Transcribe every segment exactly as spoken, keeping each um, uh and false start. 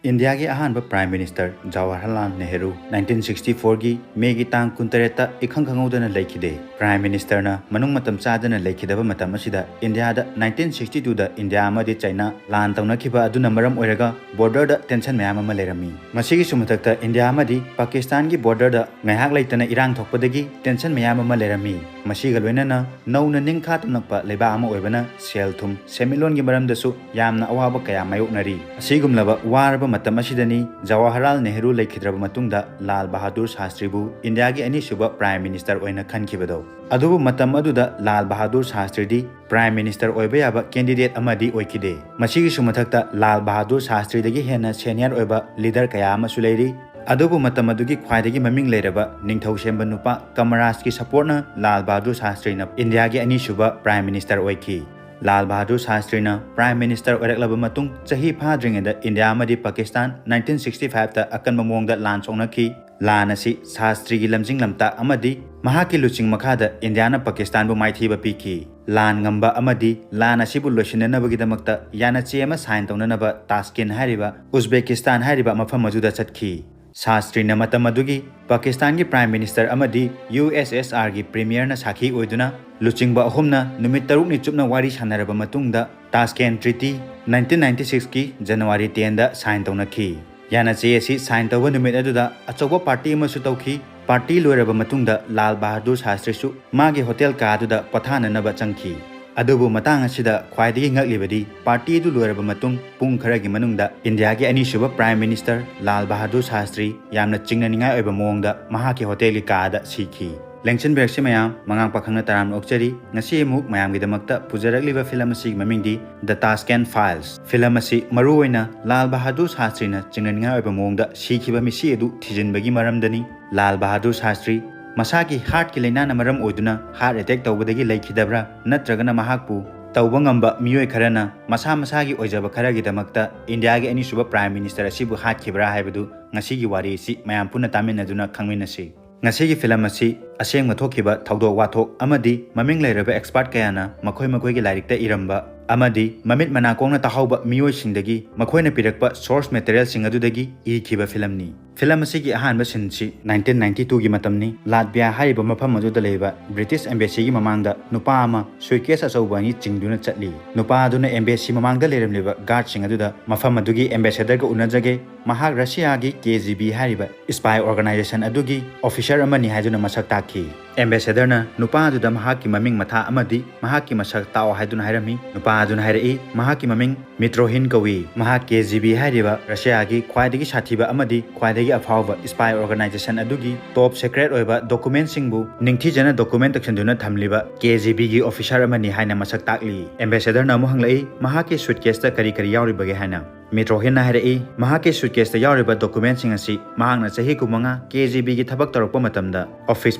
ꯏꯟꯗꯤꯌꯥꯒꯤ ꯑꯍꯥꯟꯕ Prime Minister Jawaharlal Nehru nineteen sixty fourꯒꯤ ꯃꯦꯒꯤ ꯇꯥꯡ ꯀꯨꯟꯇꯔꯦꯠꯇ ꯏꯈꯪ ꯈꯪꯍꯧꯗꯅ ꯂꯩꯈꯤꯗꯦ꯫ Prime Ministerꯅ ꯃꯅꯨꯡ ꯃꯇꯝ ꯆꯥꯗꯅ ꯂꯩꯈꯤꯗꯕ ꯃꯇꯝ ꯑꯁꯤꯗ ꯏꯟꯗꯤꯌꯥꯗ nineteen sixty twoꯗ ꯏꯟꯗꯤꯌꯥ ꯑꯃꯗꯤ ꯆꯩꯅꯥ ꯂꯥꯟ ꯇꯧꯅꯈꯤꯕ ꯑꯗꯨꯅ ꯃꯔꯝ ꯑꯣꯏꯔꯒ borderꯗ tension ꯃꯌꯥꯝ ꯑꯃ ꯂꯩꯔꯝꯃꯤ꯫ ꯃꯁꯤꯒꯤꯁꯨ ꯃꯊꯛꯇ ꯏꯟꯗꯤꯌꯥ ꯑꯃꯗꯤ ꯄꯥꯀꯤꯁꯇꯥꯟꯒꯤ borderꯗ ꯉꯥꯏꯍꯥꯛ ꯂꯩꯇꯅ ꯏꯔꯥꯡ ꯊꯣꯛꯄꯗꯒꯤ tension ꯃꯌꯥꯝ ꯑꯃ ꯂꯩꯔꯝꯃꯤ꯫ ꯃꯁꯤꯒ ꯂꯣꯏꯅꯅ ꯅꯧꯅ ꯅꯤꯡꯈꯥ ꯇꯝꯂꯛꯄ ꯂꯩꯕꯥꯛ ꯑꯃ ꯑꯣꯏꯕꯅ ꯁꯦꯜ ꯊꯨꯝ, ꯁꯦꯟꯃꯤꯠꯂꯣꯟꯒꯤ ꯃꯔꯝꯗꯁꯨ ꯌꯥꯝꯅ ꯑꯋꯥꯕ ꯀꯌꯥ ꯃꯥꯌꯣꯛꯅꯔꯤ꯫ ꯑꯁꯤꯒꯨꯝꯂꯕ ꯋꯥꯔꯕ ꯃꯇꯝ ꯑꯁꯤꯗꯅꯤ ꯖꯋꯥꯍꯔꯂꯥꯜ ꯅꯦꯍꯔꯨ ꯂꯩꯈꯤꯗ꯭ꯔꯕ ꯃꯇꯨꯡꯗ ꯂꯥꯜ ꯕꯍꯥꯗꯨꯔ ꯁꯥꯁꯇ꯭ꯔꯤꯕꯨ ꯏꯟꯗꯤꯌꯥꯒꯤ ꯑꯅꯤꯁꯨꯕ Prime Minister ꯑꯣꯏꯅ ꯈꯟꯈꯤꯕꯗꯧ꯫ ꯑꯗꯨꯕꯨ ꯃꯇꯝ ꯑꯗꯨꯗ ꯂꯥꯜ ꯕꯍꯥꯗꯨꯔ ꯁꯥꯁꯇ꯭ꯔꯤꯗꯤ Prime Minister ꯑꯣꯏꯕ ꯌꯥꯕ candidate ꯑꯃꯗꯤ ꯑꯣꯏꯈꯤꯗꯦ꯫ ꯃꯁꯤꯒꯤꯁꯨ ꯃꯊꯛꯇ ꯂꯥꯜ ꯕꯍꯥꯗꯨꯔ ꯁꯥꯁꯇ꯭ꯔꯤꯗꯒꯤ ꯍꯦꯟꯅ senior ꯑꯣꯏꯕ leader ꯀꯌꯥ ꯑꯃꯁꯨ ꯂꯩꯔꯤ꯫ ꯑꯗꯨꯕꯨ ꯃꯇꯝ ꯑꯗꯨꯒꯤ ꯈ꯭ꯋꯥꯏꯗꯒꯤ ꯃꯃꯤꯡ ꯂꯩꯔꯕ ꯅꯤꯡꯊꯧ ꯁꯦꯝꯕ ꯅꯨꯄꯥ ꯀꯃꯔꯥꯖꯀꯤ supportꯅ ꯂꯥꯜ ꯕꯍꯥꯗꯨꯔ ꯁꯥꯁꯇ꯭ꯔꯤꯅ ꯏꯟꯗꯤꯌꯥꯒꯤ ꯑꯅꯤꯁꯨꯕ Prime Minister ꯑꯣꯏꯈꯤ꯫ ꯂꯥꯜ ꯕꯍꯥꯗꯨꯔ ꯁꯥꯁꯇ꯭ꯔꯤꯅ Prime Minister ꯑꯣꯏꯔꯛꯂꯕ ꯃꯇꯨꯡ ꯆꯍꯤ ꯐꯥꯗ꯭ꯔꯤꯉꯩꯗ ꯏꯟꯗꯤꯌꯥ ꯑꯃꯗꯤ ꯄꯥꯀꯤꯁꯇꯥꯟ nineteen sixty fiveꯇ ꯑꯀꯟꯕ ꯃꯑꯣꯡꯗ ꯂꯥꯟ ꯁꯣꯛꯅꯈꯤ꯫ ꯂꯥꯟ ꯑꯁꯤ ꯁꯥꯁꯇ꯭ꯔꯤꯒꯤ ꯂꯝꯖꯤꯡ ꯂꯝꯇꯥꯛ ꯑꯃꯗꯤ ꯃꯍꯥꯛꯀꯤ ꯂꯨꯆꯤꯡ ꯃꯈꯥꯗ ꯏꯟꯗꯤꯌꯥꯅ ꯄꯥꯀꯤꯁꯇꯥꯟꯕꯨ ꯃꯥꯏꯊꯤꯕ ꯄꯤꯈꯤ꯫ ꯂꯥꯟ ꯉꯝꯕ ꯑꯃꯗꯤ ꯂꯥꯟ ꯑꯁꯤꯕꯨ ꯂꯣꯏꯁꯤꯟꯅꯅꯕꯒꯤꯗꯃꯛꯇ ꯌꯥꯅꯆꯦ ꯑꯃ sign ꯇꯧꯅꯅꯕ ꯇꯥꯁꯀꯦꯟ ꯍꯥꯏꯔꯤꯕ ꯎꯖꯕꯦꯀꯤꯁꯇꯥꯟ ꯍꯥꯏꯔꯤꯕ ꯃꯐꯝ ꯑꯗꯨꯗ ꯆꯠꯈꯤ꯫ ꯁꯥꯁꯇ꯭ꯔꯤꯅ ꯃꯇꯝ ꯑꯗꯨꯒꯤ ꯄꯥꯀꯤꯁꯇꯥꯟꯒꯤ Prime Minister ꯑꯃꯗꯤ USSRꯒꯤ Premierꯅ ꯁꯥꯈꯤ ꯑꯣꯏꯗꯨꯅ ꯂꯨꯆꯤꯡꯕ ꯑꯍꯨꯝꯅ ꯅꯨꯃꯤꯠ ꯇꯔꯨꯛꯅꯤ ꯆꯨꯞꯅ ꯋꯥꯔꯤ ꯁꯥꯟꯅꯔꯕ ꯃꯇꯨꯡꯗ ꯇꯥꯁꯀꯦꯟ Treaty nineteen ninety sixꯀꯤ January tenꯗ sign ꯇꯧꯅꯈꯤ꯫ ꯌꯥꯅꯆꯦ ꯑꯁꯤ sign ꯇꯧꯕ ꯅꯨꯃꯤꯠ ꯑꯗꯨꯗ ꯑꯆꯧꯕ party ꯑꯃꯁꯨ ꯇꯧꯈꯤ꯫ Party ꯂꯣꯏꯔꯕ ꯃꯇꯨꯡꯗ ꯂꯥꯜ ꯕꯍꯥꯗꯨꯔ ꯁꯥꯁꯇ꯭ꯔꯤꯁꯨ ꯃꯥꯒꯤ hotel ꯀꯥ ꯑꯗꯨꯗ ꯄꯣꯊꯥꯅꯅꯕ ꯆꯪꯈꯤ꯫ ꯑꯗꯨꯕꯨ ꯃꯇꯥꯡ ꯑꯁꯤꯗ ꯈ꯭ꯋꯥꯏꯗꯒꯤ ꯉꯛꯂꯤꯕꯗꯤ party ꯑꯗꯨ ꯂꯣꯏꯔꯕ ꯃꯇꯨꯡ ꯄꯨꯡ ꯈꯔꯒꯤ ꯃꯅꯨꯡꯗ ꯏꯟꯗꯤꯌꯥꯒꯤ ꯑꯅꯤꯁꯨꯕ Prime Minister ꯂꯥꯜ ꯕꯍꯥꯗꯨꯔ ꯁꯥꯁꯇ꯭ꯔꯤ ꯌꯥꯝꯅ ꯆꯤꯡꯅꯅꯤꯡꯉꯥꯏ ꯑꯣꯏꯕ ꯃꯑꯣꯡꯗ ꯃꯍꯥꯛꯀꯤ hotelꯒꯤ ꯀꯥꯗ ꯁꯤꯈꯤ꯫ ꯂꯦꯡꯁꯤꯟꯕꯤꯔꯛꯁꯤ ꯃꯌꯥꯝ, ꯃꯉꯥꯡ ꯄꯥꯈꯪꯅ ꯇꯔꯥꯝꯅ ꯑꯣꯛꯆꯔꯤ꯫ ꯉꯁꯤ ꯑꯃꯨꯛ ꯃꯌꯥꯝꯒꯤꯗꯃꯛꯇ ꯄꯨꯖꯔꯛꯂꯤꯕ film ꯑꯁꯤꯒꯤ ꯃꯃꯤꯡꯗꯤ The Tashkent Files꯫ Film ꯑꯁꯤ ꯃꯔꯨꯑꯣꯏꯅ ꯂꯥꯜ ꯕꯍꯥꯗꯨꯔ ꯁꯥꯁꯇ꯭ꯔꯤꯅ ꯆꯤꯡꯅꯅꯤꯡꯉꯥꯏ ꯑꯣꯏꯕ ꯃꯑꯣꯡꯗ ꯁꯤꯈꯤꯕ ꯃꯤꯁꯤ ꯑꯗꯨ ꯊꯤꯖꯤꯟꯕꯒꯤ ꯃꯔꯝꯗꯅꯤ꯫ ꯂꯥꯜ ꯕꯍꯥꯗꯨꯔ ꯁꯥꯁꯇ꯭ꯔꯤ ꯃꯁꯥꯒꯤ heartꯀꯤ ꯂꯥꯏꯅꯥꯅ ꯃꯔꯝ ꯑꯣꯏꯗꯨꯅ heart attack ꯇꯧꯕꯗꯒꯤ ꯂꯩꯈꯤꯗꯕ꯭ꯔꯥ, ꯅꯠꯇ꯭ꯔꯒꯅ ꯃꯍꯥꯛꯄꯨ ꯇꯧꯕ ꯉꯝꯕ ꯃꯤꯑꯣꯏ ꯈꯔꯅ ꯃꯁꯥ ꯃꯁꯥꯒꯤ ꯑꯣꯏꯖꯕ ꯈꯔꯒꯤꯗꯃꯛꯇ ꯏꯟꯗꯤꯌꯥꯒꯤ ꯑꯅꯤꯁꯨꯕ Prime Minister ꯑꯁꯤꯕꯨ ꯍꯥꯠꯈꯤꯕ꯭ꯔꯥ ꯍꯥꯏꯕꯗꯨ ꯉꯁꯤꯒꯤ ꯋꯥꯔꯤ ꯑꯁꯤ ꯃꯌꯥꯝ ꯄꯨꯟꯅ ꯇꯥꯃꯤꯟꯅꯗꯨꯅ ꯈꯪꯃꯤꯟꯅꯁꯤ꯫ ꯉꯁꯤꯒꯤ film ꯑꯁꯤ ꯑꯁꯦꯡꯕ ꯊꯣꯛꯈꯤꯕ ꯊꯧꯗꯣꯛ ꯋꯥꯊꯣꯛ ꯑꯃꯗꯤ ꯃꯃꯤꯡ ꯂꯩꯔꯕ expert ꯀꯌꯥꯅ ꯃꯈꯣꯏ ꯃꯈꯣꯏꯒꯤ ꯂꯥꯏꯔꯤꯛꯇ ꯏꯔꯝꯕ ꯑꯃꯗꯤ ꯃꯃꯤꯠ ꯃꯅꯥꯀꯣꯡꯅ ꯇꯥꯍꯧꯕ ꯃꯤꯑꯣꯏꯁꯤꯡꯗꯒꯤ ꯃꯈꯣꯏꯅ ꯄꯤꯔꯛꯄ source materialꯁꯤꯡ ꯑꯗꯨꯗꯒꯤ ꯏꯈꯤꯕ ꯐꯤꯂꯝꯅꯤ꯫ ꯐꯤꯂꯝ ꯑꯁꯤꯒꯤ ꯑꯍꯥꯟꯕ sceneꯁꯤ nineteen ninety twoꯒꯤ ꯃꯇꯝꯅꯤ꯫ ꯂꯥꯠꯚꯤꯌꯥ ꯍꯥꯏꯔꯤꯕ ꯃꯐꯝ ꯑꯗꯨꯗ ꯂꯩꯕ British Embassyꯒꯤ ꯃꯃꯥꯡꯗ ꯅꯨꯄꯥ ꯑꯃ suitcase ꯑꯆꯧꯕ ꯑꯅꯤ ꯆꯤꯡꯗꯨꯅ ꯆꯠꯂꯤ꯫ ꯅꯨꯄꯥ ꯑꯗꯨꯅ embassy ꯃꯃꯥꯡꯗ ꯂꯩꯔꯝꯂꯤꯕ guardꯁꯤꯡ ꯑꯗꯨꯗ ꯃꯐꯝ ꯑꯗꯨꯒꯤ ambassadorꯒ ꯎꯅꯖꯒꯦ, ꯃꯍꯥꯛ ꯔꯁꯤꯌꯥꯒꯤ KGB ꯍꯥꯏꯔꯤꯕ spy organization ꯑꯗꯨꯒꯤ officer ꯑꯃꯅꯤ ꯍꯥꯏꯗꯨꯅ ꯃꯁꯛ ꯇꯥꯛꯈꯤ꯫ Ambassadorꯅ ꯅꯨꯄꯥ ꯑꯗꯨꯗ ꯃꯍꯥꯛꯀꯤ ꯃꯃꯤꯡ ꯃꯊꯥ ꯑꯃꯗꯤ ꯃꯍꯥꯛꯀꯤ ꯃꯁꯛ ꯇꯥꯛꯑꯣ ꯍꯥꯏꯗꯨꯅ ꯍꯥꯏꯔꯝꯃꯤ꯫ ꯅꯨꯄꯥ ꯑꯗꯨꯅ ꯍꯥꯏꯔꯛꯏ, ꯃꯍꯥꯛꯀꯤ ꯃꯃꯤꯡ ꯃꯤꯇ꯭ꯔꯣꯍꯤꯟ ꯀꯧꯏ꯫ ꯃꯍꯥꯛ KGB ꯍꯥꯏꯔꯤꯕ ꯔꯁꯤꯌꯥꯒꯤ ꯈ꯭ꯋꯥꯏꯗꯒꯤ ꯁꯥꯊꯤꯕ ꯑꯃꯗꯤ ꯈ꯭ꯋꯥꯏꯗꯒꯤ ꯑꯐꯥꯎꯕ spy organization ꯑꯗꯨꯒꯤ top secret ꯑꯣꯏꯕ documentꯁꯤꯡꯕꯨ ꯅꯤꯡꯊꯤꯖꯅ document ꯇꯧꯁꯤꯟꯗꯨꯅ ꯊꯝꯂꯤꯕ KGBꯒꯤ officer ꯑꯃꯅꯤ ꯍꯥꯏꯅ ꯃꯁꯛ ꯇꯥꯛꯂꯤ꯫ Ambassadorꯅ ꯑꯃꯨꯛ ꯍꯪꯂꯛꯏ, ꯃꯍꯥꯛꯀꯤ suitcaseꯇ ꯀꯔꯤ ꯀꯔꯤ ꯌꯥꯎꯔꯤꯕꯒꯦ ꯍꯥꯏꯅ꯫ ꯃꯤꯇ꯭ꯔꯣꯍꯤꯟꯅ ꯍꯥꯏꯔꯛꯏ, ꯃꯍꯥꯛꯀꯤ suitcaseꯇ ꯌꯥꯎꯔꯤꯕ documentꯁꯤꯡ ꯑꯁꯤ ꯃꯍꯥꯛꯅ ꯆꯍꯤ ꯀꯨꯟꯃꯉꯥ KGBꯒꯤ ꯊꯕꯛ ꯇꯧꯔꯛꯄ ꯃꯇꯝꯗ office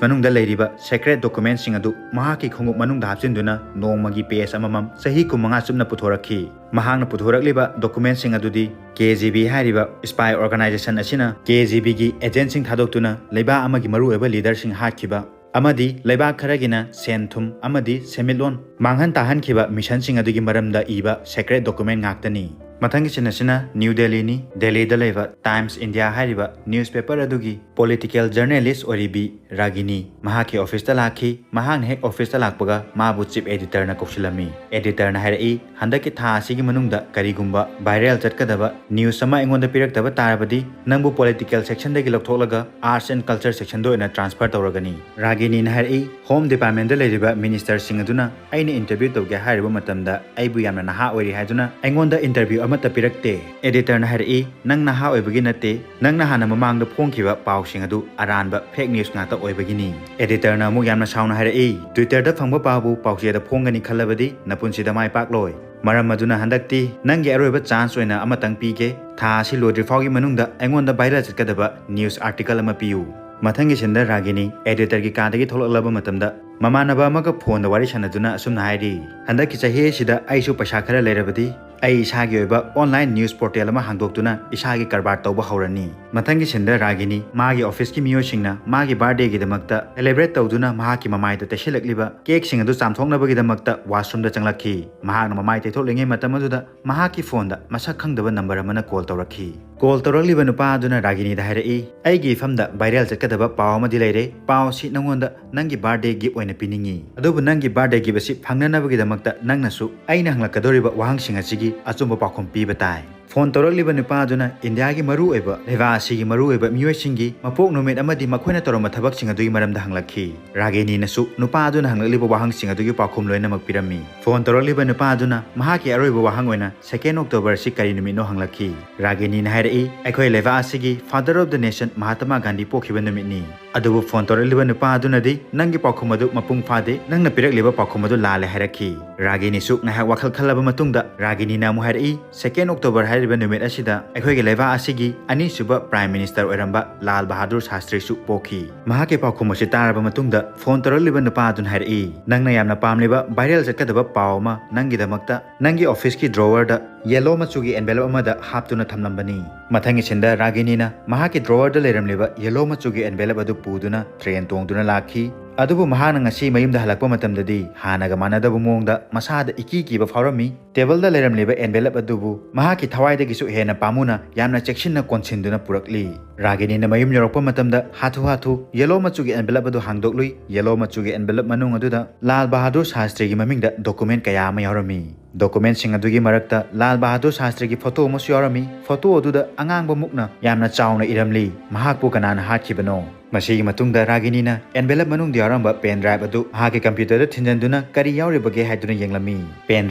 ꯃꯅꯨꯡꯗ ꯂꯩꯔꯤꯕ secret documentꯁꯤꯡ ꯑꯗꯨ ꯃꯍꯥꯛꯀꯤ ꯈꯣꯡꯎꯞ ꯃꯅꯨꯡꯗ ꯍꯥꯞꯆꯤꯟꯗꯨꯅ ꯅꯣꯡꯃꯒꯤ page ꯑꯃꯃꯝ ꯆꯍꯤ ꯀꯨꯟꯃꯉꯥ ꯆꯨꯞꯅ ꯄꯨꯊꯣꯔꯛꯈꯤ꯫ ꯃꯍꯥꯛꯅ ꯄꯨꯊꯣꯔꯛꯂꯤꯕ documentꯁꯤꯡ ꯑꯗꯨꯗꯤ KGB ꯍꯥꯏꯔꯤꯕ spy organization ꯑꯁꯤꯅ KGBꯒꯤ agentꯁꯤꯡ ꯊꯥꯗꯣꯛꯇꯨꯅ ꯂꯩꯕꯥꯛ ꯑꯃꯒꯤ ꯃꯔꯨꯑꯣꯏꯕ leaderꯁꯤꯡ ꯍꯥꯠꯈꯤꯕ ꯑꯃꯗꯤ ꯂꯩꯕꯥꯛ ꯈꯔꯒꯤꯅ ꯁꯦꯟ ꯊꯨꯝ ꯑꯃꯗꯤ ꯁꯦꯟꯃꯤꯠꯂꯣꯟ ꯃꯥꯡꯍꯟ ꯇꯥꯍꯟꯈꯤꯕ missionꯁꯤꯡ ꯑꯗꯨꯒꯤ ꯃꯔꯝꯗ ꯏꯕ secret document ꯉꯥꯛꯇꯅꯤ꯫ ꯃꯊꯪꯒꯤ scene ꯑꯁꯤꯅ New Delhiꯅꯤ꯫ ꯗꯦꯜꯂꯤꯗ ꯂꯩꯕ Times India ꯍꯥꯏꯔꯤꯕ newspaper ꯑꯗꯨꯒꯤ political journalist ꯑꯣꯏꯔꯤꯕꯤ ꯔꯥꯒꯤꯅꯤ ꯃꯍꯥꯛꯀꯤ officeꯇ ꯂꯥꯛꯈꯤ꯫ ꯃꯍꯥꯛꯅ ꯍꯦꯛ officeꯇ ꯂꯥꯛꯄꯒ ꯃꯥꯕꯨ chief editorꯅ ꯀꯧꯁꯤꯜꯂꯝꯃꯤ꯫ Editorꯅ ꯍꯥꯏꯔꯛꯏ, ꯍꯟꯗꯛꯀꯤ ꯊꯥ ꯑꯁꯤꯒꯤ ꯃꯅꯨꯡꯗ ꯀꯔꯤꯒꯨꯝꯕ viral ꯆꯠꯀꯗꯕ news ꯑꯃ ꯑꯩꯉꯣꯟꯗ ꯄꯤꯔꯛꯇꯕ ꯇꯥꯔꯕꯗꯤ ꯅꯪꯕꯨ political sectionꯗꯒꯤ ꯂꯧꯊꯣꯛꯂꯒ arts and culture sectionꯗ ꯑꯣꯏꯅ transfer ꯇꯧꯔꯒꯅꯤ꯫ ꯔꯥꯒꯤꯅꯤꯅ ꯍꯥꯏꯔꯛꯏ, Home Departmentꯗ ꯂꯩꯔꯤꯕ ministerꯁꯤꯡ ꯑꯗꯨꯅ ꯑꯩꯅ interview ꯇꯧꯒꯦ ꯍꯥꯏꯔꯨꯕ ꯃꯇꯝꯗ ꯑꯩꯕꯨ ꯌꯥꯝꯅ ꯅꯍꯥ ꯑꯣꯏꯔꯤ ꯍꯥꯏꯗꯨꯅ ꯑꯩꯉꯣꯟꯗ interview ꯑꯃꯠꯇ ꯄꯤꯔꯛꯇꯦ꯫ Editorꯅ ꯍꯥꯏꯔꯛꯏ, ꯅꯪ ꯅꯍꯥ ꯑꯣꯏꯕꯒꯤ ꯅꯠꯇꯦ, ꯅꯪꯅ ꯍꯥꯟꯅ ꯃꯃꯥꯡꯗ ꯐꯣꯡꯈꯤꯕ ꯄꯥꯎꯁꯤꯡ ꯑꯗꯨ ꯑꯔꯥꯟꯕ fake news ꯉꯥꯛꯇ ꯑꯣꯏꯕꯒꯤꯅꯤ꯫ Editorꯅ ꯑꯃꯨꯛ ꯌꯥꯝꯅ ꯁꯥꯎꯅ ꯍꯥꯏꯔꯛꯏ, Twitterꯗ ꯐꯪꯕ ꯄꯥꯎꯕꯨ ꯄꯥꯎꯆꯦꯗ ꯐꯣꯡꯒꯅꯤ ꯈꯜꯂꯕꯗꯤ ꯅꯄꯨꯟꯁꯤꯗ ꯃꯥꯏ ꯄꯥꯛꯂꯣꯏ꯫ ꯃꯔꯝ ꯑꯗꯨꯅ ꯍꯟꯗꯛꯇꯤ ꯅꯪꯒꯤ ꯑꯔꯣꯏꯕ chance ꯑꯣꯏꯅ ꯑꯃꯇꯪ ꯄꯤꯒꯦ꯫ ꯊꯥ ꯑꯁꯤ ꯂꯣꯏꯗ꯭ꯔꯤ ꯐꯥꯎꯒꯤ ꯃꯅꯨꯡꯗ ꯑꯩꯉꯣꯟꯗ viral ꯆꯠꯀꯗꯕ news article ꯑꯃ ꯄꯤꯌꯨ꯫ ꯃꯊꯪꯒꯤ sceneꯗ ꯔꯥꯒꯤꯅꯤ editorꯒꯤ ꯀꯥꯗꯒꯤ ꯊꯣꯛꯂꯛꯂꯕ ꯃꯇꯝꯗ ꯃꯃꯥꯟꯅꯕ ꯑꯃꯒ phoneꯗ ꯋꯥꯔꯤ ꯁꯥꯟꯅꯗꯨꯅ ꯑꯁꯨꯝꯅ ꯍꯥꯏꯔꯤ, ꯍꯟꯗꯛꯀꯤ ꯆꯍꯤ ꯑꯁꯤꯗ ꯑꯩꯁꯨ ꯄꯩꯁꯥ ꯈꯔ ꯂꯩꯔꯕꯗꯤ ꯑꯩ ꯏꯁꯥꯒꯤ ꯑꯣꯏꯕ online news portal ꯑꯃ ꯍꯥꯡꯗꯣꯛꯇꯨꯅ ꯏꯁꯥꯒꯤ ꯀꯔꯕꯥꯔ ꯇꯧꯕ ꯍꯧꯔꯅꯤ꯫ ꯃꯊꯪꯒꯤ ꯁꯤꯟꯗ ꯔꯥꯒꯤꯅꯤ ꯃꯥꯒꯤ ꯑꯣꯐꯤꯁꯀꯤ ꯃꯤꯑꯣꯏꯁꯤꯡꯅ ꯃꯥꯒꯤ ꯕꯥꯔꯗꯦꯒꯤꯗꯃꯛꯇ ꯁꯦꯂꯦꯕ꯭ꯔꯦꯠ ꯇꯧꯗꯨꯅ ꯃꯍꯥꯛꯀꯤ ꯃꯃꯥꯏꯗ ꯇꯩꯁꯤꯜꯂꯛꯂꯤꯕ ꯀꯦꯛꯁꯤꯡ ꯑꯗꯨ ꯆꯥꯝꯊꯣꯛꯅꯕꯒꯤꯗꯃꯛꯇ ꯋꯥꯁꯔꯨꯝꯗ ꯆꯪꯂꯛꯈꯤ꯫ ꯃꯍꯥꯛꯅ ꯃꯃꯥꯏ ꯇꯩꯊꯣꯛꯂꯤꯉꯩ ꯃꯇꯝ ꯑꯗꯨꯗ ꯃꯍꯥꯛꯀꯤ ꯐꯣꯟꯗ ꯃꯁꯛ ꯈꯪꯗꯕ ꯅꯝꯕꯔ ꯑꯃꯅ ꯀꯣꯜ ꯇꯧꯔꯛꯈꯤ꯫ ꯀꯣꯜ ꯇꯧꯔꯛꯂꯤꯕ ꯅꯨꯄꯥ ꯑꯗꯨꯅ ꯔꯥꯒꯤꯅꯤꯗ ꯍꯥꯏꯔꯛꯏ, "ꯑꯩꯒꯤ ꯏꯐꯝꯗ ꯚꯥꯏꯔꯦꯜ ꯆꯠꯀꯗꯕ ꯄꯥꯎ ꯑꯃꯗꯤ ꯂꯩꯔꯦ꯫ ꯄꯥꯎ ꯑꯁꯤ ꯅꯉꯣꯟꯗ ꯅꯪꯒꯤ ꯕꯥꯔꯗꯦ ꯒꯤꯐ ꯑꯣꯏꯅ ꯄꯤꯅꯤꯡꯉꯤ꯫ ꯑꯗꯨꯕꯨ ꯅꯪꯒꯤ ꯕꯥꯔꯗꯦ ꯒꯤꯐ ꯑꯁꯤ ꯐꯪꯅꯅꯕꯒꯤꯗꯃꯛꯇ ꯅꯪꯅꯁꯨ ꯑꯩꯅ ꯍꯪꯂꯛꯀꯗꯧꯔꯤꯕ ꯋꯥꯍꯪꯁꯤꯡ ꯑꯁꯤꯒꯤ ꯑꯆꯨꯝꯕ ꯄꯥꯎꯈꯨꯝ ꯄꯤꯕ ꯇꯥꯏ꯫" ꯐꯣꯟ ꯇꯧꯔꯛꯂꯤꯕ ꯅꯨꯄꯥ ꯑꯗꯨꯅ ꯏꯟꯗꯤꯌꯥꯒꯤ ꯃꯔꯨꯑꯣꯏꯕ ꯂꯩꯕꯥꯛ ꯑꯁꯤꯒꯤ ꯃꯔꯨꯑꯣꯏꯕ ꯃꯤꯑꯣꯏꯁꯤꯡꯒꯤ ꯃꯄꯣꯛ ꯅꯨꯃꯤꯠ ꯑꯃꯗꯤ ꯃꯈꯣꯏꯅ ꯇꯧꯔꯝꯕ ꯊꯕꯛꯁꯤꯡ ꯑꯗꯨꯒꯤ ꯃꯔꯝꯗ ꯍꯪꯂꯛꯈꯤ꯫ ꯔꯥꯒꯤꯅꯤꯅꯁꯨ ꯅꯨꯄꯥ ꯑꯗꯨꯅ ꯍꯪꯂꯛꯂꯤꯕ ꯋꯥꯍꯪꯁꯤꯡ ꯑꯗꯨꯒꯤ ꯄꯥꯎꯈꯨꯝ ꯂꯣꯏꯅꯃꯛ ꯄꯤꯔꯝꯃꯤ꯫ ꯐꯣꯟ ꯇꯧꯔꯛꯂꯤꯕ ꯅꯨꯄꯥ ꯑꯗꯨꯅ ꯃꯍꯥꯛꯀꯤ ꯑꯔꯣꯏꯕ ꯋꯥꯍꯪ ꯑꯣꯏꯅ ꯁꯦꯀꯦꯟ ꯑꯣꯛꯇꯣꯕꯔ ꯑꯁꯤ ꯀꯔꯤ ꯅꯨꯃꯤꯠꯅꯣ ꯍꯪꯂꯛꯈꯤ꯫ ꯔꯥꯒꯤꯅꯤꯅ ꯍꯥꯏꯔꯛꯏ, "ꯑꯩꯈꯣꯏ ꯂꯩꯕꯥꯛ ꯑꯁꯤꯒꯤ father of the nation Mahatma Gandhi ꯄꯣꯛꯈꯤꯕ ꯅꯨꯃꯤꯠꯅꯤ꯫" ꯑꯗꯨꯕꯨ ꯐꯣꯟ ꯇꯧꯔꯛꯂꯤꯕ ꯅꯨꯄꯥ ꯑꯗꯨꯅꯗꯤ ꯅꯪꯒꯤ ꯄꯥꯎꯈꯨꯝ ꯑꯗꯨ ꯃꯄꯨꯡ ꯐꯥꯗꯦ, ꯅꯪꯅ ꯄꯤꯔꯛꯂꯤꯕ ꯄꯥꯎꯈꯨꯝ ꯑꯗꯨ ꯂꯥꯜꯂꯦ ꯍꯥꯏꯔꯛꯈꯤ꯫ ꯔꯥꯒꯤꯅꯤꯁꯨ ꯉꯥꯏꯍꯥꯛ ꯋꯥꯈꯜ ꯈꯜꯂꯕ ꯃꯇꯨꯡꯗ ꯔꯥꯒꯤꯅꯤꯅ ꯑꯃꯨꯛ ꯍꯥꯏꯔꯛꯏ, "ꯁꯦꯀꯦꯟ ꯑꯣꯛꯇꯣꯕꯔ ꯍꯥꯏꯔꯤꯕ ꯅꯨꯃꯤꯠ ꯑꯁꯤꯗ ꯑꯩꯈꯣꯏꯒꯤ ꯂꯩꯕꯥꯛ ꯑꯁꯤꯒꯤ ꯑꯅꯤꯁꯨꯕ ꯄ꯭ꯔꯥꯏꯝ ꯃꯤꯅꯤꯁꯇꯔ ꯑꯣꯏꯔꯝꯕ ꯂꯥꯜ ꯕꯍꯥꯗꯨꯔ ꯁꯥꯁꯇ꯭ꯔꯤꯁꯨ ꯄꯣꯛꯈꯤ꯫" ꯃꯍꯥꯛꯀꯤ ꯄꯥꯎꯈꯨꯝ ꯑꯁꯤ ꯇꯥꯔꯕ ꯃꯇꯨꯡꯗ ꯐꯣꯟ ꯇꯧꯔꯛꯂꯤꯕ ꯅꯨꯄꯥ ꯑꯗꯨꯅ ꯍꯥꯏꯔꯛꯏ, "ꯅꯪꯅ ꯌꯥꯝꯅ ꯄꯥꯝꯂꯤꯕ ꯚꯥꯏꯔꯦꯜ ꯆꯠꯀꯗꯕ ꯄꯥꯎ ꯑꯃ ꯅꯪꯒꯤꯗꯃꯛꯇ ꯅꯪꯒꯤ ꯑꯣꯐꯤꯁꯀꯤ ꯗ꯭ꯔꯣꯋꯔꯗ ꯌꯦꯂꯣ ꯃꯆꯨꯒꯤ ꯑꯦꯟꯚꯦꯂꯞ ꯑꯃꯗ ꯍꯥꯞꯇꯨꯅ ꯊꯝꯂꯝꯕꯅꯤ꯫" ꯃꯊꯪꯒꯤ ꯁꯤꯟꯗ ꯔꯥꯒꯤꯅꯤꯅ ꯃꯍꯥꯛꯀꯤ ꯗ꯭ꯔꯣꯋꯔꯗ ꯂꯩꯔꯝꯂꯤꯕ ꯌꯦꯂꯣ ꯃꯆꯨꯒꯤ ꯑꯦꯟꯚꯦꯂꯞ ꯑꯗꯨ ꯄꯨꯗꯨꯅ ꯇ꯭ꯔꯦꯟ ꯇꯣꯡꯗꯨꯅ ꯂꯥꯛꯈꯤ꯫ ꯑꯗꯨꯕꯨ ꯃꯍꯥꯛꯅ ꯉꯁꯤ ꯃꯌꯨꯝꯗ ꯍꯜꯂꯛꯄ ꯃꯇꯝꯗꯗꯤ ꯍꯥꯟꯅꯒ ꯃꯥꯟꯅꯗꯕ ꯃꯑꯣꯡꯗ ꯃꯁꯥꯗ ꯏꯀꯤ ꯀꯤꯕ ꯐꯥꯎꯔꯝꯃꯤ꯫ ꯇꯦꯕꯜꯗ ꯂꯩꯔꯝꯂꯤꯕ ꯑꯦꯟꯚꯦꯂꯞ ꯑꯗꯨꯕꯨ ꯃꯍꯥꯛꯀꯤ ꯊꯋꯥꯏꯗꯒꯤꯁꯨ ꯍꯦꯟꯅ ꯄꯥꯝꯃꯨꯅ ꯌꯥꯝꯅ ꯆꯦꯛꯁꯤꯟꯅ ꯀꯣꯟꯁꯤꯟꯗꯨꯅ ꯄꯨꯔꯛꯂꯤ꯫ ꯔꯥꯒꯤꯅꯤꯅ ꯃꯌꯨꯝ ꯌꯧꯔꯛꯄ ꯃꯇꯝꯗ ꯍꯥꯊꯨ ꯍꯥꯊꯨ ꯌꯦꯂꯣ ꯃꯆꯨꯒꯤ ꯑꯦꯟꯚꯦꯂꯞ ꯑꯗꯨ ꯍꯥꯡꯗꯣꯛꯂꯨꯏ꯫ ꯌꯦꯂꯣ ꯃꯆꯨꯒꯤ ꯑꯦꯟꯚꯦꯂꯞ ꯃꯅꯨꯡ ꯑꯗꯨꯗ ꯂꯥꯜ ꯕꯍꯥꯗꯨꯔ ꯁꯥꯁꯇ꯭ꯔꯤꯒꯤ ꯃꯃꯤꯡꯗ ꯗꯣꯀꯨꯃꯦꯟ ꯀꯌꯥ ꯑꯃ ꯌꯥꯎꯔꯝꯃꯤ꯫ ꯗꯣꯀꯨꯃꯦꯟꯁꯤꯡ ꯑꯗꯨꯒꯤ ꯃꯔꯛꯇ ꯂꯥꯜ ꯕꯍꯥꯗꯨꯔ ꯁꯥꯁꯇ꯭ꯔꯤꯒꯤ ꯐꯣꯇꯣ ꯑꯃꯁꯨ ꯌꯥꯎꯔꯝꯃꯤ꯫ ꯐꯣꯇꯣ ꯑꯗꯨꯗ ꯑꯉꯥꯡꯕ ꯃꯨꯛꯅ ꯌꯥꯝꯅ ꯆꯥꯎꯅ ꯏꯔꯝꯂꯤ, "ꯃꯍꯥꯛꯄꯨ ꯀꯅꯥꯅ ꯍꯥꯠꯈꯤꯕꯅꯣ?" ꯃꯁꯤꯒꯤ ꯃꯇꯨꯡꯗ ꯔꯥꯒꯤꯅꯤꯅ ꯑꯦꯟꯚꯦꯂꯞ ꯃꯅꯨꯡꯗ ꯌꯥꯎꯔꯝꯕ ꯄꯦꯟ ꯗ꯭ꯔꯥꯏꯚ ꯑꯗꯨ ꯃꯍꯥꯛꯀꯤ ꯀꯝꯄ꯭ꯌꯨꯇꯔꯗ ꯊꯤꯟꯖꯤꯟꯗꯨꯅ ꯀꯔꯤ ꯌꯥꯎꯔꯤꯕꯒꯦ ꯍꯥꯏꯗꯨꯅ ꯌꯦꯡꯂꯝꯃꯤ꯫ ꯄꯦꯟ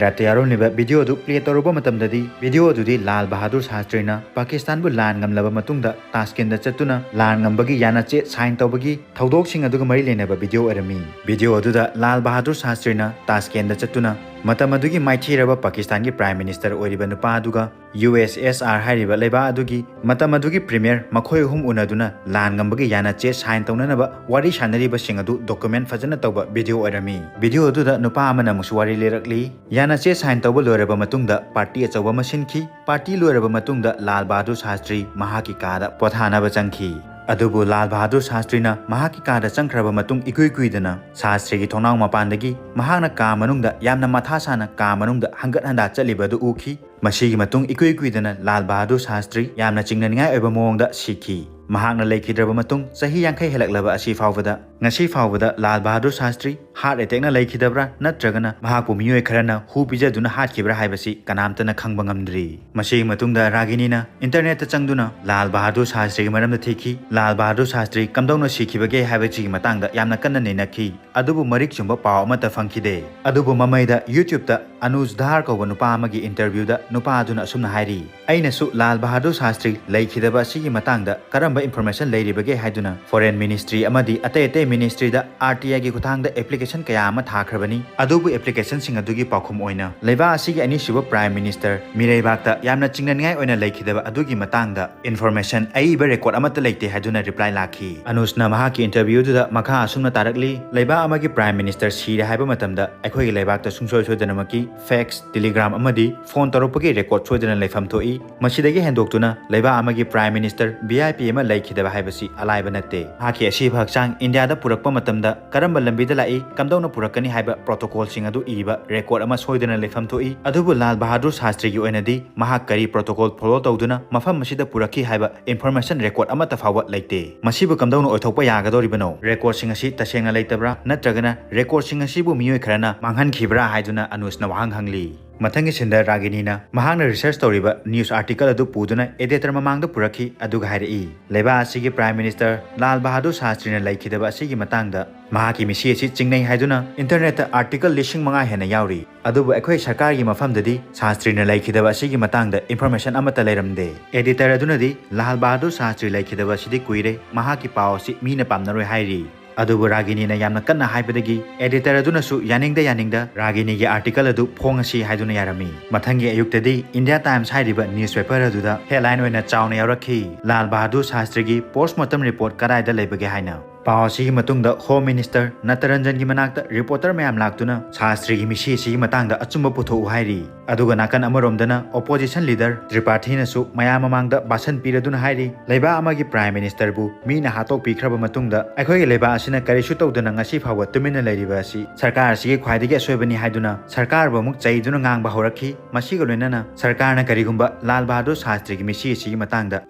ꯗ꯭ꯔꯥꯏꯚꯇ ꯌꯥꯎꯔꯝꯂꯤꯕ ꯚꯤꯗꯤꯑꯣ ꯑꯗꯨ ꯄ꯭ꯂꯦ ꯇꯧꯔꯨꯕ ꯃꯇꯝꯗꯗꯤ ꯚꯤꯗꯤꯑꯣ ꯑꯗꯨꯗꯤ ꯂꯥꯜ ꯕꯍꯥꯗꯨꯔ ꯁꯥꯁꯇ꯭ꯔꯤꯅ ꯄꯥꯀꯤꯁꯇꯥꯟꯕꯨ ꯂꯥꯟ ꯉꯝꯂꯕ ꯃꯇꯨꯡꯗ ꯇꯥꯁꯀꯦꯟꯗ ꯆꯠꯇꯨꯅ ꯂꯥꯟ ꯉꯝꯕꯒꯤ ꯌꯥꯅꯆꯦ ꯁꯥꯏꯟ ꯇꯧꯕꯒꯤ ꯊꯧꯗꯣꯛꯁꯤꯡ ꯑꯗꯨꯒ ꯃꯔꯤ ꯂꯩꯅꯕ ꯚꯤꯗꯤꯑꯣ ꯑꯣꯏꯔꯝꯃꯤ꯫ ꯚꯤꯗꯤꯑꯣ ꯑꯗꯨꯗ ꯂꯥꯜ ꯕꯍꯥꯗꯨꯔ ꯁꯥꯁꯇ꯭ꯔꯤꯅ ꯇꯥꯁꯀꯦꯟꯗ ꯆꯠꯇꯨꯅ ꯃꯇꯝ ꯑꯗꯨꯒꯤ ꯃꯥꯏꯊꯤꯔꯕ ꯄꯥꯀꯤꯁꯇꯥꯟꯒꯤ Prime Minister ꯑꯣꯏꯔꯤꯕ ꯅꯨꯄꯥ ꯑꯗꯨꯒ U S S R ꯍꯥꯏꯔꯤꯕ ꯂꯩꯕꯥꯛ ꯑꯗꯨꯒꯤ ꯃꯇꯝ ꯑꯗꯨꯒꯤ Premier ꯃꯈꯣꯏ ꯑꯍꯨꯝ ꯎꯅꯗꯨꯅ ꯂꯥꯟ ꯉꯝꯕꯒꯤ ꯌꯥꯅꯆꯦ sign ꯇꯧꯅꯅꯕ ꯋꯥꯔꯤ ꯁꯥꯟꯅꯔꯤꯕꯁꯤꯡ ꯑꯗꯨ document ꯐꯖꯅ ꯇꯧꯕ video ꯑꯣꯏꯔꯝꯃꯤ꯫ Video ꯑꯗꯨꯗ ꯅꯨꯄꯥ ꯑꯃꯅ ꯑꯃꯨꯛꯁꯨ ꯋꯥꯔꯤ ꯂꯤꯔꯛꯂꯤ꯫ ꯌꯥꯅꯆꯦ sign ꯇꯧꯕ ꯂꯣꯏꯔꯕ ꯃꯇꯨꯡꯗ party ꯑꯆꯧꯕ ꯑꯃ ꯁꯤꯟꯈꯤ꯫ Party ꯂꯣꯏꯔꯕ ꯃꯇꯨꯡꯗ ꯂꯥꯜ ꯕꯍꯥꯗꯨꯔ ꯁꯥꯁꯇ꯭ꯔꯤ ꯃꯍꯥꯛꯀꯤ ꯀꯥꯗ ꯄꯣꯊꯥꯅꯕ ꯆꯪꯈꯤ꯫ ꯑꯗꯨꯕꯨ ꯂꯥꯜ ꯕꯍꯥꯗꯨꯔ ꯁꯥꯁꯇ꯭ꯔꯤꯅ ꯃꯍꯥꯛꯀꯤ ꯀꯥꯗ ꯆꯪꯈ꯭ꯔꯕ ꯃꯇꯨꯡ ꯏꯀꯨꯏ ꯀꯨꯏꯗꯅ ꯁꯥꯁꯇ꯭ꯔꯤꯒꯤ ꯊꯣꯡꯅꯥꯎ ꯃꯄꯥꯟꯗꯒꯤ ꯃꯍꯥꯛꯅ ꯀꯥ ꯃꯅꯨꯡꯗ ꯌꯥꯝꯅ ꯃꯊꯥ ꯁꯥꯅ ꯀꯥ ꯃꯅꯨꯡꯗ ꯍꯪꯒꯠ ꯍꯟꯗꯥ ꯆꯠꯂꯤꯕ ꯑꯗꯨ ꯎꯈꯤ꯫ ꯃꯁꯤꯒꯤ ꯃꯇꯨꯡ ꯏꯀꯨꯏ ꯀꯨꯏꯗꯅ ꯂꯥꯜ ꯕꯍꯥꯗꯨꯔ ꯁꯥꯁꯇ꯭ꯔꯤ ꯌꯥꯝꯅ ꯆꯤꯡꯅꯅꯤꯡꯉꯥꯏ ꯑꯣꯏꯕ ꯃꯑꯣꯡꯗ ꯁꯤꯈꯤ꯫ ꯃꯍꯥꯛꯅ ꯂꯩꯈꯤꯗ꯭ꯔꯕ ꯃꯇꯨꯡ ꯆꯍꯤ ꯌꯥꯡꯈꯩ ꯍꯦꯜꯂꯛꯂꯕ ꯑꯁꯤ ꯐꯥꯎꯕꯗ, ꯉꯁꯤ ꯐꯥꯎꯕꯗ ꯂꯥꯜ ꯕꯍꯥꯗꯨꯔ ꯁꯥꯁꯇ꯭ꯔꯤ heart attackꯅ ꯂꯩꯈꯤꯗꯕ꯭ꯔꯥ ꯅꯠꯇ꯭ꯔꯒꯅ ꯃꯍꯥꯛꯄꯨ ꯃꯤꯑꯣꯏ ꯈꯔꯅ ꯍꯨ ꯄꯤꯖꯗꯨꯅ ꯍꯥꯠꯈꯤꯕ꯭ꯔꯥ ꯍꯥꯏꯕꯁꯤ ꯀꯅꯥꯝꯇꯅ ꯈꯪꯕ ꯉꯝꯗ꯭ꯔꯤ꯫ ꯃꯁꯤꯒꯤ ꯃꯇꯨꯡꯗ ꯔꯥꯒꯤꯅꯤꯅ internetꯇ ꯆꯪꯗꯨꯅ ꯂꯥꯜ ꯕꯍꯥꯗꯨꯔ ꯁꯥꯁꯇ꯭ꯔꯤꯒꯤ ꯃꯔꯝꯗ ꯊꯤꯈꯤ꯫ ꯂꯥꯜ ꯕꯍꯥꯗꯨꯔ ꯁꯥꯁꯇ꯭ꯔꯤ ꯀꯝꯗꯧꯅ ꯁꯤꯈꯤꯕꯒꯦ ꯍꯥꯏꯕꯁꯤꯒꯤ ꯃꯇꯥꯡꯗ ꯌꯥꯝꯅ ꯀꯟꯅ ꯅꯩꯅꯈꯤ꯫ ꯑꯗꯨꯕꯨ ꯃꯔꯤꯛ ꯆꯨꯝꯕ ꯄꯥꯎ ꯑꯃꯠꯇ ꯐꯪꯈꯤꯗꯦ꯫ ꯑꯗꯨꯕꯨ ꯃꯃꯩꯗ YouTubeꯇ ꯑꯅꯨꯖ ꯙꯥꯔ ꯀꯧꯕ ꯅꯨꯄꯥ ꯑꯃꯒꯤ interviewꯗ ꯅꯨꯄꯥ ꯑꯗꯨꯅ ꯑꯁꯨꯝꯅ ꯍꯥꯏꯔꯤ, "ꯑꯩꯅꯁꯨ ꯂꯥꯜ ꯕꯍꯥꯗꯨꯔ ꯁꯥꯁꯇ꯭ꯔꯤ ꯂꯩꯈꯤꯗꯕ ꯑꯁꯤꯒꯤ ꯃꯇꯥꯡꯗ ꯀꯔꯝꯕ information ꯂꯩꯔꯤꯕꯒꯦ ꯍꯥꯏꯗꯨꯅ foreign ministry ꯑꯃꯗꯤ ꯑꯇꯩ ꯑꯇꯩ ministryꯗ RTIꯒꯤ ꯈꯨꯠꯊꯥꯡꯗ application ꯀꯌꯥ ꯑꯃ ꯊꯥꯈ꯭ꯔꯕꯅꯤ꯫ ꯑꯗꯨꯕꯨ applicationꯁꯤꯡ ꯑꯗꯨꯒꯤ ꯄꯥꯎꯈꯨꯝ ꯑꯣꯏꯅ ꯂꯩꯕꯥꯛ ꯑꯁꯤꯒꯤ ꯑꯅꯤꯁꯨꯕ Prime Minister ꯃꯤꯔꯩꯕꯥꯛꯇ ꯌꯥꯝꯅ ꯆꯤꯡꯅꯅꯤꯡꯉꯥꯏ ꯑꯣꯏꯅ ꯂꯩꯈꯤꯗꯕ ꯑꯗꯨꯒꯤ ꯃꯇꯥꯡꯗ information, ꯑꯏꯕ record ꯑꯃꯠꯇ ꯂꯩꯇꯦ" ꯍꯥꯏꯗꯨꯅ reply ꯂꯥꯛꯈꯤ꯫ ꯑꯅꯨꯖꯅ ꯃꯍꯥꯛꯀꯤ interviewꯗꯨꯗ ꯃꯈꯥ ꯑꯁꯨꯝꯅ ꯇꯥꯔꯛꯂꯤ, "ꯂꯩꯕꯥꯛ ꯑꯃꯒꯤ Prime Minister ꯁꯤꯔꯦ ꯍꯥꯏꯕ ꯃꯇꯝꯗ ꯑꯩꯈꯣꯏꯒꯤ ꯂꯩꯕꯥꯛꯇ ꯁꯨꯡꯁꯣꯏ ꯁꯣꯏꯗꯅꯃꯛꯀꯤ fax, telegram ꯑꯃꯗꯤ phone ꯇꯧꯔꯛꯄꯒꯤ record ꯁꯣꯏꯗꯅ ꯂꯩꯐꯝ ꯊꯣꯛꯏ꯫ ꯃꯁꯤꯗꯒꯤ ꯍꯦꯟꯗꯣꯛꯇꯨꯅ ꯂꯩꯕꯥꯛ ꯑꯃꯒꯤ Prime Minister V I P ꯑꯃ ꯂꯩꯈꯤꯗꯕ ꯍꯥꯏꯕꯁꯤ ꯑꯂꯥꯏꯕ ꯅꯠꯇꯦ꯫ ꯃꯍꯥꯛꯀꯤ ꯑꯁꯤꯕ ꯍꯛꯆꯥꯡ ꯏꯟꯗꯤꯌꯥꯗ ꯄꯨꯔꯛꯄ ꯃꯇꯝꯗ ꯀꯔꯝꯕ ꯂꯝꯕꯤꯗ ꯂꯥꯛꯏ, ꯀꯝꯗꯧꯅ ꯄꯨꯔꯛꯀꯅꯤ ꯍꯥꯏꯕ protocolꯁꯤꯡ ꯑꯗꯨ ꯏꯕ record ꯑꯃ ꯁꯣꯏꯗꯅ ꯂꯩꯐꯝ ꯊꯣꯛꯏ꯫ ꯑꯗꯨꯕꯨ ꯂꯥꯜ ꯕꯍꯥꯗꯨꯔ ꯁꯥꯁꯇ꯭ꯔꯤꯒꯤ ꯑꯣꯏꯅꯗꯤ ꯃꯍꯥꯛ ꯀꯔꯤ protocol follow ꯇꯧꯗꯨꯅ ꯃꯐꯝ ꯑꯁꯤꯗ ꯄꯨꯔꯛꯈꯤ ꯍꯥꯏꯕ information record ꯑꯃꯠꯇ ꯐꯥꯎꯕ ꯂꯩꯇꯦ꯫ ꯃꯁꯤꯕꯨ ꯀꯝꯗꯧꯅ ꯑꯣꯏꯊꯣꯛꯄ ꯌꯥꯒꯗꯧꯔꯤꯕꯅꯣ? Recordꯁꯤꯡ ꯑꯁꯤ ꯇꯁꯦꯡꯅ ꯂꯩꯇꯕ꯭ꯔꯥ ꯅꯠꯇ꯭ꯔꯒꯅ recordꯁꯤꯡ ꯑꯁꯤꯕꯨ ꯃꯤꯑꯣꯏ ꯈꯔꯅ ꯃꯥꯡꯍꯟꯈꯤꯕ꯭ꯔꯥ?" ꯍꯥꯏꯗꯨꯅ ꯑꯅꯨꯖꯅ ꯋꯥꯍꯪ ꯍꯪꯂꯤ꯫ ꯃꯊꯪꯒꯤ ꯁꯤꯟꯗ ꯔꯥꯒꯤꯅꯤꯅ ꯃꯍꯥꯛꯅ research ꯇꯧꯔꯤꯕ news article ꯑꯗꯨ ꯄꯨꯗꯨꯅ editor ꯃꯃꯥꯡꯗ ꯄꯨꯔꯛꯈꯤ, ꯑꯗꯨꯒ ꯍꯥꯏꯔꯛꯏ, "ꯂꯩꯕꯥꯛ ꯑꯁꯤꯒꯤ Prime Minister ꯂꯥꯜ ꯕꯍꯥꯗꯨꯔ ꯁꯥꯁꯇ꯭ꯔꯤꯅ ꯂꯩꯈꯤꯗꯕ ꯑꯁꯤꯒꯤ ꯃꯇꯥꯡꯗ ꯃꯍꯥꯛꯀꯤ ꯃꯤꯁꯤ ꯑꯁꯤ ꯆꯤꯡꯅꯩ ꯍꯥꯏꯗꯨꯅ internetꯇ article ꯂꯤꯁꯤꯡ ꯃꯉꯥ ꯍꯦꯟꯅ ꯌꯥꯎꯔꯤ꯫ ꯑꯗꯨꯕꯨ ꯑꯩꯈꯣꯏ ꯁꯔꯀꯥꯔꯒꯤ ꯃꯐꯝꯗꯗꯤ ꯁꯥꯁꯇ꯭ꯔꯤꯅ ꯂꯩꯈꯤꯗꯕ ꯑꯁꯤꯒꯤ ꯃꯇꯥꯡꯗ information ꯑꯃꯠꯇ ꯂꯩꯔꯝꯗꯦ꯫ Editor ꯑꯗꯨꯅꯗꯤ ꯂꯥꯜ ꯕꯍꯥꯗꯨꯔ ꯁꯥꯁꯇ꯭ꯔꯤ ꯂꯩꯈꯤꯗꯕ ꯑꯁꯤꯗꯤ ꯀꯨꯏꯔꯦ, ꯃꯍꯥꯛꯀꯤ ꯄꯥꯎ ꯑꯁꯤ ꯃꯤꯅ ꯄꯥꯝꯅꯔꯣꯏ" ꯍꯥꯏꯔꯤ꯫ ꯑꯗꯨꯕꯨ ꯔꯥꯒꯤꯅꯤꯅ ꯌꯥꯝꯅ ꯀꯟꯅ ꯍꯥꯏꯕꯗꯒꯤ editor ꯑꯗꯨꯅꯁꯨ ꯌꯥꯅꯤꯡꯗ ꯌꯥꯅꯤꯡꯗ ꯔꯥꯒꯤꯅꯤꯒꯤ article ꯑꯗꯨ ꯐꯣꯡꯉꯁꯤ ꯍꯥꯏꯗꯨꯅ ꯌꯥꯔꯝꯃꯤ꯫ ꯃꯊꯪꯒꯤ ꯑꯌꯨꯛꯇꯗꯤ India Times ꯍꯥꯏꯔꯤꯕ newspaper ꯑꯗꯨꯗ headline ꯑꯣꯏꯅ ꯆꯥꯎꯅ ꯌꯥꯎꯔꯛꯈꯤ, "Lal Bahadur ꯁꯥꯁꯇ꯭ꯔꯤꯒꯤ post mortem report ꯀꯗꯥꯏꯗ ꯂꯩꯕꯒꯦ?" ꯍꯥꯏꯅ꯫ ꯄꯥꯎ ꯑꯁꯤꯒꯤ ꯃꯇꯨꯡꯗ Home Minister ꯅꯇꯔꯟꯖꯟꯒꯤ ꯃꯅꯥꯛꯇ reporter ꯃꯌꯥꯝ ꯂꯥꯛꯇꯨꯅ ꯁꯥꯁꯇ꯭ꯔꯤꯒꯤ ꯃꯤꯁꯤ ꯑꯁꯤꯒꯤ ꯃꯇꯥꯡꯗ ꯑꯆꯨꯝꯕ ꯄꯨꯊꯣꯛꯎ ꯍꯥꯏꯔꯤ꯫ ꯑꯗꯨꯒ ꯅꯥꯀꯟ ꯑꯃꯔꯣꯝꯗꯅ opposition leader ꯇ꯭ꯔꯤꯄꯥꯊꯤꯅꯁꯨ ꯃꯌꯥꯝ ꯃꯃꯥꯡꯗ ꯚꯥꯁꯟ ꯄꯤꯔꯗꯨꯅ ꯍꯥꯏꯔꯤ, ꯂꯩꯕꯥꯛ ꯑꯃꯒꯤ Prime Ministerꯕꯨ ꯃꯤꯅ ꯍꯥꯠꯇꯣꯛꯄꯤꯈ꯭ꯔꯕ ꯃꯇꯨꯡꯗ ꯑꯩꯈꯣꯏꯒꯤ ꯂꯩꯕꯥꯛ ꯑꯁꯤꯅ ꯀꯔꯤꯁꯨ ꯇꯧꯗꯅ ꯉꯁꯤ ꯐꯥꯎꯕ ꯇꯨꯃꯤꯟꯅ ꯂꯩꯔꯤꯕ ꯑꯁꯤ ꯁꯔꯀꯥꯔ ꯑꯁꯤꯒꯤ ꯈ꯭ꯋꯥꯏꯗꯒꯤ ꯑꯁꯣꯏꯕꯅꯤ ꯍꯥꯏꯗꯨꯅ ꯁꯔꯀꯥꯔꯕꯨ ꯑꯃꯨꯛ ꯆꯩꯗꯨꯅ ꯉꯥꯡꯕ ꯍꯧꯔꯛꯈꯤ꯫ ꯃꯁꯤꯒ ꯂꯣꯏꯅꯅ ꯁꯔꯀꯥꯔꯅ ꯀꯔꯤꯒꯨꯝꯕ ꯂꯥꯜ ꯕꯍꯥꯗꯨꯔ ꯁꯥꯁꯇ꯭ꯔꯤꯒꯤ ꯃꯤꯁꯤ ꯑꯁꯤꯒꯤ ꯃꯇꯥꯡꯗ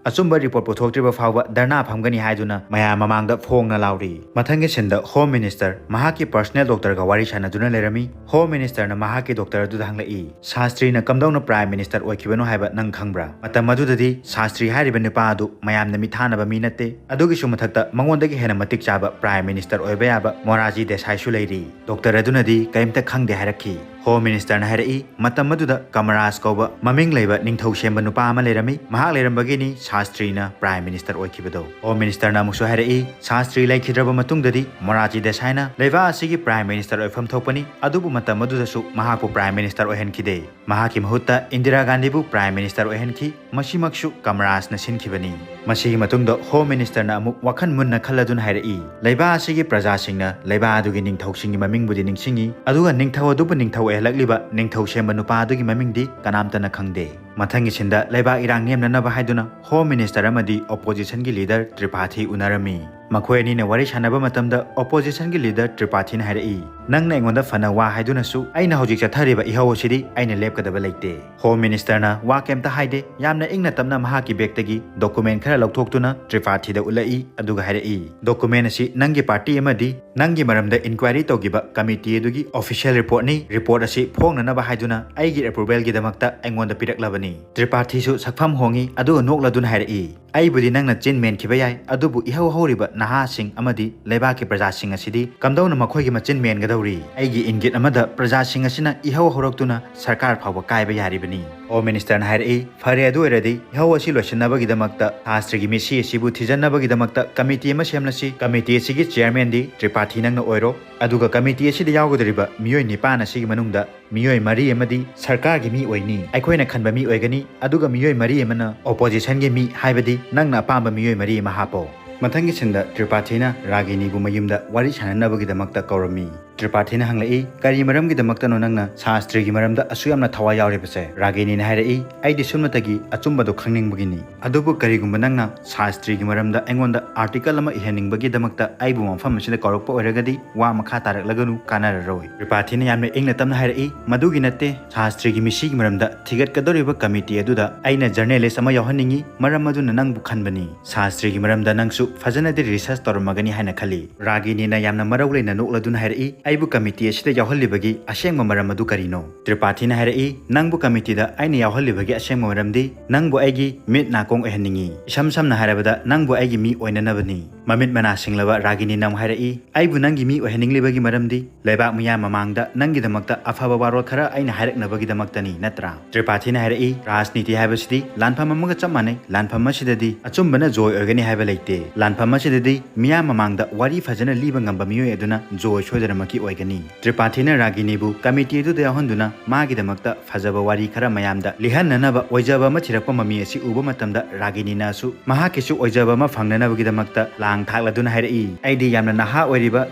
ꯑꯆꯨꯝꯕ report ꯄꯨꯊꯣꯛꯇ꯭ꯔꯤꯕ ꯐꯥꯎꯕ ꯙꯔꯅꯥ ꯐꯝꯒꯅꯤ ꯍꯥꯏꯗꯨꯅ ꯃꯌꯥꯝ ꯃꯃꯥꯡꯗ ꯐꯣꯡꯅ ꯂꯥꯎꯔꯤ꯫ ꯃꯊꯪꯒꯤ sceneꯗ Home Minister ꯃꯍꯥꯛꯀꯤ personal doctorꯒ ꯋꯥꯔꯤ ꯁꯥꯟꯅꯗꯨꯅ ꯂꯩꯔꯝꯃꯤ꯫ Home Ministerꯅ ꯃꯍꯥꯛꯀꯤ doctor ꯑꯗꯨꯗ ꯍꯪꯂꯛꯏ, "ꯁꯥꯁꯇ꯭ꯔꯤꯅ ꯀꯝꯗꯧꯅ Prime Minister ꯑꯣꯏꯈꯤꯕꯅꯣ ꯍꯥꯏꯕ ꯅꯪ ꯈꯪꯕ꯭ꯔꯥ? ꯃꯇꯝ ꯑꯗꯨꯗꯗꯤ ꯁꯥꯁꯇ꯭ꯔꯤ ꯍꯥꯏꯔꯤꯕ ꯅꯨꯄꯥ ꯑꯗꯨ ꯃꯌꯥꯝꯅ ꯃꯤꯊꯥꯅꯕ ꯃꯤ ꯅꯠꯇꯦ꯫ ꯑꯗꯨꯒꯤꯁꯨ ꯃꯊꯛꯇ ꯃꯉꯣꯟꯗꯒꯤ ꯍꯦꯟꯅ ꯃꯇꯤꯛ ꯆꯥꯕ Prime Minister ꯑꯣꯏꯕ ꯌꯥꯕ ꯃꯣꯔꯥꯔꯖꯤ ꯗꯦꯁꯥꯏꯁꯨ ꯂꯩꯔꯤ꯫" Doctor ꯑꯗꯨꯅꯗꯤ ꯀꯔꯤꯝꯇ ꯈꯪꯗꯦ ꯍꯥꯏꯔꯛꯈꯤ꯫ Home Ministerꯅ ꯍꯥꯏꯔꯛꯏ, ꯃꯇꯝ ꯑꯗꯨꯗ ꯀꯃꯔꯥꯖ ꯀꯧꯕ ꯃꯃꯤꯡ ꯂꯩꯕ ꯅꯤꯡꯊꯧ ꯁꯦꯝꯕ ꯅꯨꯄꯥ ꯑꯃ ꯂꯩꯔꯝꯃꯤ꯫ ꯃꯍꯥꯛ ꯂꯩꯔꯝꯕꯒꯤꯅꯤ ꯁꯥꯁꯇ꯭ꯔꯤꯅ Prime Minister ꯑꯣꯏꯈꯤꯕꯗꯣ꯫ Home Ministerꯅ ꯑꯃꯨꯛꯁꯨ ꯍꯥꯏꯔꯛꯏ, ꯁꯥꯁꯇ꯭ꯔꯤ ꯂꯩꯈꯤꯗ꯭ꯔꯕ ꯃꯇꯨꯡꯗꯗꯤ ꯃꯣꯔꯥꯔꯖꯤ ꯗꯦꯁꯥꯏꯅ ꯂꯩꯕꯥꯛ ꯑꯁꯤꯒꯤ Prime Minister ꯑꯣꯏꯐꯝ ꯊꯣꯛꯄꯅꯤ꯫ ꯑꯗꯨꯕꯨ ꯃꯇꯝ ꯑꯗꯨꯗꯁꯨ ꯃꯍꯥꯛꯄꯨ Prime Minister ꯑꯣꯏꯍꯟꯈꯤꯗꯦ꯫ ꯃꯍꯥꯛꯀꯤ ꯃꯍꯨꯠꯇ ꯏꯟꯗꯤꯔꯥ ꯒꯥꯟꯙꯤꯕꯨ Prime Minister ꯑꯣꯏꯍꯟꯈꯤ꯫ ꯃꯁꯤꯃꯛꯁꯨ ꯀꯃꯔꯥꯖꯅ ꯁꯤꯟꯈꯤꯕꯅꯤ꯫ ꯃꯁꯤꯒꯤ ꯃꯇꯨꯡꯗ Home Ministerꯅ ꯑꯃꯨꯛ ꯋꯥꯈꯜ ꯃꯨꯟꯅ ꯈꯜꯂꯗꯨꯅ ꯍꯥꯏꯔꯛꯏ, ꯂꯩꯕꯥꯛ ꯑꯁꯤꯒꯤ ꯄ꯭ꯔꯖꯥꯁꯤꯡꯅ ꯂꯩꯕꯥꯛ ꯑꯗꯨꯒꯤ ꯅꯤꯡꯊꯧꯁꯤꯡꯒꯤ ꯃꯃꯤꯡꯕꯨꯗꯤ ꯅꯤꯡꯁꯤꯡꯉꯤ, ꯑꯗꯨꯒ ꯅꯤꯡꯊꯧ ꯑꯗꯨꯕꯨ ꯅꯤꯡꯊꯧ ꯑꯣꯏꯍꯜꯂꯛꯂꯤꯕ ꯅꯤꯡꯊꯧ ꯁꯦꯝꯕ ꯅꯨꯄꯥ ꯑꯗꯨꯒꯤ ꯃꯃꯤꯡꯗꯤ ꯀꯅꯥꯝꯇꯅ ꯈꯪꯗꯦ꯫ ꯃꯊꯪꯒꯤ sceneꯗ ꯂꯩꯕꯥꯛ ꯏꯔꯥꯡ ꯅꯦꯝꯅꯅꯕ ꯍꯥꯏꯗꯨꯅ Home Minister ꯑꯃꯗꯤ oppositionꯒꯤ leader ꯇ꯭ꯔꯤꯄꯥꯊꯤ ꯎꯅꯔꯝꯃꯤ꯫ ꯃꯈꯣꯏ ꯑꯅꯤꯅ ꯋꯥꯔꯤ ꯁꯥꯟꯅꯕ ꯃꯇꯝꯗ oppositionꯒꯤ leader ꯇ꯭ꯔꯤꯄꯥꯊꯤꯅ ꯍꯥꯏꯔꯛꯏ, "ꯅꯪꯅ ꯑꯩꯉꯣꯟꯗ ꯐꯅ ꯋꯥ ꯍꯥꯏꯗꯨꯅꯁꯨ ꯑꯩꯅ ꯍꯧꯖꯤꯛ ꯆꯠꯊꯔꯤꯕ ꯏꯍꯧ ꯑꯁꯤꯗꯤ ꯑꯩꯅ ꯂꯦꯞꯀꯗꯕ ꯂꯩꯇꯦ꯫" Home Ministerꯅ ꯋꯥ ꯀꯩꯝꯇ ꯍꯥꯏꯗꯦ꯫ ꯌꯥꯝꯅ ꯏꯪꯅ ꯇꯞꯅ ꯃꯍꯥꯛꯀꯤ bagꯇꯒꯤ document ꯈꯔ ꯂꯧꯊꯣꯛꯇꯨꯅ ꯇ꯭ꯔꯤꯄꯥꯊꯤꯗ ꯎꯠꯂꯛꯏ, ꯑꯗꯨꯒ ꯍꯥꯏꯔꯛꯏ, "Document ꯑꯁꯤ ꯅꯪꯒꯤ party ꯑꯃꯗꯤ ꯅꯪꯒꯤ ꯃꯔꯝꯗ inquiry ꯇꯧꯈꯤꯕ committee ꯑꯗꯨꯒꯤ official reportꯅꯤ꯫ Report ꯑꯁꯤ ꯐꯣꯡꯅꯅꯕ ꯍꯥꯏꯗꯨꯅ ꯑꯩꯒꯤ approvalꯒꯤꯗꯃꯛꯇ ꯑꯩꯉꯣꯟꯗ ꯄꯤꯔꯛꯂꯕꯅꯤ꯫" ꯇ꯭ꯔꯤꯄꯥꯊꯤꯁꯨ ꯁꯛꯐꯝ ꯍꯣꯡꯉꯤ, ꯑꯗꯨꯒ ꯅꯣꯛꯂꯗꯨꯅ ꯍꯥꯏꯔꯛꯏ, "ꯑꯩꯕꯨꯗꯤ ꯅꯪꯅ ꯆꯤꯟ ꯃꯦꯟꯈꯤꯕ ꯌꯥꯏ, ꯑꯗꯨꯕꯨ ꯏꯍꯧ ꯍꯧꯔꯤꯕ ꯅꯍꯥꯁꯤꯡ ꯑꯃꯗꯤ ꯂꯩꯕꯥꯛꯀꯤ ꯄ꯭ꯔꯖꯥꯁꯤꯡ ꯑꯁꯤꯗꯤ ꯀꯝꯗꯧꯅ ꯃꯈꯣꯏꯒꯤ ꯃꯆꯤꯟ ꯃꯦꯟꯒꯗꯧꯔꯤ? ꯑꯩꯒꯤ ꯏꯪꯒꯤꯠ ꯑꯃꯗ ꯄ꯭ꯔꯖꯥꯁꯤꯡ ꯑꯁꯤꯅ ꯏꯍꯧ ꯍꯧꯔꯛꯇꯨꯅ ꯁꯔꯀꯥꯔ ꯐꯥꯎꯕ ꯀꯥꯏꯕ ꯌꯥꯔꯤꯕꯅꯤ꯫" Home Minister ꯅ ꯍꯥꯏꯔꯛꯏ, "ꯐꯔꯦ, ꯑꯗꯨ ꯑꯣꯏꯔꯗꯤ ꯏꯍꯧ ꯑꯁꯤ ꯂꯣꯏꯁꯤꯟꯅꯕꯒꯤꯗꯃꯛꯇ, ꯁꯥꯁꯇ꯭ꯔꯤꯒꯤ ꯃꯤꯁꯤ ꯑꯁꯤꯕꯨ ꯊꯤꯖꯤꯟꯅꯕꯒꯤꯗꯃꯛꯇ committee ꯑꯃ ꯁꯦꯝꯂꯁꯤ꯫ Committee ꯑꯁꯤꯒꯤ chairman ꯗꯤ ꯇ꯭ꯔꯤꯄꯥꯊꯤ ꯅꯪꯅ ꯑꯣꯏꯔꯣ, ꯑꯗꯨꯒ committee ꯑꯁꯤꯗ ꯌꯥꯎꯒꯗꯧꯔꯤꯕ ꯃꯤꯑꯣꯏ ꯅꯤꯄꯥꯟ ꯑꯁꯤꯒꯤ ꯃꯅꯨꯡꯗ ꯃꯤꯑꯣꯏ ꯃꯔꯤ ꯑꯃꯗꯤ ꯁꯔꯀꯥꯔꯒꯤ ꯃꯤ ꯑꯣꯏꯅꯤ, ꯑꯩꯈꯣꯏꯅ ꯈꯟꯕ ꯃꯤ ꯑꯣꯏꯒꯅꯤ, ꯑꯗꯨꯒ ꯃꯤꯑꯣꯏ ꯃꯔꯤ ꯑꯃꯅ opposition ꯒꯤ ꯃꯤ, ꯍꯥꯏꯕꯗꯤ ꯅꯪꯅ ꯑꯄꯥꯝꯕ ꯃꯤꯑꯣꯏ ꯃꯔꯤ ꯑꯃ ꯍꯥꯞꯄꯣ"꯫ ꯃꯊꯪꯒꯤ ꯁꯤꯟꯗ ꯇ꯭ꯔꯤꯄꯥꯊꯤꯅ ꯔꯥꯒꯤꯅꯤꯕꯨ ꯃꯌꯨꯝꯗ ꯋꯥꯔꯤ ꯁꯥꯟꯅꯅꯕꯒꯤꯗꯃꯛꯇ ꯀꯧꯔꯝꯃꯤ꯫ ꯇ꯭ꯔꯤꯄꯥꯊꯤꯅ ꯍꯪꯂꯛꯏ, "ꯀꯔꯤ ꯃꯔꯝꯒꯤꯗꯃꯛꯇꯅꯣ ꯅꯪꯅ ꯁꯥꯁꯇ꯭ꯔꯤꯒꯤ ꯃꯔꯝꯗ ꯑꯁꯨꯛ ꯌꯥꯝꯅ ꯊꯋꯥꯏ ꯌꯥꯎꯔꯤꯕꯁꯦ?" ꯔꯥꯒꯤꯅꯤꯅ ꯍꯥꯏꯔꯛꯏ, "ꯑꯩꯗꯤ ꯁꯨꯞꯅꯇꯒꯤ ꯑꯆꯨꯝꯕꯗꯣ ꯈꯪꯅꯤꯡꯕꯒꯤꯅꯤ꯫ ꯑꯗꯨꯕꯨ ꯀꯔꯤꯒꯨꯝꯕ ꯅꯪꯅ ꯁꯥꯁꯇ꯭ꯔꯤꯒꯤ ꯃꯔꯝꯗ ꯑꯩꯉꯣꯟꯗ article ꯑꯃ ꯏꯍꯟꯅꯤꯡꯕꯒꯤꯗꯃꯛꯇ ꯑꯩꯕꯨ ꯃꯐꯝ ꯑꯁꯤꯗ ꯀꯧꯔꯛꯄ ꯑꯣꯏꯔꯒꯗꯤ, ꯋꯥ ꯃꯈꯥ ꯇꯥꯔꯛꯂꯒꯅꯨ, ꯀꯥꯟꯅꯔꯔꯣꯏ"꯫ ꯇ꯭ꯔꯤꯄꯥꯊꯤꯅ ꯌꯥꯝꯅ ꯏꯪꯅ ꯇꯞꯅ ꯍꯥꯏꯔꯛꯏ, "ꯃꯗꯨꯒꯤ ꯅꯠꯇꯦ, ꯁꯥꯁꯇ꯭ꯔꯤꯒꯤ ꯃꯤꯁꯤꯒꯤ ꯃꯔꯝꯗ ꯊꯤꯒꯠꯀꯗꯧꯔꯤꯕ committee ꯑꯗꯨꯗ ꯑꯩꯅ journalist ꯑꯃ ꯌꯥꯎꯍꯟꯅꯤꯡꯏ, ꯃꯔꯝ ꯑꯗꯨꯅ ꯅꯪꯕꯨ ꯈꯟꯕꯅꯤ꯫ ꯁꯥꯁꯇ꯭ꯔꯤꯒꯤ ꯃꯔꯝꯗ ꯅꯪꯁꯨ ꯐꯖꯅꯗꯤ research ꯇꯧꯔꯝꯃꯒꯅꯤ ꯍꯥꯏꯅ ꯈꯜꯂꯤ"꯫ ꯔꯥꯒꯤꯅꯤꯅ ꯌꯥꯝꯅ ꯃꯔꯧ ꯂꯩꯅ ꯅꯣꯛꯂꯗꯨꯅ ꯍꯥꯏꯔꯛꯏ, "ꯑꯩꯕꯨ committee ꯑꯁꯤꯗ ꯌꯥꯎꯍꯜꯂꯤꯕꯒꯤ ꯑꯁꯦꯡꯕ ꯃꯔꯝ ꯑꯗꯨ ꯀꯔꯤꯅꯣ?" ꯇ꯭ꯔꯤꯄꯥꯊꯤꯅ ꯍꯥꯏꯔꯛꯏ, "ꯅꯪꯕꯨ committee ꯗ ꯑꯩꯅ ꯌꯥꯎꯍꯜꯂꯤꯕꯒꯤ ꯑꯁꯦꯡꯕ ꯃꯔꯝꯗꯤ ꯅꯪꯕꯨ ꯑꯩꯒꯤ ꯃꯤꯠ ꯅꯥꯀꯣꯡ ꯑꯣꯏꯍꯟꯅꯤꯡꯏ꯫ ꯏꯁꯝ ꯁꯝꯅ ꯍꯥꯏꯔꯕꯗ, ꯅꯪꯕꯨ ꯑꯩꯒꯤ ꯃꯤ ꯑꯣꯏꯅꯅꯕꯅꯤ"꯫ ꯃꯃꯤꯠ ꯃꯅꯥ ꯁꯤꯡꯂꯕ ꯔꯥꯒꯤꯅꯤꯅ ꯑꯃꯨꯛ ꯍꯥꯏꯔꯛꯏ, "ꯑꯩꯕꯨ ꯅꯪꯒꯤ ꯃꯤ ꯑꯣꯏꯍꯟꯅꯤꯡꯂꯤꯕꯒꯤ ꯃꯔꯝꯗꯤ ꯂꯩꯕꯥꯛ ꯃꯤꯌꯥꯝ ꯃꯃꯥꯡꯗ ꯅꯪꯒꯤꯗꯃꯛꯇ ꯑꯐꯕ ꯋꯥꯔꯣꯜ ꯈꯔ ꯑꯩꯅ ꯍꯥꯏꯔꯛꯅꯕꯒꯤꯗꯃꯛꯇꯅꯤ, ꯅꯠꯇ꯭ꯔꯥ?" ꯇ꯭ꯔꯤꯄꯥꯊꯤꯅ ꯍꯥꯏꯔꯛꯏ, "ꯔꯥꯖꯅꯤꯇꯤ ꯍꯥꯏꯕꯁꯤꯗꯤ ꯂꯥꯟꯐꯝ ꯑꯃꯒ ꯆꯞ ꯃꯥꯟꯅꯩ꯫ ꯂꯥꯟꯐꯝ ꯑꯁꯤꯗꯗꯤ ꯑꯆꯨꯝꯕꯅ ꯖꯣꯏ ꯑꯣꯏꯒꯅꯤ ꯍꯥꯏꯕ ꯂꯩꯇꯦ꯫ ꯂꯥꯟꯐꯝ ꯑꯁꯤꯗꯗꯤ ꯃꯤꯌꯥꯝ ꯃꯃꯥꯡꯗ ꯋꯥꯔꯤ ꯐꯖꯅ ꯂꯤꯕ ꯉꯝꯕ ꯃꯤꯑꯣꯏ ꯑꯗꯨꯅ ꯖꯣꯏ ꯁꯣꯏꯗꯅꯃꯛꯀꯤ ꯑꯣꯏꯒꯅꯤ"꯫ ꯇ꯭ꯔꯤꯄꯥꯊꯤꯅ ꯔꯥꯒꯤꯅꯤꯕꯨ committee ꯑꯗꯨꯗ ꯌꯥꯎꯍꯟꯗꯨꯅ ꯃꯥꯒꯤꯗꯃꯛꯇ ꯐꯖꯕ ꯋꯥꯔꯤ ꯈꯔ ꯃꯌꯥꯝꯗ ꯂꯤꯍꯟꯅꯅꯕ ꯑꯣꯏꯖꯕ ꯑꯃ ꯊꯤꯔꯛꯄ ꯃꯃꯤ ꯑꯁꯤ ꯎꯕ ꯃꯇꯝꯗ, ꯔꯥꯒꯤꯅꯤꯅꯁꯨ ꯃꯍꯥꯛꯀꯤꯁꯨ ꯑꯣꯏꯖꯕ ꯑꯃ ꯐꯪꯅꯅꯕꯒꯤꯗꯃꯛꯇ ꯂꯥꯡ ꯊꯥꯛꯂꯗꯨꯅ ꯍꯥꯏꯔꯛꯏ, "ꯑꯩꯗꯤ ꯌꯥꯝꯅ ꯅꯍꯥ ꯑꯣꯏꯔꯤꯕ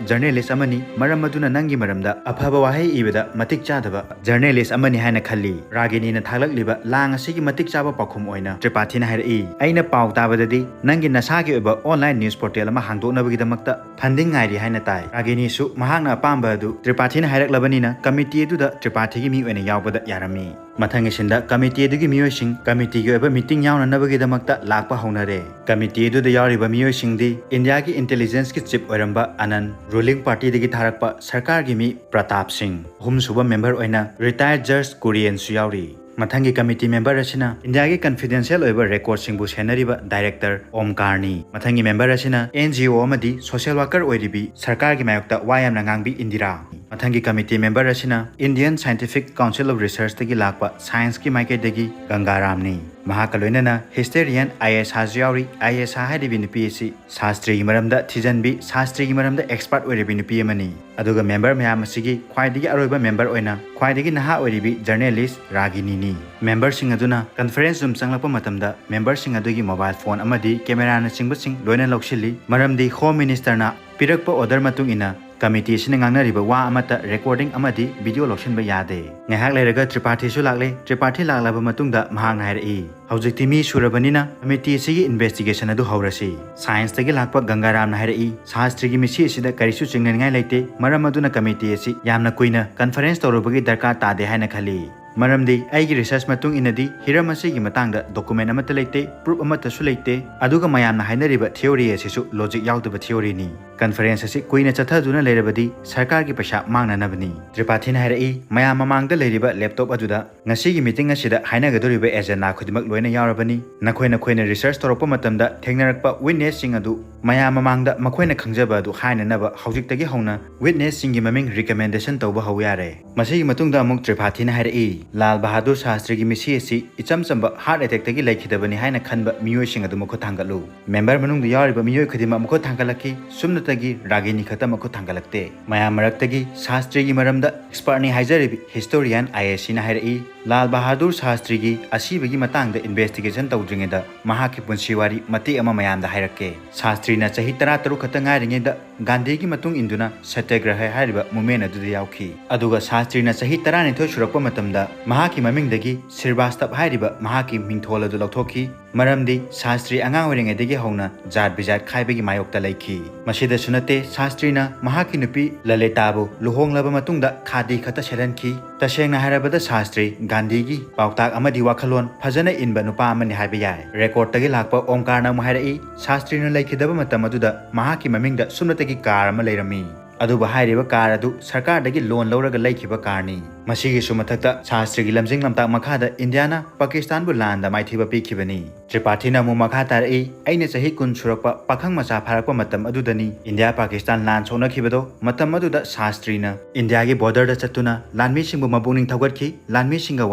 journalist ꯑꯃꯅꯤ, ꯃꯔꯝ ꯑꯗꯨꯅ ꯅꯪꯒꯤ ꯃꯔꯝꯗ ꯑꯐꯕ ꯋꯥꯍꯩ ꯏꯕꯗ ꯃꯇꯤꯛ ꯆꯥꯗꯕ journalist ꯑꯃꯅꯤ ꯍꯥꯏꯅ ꯈꯜꯂꯤ"꯫ ꯔꯥꯒꯤꯅꯤꯅ ꯊꯥꯛꯂꯛꯂꯤꯕ ꯂꯥꯡ ꯑꯁꯤꯒꯤ ꯃꯇꯤꯛ ꯆꯥꯕ ꯄꯥꯎꯈꯨꯝ ꯑꯣꯏꯅ ꯇ꯭ꯔꯤꯄꯥꯊꯤꯅ ꯍꯥꯏꯔꯛꯏ, "ꯑꯩꯅ ꯄꯥꯎ ꯇꯥꯕꯗꯗꯤ ꯅꯪꯒꯤ ꯅꯁꯥꯒꯤ ꯑꯣꯏꯕ online news portal ꯑꯃ ꯍꯥꯡꯗꯣꯛꯅꯕꯒꯤꯗꯃꯛꯇ funding ꯉꯥꯏꯔꯤ ꯍꯥꯏꯅ ꯇꯥꯏ"꯫ ꯔꯥꯒꯤꯅꯤꯁꯨ ꯃꯍꯥꯛꯅ ꯑꯄꯥꯝꯕ ꯑꯗꯨ ꯇ꯭ꯔꯤꯄꯥꯊꯤꯅ ꯍꯥꯏꯔꯛꯂꯕꯅꯤꯅ committee ꯑꯗꯨꯗ ꯇ꯭ꯔꯤꯄꯥꯊꯤꯒꯤ ꯃꯤ ꯑꯣꯏꯅ ꯌꯥꯎꯕꯗ ꯌꯥꯔꯝꯃꯤ꯫ ꯃꯊꯪꯒꯤ ꯁꯤꯟꯗ committee ꯑꯗꯨꯒꯤ ꯃꯤꯑꯣꯏꯁꯤꯡ committee ꯒꯤ ꯑꯣꯏꯕ meeting ꯌꯥꯎꯅꯅꯕꯒꯤꯗꯃꯛꯇ ꯂꯥꯛꯄ ꯍꯧꯅꯔꯦ꯫ Committee ꯑꯗꯨꯗ ꯌꯥꯎꯔꯤꯕ ꯃꯤꯑꯣꯏꯁꯤꯡꯗꯤ ꯏꯟꯗꯤꯌꯥꯒꯤ intelligence ꯀꯤ chief ꯑꯣꯏꯔꯝꯕ ꯑꯅꯟ, ruling party ꯗꯒꯤ ꯊꯥꯔꯛꯄ ꯁꯔꯀꯥꯔꯒꯤ ꯃꯤ ꯄ꯭ꯔꯇꯥꯞ ꯁꯤꯡ, ꯑꯍꯨꯝꯁꯨꯕ member ꯑꯣꯏꯅ retired judge ꯀꯨꯔꯤꯌꯟꯁꯨ ꯌꯥꯎꯔꯤ꯫ ꯃꯊꯪꯒꯤ committee member ꯑꯁꯤꯅ ꯏꯟꯗꯤꯌꯥꯒꯤ confidential ꯑꯣꯏꯕ record ꯁꯤꯡꯕꯨ ꯁꯦꯟꯅꯔꯤꯕ director ꯑꯣꯝꯀꯥꯔꯅꯤ꯫ ꯃꯊꯪꯒꯤ member ꯑꯁꯤꯅ N G O ꯑꯃꯗꯤ social worker ꯑꯣꯏꯔꯤꯕꯤ ꯁꯔꯀꯥꯔꯒꯤ ꯃꯥꯌꯣꯛꯇ ꯋꯥ ꯌꯥꯝꯅ ꯉꯥꯡꯕꯤ ꯏꯟꯗꯤꯔꯥ꯫ ꯃꯊꯪꯒꯤ ꯀꯃꯤꯇꯤ ꯃꯦꯝꯕꯔ ꯑꯁꯤꯅ Indian Scientific Council of Researchꯇꯒꯤ ꯂꯥꯛꯄ ꯁꯥꯏꯟꯁꯀꯤ ꯃꯥꯏꯀꯩꯗꯒꯤ ꯒꯪꯒꯥꯔꯥꯝꯅꯤ꯫ ꯃꯍꯥꯛꯀ ꯂꯣꯏꯅꯅ ꯍꯤꯁꯇꯣꯔꯤꯌꯥꯟ ꯑꯥꯏ ꯑꯦꯁ ꯍꯥꯁꯨ ꯌꯥꯎꯔꯤ꯫ ꯑꯥꯏ ꯑꯦꯁ ꯍꯥ ꯍꯥꯏꯔꯤꯕꯤ ꯅꯨꯄꯤ ꯑꯁꯤ ꯁꯥꯁꯇ꯭ꯔꯤꯒꯤ ꯃꯔꯝꯗ ꯊꯤꯖꯤꯟꯕꯤ, ꯁꯥꯁꯇ꯭ꯔꯤꯒꯤ ꯃꯔꯝꯗ ꯑꯦꯛꯁꯄꯥꯔꯠ ꯑꯣꯏꯔꯤꯕꯤ ꯅꯨꯄꯤ ꯑꯃꯅꯤ꯫ ꯑꯗꯨꯒ ꯃꯦꯝꯕꯔ ꯃꯌꯥꯝ ꯑꯁꯤꯒꯤ ꯈ꯭ꯋꯥꯏꯗꯒꯤ ꯑꯔꯣꯏꯕ ꯃꯦꯝꯕꯔ ꯑꯣꯏꯅ ꯈ꯭ꯋꯥꯏꯗꯒꯤ ꯅꯍꯥ ꯑꯣꯏꯔꯤꯕꯤ ꯖꯔꯅꯦꯂꯤꯁ ꯔꯥꯒꯤꯅꯤꯅꯤ꯫ ꯃꯦꯝꯕꯔꯁꯤꯡ ꯑꯗꯨꯅ ꯀꯟꯐꯔꯦꯟꯁ ꯔꯨꯝ ꯆꯪꯂꯛꯄ ꯃꯇꯝꯗ ꯃꯦꯝꯕꯔꯁꯤꯡ ꯑꯗꯨꯒꯤ ꯃꯣꯕꯥꯏꯜ ꯐꯣꯟ ꯑꯃꯗꯤ ꯀꯦꯃꯦꯔꯥꯅꯆꯤꯡꯕꯁꯤꯡ ꯂꯣꯏꯅ ꯂꯧꯁꯤꯜꯂꯤ, ꯃꯔꯝꯗꯤ ꯍꯣꯝ ꯃꯤꯅꯤꯁꯇꯔꯅ ꯄꯤꯔꯛꯄ ꯑꯣꯔꯗꯔ ꯃꯇꯨꯡ ꯏꯟꯅ ꯀꯃꯤꯇꯤ ꯑꯁꯤꯅ ꯉꯥꯡꯅꯔꯤꯕ ꯋꯥ ꯑꯃꯠꯇ ꯔꯦꯀꯣꯔꯗꯤꯡ ꯑꯃꯗꯤ ꯚꯤꯗꯤꯑꯣ ꯂꯧꯁꯤꯟꯕ ꯌꯥꯗꯦ꯫ ꯉꯥꯏꯍꯥꯛ ꯂꯩꯔꯒ ꯇ꯭ꯔꯤꯄꯥꯊꯤꯁꯨ ꯂꯥꯛꯂꯦ꯫ ꯇ꯭ꯔꯤꯄꯥꯊꯤ ꯂꯥꯛꯂꯕ ꯃꯇꯨꯡꯗ ꯃꯍꯥꯛꯅ ꯍꯥꯏꯔꯛꯏ, "ꯍꯧꯖꯤꯛꯇꯤ ꯃꯤ ꯁꯨꯔꯕꯅꯤꯅ ꯀꯃꯤꯇꯤ ꯑꯁꯤꯒꯤ ꯏꯟꯚꯦꯁꯇꯤꯒꯦꯁꯟ ꯑꯗꯨ ꯍꯧꯔꯁꯤ꯫ ꯁꯥꯏꯟꯁꯇꯒꯤ ꯂꯥꯛꯄ ꯒꯪꯒꯥꯔꯥꯝꯅ ꯍꯥꯏꯔꯛꯏ, "ꯁꯥꯁꯇ꯭ꯔꯤꯒꯤ ꯃꯤꯁꯤ ꯑꯁꯤꯗ ꯀꯔꯤꯁꯨ ꯆꯤꯡꯅꯅꯤꯡꯉꯥꯏ ꯂꯩꯇꯦ, ꯃꯔꯝ ꯑꯗꯨꯅ ꯀꯃꯤꯇꯤ ꯑꯁꯤ ꯌꯥꯝꯅ ꯀꯨꯏꯅ ꯀꯟꯐꯔꯦꯟꯁ ꯇꯧꯔꯨꯕꯒꯤ ꯗꯔꯀꯥꯔ ꯇꯥꯗꯦ ꯍꯥꯏꯅ ꯈꯜꯂꯤ꯫ ꯃꯔꯝꯗꯤ ꯑꯩꯒꯤ ꯔꯤꯁꯔꯆ ꯃꯇꯨꯡ ꯏꯟꯅꯗꯤ ꯍꯤꯔꯝ ꯑꯁꯤꯒꯤ ꯃꯇꯥꯡꯗ ꯗꯣꯀꯨꯃꯦꯟ ꯑꯃꯠꯇ ꯂꯩꯇꯦ, ꯄ꯭ꯔꯨꯐ ꯑꯃꯠꯇꯁꯨ ꯂꯩꯇꯦ, ꯑꯗꯨꯒ ꯃꯌꯥꯝꯅ ꯍꯥꯏꯅꯔꯤꯕ ꯊꯤꯑꯣꯔꯤ ꯑꯁꯤꯁꯨ ꯂꯣꯖꯤꯛ ꯌꯥꯎꯗꯕ ꯊꯤꯑꯣꯔꯤꯅꯤ꯫ ꯀꯟꯐꯔꯦꯟꯁ ꯑꯁꯤ ꯀꯨꯏꯅ ꯆꯠꯊꯗꯨꯅ ꯂꯩꯔꯕꯗꯤ ꯁꯔꯀꯥꯔꯒꯤ ꯄꯩꯁꯥ ꯃꯥꯡꯅꯅꯕꯅꯤ"꯫ ꯇ꯭ꯔꯤꯄꯥꯊꯤꯅ ꯍꯥꯏꯔꯛꯏ, "ꯃꯌꯥꯝ ꯃꯃꯥꯡꯗ ꯂꯩꯔꯤꯕ ꯂꯦꯞꯇꯣꯞ ꯑꯗꯨꯗ ꯉꯁꯤꯒꯤ ꯃꯤꯇꯤꯡ ꯑꯁꯤꯗ ꯍꯥꯏꯅꯒꯗꯧꯔꯤꯕ ꯑꯦꯖꯦꯟꯗꯥ ꯈꯨꯗꯤꯡꯃꯛ ꯂꯣꯏꯅ ꯌꯥꯎꯔꯕꯅꯤ꯫ ꯅꯈꯣꯏ ꯅꯈꯣꯏꯅ ꯔꯤꯁꯔꯆ ꯇꯧꯔꯛꯄ ꯃꯇꯝꯗ ꯊꯦꯡꯅꯔꯛꯄ ꯋꯤꯠꯅꯦꯁꯁꯤꯡ ꯑꯗꯨ ꯃꯌꯥꯝ ꯃꯃꯥꯡꯗ ꯃꯈꯣꯏꯅ ꯈꯪꯖꯕ ꯑꯗꯨ ꯍꯥꯏꯅꯅꯕ ꯍꯧꯖꯤꯛꯇꯒꯤ ꯍꯧꯅ ꯋꯤꯠꯅꯦꯁꯁꯤꯡꯒꯤ ꯃꯃꯤꯡ ꯔꯤꯀꯃꯦꯟꯗꯦꯁꯟ ꯇꯧꯕ ꯍꯧ ꯌꯥꯔꯦ"꯫ ꯃꯁꯤꯒꯤ ꯃꯇꯨꯡꯗ ꯑꯃꯨꯛ ꯇ꯭ꯔꯤꯄꯥꯊꯤꯅ ꯍꯥꯏꯔꯛꯏ, "ꯂꯥꯜ ꯕꯍꯥꯗꯨꯔ ꯁꯥꯁꯇ꯭ꯔꯤꯒꯤ ꯃꯤꯁꯤ ꯑꯁꯤ ꯏꯆꯝ ꯆꯝꯕ ꯍꯥꯔꯠ ꯑꯦꯇꯦꯛꯇꯒꯤ ꯂꯩꯈꯤꯗꯕꯅꯤ ꯍꯥꯏꯅ ꯈꯟꯕ ꯃꯤꯑꯣꯏꯁꯤꯡ ꯑꯗꯨ ꯃꯈꯨꯠ ꯊꯥꯡꯒꯠꯂꯨ"꯫ ꯃꯦꯝꯕꯔ ꯃꯅꯨꯡꯗ ꯌꯥꯎꯔꯤꯕ ꯃꯤꯑꯣꯏ ꯈꯨꯗꯤꯡꯃꯛ ꯃꯈꯨꯠ ꯊꯥꯡꯒꯠꯂꯛꯈꯤ꯫ ꯁꯨꯞꯅꯇꯒꯤ ꯔꯥꯒꯤꯅꯤ ꯈꯛꯇ ꯃꯈꯨꯠ ꯊꯥꯡꯒꯠꯂꯛꯇꯦ꯫ ꯃꯌꯥꯝ ꯃꯔꯛꯇꯒꯤ ꯁꯥꯁꯇ꯭ꯔꯤꯒꯤ ꯃꯔꯝꯗ ꯑꯦꯛꯁꯄꯔꯠꯅꯤ ꯍꯥꯏꯖꯔꯤꯕꯤ ꯍꯤꯁꯇꯣꯔꯤꯌꯥꯟ ꯑꯥꯏ ꯑꯦꯁ ꯁꯤꯅ ꯍꯥꯏꯔꯛꯏ, "ꯂꯥꯜ ꯕꯍꯥꯗꯨꯔ ꯁꯥꯁꯇ꯭ꯔꯤꯒꯤ ꯑꯁꯤꯕꯒꯤ ꯃꯇꯥꯡꯗ ꯏꯟꯚꯦꯁꯇꯤꯒꯦꯁꯟ ꯇꯧꯗ꯭ꯔꯤꯉꯩꯗ ꯃꯍꯥꯛꯀꯤ ꯄꯨꯟꯁꯤ ꯋꯥꯔꯤ ꯃꯇꯦꯛ ꯑꯃ ꯃꯌꯥꯝꯗ ꯍꯥꯏꯔꯛꯀꯦ꯫ ꯁꯥꯁꯇ꯭ꯔꯤꯅ ꯆꯍꯤ ꯇꯔꯥꯇꯔꯨꯛ ꯈꯛꯇ ꯉꯥꯏꯔꯤꯉꯩꯗ ꯒꯥꯟꯙꯤꯒꯤ ꯃꯇꯨꯡ ꯏꯟꯗꯨꯅ ꯁꯇ꯭ꯌꯒ꯭ꯔꯍ ꯍꯥꯏꯔꯤꯕ ꯃꯨꯚꯃꯦꯟ ꯑꯗꯨꯗ ꯌꯥꯎꯈꯤ꯫ ꯑꯗꯨꯒ ꯁꯥꯁꯇ꯭ꯔꯤꯅ ꯆꯍꯤ ꯇꯔꯥꯅꯤꯊꯣꯏ ꯁꯨꯔꯛꯄ ꯃꯇꯝꯗ ꯃꯍꯥꯛꯀꯤ ꯃꯃꯤꯡꯗꯒꯤ ꯁ꯭ꯔꯤꯕꯥꯁꯇꯕ ꯍꯥꯏꯔꯤꯕ ꯃꯍꯥꯛꯀꯤ ꯃꯤꯡꯊꯣꯜ ꯑꯗꯨ ꯂꯧꯊꯣꯛꯈꯤ, ꯃꯔꯝꯗꯤ ꯁꯥꯁꯇ꯭ꯔꯤ ꯑꯉꯥꯡ ꯑꯣꯏꯔꯤꯉꯩꯗꯒꯤ ꯍꯧꯅ ꯖꯥꯠ ꯕꯤꯖꯥꯠ ꯈꯥꯏꯕꯒꯤ ꯃꯥꯌꯣꯛꯇ ꯂꯩꯈꯤ"꯫ ꯃꯁꯤꯗꯁꯨ ꯅꯠꯇꯦ, ꯁꯥꯁꯇ꯭ꯔꯤꯅ ꯃꯍꯥꯛꯀꯤ ꯅꯨꯄꯤ ꯂꯂꯤꯇꯥꯕꯨ ꯂꯨꯍꯣꯡꯂꯕ ꯃꯇꯨꯡꯗ ꯈꯥꯗꯤ ꯈꯛꯇ ꯁꯦꯠꯍꯟꯈꯤ꯫ ꯇꯁꯦꯡꯅ ꯍꯥꯏꯔꯕꯗ ꯁꯥꯁꯇ꯭ꯔꯤ ꯒꯥꯟꯙꯤꯒꯤ ꯄꯥꯎꯇꯥꯛ ꯑꯃꯗꯤ ꯋꯥꯈꯜꯂꯣꯟ ꯐꯖꯅ ꯏꯟꯕ ꯅꯨꯄꯥ ꯑꯃꯅꯤ ꯍꯥꯏꯕ ꯌꯥꯏ꯫ ꯔꯦꯀꯣꯔꯗꯇꯒꯤ ꯂꯥꯛꯄ ꯑꯣꯝꯀꯥꯔꯅ ꯑꯃꯨꯛ ꯍꯥꯏꯔꯛꯏ, "ꯁꯥꯁꯇ꯭ꯔꯤꯅ ꯂꯩꯈꯤꯗꯕ ꯃꯇꯝ ꯑꯗꯨꯗ ꯃꯍꯥꯛꯀꯤ ꯃꯃꯤꯡꯗ ꯁꯨꯞꯅꯇꯒꯤ ꯀꯥꯔ ꯑꯃ ꯂꯩꯔꯝꯃꯤ꯫ ꯑꯗꯨꯕꯨ ꯍꯥꯏꯔꯤꯕ ꯀꯥꯔ ꯑꯗꯨ ꯁꯔꯀꯥꯔꯗꯒꯤ ꯂꯣꯟ ꯂꯧꯔꯒ ꯂꯩꯈꯤꯕ ꯀꯥꯔꯅꯤ"꯫ ꯃꯁꯤꯒꯤꯁꯨ ꯃꯊꯛꯇ ꯁꯥꯁꯇ꯭ꯔꯤꯒꯤ ꯂꯝꯖꯤꯡ ꯂꯝꯇꯥꯛ ꯃꯈꯥꯗ ꯏꯟꯗꯤꯌꯥꯅ ꯄꯥꯀꯤꯁꯇꯥꯟꯕꯨ ꯂꯥꯟꯗ ꯃꯥꯏꯊꯤꯕ ꯄꯤꯈꯤꯕꯅꯤ꯫ ꯇ꯭ꯔꯤꯄꯥꯊꯤꯅ ꯑꯃꯨꯛ ꯃꯈꯥ ꯇꯥꯔꯛꯏ, "ꯑꯩꯅ ꯆꯍꯤ ꯀꯨꯟ ꯁꯨꯔꯛꯄ ꯄꯥꯈꯪ ꯃꯆꯥ ꯐꯥꯔꯛꯄ ꯃꯇꯝ ꯑꯗꯨꯗꯅꯤ ꯏꯟꯗꯤꯌꯥ ꯄꯥꯀꯤꯁꯇꯥꯟ ꯂꯥꯟ ꯁꯣꯛꯅꯈꯤꯕꯗꯣ꯫ ꯃꯇꯝ ꯑꯗꯨꯗ ꯁꯥꯁꯇ꯭ꯔꯤꯅ ꯏꯟꯗꯤꯌꯥꯒꯤ ꯕꯣꯔꯗꯔꯗ ꯆꯠꯇꯨꯅ ꯂꯥꯟꯃꯤꯁꯤꯡꯕꯨ ꯃꯄꯨꯛꯅꯤꯡ ꯊꯧꯒꯠꯈꯤ, ꯂꯥꯟꯃꯤꯁꯤꯡꯒ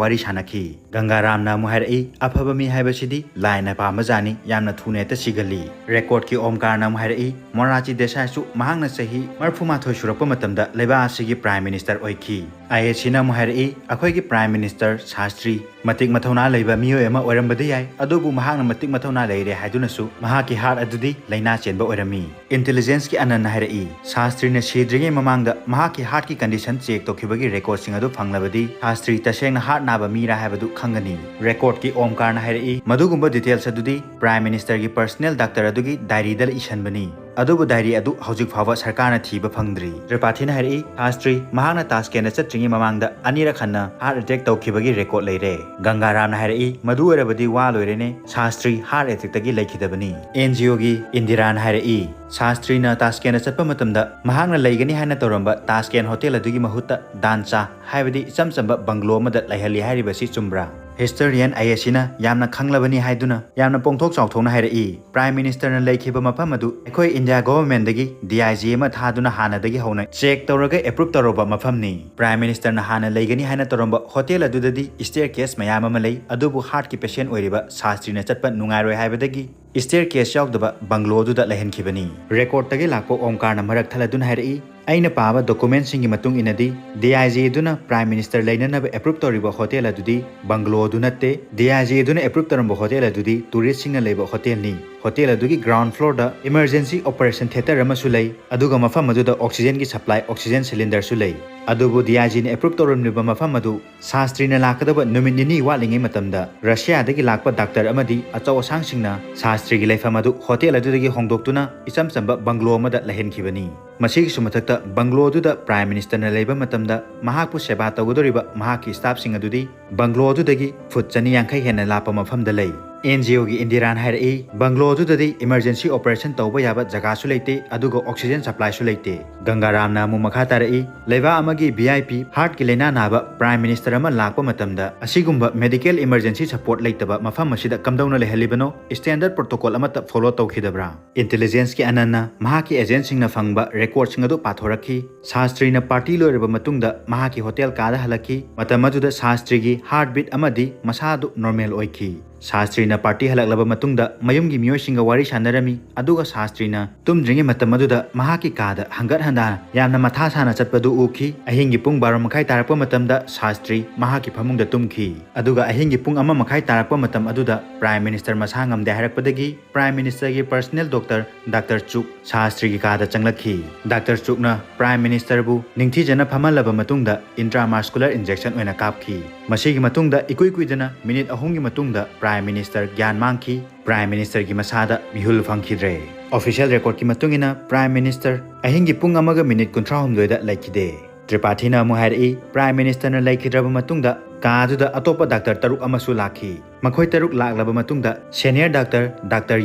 ꯋꯥꯔꯤ ꯁꯥꯅꯈꯤ"꯫ ꯒꯪꯒꯥꯔꯥꯝꯅ ꯑꯃꯨꯛ ꯍꯥꯏꯔꯛꯏ, "ꯑꯐꯕ ꯃꯤ ꯍꯥꯏꯕꯁꯤꯗꯤ ꯂꯥꯏꯅ ꯄꯥꯝꯕꯖꯥꯠꯅꯤ, ꯌꯥꯝꯅ ꯊꯨꯅ ꯍꯦꯛꯇ ꯁꯤꯒꯜꯂꯤ"꯫ ꯔꯦꯀꯣꯔꯗꯀꯤ ꯑꯣꯝꯀꯥꯔꯅ ꯑꯃꯨꯛ ꯍꯥꯏꯔꯛꯏ, "ꯃꯣꯔꯥꯔꯖꯤ ꯗꯦꯁꯥꯏꯁꯨ ꯃꯍꯥꯛꯅ ꯆꯍꯤ ꯃꯔꯤꯐꯨꯃꯥꯊꯣꯏ ꯁꯨꯔꯛꯄ ꯃꯇꯝꯗ ꯂꯩꯕꯥꯛ ꯑꯁꯤꯒꯤ ꯄ꯭ꯔꯥꯏꯝ ꯃꯤꯅꯤꯁꯇꯔ ꯑꯣꯏꯈꯤ"꯫ ꯑꯥꯏ ꯑꯦ ꯁꯤꯅ ꯑꯃꯨꯛ ꯍꯥꯏꯔꯛꯏ, "ꯑꯩꯈꯣꯏꯒꯤ ꯄ꯭ꯔꯥꯏꯝ ꯃꯤꯅꯤꯁꯇꯔ ꯁꯥꯁꯇ꯭ꯔꯤ ꯃꯇꯤꯛ ꯃꯊꯧꯅꯥ ꯂꯩꯕ ꯃꯤꯑꯣꯏ ꯑꯃ ꯑꯣꯏꯔꯝꯕꯗꯤ ꯌꯥꯏ, ꯑꯗꯨꯕꯨ ꯃꯍꯥꯛꯅ ꯃꯇꯤꯛ ꯃꯊꯧꯅꯥ ꯂꯩꯔꯦ ꯍꯥꯏꯗꯨꯅꯁꯨ ꯃꯍꯥꯛꯀꯤ ꯍꯥꯔꯠ ꯑꯗꯨꯗꯤ ꯂꯥꯏꯅꯥ ꯆꯦꯟꯕ ꯑꯣꯏꯔꯝꯃꯤ"꯫ ꯏꯟꯇꯦꯂꯤꯖꯦꯟꯁꯀꯤ ꯑꯅꯟꯅ ꯍꯥꯏꯔꯛꯏ, ꯁꯥꯁꯇ꯭ꯔꯤꯅ ꯁꯤꯗ꯭ꯔꯤꯉꯩ ꯃꯃꯥꯡꯗ ꯃꯍꯥꯛꯀꯤ ꯍꯥꯔꯠꯀꯤ ꯀꯟꯗꯤꯁꯟ ꯆꯦꯛ ꯇꯧꯈꯤꯕꯒꯤ ꯔꯦꯀꯣꯔꯗꯁꯤꯡ ꯑꯗꯨ ꯐꯪꯂꯕꯗꯤ ꯁꯥꯁꯇ꯭ꯔꯤ ꯇꯁꯦꯡꯅ ꯍꯥꯔꯠ ꯅꯥꯕ ꯃꯤꯔꯥ ꯍꯥꯏꯕꯗꯨ ꯈꯪꯒꯅꯤ꯫ ꯔꯦꯀꯣꯔꯗꯀꯤ ꯑꯣꯝꯀꯥꯔꯅ ꯍꯥꯏꯔꯛꯏ, "ꯃꯗꯨꯒꯨꯝꯕ ꯗꯤꯇꯦꯜꯁ ꯑꯗꯨꯗꯤ ꯄ꯭ꯔꯥꯏꯝ ꯃꯤꯅꯤꯁꯇꯔꯒꯤ ꯄꯔꯁꯅꯦꯜ ꯗꯥꯛꯇꯔ ꯑꯗꯨꯒꯤ ꯗꯥꯏꯔꯤꯗ ꯏꯁꯟꯕꯅꯤ꯫ ꯑꯗꯨꯕꯨ ꯗꯥꯏꯔꯤ ꯑꯗꯨ ꯍꯧꯖꯤꯛ ꯐꯥꯎꯕ ꯁꯔꯀꯥꯔꯅ ꯊꯤꯕ ꯐꯪꯗ꯭ꯔꯤ"꯫ ꯇ꯭ꯔꯤꯄꯥꯊꯤꯅ ꯍꯥꯏꯔꯛꯏ, ꯁꯥꯁꯇ꯭ꯔꯤ ꯃꯍꯥꯛꯅ ꯇꯥꯁꯀꯦꯟꯗ ꯆꯠꯇ꯭ꯔꯤꯉꯩ ꯃꯃꯥꯡꯗ ꯑꯅꯤꯔꯛ ꯍꯟꯅ ꯍꯥꯔꯠ ꯑꯦꯇꯦꯛ ꯇꯧꯈꯤꯕꯒꯤ ꯔꯦꯀꯣꯔꯗ ꯂꯩꯔꯦ꯫ ꯒꯪꯒꯥꯔꯥꯝꯅ ꯍꯥꯏꯔꯛꯏ, "ꯃꯗꯨ ꯑꯣꯏꯔꯕꯗꯤ ꯋꯥ ꯂꯣꯏꯔꯦꯅꯦ, ꯁꯥꯁꯇ꯭ꯔꯤ ꯍꯥꯔꯠ ꯑꯦꯇꯦꯛꯇꯒꯤ ꯂꯩꯈꯤꯗꯕꯅꯤ"꯫ ꯑꯦꯟ ꯖꯤ ꯑꯣꯒꯤ ꯏꯟꯗꯤꯔꯥꯅ ꯍꯥꯏꯔꯛꯏ, ꯁꯥꯁꯇ꯭ꯔꯤꯅ ꯇꯥꯁꯀꯦꯟꯗ ꯆꯠꯄ ꯃꯇꯝꯗ ꯃꯍꯥꯛꯅ ꯂꯩꯒꯅꯤ ꯍꯥꯏꯅ ꯇꯧꯔꯝꯕ ꯇꯥꯁꯀꯦꯟ ꯍꯣꯇꯦꯜ ꯑꯗꯨꯒꯤ ꯃꯍꯨꯠꯇ ꯗꯥꯟꯆꯥ, ꯍꯥꯏꯕꯗꯤ ꯏꯆꯝ ꯆꯝꯕ ꯕꯪꯒ꯭ꯂꯣ ꯑꯃꯗ ꯂꯩꯍꯜꯂꯤ ꯍꯥꯏꯔꯤꯕꯁꯤ ꯆꯨꯝꯕ꯭ꯔꯥ? ꯍꯤꯁꯇꯣꯔꯤꯌꯟ ꯑꯥꯏ ꯑꯦ ꯁꯤꯅ ꯌꯥꯝꯅ ꯈꯪꯂꯕꯅꯤ ꯍꯥꯏꯗꯨꯅ ꯌꯥꯝꯅ ꯄꯣꯡꯊꯣꯛ ꯆꯥꯎꯊꯣꯛꯅ ꯍꯥꯏꯔꯛꯏ, "ꯄ꯭ꯔꯥꯏꯝ ꯃꯤꯅꯤꯁꯇꯔꯅ ꯂꯩꯈꯤꯕ ꯃꯐꯝ ꯑꯗꯨ ꯑꯩꯈꯣꯏ ꯏꯟꯗꯤꯌꯥ ꯒꯣꯚꯔꯟꯃꯦꯟꯠꯗꯒꯤ ꯗꯤ ꯑꯥꯏ ꯖꯤ ꯑꯃ ꯊꯥꯗꯨꯅ ꯍꯥꯟꯅꯗꯒꯤ ꯍꯧꯅ ꯆꯦꯛ ꯇꯧꯔꯒ ꯑꯦꯄ꯭ꯔꯨꯞ ꯇꯧꯔꯕ ꯃꯐꯝꯅꯤ꯫ ꯄ꯭ꯔꯥꯏꯝ ꯃꯤꯅꯤꯁꯇꯔꯅ ꯍꯥꯟꯅ ꯂꯩꯒꯅꯤ ꯍꯥꯏꯅ ꯇꯧꯔꯝꯕ ꯍꯣꯇꯦꯜ ꯑꯗꯨꯗꯗꯤ ꯁ꯭ꯇꯦꯌꯔ ꯀꯦꯁ ꯃꯌꯥꯝ ꯑꯃ ꯂꯩ, ꯑꯗꯨꯕꯨ ꯍꯥꯔꯠꯀꯤ ꯄꯦꯁꯦꯟꯠ ꯑꯣꯏꯔꯤꯕ ꯁꯥꯁꯇ꯭ꯔꯤꯅ ꯆꯠꯄ ꯅꯨꯡꯉꯥꯏꯔꯣꯏ ꯍꯥꯏꯕꯗꯒꯤ ꯁ꯭ꯇꯦꯌꯔ ꯀꯦꯁ ꯌꯥꯎꯗꯕ ꯕꯪꯒ꯭ꯂꯣꯗꯨꯗ ꯂꯩꯍꯟꯈꯤꯕꯅꯤ"꯫ ꯔꯦꯀꯣꯔꯗꯇꯒꯤ ꯂꯥꯛꯄ ꯑꯣꯝꯀꯥꯔꯅ ꯃꯔꯛ ꯊꯠꯂꯗꯨꯅ ꯍꯥꯏꯔꯛꯏ, "ꯑꯩꯅ ꯄꯥꯕ ꯗꯣꯀꯨꯃꯦꯟꯠꯁꯤꯡꯒꯤ ꯃꯇꯨꯡ ꯏꯟꯅꯗꯤ, ꯗꯤ ꯑꯥꯏ ꯖꯤ ꯑꯗꯨꯅ ꯄ꯭ꯔꯥꯏꯝ ꯃꯤꯅꯤꯁꯇꯔ ꯂꯩꯅꯅꯕ ꯑꯦꯄ꯭ꯔꯨꯞ ꯇꯧꯔꯤꯕ ꯍꯣꯇꯦꯜ ꯑꯗꯨꯗꯤ ꯕꯪꯒ꯭ꯂꯣ ꯑꯗꯨ ꯅꯠꯇꯦ꯫ ꯗꯤ ꯑꯥꯏ ꯖꯤ ꯑꯗꯨꯅ ꯑꯦꯄ꯭ꯔꯨꯞ ꯇꯧꯔꯝꯕ ꯍꯣꯇꯦꯜ ꯑꯗꯨꯗꯤ ꯇꯨꯔꯤꯁꯁꯤꯡꯅ ꯂꯩꯕ ꯍꯣꯇꯦꯜꯅꯤ꯫ ꯍꯣꯇꯦꯜ ꯑꯗꯨꯒꯤ ꯒ꯭ꯔꯥꯎꯟ ꯐ꯭ꯂꯣꯔꯗ ꯏꯃꯔꯖꯦꯟꯁꯤ ꯑꯣꯄꯔꯦꯁꯟ ꯊꯤꯌꯦꯇꯔ ꯑꯃꯁꯨ ꯂꯩ, ꯑꯗꯨꯒ ꯃꯐꯝ ꯑꯗꯨꯗ ꯑꯣꯛꯁꯤꯖꯦꯟꯒꯤ ꯁꯄ꯭ꯂꯥꯏ, ꯑꯣꯛꯁꯤꯖꯦꯟ ꯁꯤꯂꯤꯟꯗꯔꯁꯨ ꯂꯩ꯫ ꯑꯗꯨꯕꯨ ꯗꯤ ꯑꯥꯏ ꯖꯤꯅ ꯑꯦꯄ꯭ꯔꯨꯞ ꯇꯧꯔꯝꯂꯤꯕ ꯃꯐꯝ ꯑꯗꯨ ꯁꯥꯁꯇ꯭ꯔꯤꯅ ꯂꯥꯛꯀꯗꯕ ꯅꯨꯃꯤꯠ ꯅꯤꯅꯤ ꯋꯥꯠꯂꯤꯉꯩ ꯃꯇꯝꯗ ꯔꯁꯤꯌꯥꯗꯒꯤ ꯂꯥꯛꯄ ꯗꯥꯛꯇꯔ ꯑꯃꯗꯤ ꯑꯆꯧ ꯑꯁꯥꯡꯁꯤꯡꯅ ꯁꯥꯁꯇ꯭ꯔꯤꯒꯤ ꯂꯩꯐꯝ ꯑꯗꯨ ꯍꯣꯇꯦꯜ ꯑꯗꯨꯗꯒꯤ ꯍꯣꯡꯗꯣꯛꯇꯨꯅ ꯏꯆꯝ ꯆꯝꯕ ꯕꯪꯒ꯭ꯂꯣ ꯑꯃꯗ ꯂꯩꯍꯟꯈꯤꯕꯅꯤ꯫ ꯃꯁꯤꯒꯤꯁꯨ ꯃꯊꯛꯇ ꯕꯪꯒ꯭ꯂꯣ ꯑꯗꯨꯗ ꯄ꯭ꯔꯥꯏꯝ ꯃꯤꯅꯤꯁꯇꯔꯅ ꯂꯩꯕ ꯃꯇꯝꯗ ꯃꯍꯥꯛꯄꯨ ꯁꯦꯕꯥ ꯇꯧꯒꯗꯧꯔꯤꯕ ꯃꯍꯥꯛꯀꯤ ꯁ꯭ꯇꯥꯐꯁꯤꯡ ꯑꯗꯨꯗꯤ ꯕꯪꯒ꯭ꯂꯣ ꯑꯗꯨꯗꯒꯤ ꯐꯨꯠ ꯆꯅꯤ ꯌꯥꯡꯈꯩ ꯍꯦꯟꯅ ꯂꯥꯞꯄ ꯃꯐꯝꯗ ꯂꯩ"꯫ ꯑꯦꯟ ꯖꯤ ꯑꯣꯒꯤ ꯏꯟꯗꯤꯔꯥꯅ ꯍꯥꯏꯔꯛꯏ, "ꯕꯪꯒ꯭ꯂꯣ ꯑꯗꯨꯗꯗꯤ emergency operation ꯇꯧꯕ ꯌꯥꯕ ꯖꯒꯥꯁꯨ ꯂꯩꯇꯦ, ꯑꯗꯨꯒ oxygen supplyꯁꯨ ꯂꯩꯇꯦ꯫" ꯒꯪꯒꯥꯔꯥꯝꯅ ꯑꯃꯨꯛ ꯃꯈꯥ ꯇꯥꯔꯛꯏ, "ꯂꯩꯕꯥꯛ ꯑꯃꯒꯤ V I P heartꯀꯤ ꯂꯥꯏꯅꯥ ꯅꯥꯕ Prime Minister ꯑꯃ ꯂꯥꯛꯄ ꯃꯇꯝꯗ ꯑꯁꯤꯒꯨꯝꯕ medical emergency support ꯂꯩꯇꯕ ꯃꯐꯝ ꯑꯁꯤꯗ ꯀꯝꯗꯧꯅ ꯂꯩꯍꯜꯂꯤꯕꯅꯣ? Standard protocol ꯑꯃꯠꯇ follow ꯇꯧꯈꯤꯗꯕ꯭ꯔꯥ?" Intelligenceꯀꯤ ꯑꯅꯟꯅ ꯃꯍꯥꯛꯀꯤ agentꯁꯤꯡꯅ ꯐꯪꯕ recordꯁꯤꯡ ꯑꯗꯨ ꯄꯥꯊꯣꯔꯛꯈꯤ꯫ ꯁꯥꯁꯇ꯭ꯔꯤꯅ party ꯂꯣꯏꯔꯕ ꯃꯇꯨꯡꯗ ꯃꯍꯥꯛꯀꯤ hotel ꯀꯥꯗ ꯍꯜꯂꯛꯈꯤ꯫ ꯃꯇꯝ ꯑꯗꯨꯗ ꯁꯥꯁꯇ꯭ꯔꯤꯒꯤ heartbeat ꯑꯃꯗꯤ ꯃꯁꯥ ꯑꯗꯨ normal ꯑꯣꯏꯈꯤ꯫ ꯁꯥꯁꯇ꯭ꯔꯤꯅ party ꯍꯜꯂꯛꯂꯕ ꯃꯇꯨꯡꯗ ꯃꯌꯨꯝꯒꯤ ꯃꯤꯑꯣꯏꯁꯤꯡꯒ ꯋꯥꯔꯤ ꯁꯥꯟꯅꯔꯝꯃꯤ, ꯑꯗꯨꯒ ꯁꯥꯁꯇ꯭ꯔꯤꯅ ꯇꯨꯝꯗ꯭ꯔꯤꯉꯩ ꯃꯇꯝ ꯑꯗꯨꯗ ꯃꯍꯥꯛꯀꯤ ꯀꯥꯗ ꯍꯪꯒꯠ ꯍꯟꯗꯥꯅ ꯌꯥꯝꯅ ꯃꯊꯥ ꯁꯥꯅ ꯆꯠꯄꯗꯨ ꯎꯈꯤ꯫ ꯑꯍꯤꯡꯒꯤ ꯄꯨꯡ ꯕꯥꯔꯣ ꯃꯈꯥꯏ ꯇꯥꯔꯛꯄ ꯃꯇꯝꯗ ꯁꯥꯁꯇ꯭ꯔꯤ ꯃꯍꯥꯛꯀꯤ ꯐꯃꯨꯡꯗ ꯇꯨꯝꯈꯤ꯫ ꯑꯗꯨꯒ ꯑꯍꯤꯡꯒꯤ ꯄꯨꯡ ꯑꯃ ꯃꯈꯥꯏ ꯇꯥꯔꯛꯄ ꯃꯇꯝ ꯑꯗꯨꯗ Prime Minister ꯃꯁꯥ ꯉꯝꯗꯦ ꯍꯥꯏꯔꯛꯄꯗꯒꯤ Prime Ministerꯒꯤ personal doctor Doctor Chuk ꯁꯥꯁꯇ꯭ꯔꯤꯒꯤ ꯀꯥꯗ ꯆꯪꯂꯛꯈꯤ꯫ Doctor Chukꯅ Prime Ministerꯕꯨ ꯅꯤꯡꯊꯤꯖꯅ ꯐꯝꯍꯜꯂꯕ ꯃꯇꯨꯡꯗ intramuscular injection ꯑꯣꯏꯅ ꯀꯥꯞꯈꯤ꯫ ꯃꯁꯤꯒꯤ ꯃꯇꯨꯡꯗ ꯏꯀꯨꯏ ꯀꯨꯏꯗꯅ minute ꯑꯍꯨꯝꯒꯤ ꯃꯇꯨꯡꯗ Prime Minister ꯒ꯭ꯌꯥꯟ ꯃꯥꯡꯈꯤ꯫ Prime Ministerꯒꯤ ꯃꯁꯥꯗ ꯃꯤꯍꯨꯜ ꯐꯪꯈꯤꯗ꯭ꯔꯦ꯫ Official recordꯀꯤ ꯃꯇꯨꯡ ꯏꯟꯅ Prime Minister ꯑꯍꯤꯡꯒꯤ ꯄꯨꯡ ꯑꯃꯒ minute ꯀꯨꯟꯊ꯭ꯔꯥ ꯍꯨꯝꯗꯣꯏꯗ ꯂꯩꯈꯤꯗꯦ꯫ ꯇ꯭ꯔꯤꯄꯥꯊꯤꯅ ꯑꯃꯨꯛ ꯍꯥꯏꯔꯛꯏ, Prime Ministerꯅ ꯂꯩꯈꯤꯗ꯭ꯔꯕ ꯃꯇꯨꯡꯗ ꯀꯥ ꯑꯗꯨꯗ ꯑꯇꯣꯞꯄ doctor ꯇꯔꯨꯛ ꯑꯃꯁꯨ ꯂꯥꯛꯈꯤ꯫ ꯃꯈꯣꯏ ꯇꯔꯨꯛ ꯂꯥꯛꯂꯕ ꯃꯇꯨꯡꯗ senior doctor Doctor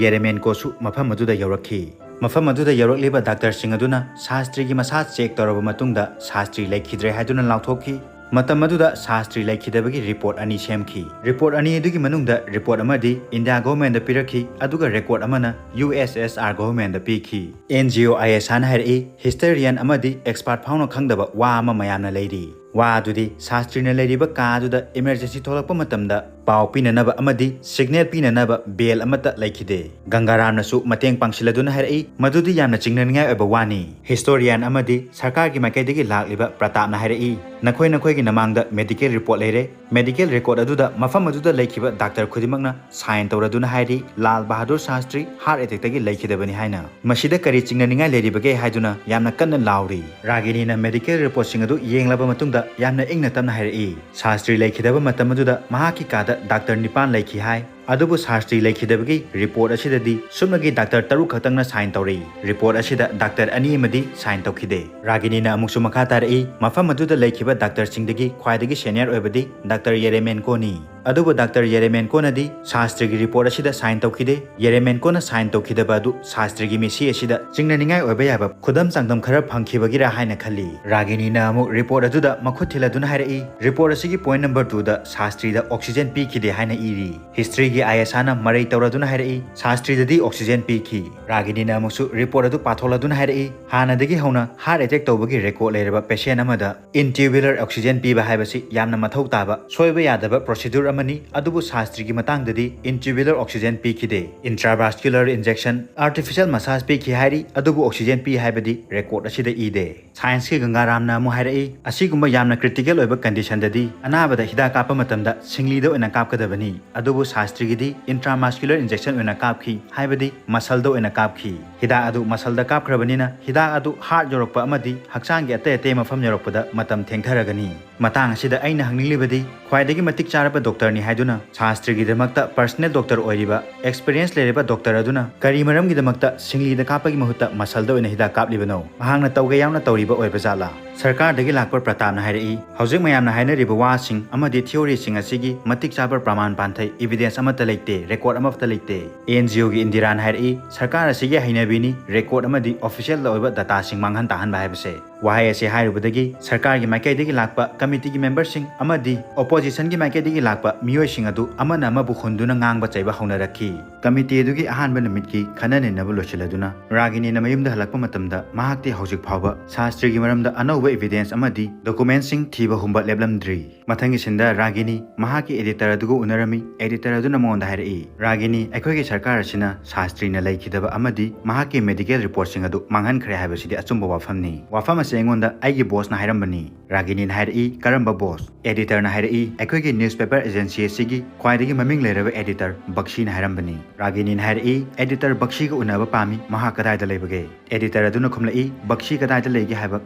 Yeremenkoꯁꯨ ꯃꯐꯝ ꯑꯗꯨꯗ ꯌꯧꯔꯛꯈꯤ꯫ ꯃꯐꯝ ꯑꯗꯨꯗ ꯌꯧꯔꯛꯂꯤꯕ doctorꯁꯤꯡ ꯑꯗꯨꯅ ꯁꯥꯁꯇ꯭ꯔꯤꯒꯤ ꯃꯁꯥ check ꯇꯧꯔꯕ ꯃꯇꯨꯡꯗ ꯁꯥꯁꯇ꯭ꯔꯤ ꯂꯩꯈꯤꯗ꯭ꯔꯦ ꯍꯥꯏꯗꯨꯅ ꯂꯥꯎꯊꯣꯛꯈꯤ꯫ ꯃꯇꯝ ꯑꯗꯨꯗ ꯁꯥꯁꯇ꯭ꯔꯤ ꯂꯩꯈꯤꯗꯕꯒꯤ report ꯑꯅꯤ ꯁꯦꯝꯈꯤ꯫ Report ꯑꯅꯤ ꯑꯗꯨꯒꯤ ꯃꯅꯨꯡꯗ report ꯑꯃꯗꯤ India governmentꯗ ꯄꯤꯔꯛꯈꯤ, ꯑꯗꯨꯒ record ꯑꯃꯅ U S S R governmentꯗ ꯄꯤꯈꯤ꯫ N G O I S Rꯅ ꯍꯥꯏꯔꯛꯏ, historian ꯑꯃꯗꯤ expert ꯐꯥꯎꯅ ꯈꯪꯗꯕ ꯋꯥ ꯑꯃ ꯃꯌꯥꯝꯅ ꯂꯩꯔꯤ꯫ ꯋꯥ ꯑꯗꯨꯗꯤ ꯁꯥꯁꯇ꯭ꯔꯤꯅ ꯂꯩꯔꯤꯕ ꯀꯥ ꯑꯗꯨꯗ emergency ꯊꯣꯛꯂꯛꯄ ꯃꯇꯝꯗ ꯄꯥꯎ ꯄꯤꯅꯅꯕ ꯑꯃꯗꯤ signal ꯄꯤꯅꯅꯕ bell ꯑꯃꯠꯇ ꯂꯩꯈꯤꯗꯦ꯫ ꯒꯪꯒꯥꯔꯥꯝꯅꯁꯨ ꯃꯇꯦꯡ ꯄꯥꯡꯁꯤꯜꯂꯗꯨꯅ ꯍꯥꯏꯔꯛꯏ, ꯃꯗꯨꯗꯤ ꯌꯥꯝꯅ ꯆꯤꯡꯅꯅꯤꯡꯉꯥꯏ ꯑꯣꯏꯕ ꯋꯥꯅꯤ꯫ Historian ꯑꯃꯗꯤ ꯁꯔꯀꯥꯔꯒꯤ ꯃꯥꯏꯀꯩꯗꯒꯤ ꯂꯥꯛꯂꯤꯕ ꯄ꯭ꯔꯇꯥꯞꯅ ꯍꯥꯏꯔꯛꯏ, ꯅꯈꯣꯏ ꯅꯈꯣꯏꯒꯤ ꯅꯃꯥꯡꯗ medical report ꯂꯩꯔꯦ꯫ Medical record ꯑꯗꯨꯗ ꯃꯐꯝ ꯑꯗꯨꯗ ꯂꯩꯈꯤꯕ doctor ꯈꯨꯗꯤꯡꯃꯛꯅ sign ꯇꯧꯔꯗꯨꯅ ꯍꯥꯏꯔꯤ, ꯂꯥꯜ ꯕꯍꯥꯗꯨꯔ ꯁꯥꯁꯇ꯭ꯔꯤ heart attackꯇꯒꯤ ꯂꯩꯈꯤꯗꯕꯅꯤ ꯍꯥꯏꯅ꯫ ꯃꯁꯤꯗ ꯀꯔꯤ ꯆꯤꯡꯅꯅꯤꯡꯉꯥꯏ ꯂꯩꯔꯤꯕꯒꯦ ꯍꯥꯏꯗꯨꯅ ꯌꯥꯝꯅ ꯀꯟꯅ ꯂꯥꯎꯔꯤ꯫ ꯔꯥꯒꯤꯅꯤꯅ medical reportꯁꯤꯡ ꯑꯗꯨ ꯌꯦꯡꯂꯕ ꯃꯇꯨꯡꯗ ꯌꯥꯝꯅ ꯏꯪꯅ ꯇꯞꯅ ꯍꯥꯏꯔꯛꯏ, ꯁꯥꯁꯇ꯭ꯔꯤ ꯂꯩꯈꯤꯗꯕ ꯃꯇꯝ ꯑꯗꯨꯗ ꯃꯍꯥꯛꯀꯤ ꯀꯥꯗ doctor ꯅꯤꯄꯥꯟ ꯂꯩꯈꯤ ꯍꯥꯏ꯫ ꯑꯗꯨꯕꯨ ꯁꯥꯁꯇ꯭ꯔꯤ ꯂꯩꯈꯤꯗꯕꯒꯤ report ꯑꯁꯤꯗꯗꯤ ꯁꯨꯞꯅꯒꯤ doctor ꯇꯔꯨꯛ ꯈꯛꯇꯪꯅ sign ꯇꯧꯔꯤ꯫ Report ꯑꯁꯤꯗ doctor ꯑꯅꯤ ꯑꯃꯗꯤ sign ꯇꯧꯈꯤꯗꯦ꯫ ꯔꯥꯒꯤꯅꯤꯅ ꯑꯃꯨꯛꯁꯨ ꯃꯈꯥ ꯇꯥꯔꯛꯏ, ꯃꯐꯝ ꯑꯗꯨꯗ ꯂꯩꯈꯤꯕ doctorꯁꯤꯡꯗꯒꯤ ꯈ꯭ꯋꯥꯏꯗꯒꯤ senior ꯑꯣꯏꯕꯗꯤ doctor Yeremenkoꯅꯤ꯫ ꯑꯗꯨꯕꯨ ꯗꯥꯛꯇꯔ ꯌꯦꯔꯦꯃꯦꯟꯀꯣꯅꯗꯤ ꯁꯥꯁꯇ꯭ꯔꯤꯒꯤ ꯔꯤꯄꯣꯔꯠ ꯑꯁꯤꯗ ꯁꯥꯏꯟ ꯇꯧꯈꯤꯗꯦ꯫ ꯌꯦꯔꯦꯃꯦꯟꯀꯣꯅ ꯁꯥꯏꯟ ꯇꯧꯈꯤꯗꯕ ꯑꯗꯨ ꯁꯥꯁꯇ꯭ꯔꯤꯒꯤ ꯃꯤꯁꯤ ꯑꯁꯤꯗ ꯆꯤꯡꯅꯅꯤꯡꯉꯥꯏ ꯑꯣꯏꯕ ꯌꯥꯕ ꯈꯨꯗꯝ ꯆꯥꯡꯗꯝ ꯈꯔ ꯐꯪꯈꯤꯕꯒꯤꯔꯥ ꯍꯥꯏꯅ ꯈꯜꯂꯤ꯫ ꯔꯥꯒꯤꯅꯤꯅ ꯑꯃꯨꯛ ꯔꯤꯄꯣꯔꯠ ꯑꯗꯨꯗ ꯃꯈꯨꯠ ꯊꯤꯜꯂꯗꯨꯅ ꯍꯥꯏꯔꯛꯏ, ꯔꯤꯄꯣꯔꯠ ꯑꯁꯤꯒꯤ ꯄꯣꯏꯟꯠ ꯅꯝꯕꯔ ꯇꯨꯗ ꯁꯥꯁꯇ꯭ꯔꯤꯗ ꯑꯣꯛꯁꯤꯖꯦꯟ ꯄꯤꯈꯤꯗꯦ ꯍꯥꯏꯅ ꯏꯔꯤ꯫ ꯍꯤꯁꯇ꯭ꯔꯤꯒꯤ ꯑꯥꯏ ꯑꯦꯁ ꯑꯥꯔꯅ ꯃꯔꯩ ꯇꯧꯔꯗꯨꯅ ꯍꯥꯏꯔꯛꯏ, ꯁꯥꯁꯇ꯭ꯔꯤꯗꯗꯤ ꯑꯣꯛꯁꯤꯖꯦꯟ ꯄꯤꯈꯤ꯫ ꯔꯥꯒꯤꯅꯤꯅ ꯑꯃꯨꯛꯁꯨ ꯔꯤꯄꯣꯔꯠ ꯑꯗꯨ ꯄꯥꯊꯣꯛꯂꯗꯨꯅ ꯍꯥꯏꯔꯛꯏ, ꯍꯥꯟꯅꯗꯒꯤ ꯍꯧꯅ ꯍꯥꯔꯠ ꯑꯦꯇꯦꯛ ꯇꯧꯕꯒꯤ ꯔꯦꯀꯣꯔꯗ ꯂꯩꯔꯕ ꯄꯦꯁꯦꯟꯠ ꯑꯃꯗ ꯏꯟꯇ꯭ꯌꯨꯕꯨꯂꯔ ꯑꯣꯛꯁꯤꯖꯦꯟ ꯄꯤꯕ ꯍꯥꯏꯕꯁꯤ ꯌꯥꯝꯅ ꯃꯊꯧ ꯇꯥꯕ, ꯁꯣꯏꯕ ꯌꯥꯗꯕ ꯄ꯭ꯔꯣꯁꯤꯗ꯭ꯌꯨꯔ ꯑꯃꯅꯤ꯫ ꯑꯗꯨꯕꯨ ꯁꯥꯁꯇ꯭ꯔꯤꯒꯤ ꯃꯇꯥꯡꯗꯗꯤ ꯏꯟꯇ꯭ꯌꯨꯕꯨꯂꯔ ꯑꯣꯛꯁꯤꯖꯦꯟ ꯄꯤꯈꯤꯗꯦ꯫ ꯏꯟꯇ꯭ꯔꯥꯚꯥꯁꯀ꯭ꯌꯨꯂꯔ ꯏꯟꯖꯦꯛꯁꯟ, ꯑꯥꯔꯇꯤꯐꯤꯁꯤꯌꯦꯜ ꯃꯁꯥꯖ ꯄꯤꯈꯤ ꯍꯥꯏꯔꯤ, ꯑꯗꯨꯕꯨ ꯑꯣꯛꯁꯤꯖꯦꯟ ꯄꯤ ꯍꯥꯏꯕꯗꯤ ꯔꯦꯀꯣꯔꯗ ꯑꯁꯤꯗ ꯏꯗꯦ꯫ ꯁꯥꯏꯟꯁꯀꯤ ꯒꯪꯒꯥꯔꯥꯝꯅ ꯑꯃꯨꯛ ꯍꯥꯏꯔꯛꯏ, ꯑꯁꯤꯒꯨꯝꯕ ꯌꯥꯝꯅ ꯀ꯭ꯔꯤꯇꯤꯀꯦꯜ ꯑꯣꯏꯕ ꯀꯟꯗꯤꯁꯟꯗꯗꯤ ꯑꯅꯥꯕꯗ ꯍꯤꯗꯥꯛ ꯀꯥꯞꯄ ꯃꯇꯝꯗ ꯁꯤꯡꯂꯤꯗ ꯑꯣꯏꯅ ꯀꯥꯞꯀꯗꯕꯅꯤ, ꯑꯗꯨꯕꯨ ꯁꯥꯁꯇ꯭ꯔꯤꯒꯤꯗꯤ ꯏꯟꯇ꯭ꯔꯥꯃꯥꯁꯀ꯭ꯌꯨꯂꯔ ꯏꯟꯖꯦꯛꯁꯟ ꯑꯣꯏꯅ ꯀꯥꯞꯈꯤ, ꯍꯥꯏꯕꯗꯤ ꯃꯁꯜꯗ ꯑꯣꯏꯅ ꯀꯥꯞꯈꯤ꯫ ꯍꯤꯗꯥꯛ ꯑꯗꯨ ꯃꯁꯜꯗ ꯀꯥꯞꯈ꯭ꯔꯕꯅꯤꯅ ꯍꯤꯗꯥꯛ ꯑꯗꯨ ꯍꯥꯔꯠ ꯌꯧꯔꯛꯄ ꯑꯃꯗꯤ ꯍꯛꯆꯥꯡꯒꯤ ꯑꯇꯩ ꯑꯇꯩ ꯃꯐꯝ ꯌꯧꯔꯛꯄꯗ ꯃꯇꯝ ꯊꯦꯡꯊꯔꯒꯅꯤ꯫ ꯃꯇꯥꯡ ꯑꯁꯤꯗ ꯑꯩꯅ ꯍꯪꯅꯤꯡꯂꯤꯕꯗꯤ, ꯈ꯭ꯋꯥꯏꯗꯒꯤ ꯃꯇꯤꯛ ꯆꯥꯔꯕ ꯗꯣꯛꯇꯔꯅꯤ ꯍꯥꯏꯗꯨꯅ ꯁꯥꯁꯇ꯭ꯔꯤꯒꯤꯗꯃꯛꯇ ꯄꯔꯁꯅꯦꯜ ꯗꯣꯛꯇꯔ ꯑꯣꯏꯔꯤꯕ, ꯑꯦꯛꯁꯄꯤꯔꯤꯌꯦꯟꯁ ꯂꯩꯔꯕ ꯗꯣꯛꯇꯔ ꯑꯗꯨꯅ ꯀꯔꯤ ꯃꯔꯝꯒꯤꯗꯃꯛꯇ ꯁꯤꯡꯂꯤꯗ ꯀꯥꯞꯄꯒꯤ ꯃꯍꯨꯠꯇ ꯃꯁꯜꯗ ꯑꯣꯏꯅ ꯍꯤꯗꯥꯛ ꯀꯥꯞꯂꯤꯕꯅꯣ? ꯃꯍꯥꯛꯅ ꯇꯧꯒꯦ ꯌꯥꯎꯅ ꯇꯧꯔꯤꯕ ꯑꯣꯏꯕ ꯖꯥꯠꯂꯥ? ꯁꯔꯀꯥꯔꯗꯒꯤ ꯂꯥꯛꯄ ꯄ꯭ꯔꯇꯥꯞꯅ ꯍꯥꯏꯔꯛꯏ, ꯍꯧꯖꯤꯛ ꯃꯌꯥꯝꯅ ꯍꯥꯏꯅꯔꯤꯕ ꯋꯥꯁꯤꯡ ꯑꯃꯗꯤ ꯊꯤꯑꯣꯔꯤꯁꯤꯡ ꯑꯁꯤꯒꯤ ꯃꯇꯤꯛ ꯆꯥꯕ ꯄ꯭ꯔꯃꯥꯟ ꯄꯥꯟꯊꯩ, ꯏꯕꯤꯗꯦꯟꯁ ꯑꯃꯠꯇ ꯂꯩꯇꯦ, ꯔꯦꯀꯣꯔꯗ ꯑꯃꯠꯇ ꯂꯩꯇꯦ꯫ ꯑꯦ ꯑꯦꯟ ꯖꯤ ꯑꯣꯒꯤ ꯏꯟꯗꯤꯔꯥꯅ ꯍꯥꯏꯔꯛꯏ, ꯁꯔꯀꯥꯔ ꯑꯁꯤꯒꯤ ꯍꯩꯅꯕꯤꯅꯤ ꯔꯦꯀꯣꯔꯗ ꯑꯃꯗꯤ ꯑꯣꯐꯤꯁꯤꯌꯦꯜꯗ ꯑꯣꯏꯕ ꯗꯇꯥꯁꯤꯡ ꯃꯥꯡꯍꯟ ꯇꯥꯍꯟꯕ ꯍꯥꯏꯕꯁꯦ꯫ ꯋꯥꯍꯩ ꯑꯁꯤ ꯍꯥꯏꯔꯨꯕꯗꯒꯤ ꯁꯔꯀꯥꯔꯒꯤ ꯃꯥꯏꯀꯩꯗꯒꯤ ꯂꯥꯛꯄ, ꯀꯃꯤꯇꯤꯒꯤ ꯃꯦꯝꯕꯔꯁꯤꯡ ꯑꯃꯗꯤ ꯑꯣꯄꯣꯖꯤꯁꯟꯒꯤ ꯃꯥꯏꯀꯩꯗꯒꯤ ꯂꯥꯛꯄ ꯃꯤꯑꯣꯏꯁꯤꯡ ꯑꯗꯨ ꯑꯃꯅ ꯑꯃꯕꯨ ꯍꯨꯟꯗꯨꯅ ꯉꯥꯡꯕ ꯆꯩꯕ ꯍꯧꯅꯔꯛꯈꯤ꯫ ꯀꯃꯤꯇꯤ ꯑꯗꯨꯒꯤ ꯑꯍꯥꯟꯕ ꯅꯨꯃꯤꯠꯀꯤ ꯈꯟꯅ ꯅꯩꯅꯕ ꯂꯣꯏꯁꯤꯜꯂꯗꯨꯅ ꯔꯥꯒꯤꯅꯤꯅ ꯃꯌꯨꯝꯗ ꯍꯜꯂꯛꯄ ꯃꯇꯝꯗ ꯃꯍꯥꯛꯇꯤ ꯍꯧꯖꯤꯛ ꯐꯥꯎꯕ ꯁꯥꯁꯇ꯭ꯔꯤꯒꯤ ꯃꯔꯝꯗ ꯑꯅꯧꯕ ꯏꯕꯤꯗꯦꯟꯁ ꯑꯃꯗꯤ ꯗꯣꯀꯨꯃꯦꯟꯁꯤꯡ ꯊꯤꯕ ꯍꯨꯝꯕ ꯂꯦꯞꯂꯝꯗ꯭ꯔꯤ꯫ ꯃꯊꯪꯒꯤ ꯁꯤꯟꯗ ꯔꯥꯒꯤꯅꯤ ꯃꯍꯥꯛꯀꯤ ꯑꯦꯗꯤꯇꯔ ꯑꯗꯨꯒ ꯎꯅꯔꯝꯃꯤ꯫ ꯑꯦꯗꯤꯇꯔ ꯑꯗꯨꯅ ꯃꯉꯣꯟꯗ ꯍꯥꯏꯔꯛꯏ, "ꯔꯥꯒꯤꯅꯤ, ꯑꯩꯈꯣꯏꯒꯤ ꯁꯔꯀꯥꯔ ꯑꯁꯤꯅ ꯁꯥꯁꯇ꯭ꯔꯤꯅ ꯂꯩꯈꯤꯗꯕ ꯑꯃꯗꯤ ꯃꯍꯥꯛꯀꯤ ꯃꯦꯗꯤꯀꯦꯜ ꯔꯤꯄꯣꯔꯠꯁꯤꯡ ꯑꯗꯨ ꯃꯥꯡꯍꯟꯈ꯭ꯔꯦ ꯍꯥꯏꯕꯁꯤꯗꯤ ꯑꯆꯨꯝꯕ ꯋꯥꯐꯝꯅꯤ꯫ ꯋꯥꯐꯝ ꯑꯁꯤ ꯑꯩꯉꯣꯟꯗ ꯑꯩꯒꯤ ꯕꯣꯁꯅ ꯍꯥꯏꯔꯝꯕꯅꯤ꯫" ꯔꯥꯒꯤꯅꯤꯅ ꯍꯥꯏꯔꯛꯏ, "ꯀꯔꯝꯕ ꯕꯣꯁ?" ꯑꯦꯗꯤꯇꯔꯅ ꯍꯥꯏꯔꯛꯏ, "ꯑꯩꯈꯣꯏꯒꯤ ꯅ꯭ꯌꯨꯁꯄꯦꯄꯔ ꯑꯦꯖꯦꯟꯁꯤ ꯑꯁꯤꯒꯤ ꯈ꯭ꯋꯥꯏꯗꯒꯤ ꯃꯃꯤꯡ ꯂꯩꯔꯕ ꯑꯦꯗꯤꯇꯔ ꯕꯛꯁꯤꯅ ꯍꯥꯏꯔꯝꯕꯅꯤ꯫" ꯔꯥꯒꯤꯅꯤꯅ ꯍꯥꯏꯔꯛꯏ, "ꯑꯦꯗꯤꯇꯔ ꯕꯛꯁꯤꯒ ꯎꯅꯕ ꯄꯥꯝꯃꯤ, ꯃꯍꯥꯛ ꯀꯗꯥꯏꯗ ꯂꯩꯕꯒꯦ?" ꯑꯦꯗꯤꯇꯔ ꯑꯗꯨꯅ ꯈꯨꯝꯂꯛꯏ, "ꯕꯛꯁꯤ ꯀꯗꯥꯏꯗ ꯂꯩꯒꯦ ꯍꯥꯏꯕ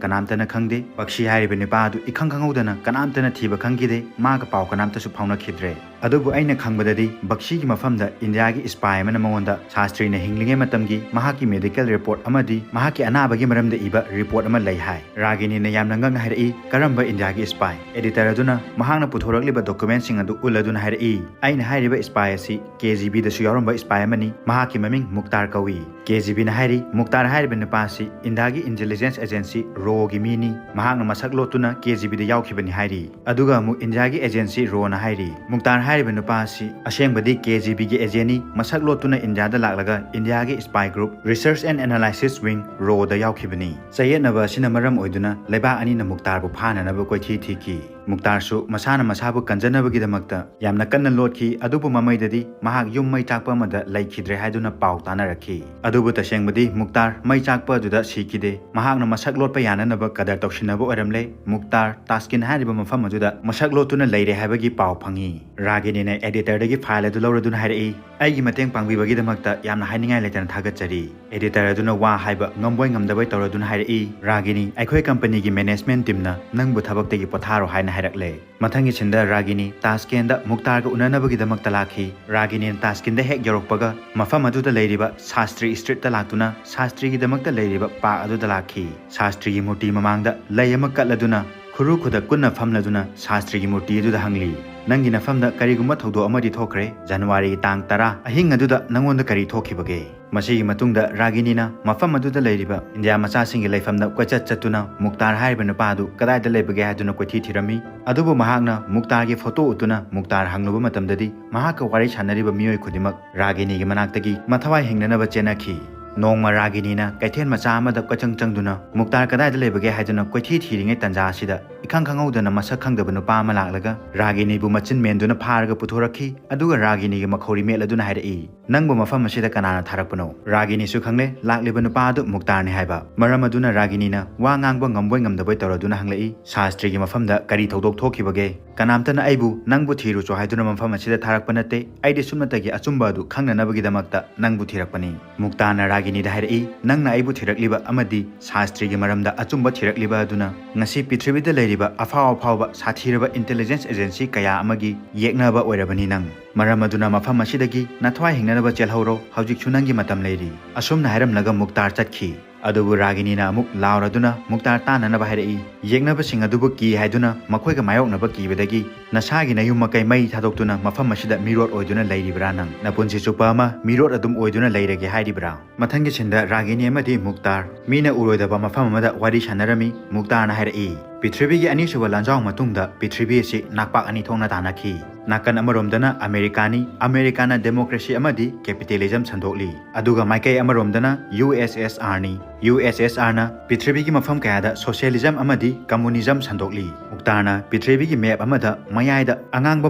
ꯀꯅꯥꯝꯇꯅ ꯈꯪꯗꯦ꯫ ꯕꯛꯁꯤ ꯍꯥꯏꯔꯤꯕ ꯅꯨꯄꯥ ꯑꯗꯨ ꯏꯈꯪ ꯈꯪꯍꯧꯗꯅ ꯀꯅꯥꯝꯇꯅ ꯊꯤꯕ ꯈꯪꯈꯤꯗꯦ꯫ ꯃꯥꯒ ꯄꯥꯎ ꯀꯅꯥꯝꯇꯁꯨ ꯐꯥꯎꯅꯈꯤꯗ꯭ꯔꯦ꯫" ꯑꯗꯨꯕꯨ ꯑꯩꯅ ꯈꯪꯕꯗꯗꯤ ꯕꯛꯁꯤꯒꯤ ꯃꯐꯝꯗ ꯏꯟꯗꯤꯌꯥꯒꯤ spy ꯑꯃꯅ ꯃꯉꯣꯟꯗ ꯁꯥꯁꯇ꯭ꯔꯤꯅ ꯍꯤꯡꯂꯤꯉꯩ ꯃꯇꯝꯒꯤ ꯃꯍꯥꯛꯀꯤ medical report ꯑꯃꯗꯤ ꯃꯍꯥꯛꯀꯤ ꯑꯅꯥꯕꯒꯤ ꯃꯔꯝꯗ ꯏꯕ report ꯑꯃ ꯂꯩ ꯍꯥꯏ꯫ ꯔꯥꯒꯤꯅꯤꯅ ꯌꯥꯝꯅ ꯉꯛꯅ ꯍꯥꯏꯔꯛꯏ, "ꯀꯔꯝꯕ ꯏꯟꯗꯤꯌꯥꯒꯤ spy?" Editor ꯑꯗꯨꯅ ꯃꯍꯥꯛꯅ ꯄꯨꯊꯣꯔꯛꯂꯤꯕ document ꯁꯤꯡ ꯑꯗꯨ ꯎꯠꯂꯗꯨꯅ ꯍꯥꯏꯔꯛꯏ, "ꯑꯩꯅ ꯍꯥꯏꯔꯤꯕ spy ꯑꯁꯤ KGB ꯗꯁꯨ ꯌꯥꯎꯔꯝꯕ spy ꯑꯃꯅꯤ꯫ ꯃꯍꯥꯛꯀꯤ ꯃꯃꯤꯡ ꯃꯨꯛꯇꯥꯔ ꯀꯧꯏ꯫" KGB ꯅ ꯍꯥꯏꯔꯤ, "ꯃꯨꯛꯇꯥꯔ ꯍꯥꯏꯔꯤꯕ ꯅꯨꯄꯥ ꯑꯁꯤ ꯏꯟꯗꯤꯌꯥꯒꯤ intelligence agency RAW ꯒꯤ ꯃꯤꯅꯤ꯫ ꯃꯍꯥꯛꯅ ꯃꯁꯛ ꯂꯣꯠꯇꯨꯅ KGB ꯗ ꯌꯥꯎꯈꯤꯕꯅꯤ" ꯍꯥꯏꯔꯤ꯫ ꯑꯗꯨꯒ ꯑꯃꯨꯛ ꯏꯟꯗꯤꯌꯥꯒꯤ agency RAW ꯅ ꯍꯥꯏꯔꯤ, "ꯃꯨꯛꯇꯥꯔ ꯍꯥꯏꯔꯤꯕ ꯅꯨꯄꯥ ꯑꯁꯤ ꯑꯁꯦꯡꯕꯗꯤ KGB ꯒꯤ agent ꯅꯤ, ꯃꯁꯛ ꯂꯣꯠꯇꯨꯅ ꯏꯟꯗꯤꯌꯥꯗ ꯂꯥꯛꯂꯒ ꯏꯟꯗꯤꯌꯥꯒꯤ spy group Research and Analysis Wing RAW ꯗ ꯌꯥꯎꯈꯤꯕꯅꯤ꯫" ꯆꯌꯦꯠꯅꯕ ꯑꯁꯤꯅ ꯃꯔꯝ ꯑꯣꯏꯗꯨꯅ ꯂꯩꯕꯥꯛ ꯑꯅꯤꯅ ꯃꯨꯛꯇꯥꯔꯕꯨ ꯐꯥꯅꯅꯕ ꯀꯣꯏꯊꯤ ꯊꯤꯈꯤ꯫ ꯃꯨꯛꯇꯥꯔꯁꯨ ꯃꯁꯥꯅ ꯃꯁꯥꯕꯨ ꯀꯟꯖꯅꯕꯒꯤꯗꯃꯛꯇ ꯌꯥꯝꯅ ꯀꯟꯅ ꯂꯣꯠꯈꯤ, ꯑꯗꯨꯕꯨ ꯃꯃꯩꯗꯗꯤ ꯃꯍꯥꯛ ꯌꯨꯝ ꯃꯩ ꯆꯥꯛꯄ ꯑꯃꯗ ꯂꯩꯈꯤꯗ꯭ꯔꯦ ꯍꯥꯏꯗꯨꯅ ꯄꯥꯎ ꯇꯥꯅꯔꯛꯈꯤ꯫ ꯑꯗꯨꯕꯨ ꯇꯁꯦꯡꯕꯗꯤ ꯃꯨꯛꯇꯥꯔ ꯃꯩ ꯆꯥꯛꯄ ꯑꯗꯨꯗ ꯁꯤꯈꯤꯗꯦ꯫ ꯃꯍꯥꯛꯅ ꯃꯁꯛ ꯂꯣꯠꯄ ꯌꯥꯅꯅꯕ ꯀꯗꯔ ꯇꯧꯁꯤꯟꯅꯕ ꯑꯣꯏꯔꯝꯂꯦ꯫ ꯃꯨꯛꯇꯥꯔ ꯇꯥꯁꯀꯤꯟ ꯍꯥꯏꯔꯤꯕ ꯃꯐꯝ ꯑꯗꯨꯗ ꯃꯁꯛ ꯂꯣꯠꯇꯨꯅ ꯂꯩꯔꯦ ꯍꯥꯏꯕꯒꯤ ꯄꯥꯎ ꯐꯪꯉꯤ꯫ ꯔꯥꯒꯤꯅꯤꯅ editor ꯗꯒꯤ file ꯑꯗꯨ ꯂꯧꯔꯗꯨꯅ ꯍꯥꯏꯔꯛꯏ, "ꯑꯩꯒꯤ ꯃꯇꯦꯡ ꯄꯥꯡꯕꯤꯕꯒꯤꯗꯃꯛꯇ ꯌꯥꯝꯅ ꯍꯥꯏꯅꯤꯡꯉꯥꯏ ꯂꯩꯇꯅ ꯊꯥꯒꯠꯆꯔꯤ꯫" Editor ꯑꯗꯨꯅ ꯋꯥ ꯍꯥꯏꯕ ꯉꯝꯕꯣꯏ ꯉꯝꯗꯕꯣꯏ ꯇꯧꯔꯗꯨꯅ ꯍꯥꯏꯔꯛꯏ, "ꯔꯥꯒꯤꯅꯤ, ꯑꯩꯈꯣꯏ company ꯒꯤ management team ꯅ ꯅꯪꯕꯨ ꯊꯕꯛꯇꯒꯤ ꯄꯣꯊꯥꯔꯣ ꯍꯥꯏꯅ ꯍꯥꯏꯔꯛꯂꯦ꯫" ꯃꯊꯪꯒꯤ scene ꯗ ꯔꯥꯒꯤꯅꯤ ꯇꯥꯁꯀꯦꯟꯗ ꯃꯨꯛꯇꯥꯔꯒ ꯎꯅꯅꯕꯒꯤꯗꯃꯛꯇ ꯂꯥꯛꯈꯤ꯫ ꯔꯥꯒꯤꯅꯤꯅ ꯇꯥꯁꯀꯤꯟꯗ ꯍꯦꯛ ꯌꯧꯔꯛꯄꯒ ꯃꯐꯝ ꯑꯗꯨꯗ ꯂꯩꯔꯤꯕ ꯁꯥꯁꯇ꯭ꯔꯤ street ꯇ ꯂꯥꯛꯇꯨꯅ ꯁꯥꯁꯇ꯭ꯔꯤꯒꯤꯗꯃꯛꯇ ꯂꯩꯔꯤꯕ park ꯑꯗꯨꯗ ꯂꯥꯛꯈꯤ꯫ ꯁꯥꯁꯇ꯭ꯔꯤꯒꯤ ꯃꯨꯔꯇꯤ ꯃꯃꯥꯡꯗ ꯂꯩ ꯑꯃ ꯀꯠꯂꯗꯨꯅ ꯈꯨꯔꯨ ꯈꯨꯗ ꯀꯨꯟꯅ ꯐꯝꯂꯗꯨꯅ ꯁꯥꯁꯇ꯭ꯔꯤꯒꯤ ꯃꯨꯔꯇꯤ ꯑꯗꯨꯗ ꯍꯪꯂꯤ, "ꯅꯪꯒꯤ ꯅꯐꯝꯗ ꯀꯔꯤꯒꯨꯝꯕ ꯊꯧꯗꯣꯛ ꯑꯃꯗꯤ ꯊꯣꯛꯈ꯭ꯔꯦ? ꯖꯅꯋꯥꯔꯤꯒꯤ ꯇꯥꯡ ꯇꯔꯥ ꯑꯍꯤꯡ ꯑꯗꯨꯗ ꯅꯪꯉꯣꯟꯗ ꯀꯔꯤ ꯊꯣꯛꯈꯤꯕꯒꯦ?" ꯃꯁꯤꯒꯤ ꯃꯇꯨꯡꯗ ꯔꯥꯒꯤꯅꯤꯅ ꯃꯐꯝ ꯑꯗꯨꯗ ꯂꯩꯔꯤꯕ ꯏꯟꯗꯤꯌꯥ ꯃꯆꯥꯁꯤꯡꯒꯤ ꯂꯩꯐꯝꯗ ꯀꯣꯏꯆꯠ ꯆꯠꯇꯨꯅ ꯃꯨꯛꯇꯥꯔ ꯍꯥꯏꯔꯤꯕ ꯅꯨꯄꯥ ꯑꯗꯨ ꯀꯗꯥꯏꯗ ꯂꯩꯕꯒꯦ ꯍꯥꯏꯗꯨꯅ ꯀꯣꯏꯊꯤ ꯊꯤꯔꯝꯃꯤ꯫ ꯑꯗꯨꯕꯨ ꯃꯍꯥꯛꯅ ꯃꯨꯛꯇꯥꯔꯒꯤ photo ꯎꯠꯇꯨꯅ ꯃꯨꯛꯇꯥꯔ ꯍꯪꯂꯨꯕ ꯃꯇꯝꯗꯗꯤ ꯃꯍꯥꯛꯀ ꯋꯥꯔꯤ ꯁꯥꯟꯅꯔꯤꯕ ꯃꯤꯑꯣꯏ ꯈꯨꯗꯤꯡꯃꯛ ꯔꯥꯒꯤꯅꯤꯒꯤ ꯃꯅꯥꯛꯇꯒꯤ ꯃꯊꯋꯥꯏ ꯍꯤꯡꯅꯅꯕ ꯆꯦꯟꯅꯈꯤ꯫ ꯅꯣꯡꯃ ꯔꯥꯒꯤꯅꯤꯅ ꯀꯩꯊꯦꯜ ꯃꯆꯥ ꯑꯃꯗ ꯀꯣꯏꯆꯪ ꯆꯪꯗꯨꯅ ꯃꯨꯛꯇꯥꯔ ꯀꯗꯥꯏꯗ ꯂꯩꯕꯒꯦ ꯍꯥꯏꯗꯨꯅ ꯀꯣꯏꯊꯤ ꯊꯤꯔꯤꯉꯩ ꯇꯥꯟꯖꯥ ꯑꯁꯤꯗ ꯏꯈꯪ ꯈꯪꯍꯧꯗꯅ ꯃꯁꯛ ꯈꯪꯗꯕ ꯅꯨꯄꯥ ꯑꯃ ꯂꯥꯛꯂꯒ ꯔꯥꯒꯤꯅꯤꯕꯨ ꯃꯆꯤꯟ ꯃꯦꯟꯗꯨꯅ ꯐꯥꯔꯒ ꯄꯨꯊꯣꯔꯛꯈꯤ꯫ ꯑꯗꯨꯒ ꯔꯥꯒꯤꯅꯤꯒꯤ ꯃꯈꯧꯔꯤ ꯃꯦꯠꯂꯗꯨꯅ ꯍꯥꯏꯔꯛꯏ, "ꯅꯪꯕꯨ ꯃꯐꯝ ꯑꯁꯤꯗ ꯀꯅꯥꯅ ꯊꯥꯔꯛꯄꯅꯣ?" ꯔꯥꯒꯤꯅꯤꯁꯨ ꯈꯪꯂꯦ ꯂꯥꯛꯂꯤꯕ ꯅꯨꯄꯥ ꯑꯗꯨ ꯃꯨꯛꯇꯥꯔꯅꯤ ꯍꯥꯏꯕ꯫ ꯃꯔꯝ ꯑꯗꯨꯅ ꯔꯥꯒꯤꯅꯤꯅ ꯋꯥ ꯉꯥꯡꯕ ꯉꯝꯕꯣꯏ ꯉꯝꯗꯕꯣꯏ ꯇꯧꯔꯗꯨꯅ ꯍꯪꯂꯛꯏ, "ꯁꯥꯁꯇ꯭ꯔꯤꯒꯤ ꯃꯐꯝꯗ ꯀꯔꯤ ꯊꯧꯗꯣꯛ ꯊꯣꯛꯈꯤꯕꯒꯦ? ꯀꯅꯥꯝꯇꯅ ꯑꯩꯕꯨ ꯅꯪꯕꯨ ꯊꯤꯔꯨꯆꯣ ꯍꯥꯏꯗꯨꯅ ꯃꯐꯝ ꯑꯁꯤꯗ ꯊꯥꯔꯛꯄ ꯅꯠꯇꯦ꯫ ꯑꯩꯗꯤ ꯁꯨꯞꯅꯇꯒꯤ ꯑꯆꯨꯝꯕ ꯑꯗꯨ ꯈꯪꯅꯅꯕꯒꯤꯗꯃꯛꯇ ꯅꯪꯕꯨ ꯊꯤꯔꯛꯄꯅꯤ꯫" ꯃꯨꯛꯇꯥꯔꯅ ꯔꯥꯒꯤꯅꯤꯗ ꯍꯥꯏꯔꯛꯏ, "ꯅꯪꯅ ꯑꯩꯕꯨ ꯊꯤꯔꯛꯂꯤꯕ ꯑꯃꯗꯤ ꯁꯥꯁꯇ꯭ꯔꯤꯒꯤ ꯃꯔꯝꯗ ꯑꯆꯨꯝꯕ ꯊꯤꯔꯛꯂꯤꯕ ꯑꯗꯨꯅ ꯉꯁꯤ ꯄ꯭ꯔꯤꯊꯤꯕꯤꯗ ꯂꯩꯔꯤꯕ ꯑꯐꯥꯎ ꯑꯐꯥꯎꯕ ꯁꯥꯊꯤꯔꯕ intelligence agency ꯀꯌꯥ ꯑꯃꯒꯤ ꯌꯦꯛꯅꯕ ꯑꯣꯏꯔꯕꯅꯤ ꯅꯪ꯫ ꯃꯔꯝ ꯑꯗꯨꯅ ꯃꯐꯝ ꯑꯁꯤꯗꯒꯤ ꯅꯊ꯭ꯋꯥꯏ ꯍꯤꯡꯅꯅꯕ ꯆꯦꯜꯍꯧꯔꯣ, ꯍꯧꯖꯤꯛꯁꯨ ꯅꯪꯒꯤ ꯃꯇꯝ ꯂꯩꯔꯤ"꯫ ꯑꯁꯨꯝꯅ ꯍꯥꯏꯔꯝꯂꯒ ꯃꯨꯛꯇꯥꯔ ꯆꯠꯈꯤ꯫ ꯑꯗꯨꯕꯨ ꯔꯥꯒꯤꯅꯤꯅ ꯑꯃꯨꯛ ꯂꯥꯎꯔꯗꯨꯅ ꯃꯨꯛꯇꯥꯔ ꯇꯥꯟꯅꯅꯕ ꯍꯥꯏꯔꯛꯏ꯫ ꯌꯦꯛꯅꯕꯁꯤꯡ ꯑꯗꯨꯕꯨ ꯀꯤ ꯍꯥꯏꯗꯨꯅ ꯃꯈꯣꯏꯒ ꯃꯥꯌꯣꯛꯅꯕ ꯀꯤꯕꯗꯒꯤ ꯅꯁꯥꯒꯤ ꯅꯌꯨꯝ ꯃꯀꯩ ꯃꯩ ꯊꯥꯗꯣꯛꯇꯨꯅ ꯃꯐꯝ ꯑꯁꯤꯗ ꯃꯤꯔꯣꯠ ꯑꯣꯏꯗꯨꯅ ꯂꯩꯔꯤꯕ꯭ꯔꯥ ꯅꯪ? ꯅꯄꯨꯟꯁꯤ ꯆꯨꯞꯄ ꯑꯃ ꯃꯤꯔꯣꯠ ꯑꯗꯨꯝ ꯑꯣꯏꯗꯨꯅ ꯂꯩꯔꯒꯦ ꯍꯥꯏꯔꯤꯕ꯭ꯔꯥ? ꯃꯊꯪꯒꯤ ꯁꯤꯟꯗ ꯔꯥꯒꯤꯅꯤ ꯑꯃꯗꯤ ꯃꯨꯛꯇꯥꯔ ꯃꯤꯅ ꯎꯔꯣꯏꯗꯕ ꯃꯐꯝ ꯑꯃꯗ ꯋꯥꯔꯤ ꯁꯥꯟꯅꯔꯝꯃꯤ꯫ ꯃꯨꯛꯇꯥꯔꯅ ꯍꯥꯏꯔꯛꯏ, ꯄ꯭ꯔꯤꯊꯤꯕꯤꯒꯤ ꯑꯅꯤꯁꯨꯕ ꯂꯥꯟꯖꯥꯎ ꯃꯇꯨꯡꯗ ꯄ꯭ꯔꯤꯊꯤꯕꯤ ꯑꯁꯤ ꯅꯥꯛꯄꯥꯛ ꯑꯅꯤ ꯊꯣꯛꯅ ꯇꯥꯟꯅꯈꯤ꯫ ꯅꯥꯀꯟ ꯑꯃꯔꯣꯝꯗꯅ ꯑꯃꯦꯔꯤꯀꯥꯅꯤ, ꯑꯃꯦꯔꯤꯀꯥꯅ democracy ꯑꯃꯗꯤ capitalism ꯁꯟꯗꯣꯛꯂꯤ꯫ ꯑꯗꯨꯒ ꯃꯥꯏꯀꯩ ꯑꯃꯔꯣꯝꯗꯅ USSRꯅꯤ꯫ USSRꯅ ꯄ꯭ꯔꯤꯊꯤꯕꯤꯒꯤ ꯃꯐꯝ ꯀꯌꯥꯗ socialism ꯑꯃꯗꯤ communism ꯁꯟꯗꯣꯛꯂꯤ꯫ ꯃꯨꯛꯇꯥꯔꯅ ꯄ꯭ꯔꯤꯊꯤꯕꯤꯒꯤ map ꯑꯃꯗ ꯃꯌꯥꯏꯗ ꯑꯉꯥꯡꯕ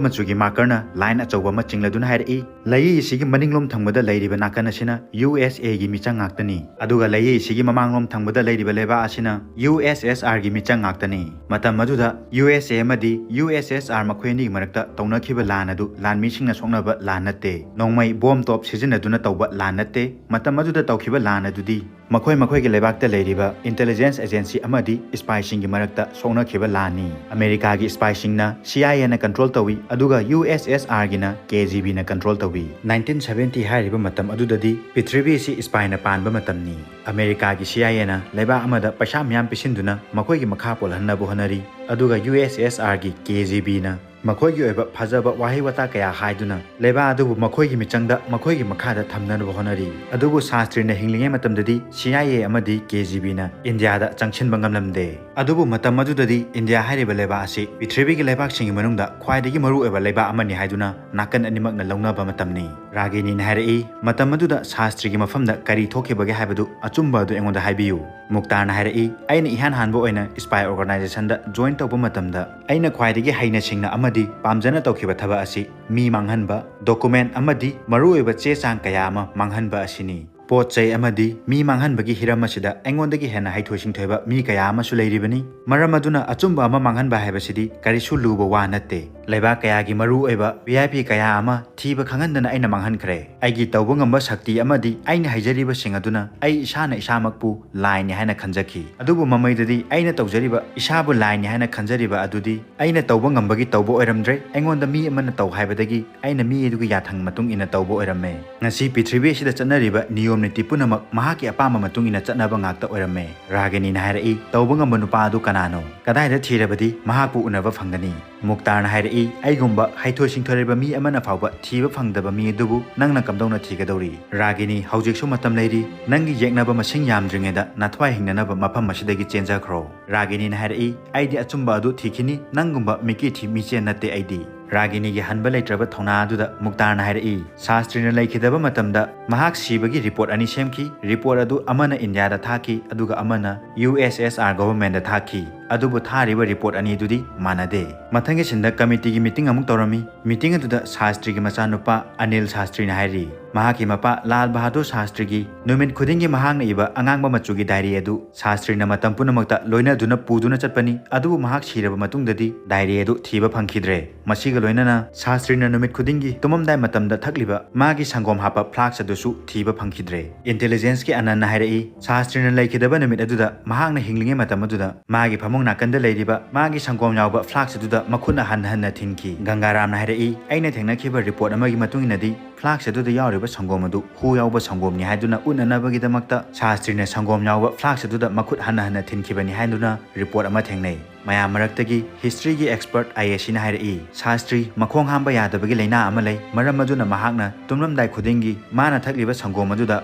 ꯃꯆꯨꯒꯤ markerꯅ line ꯑꯆꯧꯕ ꯑꯃ ꯆꯤꯡꯂꯗꯨꯅ ꯍꯥꯏꯔꯛꯏ, ꯂꯩꯏ ꯑꯁꯤꯒꯤ ꯃꯅꯤꯡꯂꯣꯝ ꯊꯪꯕꯗ ꯂꯩꯔꯤꯕ ꯅꯥꯀꯟ ꯑꯁꯤꯅ USAꯒꯤ ꯃꯤꯆꯪ ꯉꯥꯛꯇꯅꯤ, ꯑꯗꯨꯒ ꯂꯩꯏ ꯑꯁꯤꯒꯤ ꯃꯃꯥꯡꯂꯣꯝ ꯊꯪꯕꯗ ꯂꯩꯔꯤꯕ ꯂꯩꯕꯥꯛ ꯑꯁꯤꯅ USSRꯒꯤ ꯃꯤꯆꯪ ꯉꯥꯛꯇꯅꯤ꯫ ꯃꯇꯝ ꯑꯗꯨꯗ USA ꯑꯃꯗꯤ USSR ꯃꯈꯣꯏ ꯑꯅꯤꯒꯤ ꯃꯔꯛꯇ ꯇꯧꯅꯈꯤꯕ ꯂꯥꯟ ꯑꯗꯨ ꯂꯥꯟꯃꯤꯁꯤꯡꯅ ꯁꯣꯛꯅꯕ ꯂꯥꯟ ꯅꯠꯇꯦ꯫ ꯅꯣꯡꯃꯩ, bomb, ꯇꯣꯞ ꯁꯤꯖꯤꯟꯅꯗꯨꯅ ꯇꯧꯕ ꯂꯥꯟ ꯅꯠꯇꯦ꯫ ꯃꯇꯝ ꯑꯗꯨꯗ ꯇꯧꯈꯤꯕ ꯂꯥꯟ ꯑꯗꯨꯗꯤ ꯃꯈꯣꯏ ꯃꯈꯣꯏꯒꯤ ꯂꯩꯕꯥꯛꯇ ꯂꯩꯔꯤꯕ intelligence agency ꯑꯃꯗꯤ spyꯁꯤꯡꯒꯤ ꯃꯔꯛꯇ ꯁꯣꯛꯅꯈꯤꯕ ꯂꯥꯟꯅꯤ꯫ ꯑꯃꯦꯔꯤꯀꯥꯒꯤ spyꯁꯤꯡꯅ CIAꯅ control ꯇꯧꯏ, ꯑꯗꯨꯒ USSRꯒꯤꯅ KGBꯅ control ꯇꯧꯏ꯫ Nineteen seventy ꯍꯥꯏꯔꯤꯕ ꯃꯇꯝ ꯑꯗꯨꯗꯗꯤ ꯄ꯭ꯔꯤꯊꯤꯕꯤ ꯑꯁꯤ spyꯅ ꯄꯥꯟꯕ ꯃꯇꯝꯅꯤ꯫ ꯑꯃꯦꯔꯤꯀꯥꯒꯤ CIAꯅ ꯂꯩꯕꯥꯛ ꯑꯃꯗ ꯄꯩꯁꯥ ꯃꯌꯥꯝ ꯄꯤꯁꯤꯟꯗꯨꯅ ꯃꯈꯣꯏꯒꯤ ꯃꯈꯥ ꯄꯣꯜꯍꯟꯅꯕ ꯍꯣꯠꯅꯔꯤ, ꯑꯗꯨꯒ USSRꯒꯤ KGBꯅ ꯃꯈꯣꯏꯒꯤ ꯑꯣꯏꯕ ꯐꯖꯕ ꯋꯥꯍꯩ ꯋꯥꯇꯥ ꯀꯌꯥ ꯍꯥꯏꯗꯨꯅ ꯂꯩꯕꯥꯛ ꯑꯗꯨꯕꯨ ꯃꯈꯣꯏꯒꯤ ꯃꯤꯆꯪꯗ, ꯃꯈꯣꯏꯒꯤ ꯃꯈꯥꯗ ꯊꯝꯅꯅꯕ ꯍꯣꯠꯅꯔꯤ꯫ ꯑꯗꯨꯕꯨ ꯁꯥꯁꯇ꯭ꯔꯤꯅ ꯍꯤꯡꯂꯤꯉꯩ ꯃꯇꯝꯗꯗꯤ CIA ꯑꯃꯗꯤ KGBꯅ ꯏꯟꯗꯤꯌꯥꯗ ꯆꯪꯁꯤꯟꯕ ꯉꯝꯂꯝꯗꯦ꯫ ꯑꯗꯨꯕꯨ ꯃꯇꯝ ꯑꯗꯨꯗꯗꯤ ꯏꯟꯗꯤꯌꯥ ꯍꯥꯏꯔꯤꯕ ꯂꯩꯕꯥꯛ ꯑꯁꯤ ꯄ꯭ꯔꯤꯊꯤꯕꯤꯒꯤ ꯂꯩꯕꯥꯛꯁꯤꯡꯒꯤ ꯃꯅꯨꯡꯗ ꯈ꯭ꯋꯥꯏꯗꯒꯤ ꯃꯔꯨꯑꯣꯏꯕ ꯂꯩꯕꯥꯛ ꯑꯃꯅꯤ ꯍꯥꯏꯗꯨꯅ ꯅꯥꯀꯟ ꯑꯅꯤꯃꯛꯅ ꯂꯧꯅꯕ ꯃꯇꯝꯅꯤ꯫ ꯔꯥꯒꯤꯅꯤꯅ ꯍꯥꯏꯔꯛꯏ, ꯃꯇꯝ ꯑꯗꯨꯗ ꯁꯥꯁꯇ꯭ꯔꯤꯒꯤ ꯃꯐꯝꯗ ꯀꯔꯤ ꯊꯣꯛꯈꯤꯕꯒꯦ ꯍꯥꯏꯕꯗꯨ ꯑꯆꯨꯝꯕ ꯑꯗꯨ ꯑꯩꯉꯣꯟꯗ ꯍꯥꯏꯕꯤꯌꯨ꯫ ꯃꯨꯛꯇꯥꯔꯅ ꯍꯥꯏꯔꯛꯏ, ꯑꯩꯅ ꯏꯍꯥꯟ ꯍꯥꯟꯕ ꯑꯣꯏꯅ spy organizationꯗ join ꯇꯧꯕ ꯃꯇꯝꯗ ꯑꯩꯅ ꯈ꯭ꯋꯥꯏꯗꯒꯤ ꯍꯩꯅ ꯁꯤꯡꯅ ꯑꯃꯗꯤ ꯄꯥꯝꯖꯅ ꯇꯧꯈꯤꯕ ꯊꯕꯛ ꯑꯁꯤ ꯃꯤ ꯃꯥꯡꯍꯟꯕ, document ꯑꯃꯗꯤ ꯃꯔꯨꯑꯣꯏꯕ ꯆꯦ ꯆꯥꯡ ꯀꯌꯥ ꯑꯃ ꯃꯥꯡꯍꯟꯕ ꯑꯁꯤꯅꯤ꯫ ꯄꯣꯠ ꯆꯩ ꯑꯃꯗꯤ ꯃꯤ ꯃꯥꯡꯍꯟꯕꯒꯤ ꯍꯤꯔꯝ ꯑꯁꯤꯗ ꯑꯩꯉꯣꯟꯗꯒꯤ ꯍꯦꯟꯅ ꯍꯩꯊꯣꯏ ꯁꯤꯡꯊꯣꯏꯕ ꯃꯤ ꯀꯌꯥ ꯑꯃꯁꯨ ꯂꯩꯔꯤꯕꯅꯤ꯫ ꯃꯔꯝ ꯑꯗꯨꯅ ꯑꯆꯨꯝꯕ ꯑꯃ ꯃꯥꯡꯍꯟꯕ ꯍꯥꯏꯕꯁꯤꯗꯤ ꯀꯔꯤꯁꯨ ꯂꯨꯕ ꯋꯥ ꯅꯠꯇꯦ꯫ ꯂꯩꯕꯥꯛ ꯀꯌꯥꯒꯤ ꯃꯔꯨ ꯑꯣꯏꯕ ꯚꯤ ꯑꯥꯏ ꯄꯤ ꯀꯌꯥ ꯑꯃ ꯊꯤꯕ ꯈꯪꯍꯟꯗꯅ ꯑꯩꯅ ꯃꯥꯡꯍꯟꯈ꯭ꯔꯦ꯫ ꯑꯩꯒꯤ ꯇꯧꯕ ꯉꯝꯕ ꯁꯛꯇꯤ ꯑꯃꯗꯤ ꯑꯩꯅ ꯍꯩꯖꯔꯤꯕꯁꯤꯡ ꯑꯗꯨꯅ ꯑꯩ ꯏꯁꯥꯅ ꯏꯁꯥꯃꯛꯄꯨ ꯂꯥꯏꯅꯤ ꯍꯥꯏꯅ ꯈꯟꯖꯈꯤ꯫ ꯑꯗꯨꯕꯨ ꯃꯃꯩꯗꯗꯤ ꯑꯩꯅ ꯇꯧꯖꯔꯤꯕ ꯏꯁꯥꯕꯨ ꯂꯥꯏꯅꯤ ꯍꯥꯏꯅ ꯈꯟꯖꯔꯤꯕ ꯑꯗꯨꯗꯤ ꯑꯩꯅ ꯇꯧꯕ ꯉꯝꯕꯒꯤ ꯇꯧꯕ ꯑꯣꯏꯔꯝꯗ꯭ꯔꯦ꯫ ꯑꯩꯉꯣꯟꯗ ꯃꯤ ꯑꯃꯅ ꯇꯧ ꯍꯥꯏꯕꯗꯒꯤ ꯑꯩꯅ ꯃꯤ ꯑꯗꯨꯒꯤ ꯌꯥꯊꯪ ꯃꯇꯨꯡ ꯏꯟꯅ ꯇꯧꯕ ꯑꯣꯏꯔꯝꯃꯦ꯫ ꯉꯁꯤ ꯄ꯭ꯔꯤꯊꯤꯕꯤ ꯑꯁꯤꯗ ꯆꯠꯅꯔꯤꯕ ꯅꯤꯌꯣꯝ ꯅꯤꯇꯤ ꯄꯨꯝꯅꯃꯛ ꯃꯍꯥꯛꯀꯤ ꯑꯄꯥꯝꯕ ꯃꯇꯨꯡ ꯏꯟꯅ ꯆꯠꯅꯕ ꯉꯥꯛꯇ ꯑꯣꯏꯔꯝꯃꯦ꯫ ꯔꯥꯒꯤꯅꯤꯅ ꯍꯥꯏꯔꯛꯏ, "ꯇꯧꯕ ꯉꯝꯕ ꯅꯨꯄꯥ ꯑꯗꯨ ꯀꯅꯥꯅꯣ? ꯀꯗꯥꯏꯗ ꯊꯤꯔꯕꯗꯤ ꯃꯍꯥꯛꯄꯨ ꯎꯅꯕ ꯐꯪꯒꯅꯤ?" ꯃꯨꯛꯇꯥꯔꯅ ꯍꯥꯏꯔꯛꯏ, "ꯑꯩꯒꯨꯝꯕ ꯍꯩꯊꯣꯏ ꯁꯤꯡꯊꯣꯏꯔꯕ ꯃꯤ ꯑꯃꯅ ꯐꯥꯎꯕ ꯊꯤꯕ ꯐꯪꯗꯕ ꯃꯤ ꯑꯗꯨꯕꯨ ꯅꯪꯅ ꯀꯝꯗꯧꯅ ꯊꯤꯒꯗꯧꯔꯤ? ꯔꯥꯒꯤꯅꯤ, ꯍꯧꯖꯤꯛꯁꯨ ꯃꯇꯝ ꯂꯩꯔꯤ꯫ ꯅꯪꯒꯤ ꯌꯦꯛꯅꯕ ꯃꯁꯤꯡ ꯌꯥꯝꯗ꯭ꯔꯤꯉꯩꯗ ꯅꯊ꯭ꯋꯥꯏ ꯍꯤꯡꯅꯅꯕ ꯃꯐꯝ ꯑꯁꯤꯗꯒꯤ ꯆꯦꯟꯖꯈ꯭ꯔꯣ꯫" ꯔꯥꯒꯤꯅꯤꯅ ꯍꯥꯏꯔꯛꯏ, "ꯑꯩꯗꯤ ꯑꯆꯨꯝꯕ ꯑꯗꯨ ꯊꯤꯈꯤꯅꯤ, ꯅꯪꯒꯨꯝꯕ ꯃꯤꯀꯤ ꯊꯤ ꯃꯤꯆꯦꯟ ꯅꯠꯇꯦ ꯑꯩꯗꯤ꯫" ꯔꯥꯒꯤꯅꯤꯒꯤ ꯍꯟꯕ ꯂꯩꯇ꯭ꯔꯕ ꯊꯧꯅꯥ ꯑꯗꯨꯗ ꯃꯨꯛꯇꯥꯔꯅ ꯍꯥꯏꯔꯛꯏ, "ꯁꯥꯁꯇ꯭ꯔꯤꯅ ꯂꯩꯈꯤꯗꯕ ꯃꯇꯝꯗ ꯃꯍꯥꯛ ꯁꯤꯕꯒꯤ ꯔꯤꯄꯣꯔꯠ ꯑꯅꯤ ꯁꯦꯝꯈꯤ꯫ ꯔꯤꯄꯣꯔꯠ ꯑꯗꯨ ꯑꯃꯅ ꯏꯟꯗꯤꯌꯥꯗ ꯊꯥꯈꯤ, ꯑꯗꯨꯒ ꯑꯃꯅ ꯌꯨ ꯑꯦꯁ ꯑꯦꯁ ꯑꯥꯔ ꯒꯣꯚꯔꯟꯃꯦꯟꯗ ꯊꯥꯈꯤ꯫ ꯑꯗꯨꯕꯨ ꯊꯥꯔꯤꯕ ꯔꯤꯄꯣꯔꯠ ꯑꯅꯤꯗꯨꯗꯤ ꯃꯥꯟꯅꯗꯦ꯫" ꯃꯊꯪꯒꯤ ꯁꯤꯟꯗ ꯀꯃꯤꯇꯤꯒꯤ ꯃꯤꯇꯤꯡ ꯑꯃꯨꯛ ꯇꯧꯔꯝꯃꯤ꯫ ꯃꯤꯇꯤꯡ ꯑꯗꯨꯗ ꯁꯥꯁꯇ꯭ꯔꯤꯒꯤ ꯃꯆꯥꯅꯨꯄꯥ ꯑꯅꯤꯜ ꯁꯥꯁꯇ꯭ꯔꯤꯅ ꯍꯥꯏꯔꯤ, ꯃꯍꯥꯛꯀꯤ ꯃꯄꯥ ꯂꯥꯜ ꯕꯍꯥꯗꯨꯔ ꯁꯥꯁꯇ꯭ꯔꯤꯒꯤ ꯅꯨꯃꯤꯠ ꯈꯨꯗꯤꯡꯒꯤ ꯃꯍꯥꯛꯅ ꯏꯕ ꯑꯉꯥꯡꯕ ꯃꯆꯨꯒꯤ ꯗꯥꯏꯔꯤ ꯑꯗꯨ ꯁꯥꯁꯇ꯭ꯔꯤꯅ ꯃꯇꯝ ꯄꯨꯝꯅꯃꯛꯇ ꯂꯣꯏꯅꯗꯨꯅ ꯄꯨꯗꯨꯅ ꯆꯠꯄꯅꯤ꯫ ꯑꯗꯨꯕꯨ ꯃꯍꯥꯛ ꯁꯤꯔꯕ ꯃꯇꯨꯡꯗꯗꯤ ꯗꯥꯏꯔꯤ ꯑꯗꯨ ꯊꯤꯕ ꯐꯪꯈꯤꯗ꯭ꯔꯦ꯫ ꯃꯁꯤꯒ ꯂꯣꯏꯅꯅ ꯁꯥꯁꯇ꯭ꯔꯤꯅ ꯅꯨꯃꯤꯠ ꯈꯨꯗꯤꯡꯒꯤ ꯇꯨꯝꯃꯝꯗꯥꯏ ꯃꯇꯝꯗ ꯊꯛꯂꯤꯕ ꯃꯥꯒꯤ ꯁꯪꯒꯣꯝ ꯍꯥꯞꯄ ꯐ꯭ꯂꯥꯛꯁ ꯑꯗꯨꯁꯨ ꯊꯤꯕ ꯐꯪꯈꯤꯗ꯭ꯔꯦ꯫ ꯏꯟꯇꯦꯂꯤꯖꯦꯟꯁꯀꯤ ꯑꯅꯟꯅ ꯍꯥꯏꯔꯛꯏ, ꯁꯥꯁꯇ꯭ꯔꯤꯅ ꯂꯩꯈꯤꯗꯕ ꯅꯨꯃꯤꯠ ꯑꯗꯨꯗ ꯃꯍꯥꯛꯅ ꯍꯤꯡꯂꯤꯉꯩ ꯃꯇꯝ ꯑꯗꯨꯗ ꯃꯥꯒꯤ ꯐꯃꯨꯡ ꯅꯥꯀꯟꯗ ꯂꯩꯔꯤꯕ ꯃꯥꯒꯤ ꯁꯪꯒꯣꯝ ꯌꯥꯎꯕ ꯐ꯭ꯂꯥꯛꯁ ꯑꯗꯨꯗ ꯃꯈꯨꯠꯅ ꯍꯟꯅ ꯍꯟꯅ ꯊꯤꯟꯈꯤ꯫ ꯒꯪꯒꯥꯔꯥꯝꯅ ꯍꯥꯏꯔꯛꯏ, "ꯑꯩꯅ ꯊꯦꯡꯅꯈꯤꯕ ꯔꯤꯄꯣꯔꯠ ꯑꯃꯒꯤ ꯃꯇꯨꯡ ꯏꯟꯅꯗꯤ ꯐ꯭ꯂꯥꯛꯁ ꯑꯗꯨꯗ ꯌꯥꯎꯔꯤꯕ ꯁꯪꯒꯣꯝ ꯑꯗꯨ ꯍꯨ ꯌꯥꯎꯕ ꯁꯪꯒꯣꯝꯅꯤ ꯍꯥꯏꯗꯨꯅ ꯎꯠꯅꯅꯕꯒꯤꯗꯃꯛꯇ ꯁꯥꯁꯇ꯭ꯔꯤꯅ ꯁꯪꯒꯣꯝ ꯌꯥꯎꯕ ꯐ꯭ꯂꯥꯛꯁ ꯑꯗꯨꯗ ꯃꯈꯨꯠ ꯍꯟꯅ ꯍꯟꯅ ꯊꯤꯟꯈꯤꯕꯅꯤ" ꯍꯥꯏꯗꯨꯅ ꯔꯤꯄꯣꯔꯠ ꯑꯃ ꯊꯦꯡꯅꯩ꯫ ꯃꯌꯥꯝ ꯃꯔꯛꯇꯒꯤ ꯍꯤꯁꯇ꯭ꯔꯤꯒꯤ ꯑꯦꯛꯁꯄꯔꯠ ꯑꯥꯏ ꯑꯦ ꯁꯤꯅ ꯍꯥꯏꯔꯛꯏ, ꯁꯥꯁꯇ꯭ꯔꯤ ꯃꯈꯣꯡ ꯍꯥꯝꯕ ꯌꯥꯗꯕꯒꯤ ꯂꯥꯏꯅꯥ ꯑꯃ ꯂꯩ, ꯃꯔꯝ ꯑꯗꯨꯅ ꯃꯍꯥꯛꯅ ꯇꯨꯝꯂꯝꯗꯥꯏ ꯈꯨꯗꯤꯡꯒꯤ ꯃꯥꯅ ꯊꯛꯂꯤꯕ ꯁꯪꯒꯣꯝ ꯑꯗꯨꯗ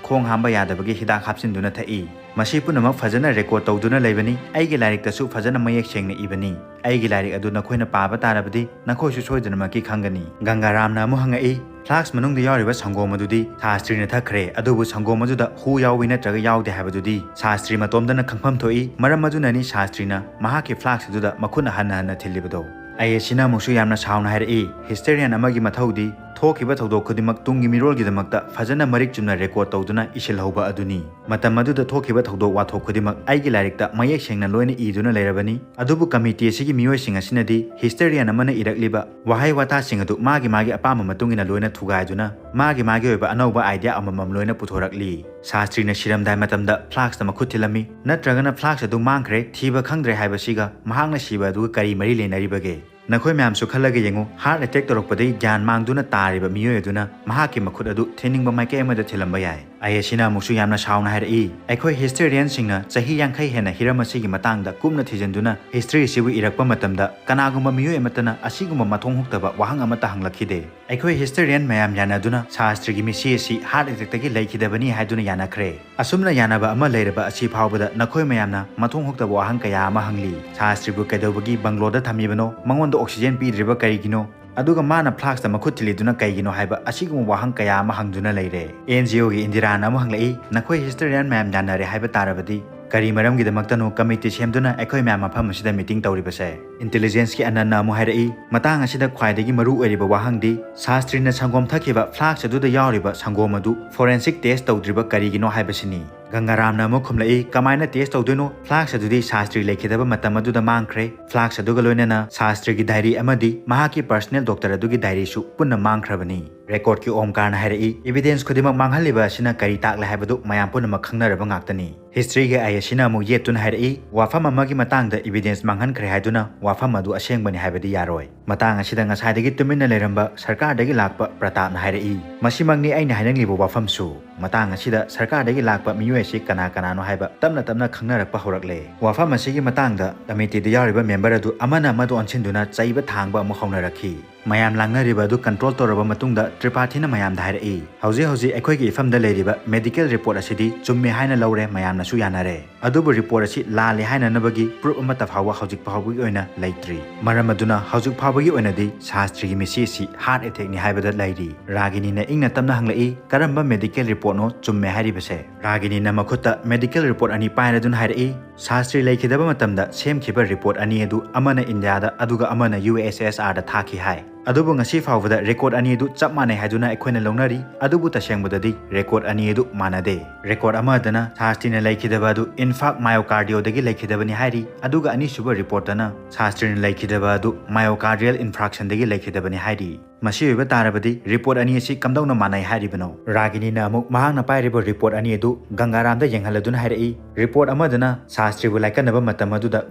ꯈꯣꯡ ꯍꯥꯝꯕ ꯌꯥꯗꯕꯒꯤ ꯍꯤꯗꯥꯛ ꯍꯥꯞꯆꯤꯟꯗꯨꯅ ꯊꯛꯏ꯫ ꯃꯁꯤ ꯄꯨꯝꯅꯃꯛ ꯐꯖꯅ ꯔꯦꯀꯣꯔꯗ ꯇꯧꯗꯨꯅ ꯂꯩꯕꯅꯤ꯫ ꯑꯩꯒꯤ ꯂꯥꯏꯔꯤꯛꯇꯁꯨ ꯐꯖꯅ ꯃꯌꯦꯛ ꯁꯦꯡꯅ ꯏꯕꯅꯤ꯫ ꯑꯩꯒꯤ ꯂꯥꯏꯔꯤꯛ ꯑꯗꯨ ꯅꯈꯣꯏꯅ ꯄꯥꯕ ꯇꯥꯔꯕꯗꯤ ꯅꯈꯣꯏꯁꯨ ꯁꯣꯏꯗꯅꯃꯛꯀꯤ ꯈꯪꯒꯅꯤ꯫ ꯒꯪꯒꯥꯔꯥꯝꯅ ꯑꯃꯨꯛ ꯍꯪꯉꯛꯏ, "ꯐ꯭ꯂꯥꯛꯁ ꯃꯅꯨꯡꯗ ꯌꯥꯎꯔꯤꯕ ꯁꯪꯒꯣꯝ ꯑꯗꯨꯗꯤ ꯁꯥꯁꯇ꯭ꯔꯤꯅ ꯊꯛꯈ꯭ꯔꯦ, ꯑꯗꯨꯕꯨ ꯁꯪꯒꯣꯝ ꯑꯗꯨꯗ ꯍꯨ ꯌꯥꯎꯏ ꯅꯠꯇ꯭ꯔꯒ ꯌꯥꯎꯗꯦ ꯍꯥꯏꯕꯗꯨꯗꯤ ꯁꯥꯁꯇ꯭ꯔꯤ ꯃꯇꯣꯝꯗꯅ ꯈꯪꯐꯝ ꯊꯣꯛꯏ꯫ ꯃꯔꯝ ꯑꯗꯨꯅꯅꯤ ꯁꯥꯁꯇ꯭ꯔꯤꯅ ꯃꯍꯥꯛꯀꯤ ꯐ꯭ꯂꯥꯛꯁ ꯑꯗꯨꯗ ꯃꯈꯨꯠꯅ ꯍꯟꯅ ꯍꯟꯅ ꯊꯤꯜꯂꯤꯕꯗꯣ꯫" ꯑꯥꯏ ꯑꯦ ꯁꯤꯅ ꯑꯃꯨꯛꯁꯨ ꯌꯥꯝꯅ ꯁꯥꯎꯅ ꯍꯥꯏꯔꯛꯏ, "ꯍꯤꯁꯇꯔꯤꯌꯟ ꯑꯃꯒꯤ ꯃꯊꯧꯗꯤ ꯊꯣꯛꯈꯤꯕ ꯊꯧꯗꯣꯛ ꯈꯨꯗꯤꯡꯃꯛ ꯇꯨꯡꯒꯤ ꯃꯤꯔꯣꯜꯒꯤꯗꯃꯛꯇ ꯐꯖꯅ ꯃꯔꯤꯛ ꯆꯨꯝꯅ ꯔꯦꯀꯣꯔꯗ ꯇꯧꯗꯨꯅ ꯏꯁꯤꯜꯍꯧꯕ ꯑꯗꯨꯅꯤ꯫ ꯃꯇꯝ ꯑꯗꯨꯗ ꯊꯣꯛꯈꯤꯕ ꯊꯧꯗꯣꯛ ꯋꯥꯊꯣꯛ ꯈꯨꯗꯤꯡꯃꯛ ꯑꯩꯒꯤ ꯂꯥꯏꯔꯤꯛꯇ ꯃꯌꯦꯛ ꯁꯦꯡꯅ ꯂꯣꯏꯅ ꯏꯗꯨꯅ ꯂꯩꯔꯕꯅꯤ꯫ ꯑꯗꯨꯕꯨ ꯀꯃꯤꯇꯤ ꯑꯁꯤꯒꯤ ꯃꯤꯑꯣꯏꯁꯤꯡ ꯑꯁꯤꯅꯗꯤ ꯍꯤꯁꯇꯣꯔꯤꯌꯟ ꯑꯃꯅ ꯏꯔꯛꯂꯤꯕ ꯋꯥꯍꯩ ꯋꯥꯇꯥꯁꯤꯡ ꯑꯗꯨ ꯃꯥꯒꯤ ꯃꯥꯒꯤ ꯑꯄꯥꯝꯕ ꯃꯇꯨꯡ ꯏꯟꯅ ꯂꯣꯏꯅ ꯊꯨꯒꯥꯏꯗꯨꯅ ꯃꯥꯒꯤ ꯃꯥꯒꯤ ꯑꯣꯏꯕ ꯑꯅꯧꯕ ꯑꯥꯏꯗꯤꯌꯥ ꯑꯃꯃꯝ ꯂꯣꯏꯅ ꯄꯨꯊꯣꯔꯛꯂꯤ꯫ ꯁꯥꯁꯇ꯭ꯔꯤꯅ ꯁꯤꯔꯝꯗꯥꯏ ꯃꯇꯝꯗ ꯐ꯭ꯂꯥꯛꯁꯇ ꯃꯈꯨꯠ ꯊꯤꯜꯂꯝꯃꯤ꯫ ꯅꯠꯇ꯭ꯔꯒꯅ ꯐ꯭ꯂꯥꯛꯁ ꯑꯗꯨ ꯃꯥꯡꯈ꯭ꯔꯦ, ꯊꯤꯕ ꯈꯪꯗ꯭ꯔꯦ ꯍꯥꯏꯕꯁꯤꯒ ꯃꯍꯥꯛꯅ ꯁꯤꯕ ꯑꯗꯨꯒ ꯀꯔꯤ ꯃꯔꯤ ꯂꯩꯅꯔꯤꯕꯒꯦ? ꯅꯈꯣꯏ ꯃꯌꯥꯝꯁꯨ ꯈꯜꯂꯒ ꯌꯦꯡꯉꯨ, ꯍꯥꯔꯠ ꯑꯦꯇꯦꯛ ꯇꯧꯔꯛꯄꯗꯒꯤ ꯒ꯭ꯌꯥꯟ ꯃꯥꯡꯗꯨꯅ ꯇꯥꯔꯤꯕ ꯃꯤꯑꯣꯏ ꯑꯗꯨꯅ ꯃꯍꯥꯛꯀꯤ ꯃꯈꯨꯠ ꯑꯗꯨ ꯊꯤꯟꯅꯤꯡꯕ ꯃꯥꯏꯀꯩ ꯑꯃꯗ ꯊꯤꯜꯂꯝꯕ ꯌꯥꯏ꯫ ꯑꯥꯏ ꯑꯦꯁ ꯁꯤꯅ ꯑꯃꯨꯛꯁꯨ ꯌꯥꯝꯅ ꯁꯥꯎꯅ ꯍꯥꯏꯔꯛꯏ, ꯑꯩꯈꯣꯏ ꯍꯤꯁꯇꯣꯔꯤꯌꯟꯁꯤꯡꯅ ꯆꯍꯤ ꯌꯥꯡꯈꯩ ꯍꯦꯟꯅ ꯍꯤꯔꯝ ꯑꯁꯤꯒꯤ ꯃꯇꯥꯡꯗ ꯀꯨꯞꯅ ꯊꯤꯖꯤꯟꯗꯨꯅ ꯍꯤꯁꯇ꯭ꯔꯤ ꯑꯁꯤꯕꯨ ꯏꯔꯛꯄ ꯃꯇꯝꯗ ꯀꯅꯥꯒꯨꯝꯕ ꯃꯤꯑꯣꯏ ꯑꯃꯠꯇꯅ ꯑꯁꯤꯒꯨꯝꯕ ꯃꯊꯣꯡ ꯍꯨꯛꯇꯕ ꯋꯥꯍꯪ ꯑꯃꯠꯇ ꯍꯪꯂꯛꯈꯤꯗꯦ꯫ ꯑꯩꯈꯣꯏ ꯍꯤꯁꯇꯣꯔꯤꯌꯟ ꯃꯌꯥꯝ ꯌꯥꯅꯗꯨꯅ ꯁꯥꯁꯇ꯭ꯔꯤꯒꯤ ꯃꯤꯁꯤ ꯑꯁꯤ ꯍꯥꯔꯠ ꯑꯦꯇꯦꯛꯇꯒꯤ ꯂꯩꯈꯤꯗꯕꯅꯤ ꯍꯥꯏꯗꯨꯅ ꯌꯥꯅꯈ꯭ꯔꯦ꯫ ꯑꯁꯨꯝꯅ ꯌꯥꯅꯕ ꯑꯃ ꯂꯩꯔꯕ ꯑꯁꯤ ꯐꯥꯎꯕꯗ ꯅꯈꯣꯏ ꯃꯌꯥꯝꯅ ꯃꯊꯣꯡ ꯍꯨꯛꯇꯕ ꯋꯥꯍꯪ ꯀꯌꯥ ꯑꯃ ꯍꯪꯂꯤ꯫ ꯁꯥꯁꯇ꯭ꯔꯤꯕꯨ ꯀꯩꯗꯧꯕꯒꯤ ꯕꯪꯒ꯭ꯂꯣꯗ ꯊꯝꯃꯤꯕꯅꯣ? ꯃꯉꯣꯟꯗ ꯑꯣꯛꯁꯤꯖꯦꯟ ꯄꯤꯗ꯭ꯔꯤꯕ ꯀꯔꯤꯒꯤꯅꯣ? ꯑꯗꯨꯒ ꯃꯥꯅ ꯐ꯭ꯂꯥꯛꯁꯇ ꯃꯈꯨꯠ ꯊꯤꯜꯂꯤꯗꯨꯅ ꯀꯩꯒꯤꯅꯣ ꯍꯥꯏꯕ ꯑꯁꯤꯒꯨꯝꯕ ꯋꯥꯍꯪ ꯀꯌꯥ ꯑꯃ ꯍꯪꯗꯨꯅ ꯂꯩꯔꯦ꯫ ꯑꯦꯟ ꯖꯤ ꯑꯣꯒꯤ ꯏꯟꯗꯤꯔꯥꯅ ꯑꯃꯨꯛ ꯍꯪꯂꯛꯏ, ꯅꯈꯣꯏ ꯍꯤꯁꯇꯣꯔꯤꯌꯟ ꯃꯌꯥꯝ ꯌꯥꯅꯔꯦ ꯍꯥꯏꯕ ꯇꯥꯔꯕꯗꯤ ꯀꯔꯤ ꯃꯔꯝꯒꯤꯗꯃꯛꯇꯅꯣ ꯀꯃꯤꯇꯤ ꯁꯦꯝꯗꯨꯅ ꯑꯩꯈꯣꯏ ꯃꯌꯥꯝ ꯃꯐꯝ ꯑꯁꯤꯗ ꯃꯤꯇꯤꯡ ꯇꯧꯔꯤꯕꯁꯦ? ꯏꯟꯇꯦꯂꯤꯖꯦꯟꯁꯀꯤ ꯑꯅꯟꯅ ꯑꯃꯨꯛ ꯍꯥꯏꯔꯛꯏ, ꯃꯇꯥꯡ ꯑꯁꯤꯗ ꯈ꯭ꯋꯥꯏꯗꯒꯤ ꯃꯔꯨ ꯑꯣꯏꯔꯤꯕ ꯋꯥꯍꯪꯗꯤ ꯁꯥꯁꯇ꯭ꯔꯤꯅ ꯁꯪꯒꯣꯝ ꯊꯛꯈꯤꯕ ꯐ꯭ꯂꯥꯛꯁ ꯑꯗꯨꯗ ꯌꯥꯎꯔꯤꯕ ꯁꯪꯒꯣꯝ ꯑꯗꯨ ꯐꯣꯔꯦꯟꯁꯤꯛ ꯇꯦꯁ ꯇꯧꯗ꯭ꯔꯤꯕ ꯀꯔꯤꯒꯤꯅꯣ ꯍꯥꯏꯕꯁꯤꯅꯤ꯫ ꯒꯪꯒꯥꯔꯥꯝꯅ ꯑꯃꯨꯛ ꯈꯨꯝꯂꯛꯏ, ꯀꯃꯥꯏꯅ ꯇꯦꯁ ꯇꯧꯗꯣꯏꯅꯣ? ꯐ꯭ꯂꯥꯛꯁ ꯑꯗꯨꯗꯤ ꯁꯥꯁꯇ꯭ꯔꯤ ꯂꯩꯈꯤꯗꯕ ꯃꯇꯝ ꯑꯗꯨꯗ ꯃꯥꯡꯈ꯭ꯔꯦ꯫ ꯐ꯭ꯂꯥꯛꯁ ꯑꯗꯨꯒ ꯂꯣꯏꯅꯅ ꯁꯥꯁꯇ꯭ꯔꯤꯒꯤ ꯗꯥꯏꯔꯤ ꯑꯃꯗꯤ ꯃꯍꯥꯛꯀꯤ ꯄꯔꯁꯅꯦꯜ ꯗꯣꯛꯇꯔ ꯑꯗꯨꯒꯤ ꯗꯥꯏꯔꯤꯁꯨ ꯄꯨꯟꯅ ꯃꯥꯡꯈ꯭ꯔꯕꯅꯤ꯫ ꯔꯦꯀꯣꯔꯗꯀꯤ ꯑꯣꯝꯀꯥꯔꯅ ꯍꯥꯏꯔꯛꯏ, ꯏꯕꯤꯗꯦꯟꯁ ꯈꯨꯗꯤꯡꯃꯛ ꯃꯥꯡꯍꯜꯂꯤꯕ ꯑꯁꯤꯅ ꯀꯔꯤ ꯇꯥꯛꯂꯦ ꯍꯥꯏꯕꯗꯨ ꯃꯌꯥꯝ ꯄꯨꯝꯅꯃꯛ ꯈꯪꯅꯔꯕ ꯉꯥꯛꯇꯅꯤ꯫ ꯍꯤꯁꯇ꯭ꯔꯤꯒꯤ ꯑꯥꯏ ꯑꯦꯁ ꯁꯤꯅ ꯑꯃꯨꯛ ꯌꯦꯠꯇꯨꯅ ꯍꯥꯏꯔꯛꯏ, ꯋꯥꯐꯝ ꯑꯃꯒꯤ ꯃꯇꯥꯡꯗ ꯏꯕꯤꯗꯦꯟꯁ ꯃꯥꯡꯍꯟꯈ꯭ꯔꯦ ꯍꯥꯏꯗꯨꯅ ꯋꯥꯐꯝ ꯑꯗꯨ ꯑꯁꯦꯡꯕꯅꯤ ꯍꯥꯏꯕꯗꯤ ꯌꯥꯔꯣꯏ꯫ ꯃꯇꯥꯡ ꯑꯁꯤꯗ ꯉꯁꯥꯏꯗꯒꯤ ꯇꯨꯃꯤꯟꯅ ꯂꯩꯔꯝꯕ ꯁꯔꯀꯥꯔꯗꯒꯤ ꯂꯥꯛꯄ ꯄ꯭ꯔꯇꯥꯞꯅ ꯍꯥꯏꯔꯛꯏ, ꯃꯁꯤꯃꯛꯅꯤ ꯑꯩꯅ ꯍꯥꯏꯅꯤꯡꯂꯤꯕ ꯋꯥꯐꯝꯁꯨ꯫ ꯃꯇꯥꯡ ꯑꯁꯤꯗ ꯁꯔꯀꯥꯔꯗꯒꯤ ꯂꯥꯛꯄ ꯃꯤꯑꯣꯏ ꯑꯁꯤ ꯀꯅꯥ ꯀꯅꯥꯅꯣ ꯍꯥꯏꯕ ꯇꯞꯅ ꯇꯞꯅ ꯈꯪꯅꯔꯛꯄ ꯍꯧꯔꯛꯂꯦ꯫ ꯋꯥꯐꯝ ꯑꯁꯤꯒꯤ ꯃꯇꯥꯡꯗ ꯀꯃꯤꯇꯤꯗ ꯌꯥꯎꯔꯤꯕ ꯃꯦꯝꯕꯔ ꯑꯗꯨ ꯑꯃꯅ ꯑꯃꯗ ꯑꯣꯟꯁꯤꯟꯗꯨꯅ ꯆꯩꯕ ꯊꯥꯡꯕ ꯑꯃꯨꯛ ꯍꯧꯅꯔꯛꯈꯤ꯫ ꯃꯌꯥꯝ ꯂꯥꯡꯅꯔꯤꯕ ꯑꯗꯨ ꯀꯟꯇ꯭ꯔꯣꯜ ꯇꯧꯔꯕ ꯃꯇꯨꯡꯗ ꯇ꯭ꯔꯤꯄꯥꯊꯤꯅ ꯃꯌꯥꯝꯗ ꯍꯥꯏꯔꯛꯏ, ꯍꯧꯖꯤꯛ ꯍꯧꯖꯤꯛ ꯑꯩꯈꯣꯏꯒꯤ ꯏꯐꯝꯗ ꯂꯩꯔꯤꯕ ꯃꯦꯗꯤꯀꯦꯜ ꯔꯤꯄꯣꯔꯠ ꯑꯁꯤꯗꯤ ꯆꯨꯝꯃꯦ ꯍꯥꯏꯅ ꯂꯧꯔꯦ, ꯃꯌꯥꯝꯅꯁꯨ ꯌꯥꯅꯔꯦ꯫ ꯑꯗꯨꯕꯨ ꯔꯤꯄꯣꯔꯠ ꯑꯁꯤ ꯂꯥꯜꯂꯦ ꯍꯥꯏꯅꯅꯕꯒꯤ ꯄ꯭ꯔꯨꯐ ꯑꯃꯠꯇ ꯐꯥꯎꯕ ꯍꯧꯖꯤꯛ ꯐꯥꯎꯕꯒꯤ ꯑꯣꯏꯅ ꯂꯩꯇ꯭ꯔꯤ꯫ ꯃꯔꯝ ꯑꯗꯨꯅ ꯍꯧꯖꯤꯛ ꯐꯥꯎꯕꯒꯤ ꯑꯣꯏꯅꯗꯤ ꯁꯥꯁꯇ꯭ꯔꯤꯒꯤ ꯃꯤꯁꯤ ꯑꯁꯤ ꯍꯥꯔꯠ ꯑꯦꯇꯦꯛꯅꯤ ꯍꯥꯏꯕꯗ ꯂꯩꯔꯤ꯫ ꯔꯥꯒꯤꯅꯤꯅ ꯏꯪꯅ ꯇꯞꯅ ꯍꯪꯂꯛꯏ, ꯀꯔꯝꯕ ꯃꯦꯗꯤꯀꯦꯜ ꯔꯤꯄꯣꯔꯠꯅꯣ ꯆꯨꯝꯃꯦ ꯍꯥꯏꯔꯤꯕꯁꯦ? ꯔꯥꯒꯤꯅꯤꯅ ꯃꯈꯨꯠꯇ ꯃꯦꯗꯤꯀꯦꯜ ꯔꯤꯄꯣꯔꯠ ꯑꯅꯤ ꯄꯥꯏꯔꯗꯨꯅ ꯍꯥꯏꯔꯛꯏ, ꯁꯥꯁꯇ꯭ꯔꯤ ꯂꯩꯈꯤꯗꯕ ꯃꯇꯝꯗ ꯁꯦꯝꯈꯤꯕ ꯔꯤꯄꯣꯔꯠ ꯑꯅꯤ ꯑꯗꯨ ꯑꯃꯅ ꯏꯟꯗꯤꯌꯥꯗ ꯑꯗꯨꯒ ꯑꯃꯅ ꯌꯨ ꯑꯦꯁ ꯑꯦꯁ ꯑꯥꯔꯗ ꯊꯥꯈꯤ ꯍꯥꯏ꯫ ꯑꯗꯨꯕꯨ ꯉꯁꯤ ꯐꯥꯎꯕꯗ ꯔꯦꯀꯣꯔꯗ ꯑꯅꯤ ꯑꯗꯨ ꯆꯞ ꯃꯥꯟꯅꯩ ꯍꯥꯏꯗꯨꯅ ꯑꯩꯈꯣꯏꯅ ꯂꯧꯅꯔꯤ꯫ ꯑꯗꯨꯕꯨ ꯇꯁꯦꯡꯕꯗꯗꯤ ꯔꯦꯀꯣꯔꯗ ꯑꯅꯤ ꯑꯗꯨ ꯃꯥꯟꯅꯗꯦ꯫ ꯔꯦꯀꯣꯔꯗ ꯑꯃꯗꯅ ꯁꯥꯁꯇ꯭ꯔꯤꯅ ꯂꯩꯈꯤꯗꯕ ꯑꯗꯨ ꯏꯟꯐꯥꯛ ꯃꯥꯏꯑꯣꯀꯥꯔꯗꯤꯑꯣꯗꯒꯤ ꯂꯩꯈꯤꯗꯕꯅꯤ ꯍꯥꯏꯔꯤ, ꯑꯗꯨꯒ ꯑꯅꯤꯁꯨꯕ ꯔꯤꯄꯣꯔꯠꯇꯅ ꯁꯥꯁꯇ꯭ꯔꯤꯅ ꯂꯩꯈꯤꯗꯕ ꯑꯗꯨ ꯃꯥꯏꯑꯣꯀꯥꯔꯗꯤꯌꯦꯜ ꯏꯟꯐ꯭ꯔꯥꯛꯁꯟꯗꯒꯤ ꯂꯩꯈꯤꯗꯕꯅꯤ ꯍꯥꯏꯔꯤ꯫ ꯃꯁꯤ ꯑꯣꯏꯕ ꯇꯥꯔꯕꯗꯤ ꯔꯤꯄꯣꯔꯠ ꯑꯅꯤ ꯑꯁꯤ ꯀꯝꯗꯧꯅ ꯃꯥꯟꯅꯩ ꯍꯥꯏꯔꯤꯕꯅꯣ? ꯔꯥꯒꯤꯅꯤꯅ ꯑꯃꯨꯛ ꯃꯍꯥꯛꯅ ꯄꯥꯏꯔꯤꯕ ꯔꯤꯄꯣꯔꯠ ꯑꯅꯤ ꯑꯗꯨ ꯒꯪꯒꯥꯔꯥꯝꯗ ꯌꯦꯡꯍꯜꯂꯗꯨꯅ ꯍꯥꯏꯔꯛꯏ꯫ ꯔꯤꯄꯣꯔꯠ ꯑꯃꯗꯅ ꯁꯥꯁꯇ꯭ꯔꯤꯕꯨ ꯂꯥꯏꯀꯠꯅꯕ ꯃꯇꯝ ꯑꯗꯨꯗ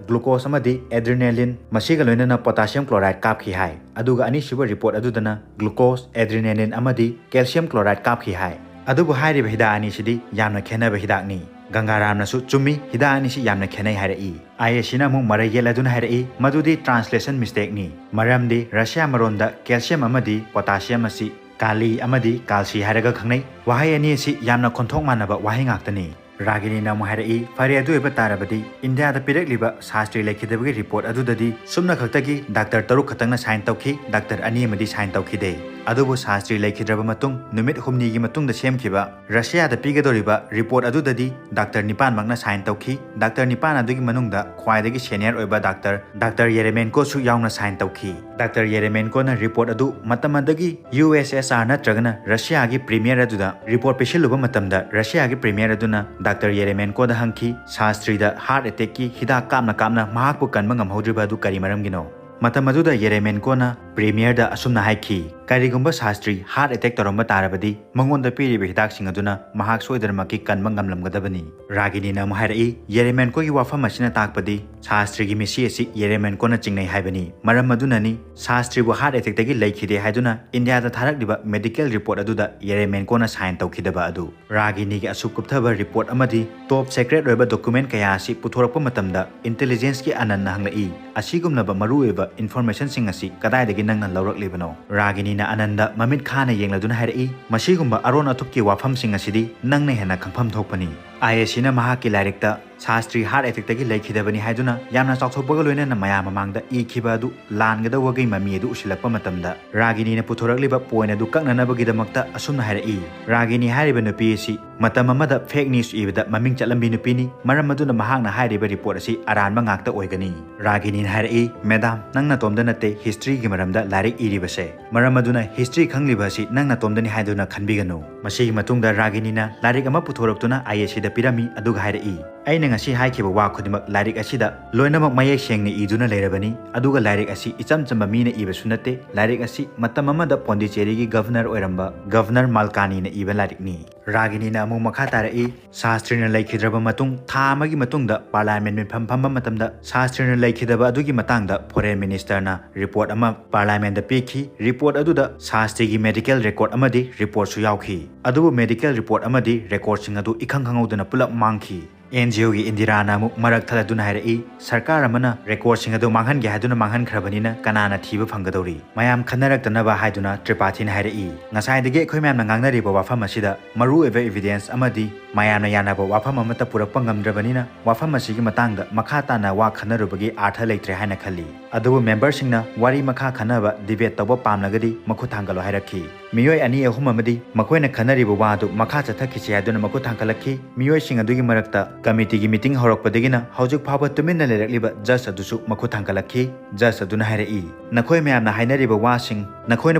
ꯒ꯭ꯂꯨꯀꯣꯁ ꯑꯃꯗꯤ ꯑꯦꯗ꯭ꯔꯤꯅꯦꯂꯤꯟ, ꯃꯁꯤꯒ ꯂꯣꯏꯅꯅ ꯄꯣꯇꯥꯁꯤꯌꯝ ꯀ꯭ꯂꯣꯔꯥꯏꯗ ꯀꯥꯞꯈꯤ ꯍꯥꯏ, ꯑꯗꯨꯒ ꯑꯅꯤꯁꯨꯕ ꯔꯤꯄꯣꯔꯠ ꯑꯗꯨꯗꯅ ꯒ꯭ꯂꯨꯀꯣꯁ, ꯑꯦꯗ꯭ꯔꯤꯅꯦꯂꯤꯟ ꯑꯃꯗꯤ ꯀꯦꯜꯁꯤꯌꯝ ꯀ꯭ꯂꯣꯔꯥꯏꯗ ꯀꯥꯞꯈꯤ ꯍꯥꯏ꯫ ꯑꯗꯨꯕꯨ ꯍꯥꯏꯔꯤꯕ ꯍꯤꯗꯥꯛ ꯑꯅꯤꯁꯤꯗꯤ ꯌꯥꯝꯅ ꯈꯦꯠꯅꯕ ꯍꯤꯗꯥꯛꯅꯤ꯫ ꯒꯪꯒꯥꯔꯥꯝꯅꯁꯨ ꯆꯨꯝꯃꯤ, ꯍꯤꯗꯥꯛ ꯑꯅꯤꯁꯤ ꯌꯥꯝꯅ ꯈꯦꯠꯅꯩ ꯍꯥꯏꯔꯛꯏ꯫ ꯑꯥꯏ ꯑꯦꯁ ꯁꯤꯅ ꯑꯃꯨꯛ ꯃꯔꯩ ꯌꯦꯠꯂꯗꯨꯅ ꯍꯥꯏꯔꯛꯏ, ꯃꯗꯨꯗꯤ ꯇ꯭ꯔꯥꯟꯁꯂꯦꯁꯟ ꯃꯤꯁꯇꯦꯛꯅꯤ꯫ ꯃꯔꯝꯗꯤ ꯔꯁꯤꯌꯥ ꯃꯔꯣꯟꯗ ꯀꯦꯜꯁꯤꯌꯝ ꯑꯃꯗꯤ ꯄꯣꯇꯥꯁꯤꯌꯝ ꯑꯁꯤ ꯀꯥꯂꯤ ꯑꯃꯗꯤ ꯀꯥꯜꯁꯤ ꯍꯥꯏꯔꯒ ꯈꯪꯅꯩ꯫ ꯋꯥꯍꯩ ꯑꯅꯤ ꯑꯁꯤ ꯌꯥꯝꯅ ꯈꯣꯟꯊꯣꯛ ꯃꯥꯟꯅꯕ ꯋꯥꯍꯩ ꯉꯥꯛꯇꯅꯤ꯫ ꯔꯥꯒꯤꯅꯤꯅ ꯑꯃꯨꯛ ꯍꯥꯏꯔꯛꯏ, ꯐꯔꯦ, ꯑꯗꯨ ꯑꯣꯏꯕ ꯇꯥꯔꯕꯗꯤ ꯏꯟꯗꯤꯌꯥꯗ ꯄꯤꯔꯛꯂꯤꯕ ꯁꯥꯁꯇ꯭ꯔꯤ ꯂꯩꯈꯤꯗꯕꯒꯤ ꯔꯤꯄꯣꯔꯠ ꯑꯗꯨꯗꯗꯤ ꯁꯨꯞꯅ ꯈꯛꯇꯒꯤ ꯗꯥꯛꯇꯔ ꯇꯔꯨꯛ ꯈꯛꯇꯪꯅ ꯁꯥꯏꯟ ꯇꯧꯈꯤ, ꯗꯥꯛꯇꯔ ꯑꯅꯤ ꯑꯃꯗꯤ ꯁꯥꯏꯟ ꯇꯧꯈꯤꯗꯦ꯫ ꯑꯗꯨꯕꯨ ꯁꯥꯁꯇ꯭ꯔꯤ ꯂꯩꯈꯤꯗ꯭ꯔꯕ ꯃꯇꯨꯡ ꯅꯨꯃꯤꯠ ꯍꯨꯝꯅꯤꯒꯤ ꯃꯇꯨꯡꯗ ꯁꯦꯝꯈꯤꯕ ꯔꯁꯤꯌꯥꯗ ꯄꯤꯒꯗꯧꯔꯤꯕ ꯔꯤꯄꯣꯔꯠ ꯑꯗꯨꯗꯗꯤ ꯗꯥꯛꯇꯔ ꯅꯤꯄꯥꯟꯃꯛꯅ ꯁꯥꯏꯟ ꯇꯧꯈꯤ꯫ ꯗꯥꯛꯇꯔ ꯅꯤꯄꯥꯟ ꯑꯗꯨꯒꯤ ꯃꯅꯨꯡꯗ ꯈ꯭ꯋꯥꯏꯗꯒꯤ ꯁꯦꯅꯤꯌꯔ ꯑꯣꯏꯕ ꯗꯥꯛꯇꯔ, ꯗꯥꯛꯇꯔ ꯌꯦꯔꯦꯃꯦꯟꯀꯣꯁꯨ ꯌꯥꯎꯅ ꯁꯥꯏꯟ ꯇꯧꯈꯤ꯫ ꯗꯥꯛꯇꯔ ꯌꯦꯔꯦꯃꯦꯟꯀꯣꯅ ꯔꯤꯄꯣꯔꯠ ꯑꯗꯨ ꯃꯇꯝ ꯑꯗꯨꯒꯤ ꯌꯨ ꯑꯦꯁ ꯑꯦꯁ ꯑꯥꯔ ꯅꯠꯇ꯭ꯔꯒꯅ ꯔꯁꯤꯌꯥꯒꯤ ꯄ꯭ꯔꯤꯃꯤꯌꯔ ꯑꯗꯨꯗ ꯔꯤꯄꯣꯔꯠ ꯄꯤꯁꯤꯜꯂꯨꯕ ꯃꯇꯝꯗ ꯔꯁꯤꯌꯥꯒꯤ ꯄ꯭ꯔꯤꯃꯤꯌꯔ ꯑꯗꯨꯅ ꯗꯥꯛꯇꯔ ꯌꯦꯔꯦꯃꯦꯟꯀꯣꯗ ꯍꯪꯈꯤ, ꯁꯥꯁꯇ꯭ꯔꯤꯗ ꯍꯥꯔꯠ ꯑꯦꯇꯦꯛꯀꯤ ꯍꯤꯗꯥꯛ ꯀꯥꯞꯅ ꯀꯥꯞꯅ ꯃꯍꯥꯛꯄꯨ ꯀꯟꯕ ꯉꯝꯍꯧꯗ꯭ꯔꯤꯕ ꯑꯗꯨ ꯀꯔꯤ ꯃꯔꯝꯒꯤꯅꯣ? ꯃꯇꯝ ꯑꯗꯨꯗ ꯌꯦꯔꯦꯃꯦꯟꯀꯣꯅ ꯄ꯭ꯔꯤꯃꯤꯌꯔꯗ ꯑꯁꯨꯝꯅ ꯍꯥꯏꯈꯤ, ꯀꯔꯤꯒꯨꯝꯕ ꯁꯥꯁꯇ꯭ꯔꯤ ꯍꯥꯔꯠ ꯑꯦꯇꯦꯛ ꯇꯧꯔꯝꯕ ꯇꯥꯔꯕꯗꯤ ꯃꯉꯣꯟꯗ ꯄꯤꯔꯤꯕ ꯍꯤꯗꯥꯛꯁꯤꯡ ꯑꯗꯨꯅ ꯃꯍꯥꯛ ꯁꯣꯏꯗꯅꯃꯛꯀꯤ ꯀꯟꯕ ꯉꯝꯂꯝꯒꯗꯕꯅꯤ꯫ ꯔꯥꯒꯤꯅꯤꯅ ꯑꯃꯨꯛ ꯍꯥꯏꯔꯛꯏ, ꯌꯦꯔꯦꯃꯦꯟꯀꯣꯒꯤ ꯋꯥꯐꯝ ꯑꯁꯤꯅ ꯇꯥꯛꯄꯗꯤ ꯁꯥꯁꯇ꯭ꯔꯤꯒꯤ ꯃꯤꯁꯤ ꯑꯁꯤ ꯌꯦꯔꯦꯃꯦꯟꯀꯣꯅ ꯆꯤꯡꯅꯩ ꯍꯥꯏꯕꯅꯤ꯫ ꯃꯔꯝ ꯑꯗꯨꯅꯅꯤ ꯁꯥꯁꯇ꯭ꯔꯤꯕꯨ ꯍꯥꯔꯠ ꯑꯦꯇꯦꯛꯇꯒꯤ ꯂꯩꯈꯤꯗꯦ ꯍꯥꯏꯗꯨꯅ ꯏꯟꯗꯤꯌꯥꯗ ꯊꯥꯔꯛꯂꯤꯕ ꯃꯦꯗꯤꯀꯦꯜ ꯔꯤꯄꯣꯔꯠ ꯑꯗꯨꯗ ꯌꯦꯔꯦꯃꯦꯟꯀꯣꯅ ꯁꯥꯏꯟ ꯇꯧꯈꯤꯗꯕ ꯑꯗꯨ꯫ ꯔꯥꯒꯤꯅꯤꯒꯤ ꯑꯁꯨꯛ ꯀꯨꯞꯊꯕ ꯔꯤꯄꯣꯔꯠ ꯑꯃꯗꯤ ꯇꯣꯞ ꯁꯦꯀ꯭ꯔꯦꯠ ꯑꯣꯏꯕ ꯗꯣꯀꯨꯃꯦꯟ ꯀꯌꯥ ꯑꯁꯤ ꯄꯨꯊꯣꯔꯛꯄ ꯃꯇꯝꯗ ꯏꯟꯇꯦꯂꯤꯖꯦꯟꯁꯀꯤ ꯑꯅꯟꯅ ꯍꯪꯂꯛꯏ, ꯑꯁꯤꯒꯨꯝꯂꯕ ꯃꯔꯨꯑꯣꯏꯕ ꯏꯟꯐꯣꯔꯃꯦꯁꯟꯁꯤꯡ ꯑꯁꯤ ꯀꯗꯥꯏꯗꯒꯤ ꯅꯪꯅ ꯂꯧꯔꯛꯂꯤꯕꯅꯣ? ꯔꯥꯒꯤꯅꯤꯅ ꯑꯅꯟꯗ ꯃꯃꯤꯠ ꯈꯥꯅ ꯌꯦꯡꯂꯗꯨꯅ ꯍꯥꯏꯔꯛꯏ, ꯃꯁꯤꯒꯨꯝꯕ ꯑꯔꯣꯟ ꯑꯊꯨꯞꯀꯤ ꯋꯥꯐꯝꯁꯤꯡ ꯑꯁꯤꯗꯤ ꯅꯪꯅ ꯍꯦꯟꯅ ꯈꯪꯐꯝ ꯊꯣꯛꯄꯅꯤ꯫ ꯑꯥꯏ ꯑꯦꯁ ꯁꯤꯅ ꯃꯍꯥꯛꯀꯤ ꯂꯥꯏꯔꯤꯛꯇ ꯁꯥꯁꯇ꯭ꯔꯤ ꯍꯥꯔꯠ ꯑꯦꯇꯦꯛꯇꯒꯤ ꯂꯩꯈꯤꯗꯕꯅꯤ ꯍꯥꯏꯗꯨꯅ ꯌꯥꯝꯅ ꯆꯥꯎꯊꯣꯛꯄꯒ ꯂꯣꯏꯅꯅ ꯃꯌꯥꯝ ꯃꯃꯥꯡꯗ ꯏꯈꯤꯕ ꯑꯗꯨ ꯂꯥꯟꯒꯗꯧꯕꯒꯤ ꯃꯃꯤ ꯑꯗꯨ ꯎꯁꯤꯜꯂꯛꯄ ꯃꯇꯝꯗ, ꯔꯥꯒꯤꯅꯤꯅ ꯄꯨꯊꯣꯔꯛꯂꯤꯕ ꯄꯣꯏꯟ ꯑꯗꯨ ꯀꯛꯅꯅꯕꯒꯤꯗꯃꯛꯇ ꯑꯁꯨꯝꯅ ꯍꯥꯏꯔꯛꯏ꯫ ꯔꯥꯒꯤꯅꯤ ꯍꯥꯏꯔꯤꯕ ꯅꯨꯄꯤ ꯑꯁꯤ ꯃꯇꯝ ꯑꯃꯗ ꯐꯦꯛ ꯅ꯭ꯌꯨꯁ ꯏꯕꯗ ꯃꯃꯤꯡ ꯆꯠꯂꯝꯕꯤ ꯅꯨꯄꯤꯅꯤ꯫ ꯃꯔꯝ ꯑꯗꯨꯅ ꯃꯍꯥꯛꯅ ꯍꯥꯏꯔꯤꯕ ꯔꯤꯄꯣꯔꯠ ꯑꯁꯤ ꯑꯔꯥꯟꯕ ꯉꯥꯛꯇ ꯑꯣꯏꯒꯅꯤ꯫ ꯔꯥꯒꯤꯅꯤꯅ ꯍꯥꯏꯔꯛꯏ, "ꯃꯦꯗꯥꯝ, ꯅꯪ ꯅꯇꯣꯝꯗ ꯅꯠꯇꯦ ꯍꯤꯁꯇ꯭ꯔꯤꯒꯤ ꯃꯔꯝꯗ ꯂꯥꯏꯔꯤꯛ ꯏꯔꯤꯕꯁꯦ꯫ ꯃꯔꯝ ꯑꯗꯨꯅ ꯍꯤꯁꯇ꯭ꯔꯤ ꯈꯪꯂꯤꯕ ꯑꯁꯤ ꯅꯪ ꯅꯇꯣꯝꯗꯅꯤ ꯍꯥꯏꯗꯨꯅ ꯈꯟꯕꯤꯒꯅꯨ"꯫ ꯃꯁꯤꯒꯤ ꯃꯇꯨꯡꯗ ꯔꯥꯒꯤꯅꯤꯅ ꯂꯥꯏꯔꯤꯛ ꯑꯃ ꯄꯨꯊꯣꯔꯛꯇꯨꯅ ꯑꯥꯏ ꯑꯦ ꯁꯤꯗ ꯄꯤꯔꯝꯃꯤ, ꯑꯗꯨꯒ ꯍꯥꯏꯔꯛꯏ, "ꯑꯩꯅ ꯉꯁꯤ ꯍꯥꯏꯈꯤꯕ ꯋꯥ ꯈꯨꯗꯤꯡꯃꯛ ꯂꯥꯏꯔꯤꯛ ꯑꯁꯤꯗ ꯂꯣꯏꯅꯃꯛ ꯃꯌꯦꯛ ꯁꯦꯡꯅ ꯏꯗꯨꯅ ꯂꯩꯔꯕꯅꯤ꯫ ꯑꯗꯨꯒ ꯂꯥꯏꯔꯤꯛ ꯑꯁꯤ ꯏꯆꯝ ꯆꯝꯕ ꯃꯤꯅ ꯏꯕꯁꯨ ꯅꯠꯇꯦ꯫ ꯂꯥꯏꯔꯤꯛ ꯑꯁꯤ ꯃꯇꯝ ꯑꯃꯗ ꯄꯣꯟꯗꯤꯆꯦꯔꯤꯒꯤ ꯒꯚꯔꯅꯔ ꯑꯣꯏꯔꯝꯕ ꯒꯚꯔꯅꯔ ꯃꯥꯜꯀꯥꯅꯤꯅ ꯏꯕ ꯂꯥꯏꯔꯤꯛꯅꯤ"꯫ ꯔꯥꯒꯤꯅꯤꯅ ꯑꯃꯨꯛ ꯃꯈꯥ ꯇꯥꯔꯛꯏ, ꯁꯥꯁꯇ꯭ꯔꯤꯅ ꯂꯩꯈꯤꯗ꯭ꯔꯕ ꯃꯇꯨꯡ ꯊꯥ ꯑꯃꯒꯤ ꯃꯇꯨꯡꯗ ꯄꯥꯔꯂꯥꯃꯦꯟ ꯃꯤꯐꯝ ꯐꯝꯕ ꯃꯇꯝꯗ ꯁꯥꯁꯇ꯭ꯔꯤꯅ ꯂꯩꯈꯤꯗꯕ ꯑꯗꯨꯒꯤ ꯃꯇꯥꯡꯗ ꯐꯣꯔꯦꯟ ꯃꯤꯅꯤꯁꯇꯔꯅ ꯔꯤꯄꯣꯔꯠ ꯑꯃ ꯄꯥꯔꯂꯥꯃꯦꯟꯗ ꯄꯤꯈꯤ꯫ ꯔꯤꯄꯣꯔꯠ ꯑꯗꯨꯗ ꯁꯥꯁꯇ꯭ꯔꯤꯒꯤ ꯃꯦꯗꯤꯀꯦꯜ ꯔꯦꯀꯣꯔꯠ ꯑꯃꯗꯤ ꯔꯤꯄꯣꯔꯠꯁꯨ ꯌꯥꯎꯈꯤ꯫ ꯑꯗꯨꯕꯨ ꯃꯦꯗꯤꯀꯦꯜ ꯔꯤꯄꯣꯔꯠ ꯑꯃꯗꯤ ꯔꯦꯀꯣꯔꯠꯁꯤꯡ ꯑꯗꯨ ꯏꯈꯪ ꯈꯪꯍꯧꯗꯅ ꯄꯨꯂꯞ ꯃꯥꯡꯈꯤ꯫ ꯑꯦꯟ ꯖꯤ ꯑꯣꯒꯤ ꯏꯟꯗꯤꯔꯥꯅ ꯑꯃꯨꯛ ꯃꯔꯛ ꯊꯠꯂꯗꯨꯅ ꯍꯥꯏꯔꯛꯏ, "ꯁꯔꯀꯥꯔ ꯑꯃꯅ ꯔꯦꯀꯣꯔꯠꯁꯤꯡ ꯑꯗꯨ ꯃꯥꯡꯍꯟꯒꯦ ꯍꯥꯏꯗꯨꯅ ꯃꯥꯡꯍꯟꯈ꯭ꯔꯕꯅꯤꯅ ꯀꯅꯥꯅ ꯊꯤꯕ ꯐꯪꯒꯗꯧꯔꯤ?" ꯃꯌꯥꯝ ꯈꯟꯅꯔꯛꯇꯅꯕ ꯍꯥꯏꯗꯨꯅ ꯇ꯭ꯔꯤꯄꯥꯊꯤꯅ ꯍꯥꯏꯔꯛꯏ, "ꯉꯁꯥꯏꯗꯒꯤ ꯑꯩꯈꯣꯏ ꯃꯌꯥꯝꯅ ꯉꯥꯡꯅꯔꯤꯕ ꯋꯥꯐꯝ ꯑꯁꯤꯗ ꯃꯔꯨꯑꯣꯏꯕ ꯏꯚꯤꯗꯦꯟꯁ ꯑꯃꯗꯤ ꯃꯌꯥꯝꯅ ꯌꯥꯅꯕ ꯋꯥꯐꯝ ꯑꯃꯠꯇ ꯄꯨꯔꯛꯄ ꯉꯝꯗ꯭ꯔꯕꯅꯤꯅ ꯋꯥꯐꯝ ꯑꯁꯤꯒꯤ ꯃꯇꯥꯡꯗ ꯃꯈꯥ ꯇꯥꯅ ꯋꯥ ꯈꯟꯅꯔꯨꯕꯒꯤ ꯑꯥꯔꯊ ꯂꯩꯇ꯭ꯔꯦ ꯍꯥꯏꯅ ꯈꯜꯂꯤ꯫ ꯑꯗꯨꯕꯨ ꯃꯦꯝꯕꯔꯁꯤꯡꯅ ꯋꯥꯔꯤ ꯃꯈꯥ ꯈꯟꯅꯕ, ꯗꯤꯕꯦꯠ ꯇꯧꯕ ꯄꯥꯝꯂꯒꯗꯤ ꯃꯈꯨꯠ ꯊꯥꯡꯒꯠꯂꯣ" ꯍꯥꯏꯔꯛꯈꯤ꯫ ꯃꯤꯑꯣꯏ ꯑꯅꯤ ꯑꯍꯨꯝ ꯑꯃꯗꯤ ꯃꯈꯣꯏꯅ ꯈꯟꯅꯔꯤꯕ ꯋꯥ ꯑꯗꯨ ꯃꯈꯥ ꯆꯠꯊꯈꯤꯁꯤ ꯍꯥꯏꯗꯨꯅ ꯃꯈꯨꯠ ꯊꯥꯡꯒꯠꯂꯛꯈꯤ꯫ ꯃꯤꯑꯣꯏꯁꯤꯡ ꯑꯗꯨꯒꯤ ꯃꯔꯛꯇ ꯀꯃꯤꯇꯤꯒꯤ ꯃꯤꯇꯤꯡ ꯍꯧꯔꯛꯄꯗꯒꯤꯅ ꯍꯧꯖꯤꯛ ꯐꯥꯎꯕ ꯇꯨꯃꯤꯟꯅ ꯂꯩꯔꯛꯂꯤꯕ ꯖꯖ ꯑꯗꯨꯁꯨ ꯃꯈꯨꯠ ꯊꯥꯡꯒꯠꯂꯛꯈꯤ꯫ ꯖꯖ ꯑꯗꯨꯅ ꯍꯥꯏꯔꯛꯏ, "ꯅꯈꯣꯏ ꯃꯌꯥꯝꯅ ꯍꯥꯏꯅꯔꯤꯕ ꯋꯥꯁꯤꯡ, ꯅꯈꯣꯏꯅ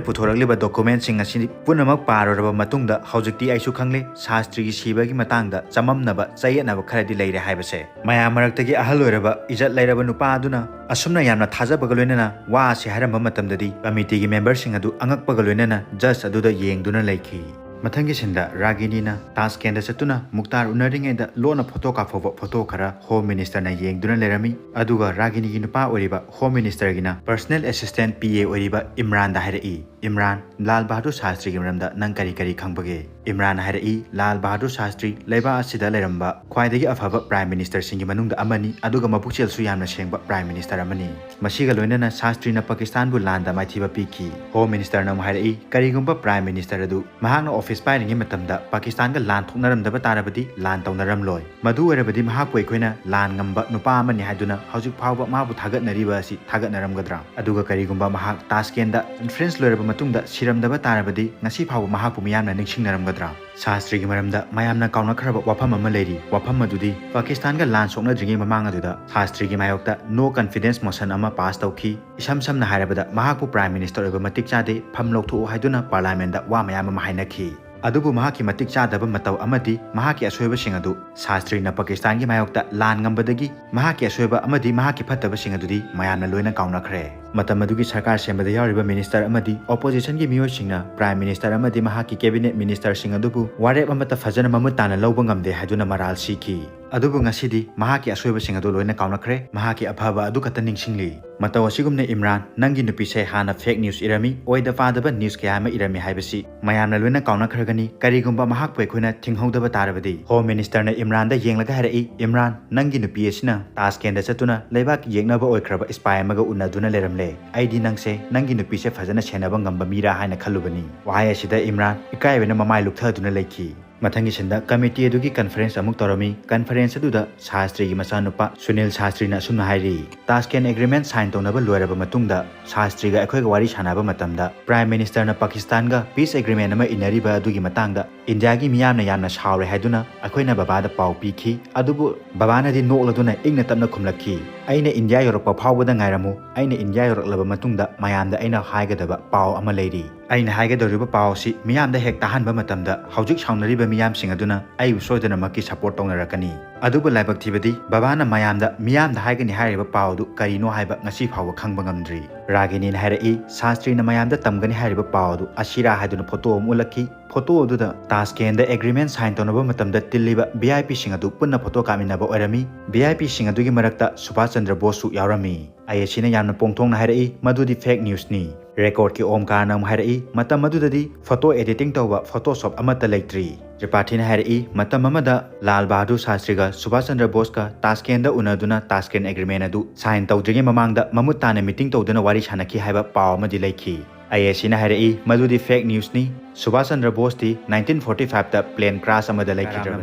ꯄꯨꯊꯣꯔꯛꯂꯤꯕ ꯗꯣꯀꯨꯃꯦꯟꯁꯤꯡ ꯑꯁꯤ ꯄꯨꯝꯅꯃꯛ ꯄꯥꯔꯨꯔꯕ ꯃꯇꯨꯡꯗ ꯍꯧꯖꯤꯛꯇꯤ ꯑꯩꯁꯨ ꯈꯪꯂꯦ, ꯁꯥꯁꯇ꯭ꯔꯤꯒꯤ ꯁꯤꯕꯒꯤ ꯃꯇꯥꯡꯗ ꯆꯃꯝꯅꯕ, ꯆꯌꯦꯠꯅꯕ ꯈꯔꯗꯤ ꯂꯩꯔꯦ ꯍꯥꯏꯕꯁꯦ"꯫ ꯃꯌꯥꯝ ꯃꯔꯛꯇꯒꯤ ꯑꯍꯜ ꯑꯣꯏꯔꯕ, ꯏꯖꯠ ꯂꯩꯔꯕ ꯅꯨꯄꯥ ꯑꯗꯨꯅ ꯑꯁꯨꯝꯅ ꯌꯥꯝꯅ ꯊꯥꯖꯕꯒ ꯂꯣꯏꯅꯅ ꯋꯥ ꯑꯁꯤ ꯍꯥꯏꯔꯝꯕ ꯃꯇꯝꯗꯗꯤ ꯀꯃꯤꯇꯤꯒꯤ ꯃꯦꯝꯕꯔꯁꯤꯡ ꯑꯗꯨ ꯑꯉꯛꯄꯒ ꯂꯣꯏꯅꯅ ꯖꯖ ꯑꯗꯨꯗ ꯌꯦꯡꯗꯨꯅ ꯂꯩꯈꯤ꯫ ꯃꯊꯪꯒꯤ ꯁꯤꯟꯗ ꯔꯥꯒꯤꯅꯤꯅ ꯇꯥꯁꯀꯦꯟꯗ ꯆꯠꯇꯨꯅ ꯃꯨꯛꯇꯥꯔ ꯎꯅꯔꯤꯉꯩꯗ ꯂꯣꯟꯅ ꯐꯣꯇꯣ ꯀꯥꯞꯍꯧꯕ ꯐꯣꯇꯣ ꯈꯔ ꯍꯣꯝ ꯃꯤꯅꯤꯁꯇꯔꯅ ꯌꯦꯡꯗꯨꯅ ꯂꯩꯔꯝꯃꯤ꯫ ꯑꯗꯨꯒ ꯔꯥꯒꯤꯅꯤꯒꯤ ꯅꯨꯄꯥ ꯑꯣꯏꯔꯤꯕ ꯍꯣꯝ ꯃꯤꯅꯤꯁꯇꯔꯒꯤꯅ ꯄꯔꯁꯅꯦꯜ ꯑꯦꯁꯤꯁꯇꯦꯟꯠ, ꯄꯤ ꯑꯦ, ꯑꯣꯏꯔꯤꯕ ꯏꯝꯔꯥꯟꯗ ꯍꯥꯏꯔꯛꯏ, ꯏꯝꯔꯥꯟ, ꯂꯥꯜ ꯕꯍꯥꯗꯨꯔ ꯁꯥꯁꯇ꯭ꯔꯤꯒꯤ ꯃꯔꯝꯗ ꯅꯪ ꯀꯔꯤ ꯀꯔꯤ ꯈꯪꯕꯒꯦ? ꯏꯝꯔꯥꯟꯅ ꯍꯥꯏꯔꯛꯏ, ꯂꯥꯜ ꯕꯍꯥꯗꯨꯔ ꯁꯥꯁꯇ꯭ꯔꯤ ꯂꯩꯕꯥꯛ ꯑꯁꯤꯗ ꯂꯩꯔꯝꯕ ꯈ꯭ꯋꯥꯏꯗꯒꯤ ꯑꯐꯕ Prime Ministerꯁꯤꯡꯒꯤ ꯃꯅꯨꯡꯗ ꯑꯃꯅꯤ, ꯑꯗꯨꯒ ꯃꯄꯨꯛꯆꯦꯜꯁꯨ ꯌꯥꯝꯅ ꯁꯦꯡꯕ Prime Minister ꯑꯃꯅꯤ꯫ ꯃꯁꯤꯒ ꯂꯣꯏꯅꯅ ꯁꯥꯁꯇ꯭ꯔꯤꯅ ꯄꯥꯀꯤꯁꯇꯥꯟꯕꯨ ꯂꯥꯟꯗ ꯃꯥꯏꯊꯤꯕ ꯄꯤꯈꯤ꯫ Home Ministerꯅ ꯑꯃꯨꯛ ꯍꯥꯏꯔꯛꯏ, ꯀꯔꯤꯒꯨꯝꯕ Prime Minister ꯑꯗꯨ ꯃꯍꯥꯛꯅ office ꯄꯥꯏꯔꯤꯉꯩ ꯃꯇꯝꯗ ꯄꯥꯀꯤꯁꯇꯥꯟꯒ ꯂꯥꯟ ꯊꯣꯛꯅꯔꯝꯗꯕ ꯇꯥꯔꯕꯗꯤ ꯂꯥꯟ ꯇꯧꯅꯔꯝꯂꯣꯏ꯫ ꯃꯗꯨ ꯑꯣꯏꯔꯕꯗꯤ ꯃꯍꯥꯛꯄꯨ ꯑꯩꯈꯣꯏꯅ ꯂꯥꯟ ꯉꯝꯕ ꯅꯨꯄꯥ ꯑꯃꯅꯤ ꯍꯥꯏꯗꯨꯅ ꯍꯧꯖꯤꯛ ꯐꯥꯎꯕ ꯃꯥꯕꯨ ꯊꯥꯒꯠꯅꯔꯤꯕ ꯑꯁꯤ ꯊꯥꯒꯠꯅꯔꯝꯒꯗ꯭ꯔꯥ? ꯑꯗꯨꯒ ꯀꯔꯤꯒꯨꯝꯕ ꯃꯍꯥꯛ ꯇꯥꯁꯀꯦꯟꯗ conference ꯂꯣꯏꯔꯕ ꯃꯇꯨꯡꯗ ꯁꯤꯔꯝꯗꯕ ꯇꯥꯔꯕꯗꯤ ꯉꯁꯤ ꯐꯥꯎꯕ ꯃꯍꯥꯛꯄꯨ ꯃꯤꯌꯥꯝꯅ ꯅꯤꯡꯁꯤꯡꯅꯔꯝꯒꯗ꯭ꯔꯥ? ꯁꯥꯁꯇ꯭ꯔꯤꯒꯤ ꯃꯔꯝꯗ ꯃꯌꯥꯝꯅ ꯀꯥꯎꯅꯈ꯭ꯔꯕ ꯋꯥꯐꯝ ꯑꯃ ꯂꯩꯔꯤ꯫ ꯋꯥꯐꯝ ꯑꯗꯨꯗꯤ ꯄꯥꯀꯤꯁꯇꯥꯟꯒ ꯂꯥꯟ ꯁꯣꯛꯅꯗ꯭ꯔꯤꯉꯩ ꯃꯃꯥꯡ ꯑꯗꯨꯗ ꯁꯥꯁꯇ꯭ꯔꯤꯒꯤ ꯃꯥꯌꯣꯛꯇ no confidence motion ꯑꯃ pass ꯇꯧꯈꯤ꯫ ꯏꯁꯝ ꯁꯝꯅ ꯍꯥꯏꯔꯕꯗ, ꯃꯍꯥꯛꯄꯨ Prime Minister ꯑꯣꯏꯕ ꯃꯇꯤꯛ ꯆꯥꯗꯦ, ꯐꯝ ꯂꯧꯊꯣꯛꯎ ꯍꯥꯏꯗꯨꯅ Parliamentꯇ ꯋꯥ ꯃꯌꯥꯝ ꯑꯃ ꯍꯥꯏꯅꯈꯤ꯫ ꯑꯗꯨꯕꯨ ꯃꯍꯥꯛꯀꯤ ꯃꯇꯤꯛ ꯆꯥꯗꯕ ꯃꯇꯧ ꯑꯃꯗꯤ ꯃꯍꯥꯛꯀꯤ ꯑꯁꯣꯏꯕꯁꯤꯡ ꯑꯗꯨ ꯁꯥꯁꯇ꯭ꯔꯤꯅ ꯄꯥꯀꯤꯁꯇꯥꯟꯒꯤ ꯃꯥꯌꯣꯛꯇ ꯂꯥꯟ ꯉꯝꯕꯗꯒꯤ ꯃꯍꯥꯛꯀꯤ ꯑꯁꯣꯏꯕ ꯑꯃꯗꯤ ꯃꯍꯥꯛꯀꯤ ꯐꯠꯇꯕꯁꯤꯡ ꯑꯗꯨꯗꯤ ꯃꯌꯥꯝꯅ ꯂꯣꯏꯅ ꯀꯥꯎꯅꯈ꯭ꯔꯦ꯫ ꯃꯇꯝ ꯑꯗꯨꯒꯤ ꯁꯔꯀꯥꯔ ꯁꯦꯝꯕꯗ ꯌꯥꯎꯔꯤꯕ Minister ꯑꯃꯗꯤ Oppositionꯒꯤ ꯃꯤꯑꯣꯏꯁꯤꯡꯅ Prime Minister ꯑꯃꯗꯤ ꯃꯍꯥꯛꯀꯤ Cabinet Ministerꯁꯤꯡ ꯑꯗꯨꯕꯨ ꯋꯥꯔꯦꯞ ꯑꯃꯠꯇ ꯐꯖꯅ ꯃꯃꯨꯠ ꯇꯥꯅ ꯂꯧꯕ ꯉꯝꯗꯦ ꯍꯥꯏꯗꯨꯅ ꯃꯔꯥꯜ ꯁꯤꯈꯤ꯫ ꯑꯗꯨꯕꯨ ꯉꯁꯤꯗꯤ ꯃꯍꯥꯛꯀꯤ ꯑꯁꯣꯏꯕꯁꯤꯡ ꯑꯗꯨ ꯂꯣꯏꯅ ꯀꯥꯎꯅꯈ꯭ꯔꯦ꯫ ꯃꯍꯥꯛꯀꯤ ꯑꯐꯕ ꯑꯗꯨ ꯈꯛꯇ ꯅꯤꯡꯁꯤꯡꯂꯤ꯫ ꯃꯇꯧ ꯑꯁꯤꯒꯨꯝꯅ ꯏꯝꯔꯥꯟ, ꯅꯪꯒꯤ ꯅꯨꯄꯤꯁꯦ ꯍꯥꯟꯅ fake news ꯏꯔꯝꯃꯤ, ꯑꯣꯏꯗ ꯄꯥꯗꯕ news ꯀꯌꯥ ꯑꯃ ꯏꯔꯝꯃꯤ ꯍꯥꯏꯕꯁꯤ ꯃꯌꯥꯝꯅ ꯂꯣꯏꯅ ꯀꯥꯎꯅꯈ꯭ꯔꯒꯅꯤ꯫ ꯀꯔꯤꯒꯨꯝꯕ ꯃꯍꯥꯛꯄꯨ ꯑꯩꯈꯣꯏꯅ ꯊꯤꯡꯍꯧꯗꯕ ꯇꯥꯔꯕꯗꯤ꯫ Home Ministerꯅ ꯏꯝꯔꯥꯟꯗ ꯌꯦꯡꯂꯒ ꯍꯥꯏꯔꯛꯏ, ꯏꯝꯔꯥꯟ, ꯅꯪꯒꯤ ꯅꯨꯄꯤ ꯑꯁꯤꯅ ꯇꯥꯁꯀꯦꯟꯗ ꯆꯠꯇꯨꯅ ꯂꯩꯕꯥꯛꯀꯤ ꯌꯦꯛꯅꯕ ꯑꯣꯏꯈ꯭ꯔꯕ spy ꯑꯃꯒ ꯎꯅꯗꯨꯅ ꯂꯩꯔꯝꯂꯦ꯫ ꯑꯩꯗꯤ ꯅꯪꯁꯦ ꯅꯪꯒꯤ ꯅꯨꯄꯤꯁꯦ ꯐꯖꯅ ꯁꯦꯟꯅꯕ ꯉꯝꯕ ꯃꯤꯔꯥ ꯍꯥꯏꯅ ꯈꯜꯂꯨꯕꯅꯤ꯫ ꯋꯥꯍꯩ ꯑꯁꯤꯗ ꯏꯝꯔꯥꯟ ꯏꯀꯥꯏꯕꯅ ꯃꯃꯥꯏ ꯂꯨꯞꯊꯗꯨꯅ ꯂꯩꯈꯤ꯫ ꯃꯊꯪꯒꯤ ꯁꯤꯟꯗ committee ꯑꯗꯨꯒꯤ conference ꯑꯃꯨꯛ ꯇꯧꯔꯝꯃꯤ꯫ Conference ꯑꯗꯨꯗ ꯁꯥꯁꯇ꯭ꯔꯤꯒꯤ ꯃꯆꯥꯅꯨꯄꯥ ꯁꯨꯅꯤꯜ ꯁꯥꯁꯇ꯭ꯔꯤꯅ ꯑꯁꯨꯝꯅ ꯍꯥꯏꯔꯤ, ꯇꯥꯁꯀꯦꯟ agreement sign ꯇꯧꯅꯕ ꯂꯣꯏꯔꯕ ꯃꯇꯨꯡꯗ ꯁꯥꯁꯇ꯭ꯔꯤꯒ ꯑꯩꯈꯣꯏꯒ ꯋꯥꯔꯤ ꯁꯥꯟꯅꯕ ꯃꯇꯝꯗ Prime Ministerꯅ ꯄꯥꯀꯤꯁꯇꯥꯟꯒ peace agreement ꯑꯃ ꯏꯟꯅꯔꯤꯕ ꯑꯗꯨꯒꯤ ꯃꯇꯥꯡꯗ ꯏꯟꯗꯤꯌꯥꯒꯤ ꯃꯤꯌꯥꯝꯅ ꯌꯥꯝꯅ ꯁꯥꯎꯔꯦ ꯍꯥꯏꯗꯨꯅ ꯑꯩꯈꯣꯏꯅ ꯕꯕꯥꯗ ꯄꯥꯎ ꯄꯤꯈꯤ꯫ ꯑꯗꯨꯕꯨ ꯕꯕꯥꯅꯗꯤ ꯅꯣꯛꯂꯗꯨꯅ ꯏꯪꯅ ꯇꯞꯅ ꯈꯨꯝꯂꯛꯈꯤ, "ꯑꯩꯅ ꯏꯟꯗꯤꯌꯥ ꯌꯧꯔꯛꯄ ꯐꯥꯎꯕꯗ ꯉꯥꯏꯔꯝꯃꯨ, ꯑꯩꯅ ꯏꯟꯗꯤꯌꯥ ꯌꯧꯔꯛꯂꯕ ꯃꯇꯨꯡꯗ ꯃꯌꯥꯝꯗ ꯑꯩꯅ ꯍꯥꯏꯒꯗꯕ ꯄꯥꯎ ꯑꯃ ꯂꯩꯔꯤ꯫ ꯑꯩꯅ ꯍꯥꯏꯒꯗꯧꯔꯤꯕ ꯄꯥꯎ ꯑꯁꯤ ꯃꯤꯌꯥꯝꯗ ꯍꯦꯛ ꯇꯥꯍꯟꯕ ꯃꯇꯝꯗ ꯍꯧꯖꯤꯛ ꯁꯥꯎꯅꯔꯤꯕ ꯃꯤꯌꯥꯝꯁꯤꯡ ꯑꯗꯨꯅ ꯑꯩꯕꯨ ꯁꯣꯏꯗꯅꯃꯛꯀꯤ support ꯇꯧꯅꯔꯛꯀꯅꯤ"꯫ ꯑꯗꯨꯕꯨ ꯂꯥꯏꯕꯛ ꯊꯤꯕꯗꯤ ꯕꯕꯥꯅ ꯃꯌꯥꯝꯗ ꯃꯤꯌꯥꯝꯗ ꯍꯥꯏꯒꯅꯤ ꯍꯥꯏꯔꯤꯕ ꯄꯥꯎ ꯑꯗꯨ ꯀꯔꯤꯅꯣ ꯍꯥꯏꯕ ꯉꯁꯤ ꯐꯥꯎꯕ ꯈꯪꯕ ꯉꯝꯗ꯭ꯔꯤ꯫ ꯔꯥꯒꯤꯅꯤꯅ ꯍꯥꯏꯔꯛꯏ, ꯁꯥꯁꯇ꯭ꯔꯤꯅ ꯃꯌꯥꯝꯗ ꯇꯝꯒꯅꯤ ꯍꯥꯏꯔꯤꯕ ꯄꯥꯎ ꯑꯗꯨ ꯑꯁꯤꯔꯥ ꯍꯥꯏꯗꯨꯅ photo ꯑꯃ ꯎꯠꯂꯛꯈꯤ꯫ Photo ꯑꯗꯨꯗ ꯇꯥꯁꯀꯦꯟꯗ agreement sign ꯇꯧꯅꯕ ꯃꯇꯝꯗ ꯇꯤꯜꯂꯤꯕ VIPꯁꯤꯡ ꯑꯗꯨ ꯄꯨꯟꯅ photo ꯀꯥꯞꯃꯤꯟꯅꯕ ꯑꯣꯏꯔꯝꯃꯤ꯫ VIPꯁꯤꯡ ꯑꯗꯨꯒꯤ ꯃꯔꯛꯇ ꯁꯨꯚꯥꯁ ꯆꯟꯗ꯭ꯔ ꯕꯣꯁꯁꯨ ꯌꯥꯎꯔꯝꯃꯤ꯫ ꯑꯥꯏ ꯑꯦ ꯁꯤꯅ ꯌꯥꯝꯅ ꯄꯣꯡꯊꯣꯡꯅ ꯍꯥꯏꯔꯛꯏ, ꯃꯗꯨꯗꯤ fake newsꯅꯤ꯫ ꯔꯦꯀꯣꯔꯗꯀꯤ ꯑꯣꯝꯀꯥꯔꯅ ꯑꯃꯨꯛ ꯍꯥꯏꯔꯛꯏ, ꯃꯇꯝ ꯑꯗꯨꯗꯗꯤ ꯐꯣꯇꯣ ꯑꯦꯗꯤꯇꯤꯡ ꯇꯧꯕ ꯐꯣꯇꯣꯁꯣꯞ ꯑꯃꯠꯇ ꯂꯩꯇ꯭ꯔꯤ꯫ ꯇ꯭ꯔꯤꯄꯥꯊꯤꯅ ꯍꯥꯏꯔꯛꯏ, ꯃꯇꯝ ꯑꯃꯗ ꯂꯥꯜ ꯕꯍꯥꯗꯨꯔ ꯁꯥꯁꯇ꯭ꯔꯤꯒ ꯁꯨꯚꯥꯁ ꯆꯟꯗ꯭ꯔ ꯕꯣꯁꯀ ꯇꯥꯁꯀꯦꯟꯗ ꯎꯅꯗꯨꯅ ꯇꯥꯁꯀꯦꯟ ꯑꯦꯒ꯭ꯔꯤꯃꯦꯟ ꯑꯗꯨ ꯁꯥꯏꯟ ꯇꯧꯗ꯭ꯔꯤꯉꯩ ꯃꯃꯥꯡꯗ ꯃꯃꯨꯠ ꯇꯥꯅ ꯃꯤꯇꯤꯡ ꯇꯧꯗꯨꯅ ꯋꯥꯔꯤ ꯁꯥꯟꯅꯈꯤ ꯍꯥꯏꯕ ꯄꯥꯎ ꯑꯃꯗꯤ ꯂꯩꯈꯤ꯫ ꯑꯥꯏ ꯑꯦ ꯁꯤꯅ ꯍꯥꯏꯔꯛꯏ, ꯃꯗꯨꯗꯤ fake newsꯅꯤ꯫ Subhash Chandra ꯕꯣꯁꯇꯤ nineteen forty five ꯇ plane crash ꯑꯃꯗ ꯂꯩꯈꯤꯗ꯭ꯔꯕꯅꯤ꯫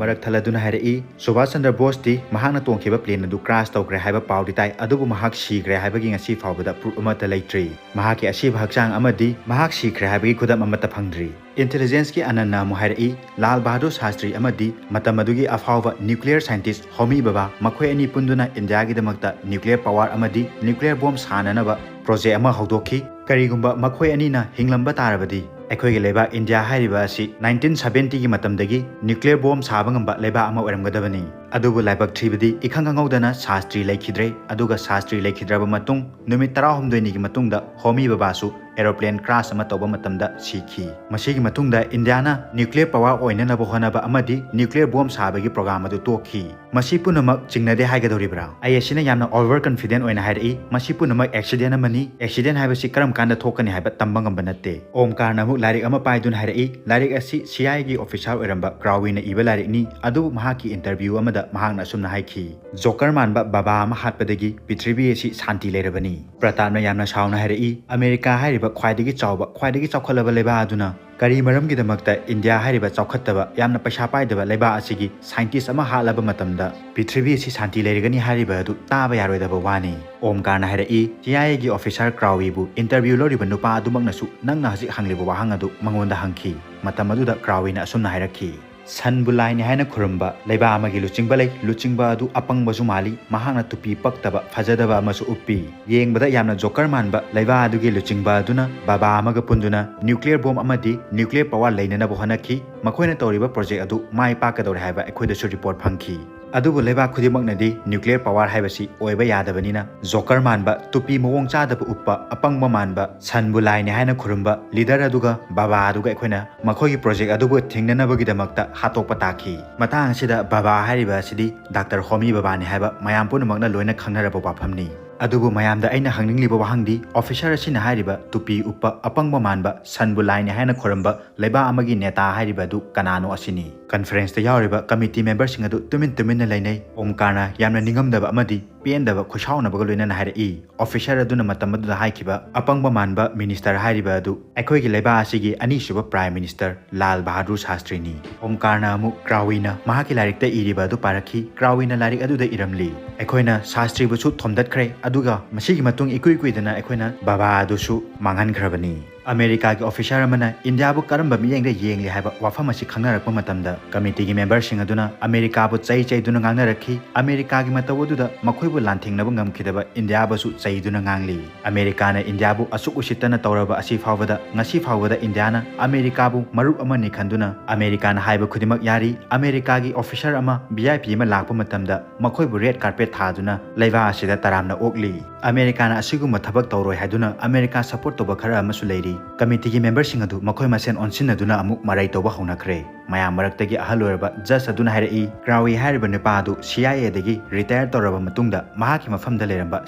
ꯃꯔꯛ ꯊꯜꯂꯗꯨꯅ ꯍꯥꯏꯔꯛꯏ, ꯁꯨꯚꯥꯁ ꯆꯟꯗ꯭ꯔ ꯕꯣꯁꯇꯤ ꯃꯍꯥꯛꯅ ꯇꯣꯡꯈꯤꯕ plane ꯑꯗꯨ crash ꯇꯧꯈ꯭ꯔꯦ ꯍꯥꯏꯕ ꯄꯥꯎꯗꯤ ꯇꯥꯏ, ꯑꯗꯨꯕꯨ ꯃꯍꯥꯛ ꯁꯤꯈ꯭ꯔꯦ ꯍꯥꯏꯕꯒꯤ ꯉꯁꯤ ꯐꯥꯎꯕꯗ proof ꯑꯃꯠꯇ ꯂꯩꯇ꯭ꯔꯤ꯫ ꯃꯍꯥꯛꯀꯤ ꯑꯁꯤꯕ ꯍꯛꯆꯥꯡ ꯑꯃꯗꯤ ꯃꯍꯥꯛ ꯁꯤꯈ꯭ꯔꯦ ꯍꯥꯏꯕꯒꯤ ꯈꯨꯗꯝ ꯑꯃꯠꯇ ꯐꯪꯗ꯭ꯔꯤ꯫ Intelligenceꯀꯤ ꯑꯅꯟꯅ ꯑꯃꯨꯛ ꯍꯥꯏꯔꯛꯏ, ꯂꯥꯜ ꯕꯍꯥꯗꯨꯔ ꯁꯥꯁꯇ꯭ꯔꯤ ꯑꯃꯗꯤ ꯃꯇꯝ ꯑꯗꯨꯒꯤ ꯑꯐꯥꯎꯕ nuclear scientist ꯍꯣꯃꯤ ꯕꯕꯥ, ꯃꯈꯣꯏ ꯑꯅꯤ ꯄꯨꯟꯗꯨꯅ ꯏꯟꯗꯤꯌꯥꯒꯤꯗꯃꯛꯇ nuclear power ꯑꯃꯗꯤ nuclear bomb ꯁꯥꯅꯅꯕ project ꯑꯃ ꯍꯧꯗꯣꯛꯈꯤ꯫ ꯀꯔꯤꯒꯨꯝꯕ ꯃꯈꯣꯏ ꯑꯅꯤꯅ ꯍꯤꯡꯂꯝꯕ ꯇꯥꯔꯕꯗꯤ, ꯑꯩꯈꯣꯏꯒꯤ ꯂꯩꯕꯥꯛ ꯏꯟꯗꯤꯌꯥ ꯍꯥꯏꯔꯤꯕ ꯑꯁꯤ nineteen seventyꯒꯤ ꯃꯇꯝꯗꯒꯤ nuclear bomb ꯁꯥꯕ ꯉꯝꯕ ꯂꯩꯕꯥꯛ ꯑꯃ ꯑꯣꯏꯔꯝꯒꯗꯕꯅꯤ꯫ ꯑꯗꯨꯕꯨ ꯂꯥꯏꯕꯛ ꯊꯤꯕꯗꯤ, ꯏꯈꯪ ꯈꯪꯍꯧꯗꯅ ꯁꯥꯁꯇ꯭ꯔꯤ ꯂꯩꯈꯤꯗ꯭ꯔꯦ, ꯑꯗꯨꯒ ꯁꯥꯁꯇ꯭ꯔꯤ ꯂꯩꯈꯤꯗ꯭ꯔꯕ ꯃꯇꯨꯡ ꯅꯨꯃꯤꯠ ꯇꯔꯥꯍꯨꯝꯗꯣꯏꯅꯤꯒꯤ ꯃꯇꯨꯡꯗ ꯍꯣꯃꯤ ꯕꯕꯥꯁꯨ aeroplane crash ꯑꯃ ꯇꯧꯕ ꯃꯇꯝꯗ ꯁꯤꯈꯤ꯫ ꯃꯁꯤꯒꯤ ꯃꯇꯨꯡꯗ ꯏꯟꯗꯤꯌꯥꯅ nuclear power ꯑꯣꯏꯅꯅꯕ ꯍꯣꯠꯅꯕ ꯑꯃꯗꯤ nuclear bomb ꯁꯥꯕꯒꯤ program ꯑꯗꯨ ꯇꯣꯛꯈꯤ꯫ ꯃꯁꯤ ꯄꯨꯝꯅꯃꯛ ꯆꯤꯡꯅꯗꯦ ꯍꯥꯏꯒꯗꯧꯔꯤꯕ꯭ꯔꯥ? ꯑꯥꯏ ꯑꯦ ꯁꯤꯅ ꯌꯥꯝꯅ over confident ꯑꯣꯏꯅ ꯍꯥꯏꯔꯛꯏ, ꯃꯁꯤ ꯄꯨꯝꯅꯃꯛ accident ꯑꯃꯅꯤ꯫ Accident ꯍꯥꯏꯕꯁꯤ ꯀꯔꯝ ꯀꯥꯟꯗ ꯊꯣꯛꯀꯅꯤ ꯍꯥꯏꯕ ꯇꯝꯕ ꯉꯝꯕ ꯅꯠꯇꯦ꯫ ꯑꯣꯝꯀꯥꯔꯅ ꯑꯃꯨꯛ ꯂꯥꯏꯔꯤꯛ ꯑꯃ ꯄꯥꯏꯗꯨꯅ ꯍꯥꯏꯔꯛꯏ, ꯂꯥꯏꯔꯤꯛ ꯑꯁꯤ ꯁꯤ ꯑꯥꯏ ꯑꯦꯒꯤ officer ꯑꯣꯏꯔꯝꯕ ꯀ꯭ꯔꯥꯎꯋꯤꯅ ꯏꯕ ꯂꯥꯏꯔꯤꯛꯅꯤ, ꯑꯗꯨꯕꯨ ꯃꯍꯥꯛꯀꯤ interview ꯑꯃꯗ ꯃꯍꯥꯛꯅ ꯑꯁꯨꯝꯅ ꯍꯥꯏꯈꯤ, "ꯖꯣꯀꯔ ꯃꯥꯟꯕ ꯕꯕꯥ ꯑꯃ ꯍꯥꯠꯄꯗꯒꯤ ꯄ꯭ꯔꯤꯊꯤꯕꯤ ꯑꯁꯤ ꯁꯥꯟꯇꯤ ꯂꯩꯔꯕꯅꯤ"꯫ ꯄ꯭ꯔꯇꯥꯞꯅ ꯌꯥꯝꯅ ꯁꯥꯎꯅ ꯍꯥꯏꯔꯛꯏ, "ꯑꯃꯦꯔꯤꯀꯥ ꯍꯥꯏꯔꯤꯕ ꯈ꯭ꯋꯥꯏꯗꯒꯤ ꯆꯥꯎꯕ, ꯈ꯭ꯋꯥꯏꯗꯒꯤ ꯆꯥꯎꯈꯠꯂꯕ ꯂꯩꯕꯥꯛ ꯑꯗꯨꯅ ꯀꯔꯤ ꯃꯔꯝꯒꯤꯗꯃꯛꯇ ꯏꯟꯗꯤꯌꯥ ꯍꯥꯏꯔꯤꯕ ꯆꯥꯎꯈꯠꯇꯕ, ꯌꯥꯝꯅ ꯄꯩꯁꯥ ꯄꯥꯏꯗꯕ ꯂꯩꯕꯥꯛ ꯑꯁꯤꯒꯤ scientist ꯑꯃ ꯍꯥꯠꯂꯕ ꯃꯇꯝꯗ ꯄ꯭ꯔꯤꯊꯤꯕꯤ ꯑꯁꯤ ꯁꯥꯟꯇꯤ ꯂꯩꯔꯒꯅꯤ ꯍꯥꯏꯔꯤꯕ ꯑꯗꯨ ꯇꯥꯕ ꯌꯥꯔꯣꯏꯗꯕ ꯋꯥꯅꯤ?" ꯑꯣꯝꯀꯥꯔꯅ ꯍꯥꯏꯔꯛꯏ, "ꯁꯤ ꯑꯥꯏ ꯑꯦꯒꯤ officer ꯀ꯭ꯔꯥꯎꯋꯤꯕꯨ interview ꯂꯧꯔꯤꯕ ꯅꯨꯄꯥ ꯑꯗꯨꯃꯛꯅꯁꯨ ꯅꯪꯅ ꯍꯧꯖꯤꯛ ꯍꯪꯂꯤꯕ ꯋꯥꯍꯪ ꯑꯗꯨ ꯃꯉꯣꯟꯗ ꯍꯪꯈꯤ꯫ ꯃꯇꯝ ꯑꯗꯨꯗ ꯀ꯭ꯔꯥꯎꯋꯤꯅ ꯑꯁꯨꯝꯅ ꯍꯥꯏꯔꯛꯈꯤ, ꯁꯟꯕꯨ ꯂꯥꯏꯅꯤ ꯍꯥꯏꯅ ꯈꯨꯔꯨꯝꯕ ꯂꯩꯕꯥꯛ ꯑꯃꯒꯤ ꯂꯨꯆꯤꯡꯕ ꯂꯩ꯫ ꯂꯨꯆꯤꯡꯕ ꯑꯗꯨ ꯑꯄꯪꯕꯁꯨ ꯃꯥꯜꯂꯤ꯫ ꯃꯍꯥꯛꯅ ꯇꯨꯄꯤ ꯄꯛꯇꯕ, ꯐꯖꯗꯕ ꯑꯃꯁꯨ ꯎꯞꯄꯤ꯫ ꯌꯦꯡꯕꯗ ꯌꯥꯝꯅ ꯖꯣꯀꯔ ꯃꯥꯟꯕ ꯂꯩꯕꯥꯛ ꯑꯗꯨꯒꯤ ꯂꯨꯆꯤꯡꯕ ꯑꯗꯨꯅ ꯕꯕꯥ ꯑꯃꯒ ꯄꯨꯟꯗꯨꯅ nuclear bomb ꯑꯃꯗꯤ nuclear power ꯂꯩꯅꯅꯕ ꯍꯣꯠꯅꯈꯤ꯫ ꯃꯈꯣꯏꯅ ꯇꯧꯔꯤꯕ project ꯑꯗꯨ ꯃꯥꯏ ꯄꯥꯛꯀꯗꯧꯔꯦ ꯍꯥꯏꯕ ꯑꯩꯈꯣꯏꯗꯁꯨ report ꯐꯪꯈꯤ꯫ ꯑꯗꯨꯕꯨ ꯂꯩꯕꯥꯛ ꯈꯨꯗꯤꯡꯃꯛꯅꯗꯤ nuclear power ꯍꯥꯏꯕꯁꯤ ꯑꯣꯏꯕ ꯌꯥꯗꯕꯅꯤꯅ, ꯖꯣꯀꯔ ꯃꯥꯟꯕ, ꯇꯨꯄꯤ ꯃꯑꯣꯡ ꯆꯥꯗꯕ ꯎꯞꯄ, ꯑꯄꯪꯕ ꯃꯥꯟꯕ, ꯁꯟꯕꯨ ꯂꯥꯏꯅꯤ ꯍꯥꯏꯅ ꯈꯨꯔꯨꯝꯕ leader ꯑꯗꯨꯒ ꯕꯕꯥ ꯑꯗꯨꯒ ꯑꯩꯈꯣꯏꯅ ꯃꯈꯣꯏꯒꯤ project ꯑꯗꯨꯕꯨ ꯊꯤꯡꯅꯅꯕꯒꯤꯗꯃꯛꯇ ꯍꯥꯠꯇꯣꯛꯄ ꯇꯥꯈꯤ꯫ ꯃꯇꯥꯡ ꯑꯁꯤꯗ ꯕꯕꯥ ꯍꯥꯏꯔꯤꯕ ꯑꯁꯤꯗꯤ ꯗꯥꯛꯇꯔ ꯍꯣꯃꯤ ꯕꯕꯥꯅꯤ ꯍꯥꯏꯕ ꯃꯌꯥꯝ ꯄꯨꯝꯅꯃꯛꯅ ꯂꯣꯏꯅ ꯈꯪꯅꯔꯕ ꯋꯥꯐꯝꯅꯤ꯫ ꯑꯗꯨꯕꯨ ꯃꯌꯥꯝꯗ ꯑꯩꯅ ꯍꯪꯅꯤꯡꯂꯤꯕ ꯋꯥꯍꯪꯗꯤ, officer ꯑꯁꯤꯅ ꯍꯥꯏꯔꯤꯕ ꯇꯨꯄꯤ ꯎꯞꯄ ꯑꯄꯪꯕ ꯃꯥꯟꯕ, ꯁꯟꯕꯨ ꯂꯥꯏꯅꯤ ꯍꯥꯏꯅ ꯈꯣꯏꯔꯝꯕ ꯂꯩꯕꯥꯛ ꯑꯃꯒꯤ ꯅꯦꯇꯥ ꯍꯥꯏꯔꯤꯕ ꯑꯗꯨ ꯀꯅꯥꯅꯣ ꯑꯁꯤꯅꯤ꯫ Conferenceꯇ ꯌꯥꯎꯔꯤꯕ committee memberꯁꯤꯡ ꯑꯗꯨ ꯇꯨꯃꯤꯟ ꯇꯨꯃꯤꯟꯅ ꯂꯩꯅꯩ꯫ ꯑꯣꯝꯀꯥꯔꯅ ꯌꯥꯝꯅ ꯅꯤꯡꯉꯝꯗꯕ ꯑꯃꯗꯤ ꯄꯦꯟꯗꯕ ꯈꯣꯏꯁꯥꯎꯅꯕꯒ ꯂꯣꯏꯅꯅ ꯍꯥꯏꯔꯛꯏ, officer ꯑꯗꯨꯅ ꯃꯇꯝ ꯑꯗꯨꯗ ꯍꯥꯏꯈꯤꯕ ꯑꯄꯪꯕ ꯃꯥꯟꯕ minister ꯍꯥꯏꯔꯤꯕ ꯑꯗꯨ ꯑꯩꯈꯣꯏꯒꯤ ꯂꯩꯕꯥꯛ ꯑꯁꯤꯒꯤ ꯑꯅꯤꯁꯨꯕ prime minister ꯂꯥꯜ ꯕꯍꯥꯗꯨꯔ ꯁꯥꯁꯇ꯭ꯔꯤꯅꯤ꯫ ꯑꯣꯝꯀꯥꯔꯅ ꯑꯃꯨꯛ ꯀ꯭ꯔꯥꯎꯏꯅ ꯃꯍꯥꯛꯀꯤ ꯂꯥꯏꯔꯤꯛꯇ ꯏꯔꯤꯕ ꯑꯗꯨ ꯄꯥꯔꯛꯈꯤ꯫ ꯀ꯭ꯔꯥꯎꯏꯅ ꯂꯥꯏꯔꯤꯛ ꯑꯗꯨꯗ ꯏꯔꯝꯂꯤ, ꯑꯩꯈꯣꯏꯅ ꯁꯥꯁꯇ꯭ꯔꯤꯕꯨꯁꯨ ꯊꯣꯝꯗꯠꯈ꯭ꯔꯦ, ꯑꯗꯨꯒ ꯃꯁꯤꯒꯤ ꯃꯇꯨꯡ ꯏꯀꯨꯏ ꯀꯨꯏꯗꯅ ꯑꯩꯈꯣꯏꯅ ꯕꯕꯥ ꯑꯗꯨꯁꯨ ꯃꯥꯡꯍꯟꯈ꯭ꯔꯕꯅꯤ꯫ ꯑꯃꯦꯔꯤꯀꯥꯒꯤ officer ꯑꯃꯅ ꯏꯟꯗꯤꯌꯥꯕꯨ ꯀꯔꯝꯕ ꯃꯤꯠꯌꯦꯡꯗ ꯌꯦꯡꯂꯤ ꯍꯥꯏꯕ ꯋꯥꯐꯝ ꯑꯁꯤ ꯈꯪꯅꯔꯛꯄ ꯃꯇꯝꯗ, committeeꯒꯤ memberꯁꯤꯡ ꯑꯗꯨꯅ ꯑꯃꯦꯔꯤꯀꯥꯕꯨ ꯆꯩ ꯆꯩꯗꯨꯅ ꯉꯥꯡꯅꯔꯛꯈꯤ꯫ ꯑꯃꯦꯔꯤꯀꯥꯒꯤ ꯃꯇꯧ ꯑꯗꯨꯗ ꯃꯈꯣꯏꯕꯨ ꯂꯥꯟꯊꯦꯡꯅꯕ ꯉꯝꯈꯤꯗꯕ ꯏꯟꯗꯤꯌꯥꯕꯨꯁꯨ ꯆꯩꯗꯨꯅ ꯉꯥꯡꯂꯤ꯫ ꯑꯃꯦꯔꯤꯀꯥꯅ ꯏꯟꯗꯤꯌꯥꯕꯨ ꯑꯁꯨꯛ ꯎꯁꯤꯠꯇꯅ ꯇꯧꯔꯕ ꯑꯁꯤ ꯐꯥꯎꯕꯗ, ꯉꯁꯤ ꯐꯥꯎꯕꯗ ꯏꯟꯗꯤꯌꯥꯅ ꯑꯃꯦꯔꯤꯀꯥꯕꯨ ꯃꯔꯨꯞ ꯑꯃꯅꯤ ꯈꯟꯗꯨꯅ ꯑꯃꯦꯔꯤꯀꯥꯅ ꯍꯥꯏꯕ ꯈꯨꯗꯤꯡꯃꯛ ꯌꯥꯔꯤ꯫ ꯑꯃꯦꯔꯤꯀꯥꯒꯤ officer ꯑꯃ, VIP ꯑꯃ ꯂꯥꯛꯄ ꯃꯇꯝꯗ ꯃꯈꯣꯏꯕꯨ red carpet ꯊꯥꯗꯨꯅ ꯂꯩꯕꯥꯛ ꯑꯁꯤꯗ ꯇꯔꯥꯝꯅ ꯑꯣꯛꯂꯤ꯫ ꯑꯃꯦꯔꯤꯀꯥꯅ ꯑꯁꯤꯒꯨꯝꯕ ꯊꯕꯛ ꯇꯧꯔꯣꯏ ꯍꯥꯏꯗꯨꯅ ꯑꯃꯦꯔꯤꯀꯥ support ꯇꯧꯕ ꯈꯔ ꯑꯃꯁꯨ ꯂꯩꯔꯤ꯫ Committeeꯒꯤ memberꯁꯤꯡ ꯑꯗꯨ ꯃꯈꯣꯏ ꯃꯁꯦꯟ ꯑꯣꯟꯁꯤꯟꯅꯗꯨꯅ ꯑꯃꯨꯛ ꯃꯔꯩ ꯇꯧꯕ ꯍꯧꯅꯈ꯭ꯔꯦ꯫ ꯃꯌꯥꯝ ꯃꯔꯛꯇꯒꯤ ꯑꯍꯜ ꯑꯣꯏꯔꯕ judge ꯑꯗꯨꯅ ꯍꯥꯏꯔꯛꯏ, ꯀ꯭ꯔꯥꯎꯏ ꯍꯥꯏꯔꯤꯕ ꯅꯨꯄꯥ ꯑꯗꯨ CIAꯗꯒꯤ retire ꯇꯧꯔꯕ ꯃꯇꯨꯡꯗ ꯃꯍꯥꯛꯀꯤ ꯃꯐꯝꯗ ꯂꯩꯔꯝꯕ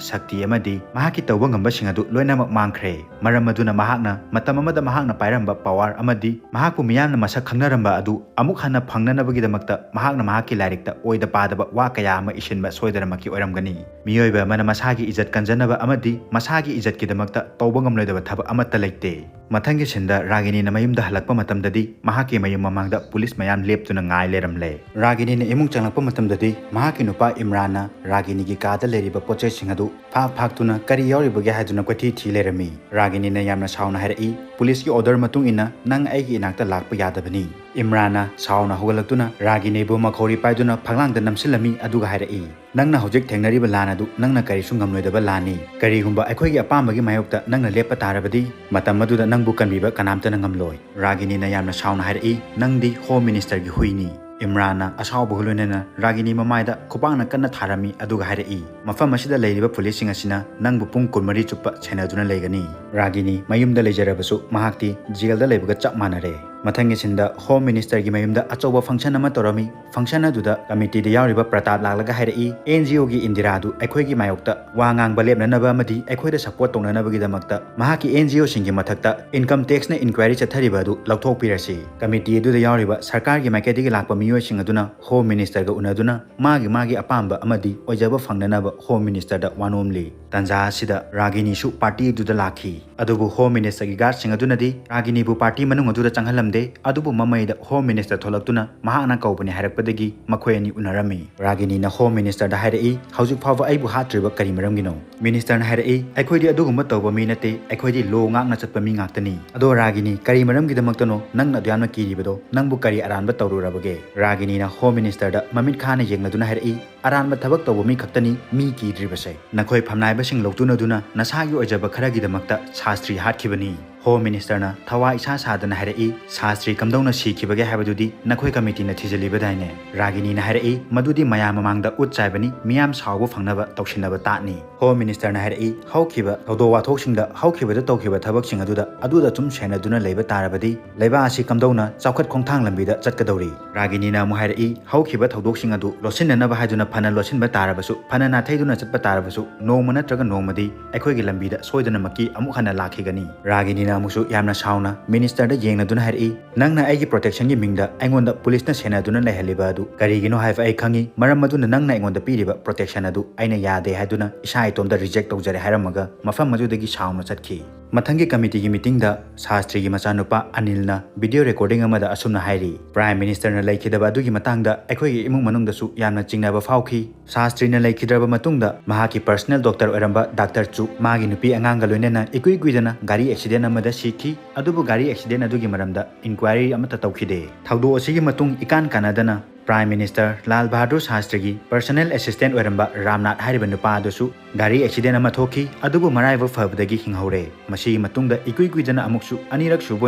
ꯁꯛꯇꯤ ꯑꯃꯗꯤ ꯃꯍꯥꯛꯀꯤ ꯇꯧꯕ ꯉꯝꯕꯁꯤꯡ ꯑꯗꯨ ꯂꯣꯏꯅꯃꯛ ꯃꯥꯡꯈ꯭ꯔꯦ꯫ ꯃꯔꯝ ꯑꯗꯨꯅ ꯃꯍꯥꯛꯅ ꯃꯇꯝ ꯑꯃꯗ ꯃꯍꯥꯛꯅ ꯄꯥꯏꯔꯝꯕ power ꯑꯃꯗꯤ ꯃꯍꯥꯛꯄꯨ ꯃꯤꯌꯥꯝꯅ ꯃꯁꯛ ꯈꯪꯅꯔꯝꯕ ꯑꯗꯨ ꯑꯃꯨꯛ ꯍꯟꯅ ꯐꯪꯅꯅꯕꯒꯤꯗꯃꯛꯇ ꯃꯍꯥꯛꯅ ꯃꯍꯥꯛꯀꯤ ꯂꯥꯏꯔꯤꯛꯇ ꯑꯣꯏꯗ ꯄꯥꯗꯕ ꯋꯥ ꯀꯌꯥ ꯑꯃ ꯏꯁꯤꯟꯕ ꯁꯣꯏꯗꯅꯃꯛꯀꯤ ꯑꯣꯏꯔꯝꯒꯅꯤ꯫ ꯃꯤꯑꯣꯏꯕ ꯑꯃꯅ ꯃꯁꯥꯒꯤ ꯏꯖꯠ ꯀꯟꯖꯅꯕ ꯑꯃꯗꯤ ꯃꯁꯥꯒꯤ ꯏꯖꯠꯀꯤꯗꯃꯛꯇ ꯇꯧꯕ ꯉꯝꯂꯣꯏꯗꯕ ꯊꯕꯛ ꯑꯃꯠꯇ ꯂꯩꯇꯦ꯫ ꯃꯊꯪꯒꯤ sceneꯗ ꯔꯥꯒꯤꯅꯤꯅ ꯃꯌꯨꯝꯗ ꯍꯜꯂꯛꯄ ꯃꯇꯝꯗꯗꯤ ꯃꯍꯥꯛꯀꯤ ꯃꯌꯨꯝ ꯃꯃꯥꯡꯗ police ꯃꯌꯥꯝ ꯂꯦꯞꯇꯨꯅ ꯉꯥꯏ ꯂꯩꯔꯝꯂꯦ꯫ ꯔꯥꯒꯤꯅꯤꯅ ꯏꯃꯨꯡ ꯆꯪꯂꯛꯄ ꯃꯇꯝꯗꯗꯤ ꯃꯍꯥꯛꯀꯤ ꯅꯨꯄꯥ ꯏꯝꯔꯥꯟꯅ ꯔꯥꯒꯤꯅꯤꯒꯤ ꯀꯥꯗ ꯂꯩꯔꯤꯕ ꯄꯣꯠꯆꯩꯁꯤꯡ ꯑꯗꯨ ꯐꯥꯛ ꯐꯥꯛꯇꯨꯅ ꯀꯔꯤ ꯌꯥꯎꯔꯤꯕꯒꯦ ꯍꯥꯏꯗꯨꯅ ꯀꯣꯏꯊꯤ ꯊꯤ ꯂꯩꯔꯝꯃꯤ꯫ ꯔꯥꯒꯤꯅꯤꯅ ꯌꯥꯝꯅ ꯁꯥꯎꯅ ꯍꯥꯏꯔꯛꯏ, "Policeꯀꯤ order ꯃꯇꯨꯡ ꯏꯟꯅ ꯅꯪ ꯑꯩꯒꯤ ꯏꯅꯥꯛꯇ ꯂꯥꯛꯄ ꯌꯥꯗꯕꯅꯤ"꯫ ꯏꯝꯔꯥꯟꯅ ꯁꯥꯎꯅ ꯍꯧꯒꯠꯂꯛꯇꯨꯅ ꯔꯥꯒꯤꯅꯤꯕꯨ ꯃꯈꯧꯔꯤ ꯄꯥꯏꯗꯨꯅ ꯐꯛꯂꯥꯡꯗ ꯅꯝꯁꯤꯜꯂꯝꯃꯤ, ꯑꯗꯨꯒ ꯍꯥꯏꯔꯛꯏ, "ꯅꯪꯅ ꯍꯧꯖꯤꯛ ꯊꯦꯡꯅꯔꯤꯕ ꯂꯥꯟ ꯑꯗꯨ ꯅꯪꯅ ꯀꯔꯤꯁꯨ ꯉꯝꯂꯣꯏꯗꯕ ꯂꯥꯟꯅꯤ꯫ ꯀꯔꯤꯒꯨꯝꯕ ꯑꯩꯈꯣꯏꯒꯤ ꯑꯄꯥꯝꯕꯒꯤ ꯃꯥꯌꯣꯛꯇ ꯅꯪꯅ ꯂꯦꯞꯄ ꯇꯥꯔꯕꯗꯤ, ꯃꯇꯝ ꯑꯗꯨꯗ ꯅꯪꯕꯨ ꯀꯟꯕꯤꯕ ꯀꯅꯥꯝꯇꯅ ꯉꯝꯂꯣꯏ"꯫ ꯔꯥꯒꯤꯅꯤꯅ ꯌꯥꯝꯅ ꯁꯥꯎꯅ ꯍꯥꯏꯔꯛꯏ, "ꯅꯪꯗꯤ Home Ministerꯒꯤ ꯍꯨꯏꯅꯤ"꯫ ꯏꯝꯔꯥꯟꯅ ꯑꯁꯥꯎꯕꯒ ꯂꯣꯏꯅꯅ ꯔꯥꯒꯤꯅꯤ ꯃꯃꯥꯏꯗ ꯈꯨꯄꯥꯛꯅ ꯀꯟꯅ ꯊꯥꯔꯝꯃꯤ, ꯑꯗꯨꯒ ꯍꯥꯏꯔꯛꯏ, "ꯃꯐꯝ ꯑꯁꯤꯗ ꯂꯩꯔꯤꯕ policeꯁꯤꯡ ꯑꯁꯤꯅ ꯅꯪꯕꯨ ꯄꯨꯡ ꯀꯨꯟꯃꯔꯤ ꯆꯨꯞꯄ ꯁꯦꯟꯅꯗꯨꯅ ꯂꯩꯒꯅꯤ"꯫ ꯔꯥꯒꯤꯅꯤ ꯃꯌꯨꯝꯗ ꯂꯩꯖꯔꯕꯁꯨ ꯃꯍꯥꯛꯇꯤ jailꯗ ꯂꯩꯕꯒ ꯆꯞ ꯃꯥꯟꯅꯔꯦ꯫ ꯃꯊꯪꯒꯤ ꯁꯤꯟꯗ ꯍꯣꯝ ꯃꯤꯅꯤꯁꯇꯔꯒꯤ ꯃꯌꯨꯝꯗ ꯑꯆꯧꯕ ꯐꯪꯁꯟ ꯑꯃ ꯇꯧꯔꯝꯃꯤ꯫ ꯐꯪꯁꯟ ꯑꯗꯨꯗ ꯀꯃꯤꯇꯤꯗ ꯌꯥꯎꯔꯤꯕ ꯄ꯭ꯔꯇꯥꯞ ꯂꯥꯛꯂꯒ ꯍꯥꯏꯔꯛꯏ, "ꯑꯦꯟ ꯖꯤ ꯑꯣꯒꯤ ꯏꯟꯗꯤꯔꯥꯗꯨ ꯑꯩꯈꯣꯏꯒꯤ ꯃꯥꯌꯣꯛꯇ ꯋꯥ ꯉꯥꯡꯕ ꯂꯦꯞꯅꯅꯕ ꯑꯃꯗꯤ ꯑꯩꯈꯣꯏꯗ ꯁꯄꯣꯔꯠ ꯇꯧꯅꯅꯕꯒꯤꯗꯃꯛꯇ ꯃꯍꯥꯛꯀꯤ ꯑꯦꯟ ꯖꯤ ꯑꯣꯁꯤꯡꯒꯤ ꯃꯊꯛꯇ ꯏꯟꯀꯝ ꯇꯦꯛꯁꯅ ꯏꯟꯀ꯭ꯋꯥꯏꯔꯤ ꯆꯠꯊꯔꯤꯕ ꯑꯗꯨ ꯂꯧꯊꯣꯛꯄꯤꯔꯁꯤ꯫" ꯀꯃꯤꯇꯤ ꯑꯗꯨꯗ ꯌꯥꯎꯔꯤꯕ ꯁꯔꯀꯥꯔꯒꯤ ꯃꯥꯏꯀꯩꯗꯒꯤ ꯂꯥꯛꯄ ꯃꯤꯑꯣꯏꯁꯤꯡ ꯑꯗꯨꯅ ꯍꯣꯝ ꯃꯤꯅꯤꯁꯇꯔꯒ ꯎꯅꯗꯨꯅ ꯃꯥꯒꯤ ꯃꯥꯒꯤ ꯑꯄꯥꯝꯕ ꯑꯃꯗꯤ ꯑꯣꯏꯖꯕ ꯐꯪꯅꯅꯕ ꯍꯣꯝ ꯃꯤꯅꯤꯁꯇꯔꯗ ꯋꯥ ꯅꯣꯝꯂꯤ꯫ ꯇꯥꯟꯖꯥ ꯑꯁꯤꯗ ꯔꯥꯒꯤꯅꯤꯁꯨ ꯄꯥꯔꯇꯤ ꯑꯗꯨꯗ ꯂꯥꯛꯈꯤ꯫ ꯑꯗꯨꯕꯨ ꯍꯣꯝ ꯃꯤꯅꯤꯁꯇꯔꯒꯤ ꯒꯥꯔꯗꯁꯤꯡ ꯑꯗꯨꯅꯗꯤ ꯔꯥꯒꯤꯅꯤꯕꯨ ꯄꯥꯔꯇꯤ ꯃꯅꯨꯡ ꯑꯗꯨꯗ ꯆꯪꯍꯜꯂꯝꯗꯦ꯫ ꯑꯗꯨꯕꯨ ꯃꯃꯩꯗ ꯍꯣꯝ ꯃꯤꯅꯤꯁꯇꯔ ꯊꯣꯛꯂꯛꯇꯨꯅ ꯃꯍꯥꯛꯅ ꯀꯧꯕꯅꯤ ꯍꯥꯏꯔꯛꯄꯗꯒꯤ ꯃꯈꯣꯏ ꯑꯅꯤ ꯎꯅꯔꯝꯃꯤ꯫ ꯔꯥꯒꯤꯅꯤꯅ ꯍꯣꯝ ꯃꯤꯅꯤꯁꯇꯔꯗ ꯍꯥꯏꯔꯛꯏ, "ꯍꯧꯖꯤꯛ ꯐꯥꯎꯕ ꯑꯩꯕꯨ ꯍꯥꯠꯇ꯭ꯔꯤꯕ ꯀꯔꯤ ꯃꯔꯝꯒꯤꯅꯣ?" ꯃꯤꯅꯤꯁꯇꯔꯅ ꯍꯥꯏꯔꯛꯏ, "ꯑꯩꯈꯣꯏꯗꯤ ꯑꯗꯨꯒꯨꯝꯕ ꯇꯧꯕ ꯃꯤ ꯅꯠꯇꯦ, ꯑꯩꯈꯣꯏꯗꯤ ꯂꯣ ꯉꯥꯛꯅ ꯆꯠꯄ ꯃꯤ ꯉꯥꯛꯇꯅꯤ꯫ ꯑꯗꯣ ꯔꯥꯒꯤꯅꯤ, ꯀꯔꯤ ꯃꯔꯝꯒꯤꯗꯃꯛꯇꯅꯣ ꯅꯪꯅ ꯑꯗꯨꯌꯥꯝꯅ ꯀꯤꯔꯤꯕꯗꯣ? ꯅꯪꯕꯨ ꯀꯔꯤ ꯑꯔꯥꯟꯕ ꯇꯧꯔꯨꯔꯕꯒꯦ?" ꯔꯥꯒꯤꯅꯤꯅ ꯍꯣꯝ ꯃꯤꯅꯤꯁꯇꯔꯗ ꯃꯃꯤꯠ ꯈꯥꯅ ꯌꯦꯡꯂꯗꯨꯅ ꯍꯥꯏꯔꯛꯏ, "ꯑꯔꯥꯟꯕ ꯊꯕꯛ ꯇꯧꯕ ꯃꯤ ꯈꯛꯇꯅꯤ ꯃꯤ ꯀꯤꯗ꯭ꯔꯤꯕꯁꯦ꯫ ꯅꯈꯣꯏ ꯐꯝꯅꯥꯏꯕꯁꯤꯡ ꯂꯧꯇꯨꯅꯗꯨꯅ ꯅꯁꯥꯒꯤ ꯑꯣꯏꯖꯕ ꯈꯔꯒꯤꯗꯃꯛꯇ ꯁꯥꯁꯇ꯭ꯔꯤ ꯍꯥꯠꯈꯤꯕꯅꯤ꯫" ꯍꯣꯝ ꯃꯤꯅꯤꯁꯇꯔꯅ ꯊꯋꯥꯏ ꯏꯁꯥ ꯁꯥꯗꯅ ꯍꯥꯏꯔꯛꯏ, "ꯁꯥꯁꯇ꯭ꯔꯤ ꯀꯝꯗꯧꯅ ꯁꯤꯈꯤꯕꯒꯦ ꯍꯥꯏꯕꯗꯨꯗꯤ ꯅꯈꯣꯏ ꯀꯃꯤꯇꯤꯅ ꯊꯤꯖꯤꯜꯂꯤꯕꯗꯥꯏꯅꯦ?" ꯔꯥꯒꯤꯅꯤꯅ ꯍꯥꯏꯔꯛꯏ, "ꯃꯗꯨꯗꯤ ꯃꯌꯥꯝ ꯃꯃꯥꯡꯗ ꯎꯠ ꯆꯥꯏꯕꯅꯤ, ꯃꯤꯌꯥꯝ ꯁꯥꯎꯕ ꯐꯪꯅꯕ ꯇꯧꯁꯤꯟꯅꯕ ꯇꯥꯠꯅꯤ꯫" ꯍꯣꯝ ꯃꯤꯅꯤꯁꯇꯔꯅ ꯍꯥꯏꯔꯛꯏ, "ꯍꯧꯈꯤꯕ ꯊꯧꯗꯣꯛ ꯋꯥꯊꯣꯛꯁꯤꯡꯗ ꯍꯧꯈꯤꯕꯗ ꯇꯧꯈꯤꯕ ꯊꯕꯛꯁꯤꯡ ꯑꯗꯨꯗ ꯑꯗꯨꯗ ꯁꯨꯝ ꯁꯦꯟꯅꯗꯨꯅ ꯂꯩꯕ ꯇꯥꯔꯕꯗꯤ ꯂꯩꯕꯥꯛ ꯑꯁꯤ ꯀꯝꯗꯧꯅ ꯆꯥꯎꯈꯠ ꯈꯣꯡꯊꯥꯡ ꯂꯝꯕꯤꯗ ꯆꯠꯀꯗꯧꯔꯤ?" ꯔꯥꯒꯤꯅꯤꯅ ꯑꯃꯨꯛ ꯍꯥꯏꯔꯛꯏ, "ꯍꯧꯈꯤꯕ ꯊꯧꯗꯣꯛꯁꯤꯡ ꯑꯗꯨ ꯂꯣꯠꯁꯤꯟꯅꯅꯕ ꯍꯥꯏꯗꯨꯅ ꯐꯅ ꯂꯣꯠꯁꯤꯟꯕ ꯇꯥꯔꯕꯁꯨ, ꯐꯅ ꯅꯥꯊꯩꯗꯨꯅ ꯆꯠꯄ ꯇꯥꯔꯕꯁꯨ, ꯅꯣꯡꯃ ꯅꯠꯇ꯭ꯔꯒ ꯅꯣꯡꯃꯗꯤ ꯑꯩꯈꯣꯏꯒꯤ ꯂꯝꯕꯤꯗ ꯁꯣꯏꯗꯅꯃꯛꯀꯤ ꯑꯃꯨꯛ ꯍꯟꯅ ꯂꯥꯛꯈꯤꯒꯅꯤ꯫" ꯔꯥꯒꯤꯅꯤꯅ ꯑꯃꯨꯛꯁꯨ ꯌꯥꯝꯅ ꯁꯥꯎꯅ ꯃꯤꯅꯤꯁꯇꯔꯗ ꯌꯦꯡꯂꯗꯨꯅ ꯍꯥꯏꯔꯛꯏ, "ꯅꯪꯅ ꯑꯩꯒꯤ ꯄ꯭ꯔꯣꯇꯦꯛꯁꯟꯒꯤ ꯃꯤꯡꯗ ꯑꯩꯉꯣꯟꯗ ꯄꯨꯂꯤꯁꯅ ꯁꯦꯟꯅꯗꯨꯅ ꯂꯩꯍꯜꯂꯤꯕ ꯑꯗꯨ ꯀꯔꯤꯒꯤꯅꯣ ꯍꯥꯏꯕ ꯑꯩ ꯈꯪꯉꯤ꯫ ꯃꯔꯝ ꯑꯗꯨꯅ ꯅꯪꯅ ꯑꯩꯉꯣꯟꯗ ꯄꯤꯔꯤꯕ ꯄ꯭ꯔꯣꯇꯦꯛꯁꯟ ꯑꯗꯨ ꯑꯩꯅ ꯌꯥꯗꯦ ꯍꯥꯏꯗꯨꯅ ꯏꯁꯥ ꯏꯇꯣꯝꯇ ꯔꯤꯖꯦꯛ ꯇꯧꯖꯔꯦ" ꯍꯥꯏꯔꯝꯃꯒ ꯃꯐꯝ ꯑꯗꯨꯗꯒꯤ ꯁꯥꯎꯅ ꯆꯠꯈꯤ꯫ ꯃꯊꯪꯒꯤ ꯀꯃꯤꯇꯤꯒꯤ ꯃꯤꯇꯤꯡꯗ ꯁꯥꯁꯇ꯭ꯔꯤꯒꯤ ꯃꯆꯥꯅꯨꯄꯥ ꯑꯅꯤꯜꯅ ꯚꯤꯗꯤꯑꯣ ꯔꯦꯀꯣꯔꯗꯤꯡ ꯑꯃꯗ ꯑꯁꯨꯝꯅ ꯍꯥꯏꯔꯤ, "ꯄ꯭ꯔꯥꯏꯝ ꯃꯤꯅꯤꯁꯇꯔꯅ ꯂꯩꯈꯤꯗꯕ ꯑꯗꯨꯒꯤ ꯃꯇꯥꯡꯗ ꯑꯩꯈꯣꯏꯒꯤ ꯏꯃꯨꯡ ꯃꯅꯨꯡꯗꯁꯨ ꯌꯥꯝꯅ ꯆꯤꯡꯅꯕ ꯐꯥꯎꯈꯤ꯫ ꯁꯥꯁꯇ꯭ꯔꯤꯅ ꯂꯩꯈꯤꯗ꯭ꯔꯕ ꯃꯇꯨꯡꯗ ꯃꯍꯥꯛꯀꯤ ꯄꯔꯁꯅꯦꯜ ꯗꯣꯛꯇꯔ ꯑꯣꯏꯔꯝꯕ ꯗꯥꯛꯇꯔ ꯆꯨ ꯃꯥꯒꯤ ꯅꯨꯄꯤ ꯑꯉꯥꯡꯒ ꯂꯣꯏꯅꯅ ꯏꯀꯨꯏ ꯀꯨꯏꯗꯅ ꯒꯥꯔꯤ ꯑꯦꯛꯁꯤꯗꯦꯟ ꯑꯃꯗ ꯁꯤꯈꯤ꯫ ꯑꯗꯨꯕꯨ ꯒꯥꯔꯤ ꯑꯦꯛꯁꯤꯗꯦꯟ ꯑꯗꯨꯒꯤ ꯃꯔꯝꯗ ꯏꯟꯀ꯭ꯋꯥꯏꯔꯤ ꯑꯃꯠꯇ ꯇꯧꯈꯤꯗꯦ꯫ ꯊꯧꯗꯣꯛ ꯑꯁꯤꯒꯤ ꯃꯇꯨꯡ ꯏꯀꯥꯟ ꯀꯥꯟꯅꯗꯅ prime minister Lal Bahadur ꯁꯥꯁꯇ꯭ꯔꯤꯒꯤ personal assistant ꯑꯣꯏꯔꯝꯕ ꯔꯥꯝꯅꯥꯊ ꯍꯥꯏꯔꯤꯕ ꯅꯨꯄꯥ ꯑꯗꯨꯁꯨ ꯒꯥꯔꯤ ꯑꯦꯛꯁꯤꯗꯦꯟ ꯑꯃ ꯊꯣꯛꯈꯤ, ꯑꯗꯨꯕꯨ ꯃꯔꯥꯏꯕꯛ ꯐꯕꯗꯒꯤ ꯍꯤꯡꯍꯧꯔꯦ꯫ ꯃꯁꯤꯒꯤ ꯃꯇꯨꯡꯗ ꯏꯀꯨꯏ ꯀꯨꯏꯗꯅ ꯑꯃꯨꯛꯁꯨ ꯑꯅꯤꯔꯛ ꯁꯨꯕ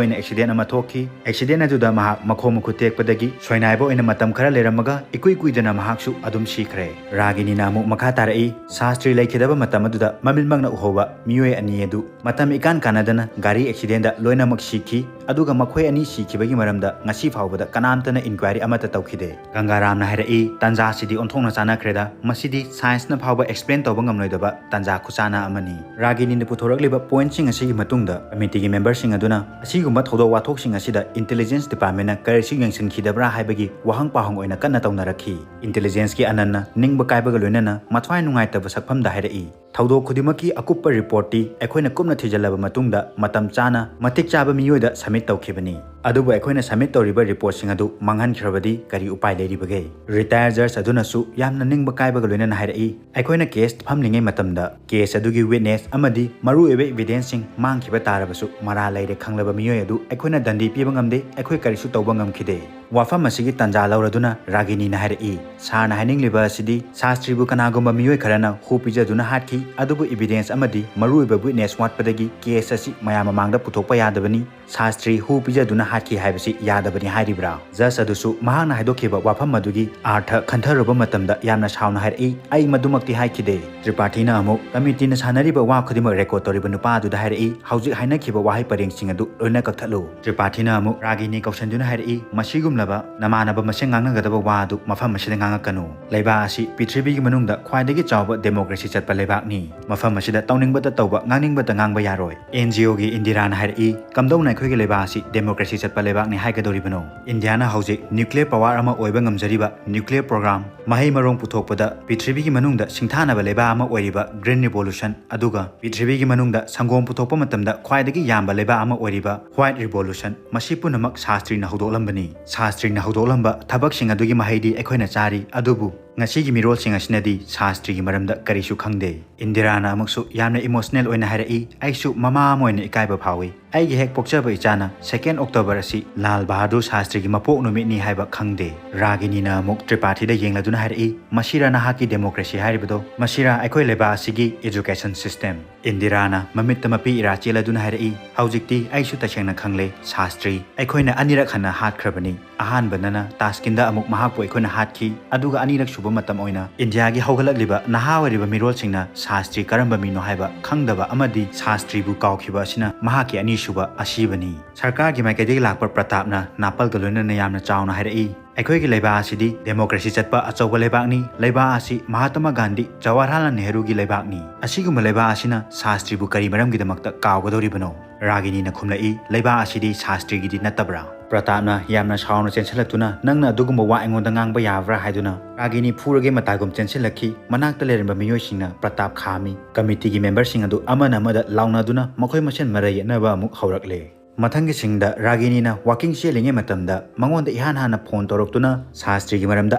ꯑꯣꯏꯅ ꯑꯦꯛꯁꯤꯗꯦꯟ ꯑꯃ ꯊꯣꯛꯈꯤ꯫ ꯑꯦꯛꯁꯤꯗꯦꯟ ꯑꯗꯨꯗ ꯃꯍꯥꯛ ꯃꯈꯣꯡ ꯃꯈꯨꯠ ꯇꯦꯛꯄꯗꯒꯤ ꯁꯣꯏꯅꯥꯏꯕ ꯑꯣꯏꯅ ꯃꯇꯝ ꯈꯔ ꯂꯩꯔꯝꯃꯒ ꯏꯀꯨꯏ ꯀꯨꯏꯗꯅ ꯃꯍꯥꯛꯁꯨ ꯑꯗꯨꯝ ꯁꯤꯈ꯭ꯔꯦ꯫ ꯔꯥꯒꯤꯅꯤꯅ ꯑꯃꯨꯛ ꯃꯈꯥ ꯇꯥꯔꯛꯏ, ꯁꯥꯁꯇ꯭ꯔꯤ ꯂꯩꯈꯤꯗꯕ ꯃꯇꯝ ꯑꯗꯨꯗ ꯃꯃꯤꯠꯃꯛꯅ ꯎꯍꯧꯕ ꯃꯤꯑꯣꯏ ꯑꯅꯤ ꯑꯗꯨ ꯃꯇꯝ ꯏꯀꯥꯟ ꯀꯥꯟꯅꯗꯅ ꯒꯥꯔꯤ ꯑꯦꯛꯁꯤꯗꯦꯟꯗ ꯂꯣꯏꯅꯃꯛ ꯁꯤꯈꯤ꯫ ꯑꯗꯨꯒ ꯃꯈꯣꯏ ꯑꯅꯤ ꯁꯤꯈꯤꯕꯒꯤ ꯃꯔꯝꯗ ꯉꯁꯤ ꯐꯥꯎꯕꯗ ꯀꯅꯥꯝꯇꯅ ꯏꯟꯀ꯭ꯋꯥꯏꯔꯤ ꯑꯃꯠꯇ ꯇꯧꯈꯤꯗꯦ꯫ ꯒꯪꯒꯥꯔꯥꯝꯅ ꯍꯥꯏꯔꯛꯏ, "ꯇꯥꯟꯖꯥꯁꯤꯗꯤ ꯑꯣꯟꯊꯣꯛꯅ ꯆꯥꯟꯅꯈ꯭ꯔꯦꯗ, ꯃꯁꯤꯗꯤ ꯁꯥꯏꯟꯁꯅ ꯐꯥꯎꯕ ꯑꯦꯛꯁꯄ꯭ꯂꯦꯟ ꯇꯧꯕ ꯉꯝꯂꯣꯏꯗꯕ ꯇꯥꯟꯖꯥ ꯈꯨꯆꯥꯟꯅ ꯑꯃꯅꯤ"꯫ ꯔꯥꯒꯤꯅꯤꯅ ꯄꯨꯊꯣꯔꯛꯂꯤꯕ ꯄꯣꯏꯟꯠꯁꯤꯡ ꯑꯁꯤꯒꯤ ꯃꯇꯨꯡꯗ ꯀꯃꯤꯇꯤꯒꯤ ꯃꯦꯝꯕꯔꯁꯤꯡ ꯑꯗꯨꯅ ꯑꯁꯤꯒꯨꯝꯕ ꯊꯧꯗꯣꯛ ꯋꯥꯊꯣꯛꯁꯤꯡ ꯑꯁꯤꯗ ꯏꯟꯇꯦꯂꯤꯖꯦꯟꯁ ꯗꯤꯄꯥꯔꯠꯃꯦꯟꯅ ꯀꯔꯤꯁꯨ ꯌꯦꯡꯁꯤꯟꯈꯤꯗꯕ꯭ꯔꯥ ꯍꯥꯏꯕꯒꯤ ꯋꯥꯍꯪ ꯄꯥꯎꯍꯪ ꯑꯣꯏꯅ ꯀꯟꯅ ꯇꯧꯅꯔꯛꯈꯤ꯫ ꯏꯟꯇꯦꯂꯤꯖꯦꯟꯁꯀꯤ ꯑꯅꯟꯅ ꯅꯤꯡꯕ ꯀꯥꯏꯕꯒ ꯂꯣꯏꯅꯅ ꯃꯊ꯭ꯋꯥꯏ ꯅꯨꯡꯉꯥꯏꯇꯕ ꯁꯛꯐꯝꯗ ꯍꯥꯏꯔꯛꯏ, "ꯊꯧꯗꯣꯛ ꯈꯨꯗꯤꯡꯃꯛꯀꯤ ꯑꯀꯨꯞꯄ ꯔꯤꯄꯣꯔꯠꯇꯤ ꯑꯩꯈꯣꯏꯅ ꯀꯨꯞꯅ ꯊꯤꯖꯤꯜꯂꯕ ꯃꯇꯨꯡꯗ ꯃꯇꯝ ꯆꯥꯅ ꯃꯇꯤꯛ ꯆꯥꯕ ꯃꯤꯑꯣꯏꯗ ꯁꯕꯃꯤꯠ ꯇꯧꯈꯤꯕꯅꯤ꯫ ꯑꯗꯨꯕꯨ ꯑꯩꯈꯣꯏꯅ ꯁꯕꯃꯤꯠ ꯇꯧꯔꯤꯕ ꯔꯤꯄꯣꯔꯠꯁꯤꯡ ꯑꯗꯨ ꯃꯥꯡꯍꯟꯈ꯭ꯔꯕꯗꯤ ꯀꯔꯤ ꯎꯄꯥꯏ ꯂꯩꯔꯤꯕꯒꯦ?" ꯔꯤꯇꯥꯌꯔ ꯖꯖ ꯑꯗꯨꯅꯁꯨ ꯌꯥꯝꯅ ꯅꯤꯡꯕ ꯀꯥꯏꯕꯒ ꯂꯣꯏꯅꯅ ꯍꯥꯏꯔꯛꯏ, "ꯑꯩꯈꯣꯏꯅ ꯀꯦꯁ ꯐꯝꯂꯤꯉꯩ ꯃꯇꯝꯗ ꯀꯦꯁ ꯑꯗꯨꯒꯤ ꯋꯤꯠꯅꯦꯁ ꯑꯃꯗꯤ ꯃꯔꯨꯑꯣꯏꯕ ꯏꯚꯤꯗꯦꯟꯁꯁꯤꯡ ꯃꯥꯡꯈꯤꯕ ꯇꯥꯔꯕꯁꯨ ꯃꯔꯥꯜ ꯂꯩꯔꯦ ꯈꯪꯂꯕ ꯃꯤꯑꯣꯏ ꯑꯗꯨ ꯑꯩꯈꯣꯏꯅ ꯗꯟꯗꯤ ꯄꯤꯕ ꯉꯝꯗꯦ, ꯑꯩꯈꯣꯏ ꯀꯔꯤꯁꯨ ꯇꯧꯕ ꯉꯝꯈꯤꯗꯦ꯫ ꯋꯥꯐꯝ ꯑꯁꯤꯒꯤ ꯇꯥꯟꯖꯥ ꯂꯧꯔꯗꯨꯅ ꯔꯥꯒꯤꯅꯤꯅ ꯍꯥꯏꯔꯛꯏ, ꯁꯥꯔꯅ ꯍꯥꯏꯅꯤꯡꯂꯤꯕ ꯑꯁꯤꯗꯤ ꯁꯥꯁꯇ꯭ꯔꯤꯕꯨ ꯀꯅꯥꯒꯨꯝꯕ ꯃꯤꯑꯣꯏ ꯈꯔꯅ ꯍꯨ ꯄꯤꯖꯗꯨꯅ ꯍꯥꯠꯈꯤ, ꯑꯗꯨꯕꯨ ꯏꯚꯤꯗꯦꯟꯁ ꯑꯃꯗꯤ ꯃꯔꯨꯑꯣꯏꯕ ꯋꯤꯠꯅꯦꯁ ꯋꯥꯠꯄꯗꯒꯤ ꯀꯦꯁ ꯑꯁꯤ ꯃꯌꯥꯝ ꯃꯃꯥꯡꯗ ꯄꯨꯊꯣꯛꯄ ꯌꯥꯗꯕꯅꯤ꯫ ꯁꯥꯁꯇ꯭ꯔꯤ ꯍꯨ ꯄꯤꯖꯗꯨꯅ ꯍꯥꯠꯈꯤ ꯍꯥꯏꯕꯁꯤ ꯌꯥꯗꯕꯅꯤ ꯍꯥꯏꯔꯤꯕ꯭ꯔꯥ?" ꯖꯖ ꯑꯗꯨꯁꯨ ꯃꯍꯥꯛꯅ ꯍꯥꯏꯗꯣꯛꯈꯤꯕ ꯋꯥꯐꯝ ꯑꯗꯨꯒꯤ ꯑꯥꯔꯊ ꯈꯟꯊꯔꯨꯕ ꯃꯇꯝꯗ ꯌꯥꯝꯅ ꯁꯥꯎꯅ ꯍꯥꯏꯔꯛꯏ, "ꯑꯩ ꯃꯗꯨꯃꯛꯇꯤ ꯍꯥꯏꯈꯤꯗꯦ"꯫ ꯇ꯭ꯔꯤꯄꯥꯊꯤꯅ ꯑꯃꯨꯛ ꯀꯃꯤꯇꯤꯅ ꯁꯥꯟꯅꯔꯤꯕ ꯋꯥ ꯈꯨꯗꯤꯡꯃꯛ ꯔꯦꯀꯣꯔꯗ ꯇꯧꯔꯤꯕ ꯅꯨꯄꯥ ꯑꯗꯨꯗ ꯍꯥꯏꯔꯛꯏ, "ꯍꯧꯖꯤꯛ ꯍꯥꯏꯅꯈꯤꯕ ꯋꯥꯍꯩ ꯄꯔꯦꯡꯁꯤꯡ ꯑꯗꯨ ꯂꯣꯏꯅ ꯀꯛꯊꯠꯂꯨ"꯫ ꯇ꯭ꯔꯤꯄꯥꯊꯤꯅ ꯑꯃꯨꯛ ꯔꯥꯒꯤꯅꯤ ꯀꯧꯁꯤꯟꯗꯨꯅ ꯍꯥꯏꯔꯛꯏ, "ꯃꯁꯤꯒꯨꯝꯂꯕ ꯅꯃꯥꯟꯅꯕ ꯃꯁꯦꯟ ꯉꯥꯡꯅꯒꯗꯕ ꯋꯥ ꯑꯗꯨ ꯃꯐꯝ ꯑꯁꯤꯗ ꯉꯥꯡꯉꯛꯀꯅꯨ꯫ ꯂꯩꯕꯥꯛ ꯑꯁꯤ ꯄ꯭ꯔꯤꯊꯤꯕꯤꯒꯤ ꯃꯅꯨꯡꯗ ꯈ꯭ꯋꯥꯏꯗꯒꯤ ꯆꯥꯎꯕ ꯗꯦꯃꯣꯀ꯭ꯔꯦꯁꯤ ꯆꯠꯄ ꯂꯩꯕꯥꯛꯅꯤ꯫ ꯃꯐꯝ ꯑꯁꯤꯗ ꯇꯧꯅꯤꯡꯕꯇ ꯇꯧꯕ, ꯉꯥꯡꯅꯤꯡꯕꯇ ꯉꯥꯡꯕ ꯌꯥꯔꯣꯏ"꯫ ꯑꯦꯟ ꯖꯤ ꯑꯣꯒꯤ ꯏꯟꯗꯤꯔꯥꯅ ꯍꯥꯏꯔꯛꯏ, "ꯀꯝꯗꯧꯅ ꯑꯩꯈꯣꯏꯒꯤ ꯂꯩꯕꯥꯛ ꯑꯁꯤ ꯗꯦꯃꯣꯀ꯭ꯔꯦꯁꯤ ꯆꯠꯄ ꯂꯩꯕꯥꯛꯅꯤ ꯍꯥꯏꯒꯗꯧꯔꯤꯕꯅꯣ? ꯏꯟꯗꯤꯌꯥꯅ ꯍꯧꯖꯤꯛ ꯅ꯭ꯌꯨꯀ꯭ꯂꯤꯌꯔ ꯄꯥꯋꯔ ꯑꯃ ꯑꯣꯏꯕ ꯉꯝꯖꯔꯤꯕ, ꯅ꯭ꯌꯨꯀ꯭ꯂꯤꯌꯔ ꯄ꯭ꯔꯣꯒ꯭ꯔꯥꯝ, ꯃꯍꯩ ꯃꯔꯣꯡ ꯄꯨꯊꯣꯛꯄꯗ ꯄ꯭ꯔꯤꯊꯤꯕꯤꯒꯤ ꯃꯅꯨꯡꯗ ꯁꯤꯡꯊꯥꯅꯕ ꯂꯩꯕꯥꯛ ꯑꯃ ꯑꯣꯏꯔꯤꯕ ꯒ꯭ꯔꯤꯟ ꯔꯤꯚꯣꯂꯨꯁꯟ, ꯑꯗꯨꯒ ꯄ꯭ꯔꯤꯊꯤꯕꯤꯒꯤ ꯃꯅꯨꯡꯗ ꯁꯪꯒꯣꯝ ꯄꯨꯊꯣꯛꯄ ꯃꯇꯝꯗ ꯈ꯭ꯋꯥꯏꯗꯒꯤ ꯌꯥꯝꯕ ꯂꯩꯕꯥꯛ ꯑꯃ ꯑꯣꯏꯔꯤꯕ ꯋꯥꯏꯠ ꯔꯤꯚꯣꯂꯨꯁꯟ, ꯃꯁꯤ ꯄꯨꯝꯅꯃꯛ ꯁꯥꯁꯇ꯭ꯔꯤꯅ ꯍꯧꯗꯣꯛꯂꯝꯕꯅꯤ꯫ ꯁꯥꯁꯇ꯭ꯔꯤꯅ ꯍꯧꯗꯣꯛꯂꯝꯕ ꯊꯕꯛꯁꯤꯡ ꯑꯗꯨꯒꯤ ꯃꯍꯩꯗꯤ ꯑꯩꯈꯣꯏꯅ ꯆꯥꯔꯤ, ꯑꯗꯨꯕꯨ ꯉꯁꯤꯒꯤ ꯃꯤꯔꯣꯜꯁꯤꯡ ꯑꯁꯤꯅꯗꯤ ꯁꯥꯁꯇ꯭ꯔꯤꯒꯤ ꯃꯔꯝꯗ ꯀꯔꯤꯁꯨ ꯈꯪꯗꯦ꯫ ꯏꯟꯗꯤꯔꯥꯅ ꯑꯃꯨꯛꯁꯨ ꯌꯥꯝꯅ ꯏꯃꯣꯁꯅꯦꯜ ꯑꯣꯏꯅ ꯍꯥꯏꯔꯛꯏ, "ꯑꯩꯁꯨ ꯃꯃꯥ ꯑꯃ ꯑꯣꯏꯅ ꯏꯀꯥꯏꯕ ꯐꯥꯎꯏ꯫ ꯑꯩꯒꯤ ꯍꯦꯛ ꯄꯣꯛꯆꯕ ꯏꯆꯥꯅ ꯁꯦꯀꯦꯟ ꯑꯣꯛꯇꯣꯕꯔ ꯑꯁꯤ ꯂꯥꯜ ꯕꯍꯥꯗꯨꯔ ꯁꯥꯁꯇ꯭ꯔꯤꯒꯤ ꯃꯄꯣꯛ ꯅꯨꯃꯤꯠꯅꯤ ꯍꯥꯏꯕ ꯈꯪꯗꯦ꯫" ꯔꯥꯒꯤꯅꯤꯅ ꯑꯃꯨꯛ ꯇ꯭ꯔꯤꯄꯥꯊꯤꯗ ꯌꯦꯡꯂꯗꯨꯅ ꯍꯥꯏꯔꯛꯏ, "ꯃꯁꯤꯔꯥ ꯅꯍꯥꯛꯀꯤ ꯗꯦꯃꯣꯀ꯭ꯔꯦꯁꯤ ꯍꯥꯏꯔꯤꯕꯗꯣ? ꯃꯁꯤꯔꯥ ꯑꯩꯈꯣꯏ ꯂꯩꯕꯥꯛ ꯑꯁꯤꯒꯤ ꯑꯦꯖꯨꯀꯦꯁꯟ ꯁꯤꯁꯇꯦꯝ?" ꯏꯟꯗꯤꯔꯥꯅ ꯃꯃꯤꯠꯇ ꯃꯄꯤ ꯏꯔꯥ ꯆꯦꯜꯂꯗꯨꯅ ꯍꯥꯏꯔꯛꯏ, "ꯍꯧꯖꯤꯛꯇꯤ ꯑꯩꯁꯨ ꯇꯁꯦꯡꯅ ꯈꯪꯂꯦ ꯁꯥꯁꯇ꯭ꯔꯤ꯫ ꯑꯩꯈꯣꯏꯅ ꯑꯅꯤꯔꯛ ꯍꯟꯅ ꯍꯥꯠꯈ꯭ꯔꯕꯅꯤ꯫ ꯑꯍꯥꯟꯕꯗꯅ ꯇꯥꯁꯀꯤꯟꯗ ꯑꯃꯨꯛ ꯃꯍꯥꯛꯄꯨ ꯑꯩꯈꯣꯏꯅ ꯍꯥꯠꯈꯤ, ꯑꯗꯨꯒ ꯑꯅꯤꯔꯛ ꯁꯨꯕ ꯃꯇꯝ ꯑꯣꯏꯅ ꯏꯟꯗꯤꯌꯥꯒꯤ ꯍꯧꯒꯠꯂꯛꯂꯤꯕ ꯅꯍꯥ ꯑꯣꯏꯔꯤꯕ ꯃꯤꯔꯣꯜꯁꯤꯡꯅ ꯁꯥꯁꯇ꯭ꯔꯤ ꯀꯔꯝꯕ ꯃꯤꯅꯣ ꯍꯥꯏꯕ ꯈꯪꯗꯕ ꯑꯃꯗꯤ ꯁꯥꯁꯇ꯭ꯔꯤꯕꯨ ꯀꯥꯎꯈꯤꯕ ꯑꯁꯤꯅ ꯃꯍꯥꯛꯀꯤ ꯑꯅꯤꯁꯨꯕ ꯑꯁꯤꯕꯅꯤ꯫ ꯁꯔꯀꯥꯔꯒꯤ ꯃꯥꯏꯀꯩꯗꯒꯤ ꯂꯥꯛꯄ ꯄ꯭ꯔꯇꯥꯞꯅ ꯅꯥꯄꯜꯒ ꯂꯣꯏꯅꯅ ꯌꯥꯝꯅ ꯆꯥꯎꯅ ꯍꯥꯏꯔꯛꯏ, ꯑꯩꯈꯣꯏꯒꯤ ꯂꯩꯕꯥꯛ ꯑꯁꯤꯗꯤ ꯗꯦꯃꯣꯀ꯭ꯔꯦꯁꯤ ꯆꯠꯄ ꯑꯆꯧꯕ ꯂꯩꯕꯥꯛꯅꯤ꯫ ꯂꯩꯕꯥꯛ ꯑꯁꯤ ꯃꯍꯥꯇꯃꯥ ꯒꯥꯟꯙꯤ, ꯖꯋꯥꯍꯔꯂꯥꯜ ꯅꯦꯍꯔꯨꯒꯤ ꯂꯩꯕꯥꯛꯅꯤ꯫ ꯑꯁꯤꯒꯨꯝꯕ ꯂꯩꯕꯥꯛ ꯑꯁꯤꯅ ꯁꯥꯁꯇ꯭ꯔꯤꯕꯨ ꯀꯔꯤ ꯃꯔꯝꯒꯤꯗꯃꯛꯇ ꯀꯥꯎꯒꯗꯧꯔꯤꯕꯅꯣ?" ꯔꯥꯒꯤꯅꯤꯅ ꯈꯨꯝꯂꯛꯏ, "ꯂꯩꯕꯥꯛ ꯑꯁꯤꯗꯤ ꯁꯥꯁꯇ꯭ꯔꯤꯒꯤꯗꯤ ꯅꯠꯇꯕ꯭ꯔꯥ?" ꯄ꯭ꯔꯇꯥꯞꯅ ꯌꯥꯝꯅ ꯁꯥꯎꯅ ꯆꯦꯟꯁꯤꯜꯂꯛꯇꯨꯅ, "ꯅꯪꯅ ꯑꯗꯨꯒꯨꯝꯕ ꯋꯥ ꯑꯩꯉꯣꯟꯗ ꯉꯥꯡꯕ ꯌꯥꯕ꯭ꯔꯥ?" ꯍꯥꯏꯗꯨꯅ ꯔꯥꯒꯤꯅꯤ ꯐꯨꯔꯒꯦ ꯃꯇꯥꯒꯨꯝ ꯆꯦꯟꯁꯤꯜꯂꯛꯈꯤ꯫ ꯃꯅꯥꯛꯇ ꯂꯩꯔꯝꯕ ꯃꯤꯑꯣꯏꯁꯤꯡꯅ ꯄ꯭ꯔꯇꯥꯞ ꯈꯥꯝꯃꯤ꯫ ꯀꯃꯤꯇꯤꯒꯤ ꯃꯦꯝꯕꯔꯁꯤꯡ ꯑꯗꯨ ꯑꯃꯅ ꯑꯃꯗ ꯂꯥꯎꯅꯗꯨꯅ ꯃꯈꯣꯏ ꯃꯁꯦꯟ ꯃꯔꯩ ꯌꯦꯠꯅꯕ ꯑꯃꯨꯛ ꯍꯧꯔꯛꯂꯦ꯫ ꯃꯊꯪꯒꯤ ꯁꯤꯟꯗ ꯔꯥꯒꯤꯅꯤꯅ ꯋꯥꯀꯤꯡ ꯆꯦꯜꯂꯤꯉꯩ ꯃꯇꯝꯗ ꯃꯉꯣꯟꯗ ꯏꯍꯥꯟ ꯍꯥꯟꯅ ꯐꯣꯟ ꯇꯧꯔꯛꯇꯨꯅ ꯁꯥꯁꯇ꯭ꯔꯤꯒꯤ ꯃꯔꯝꯗ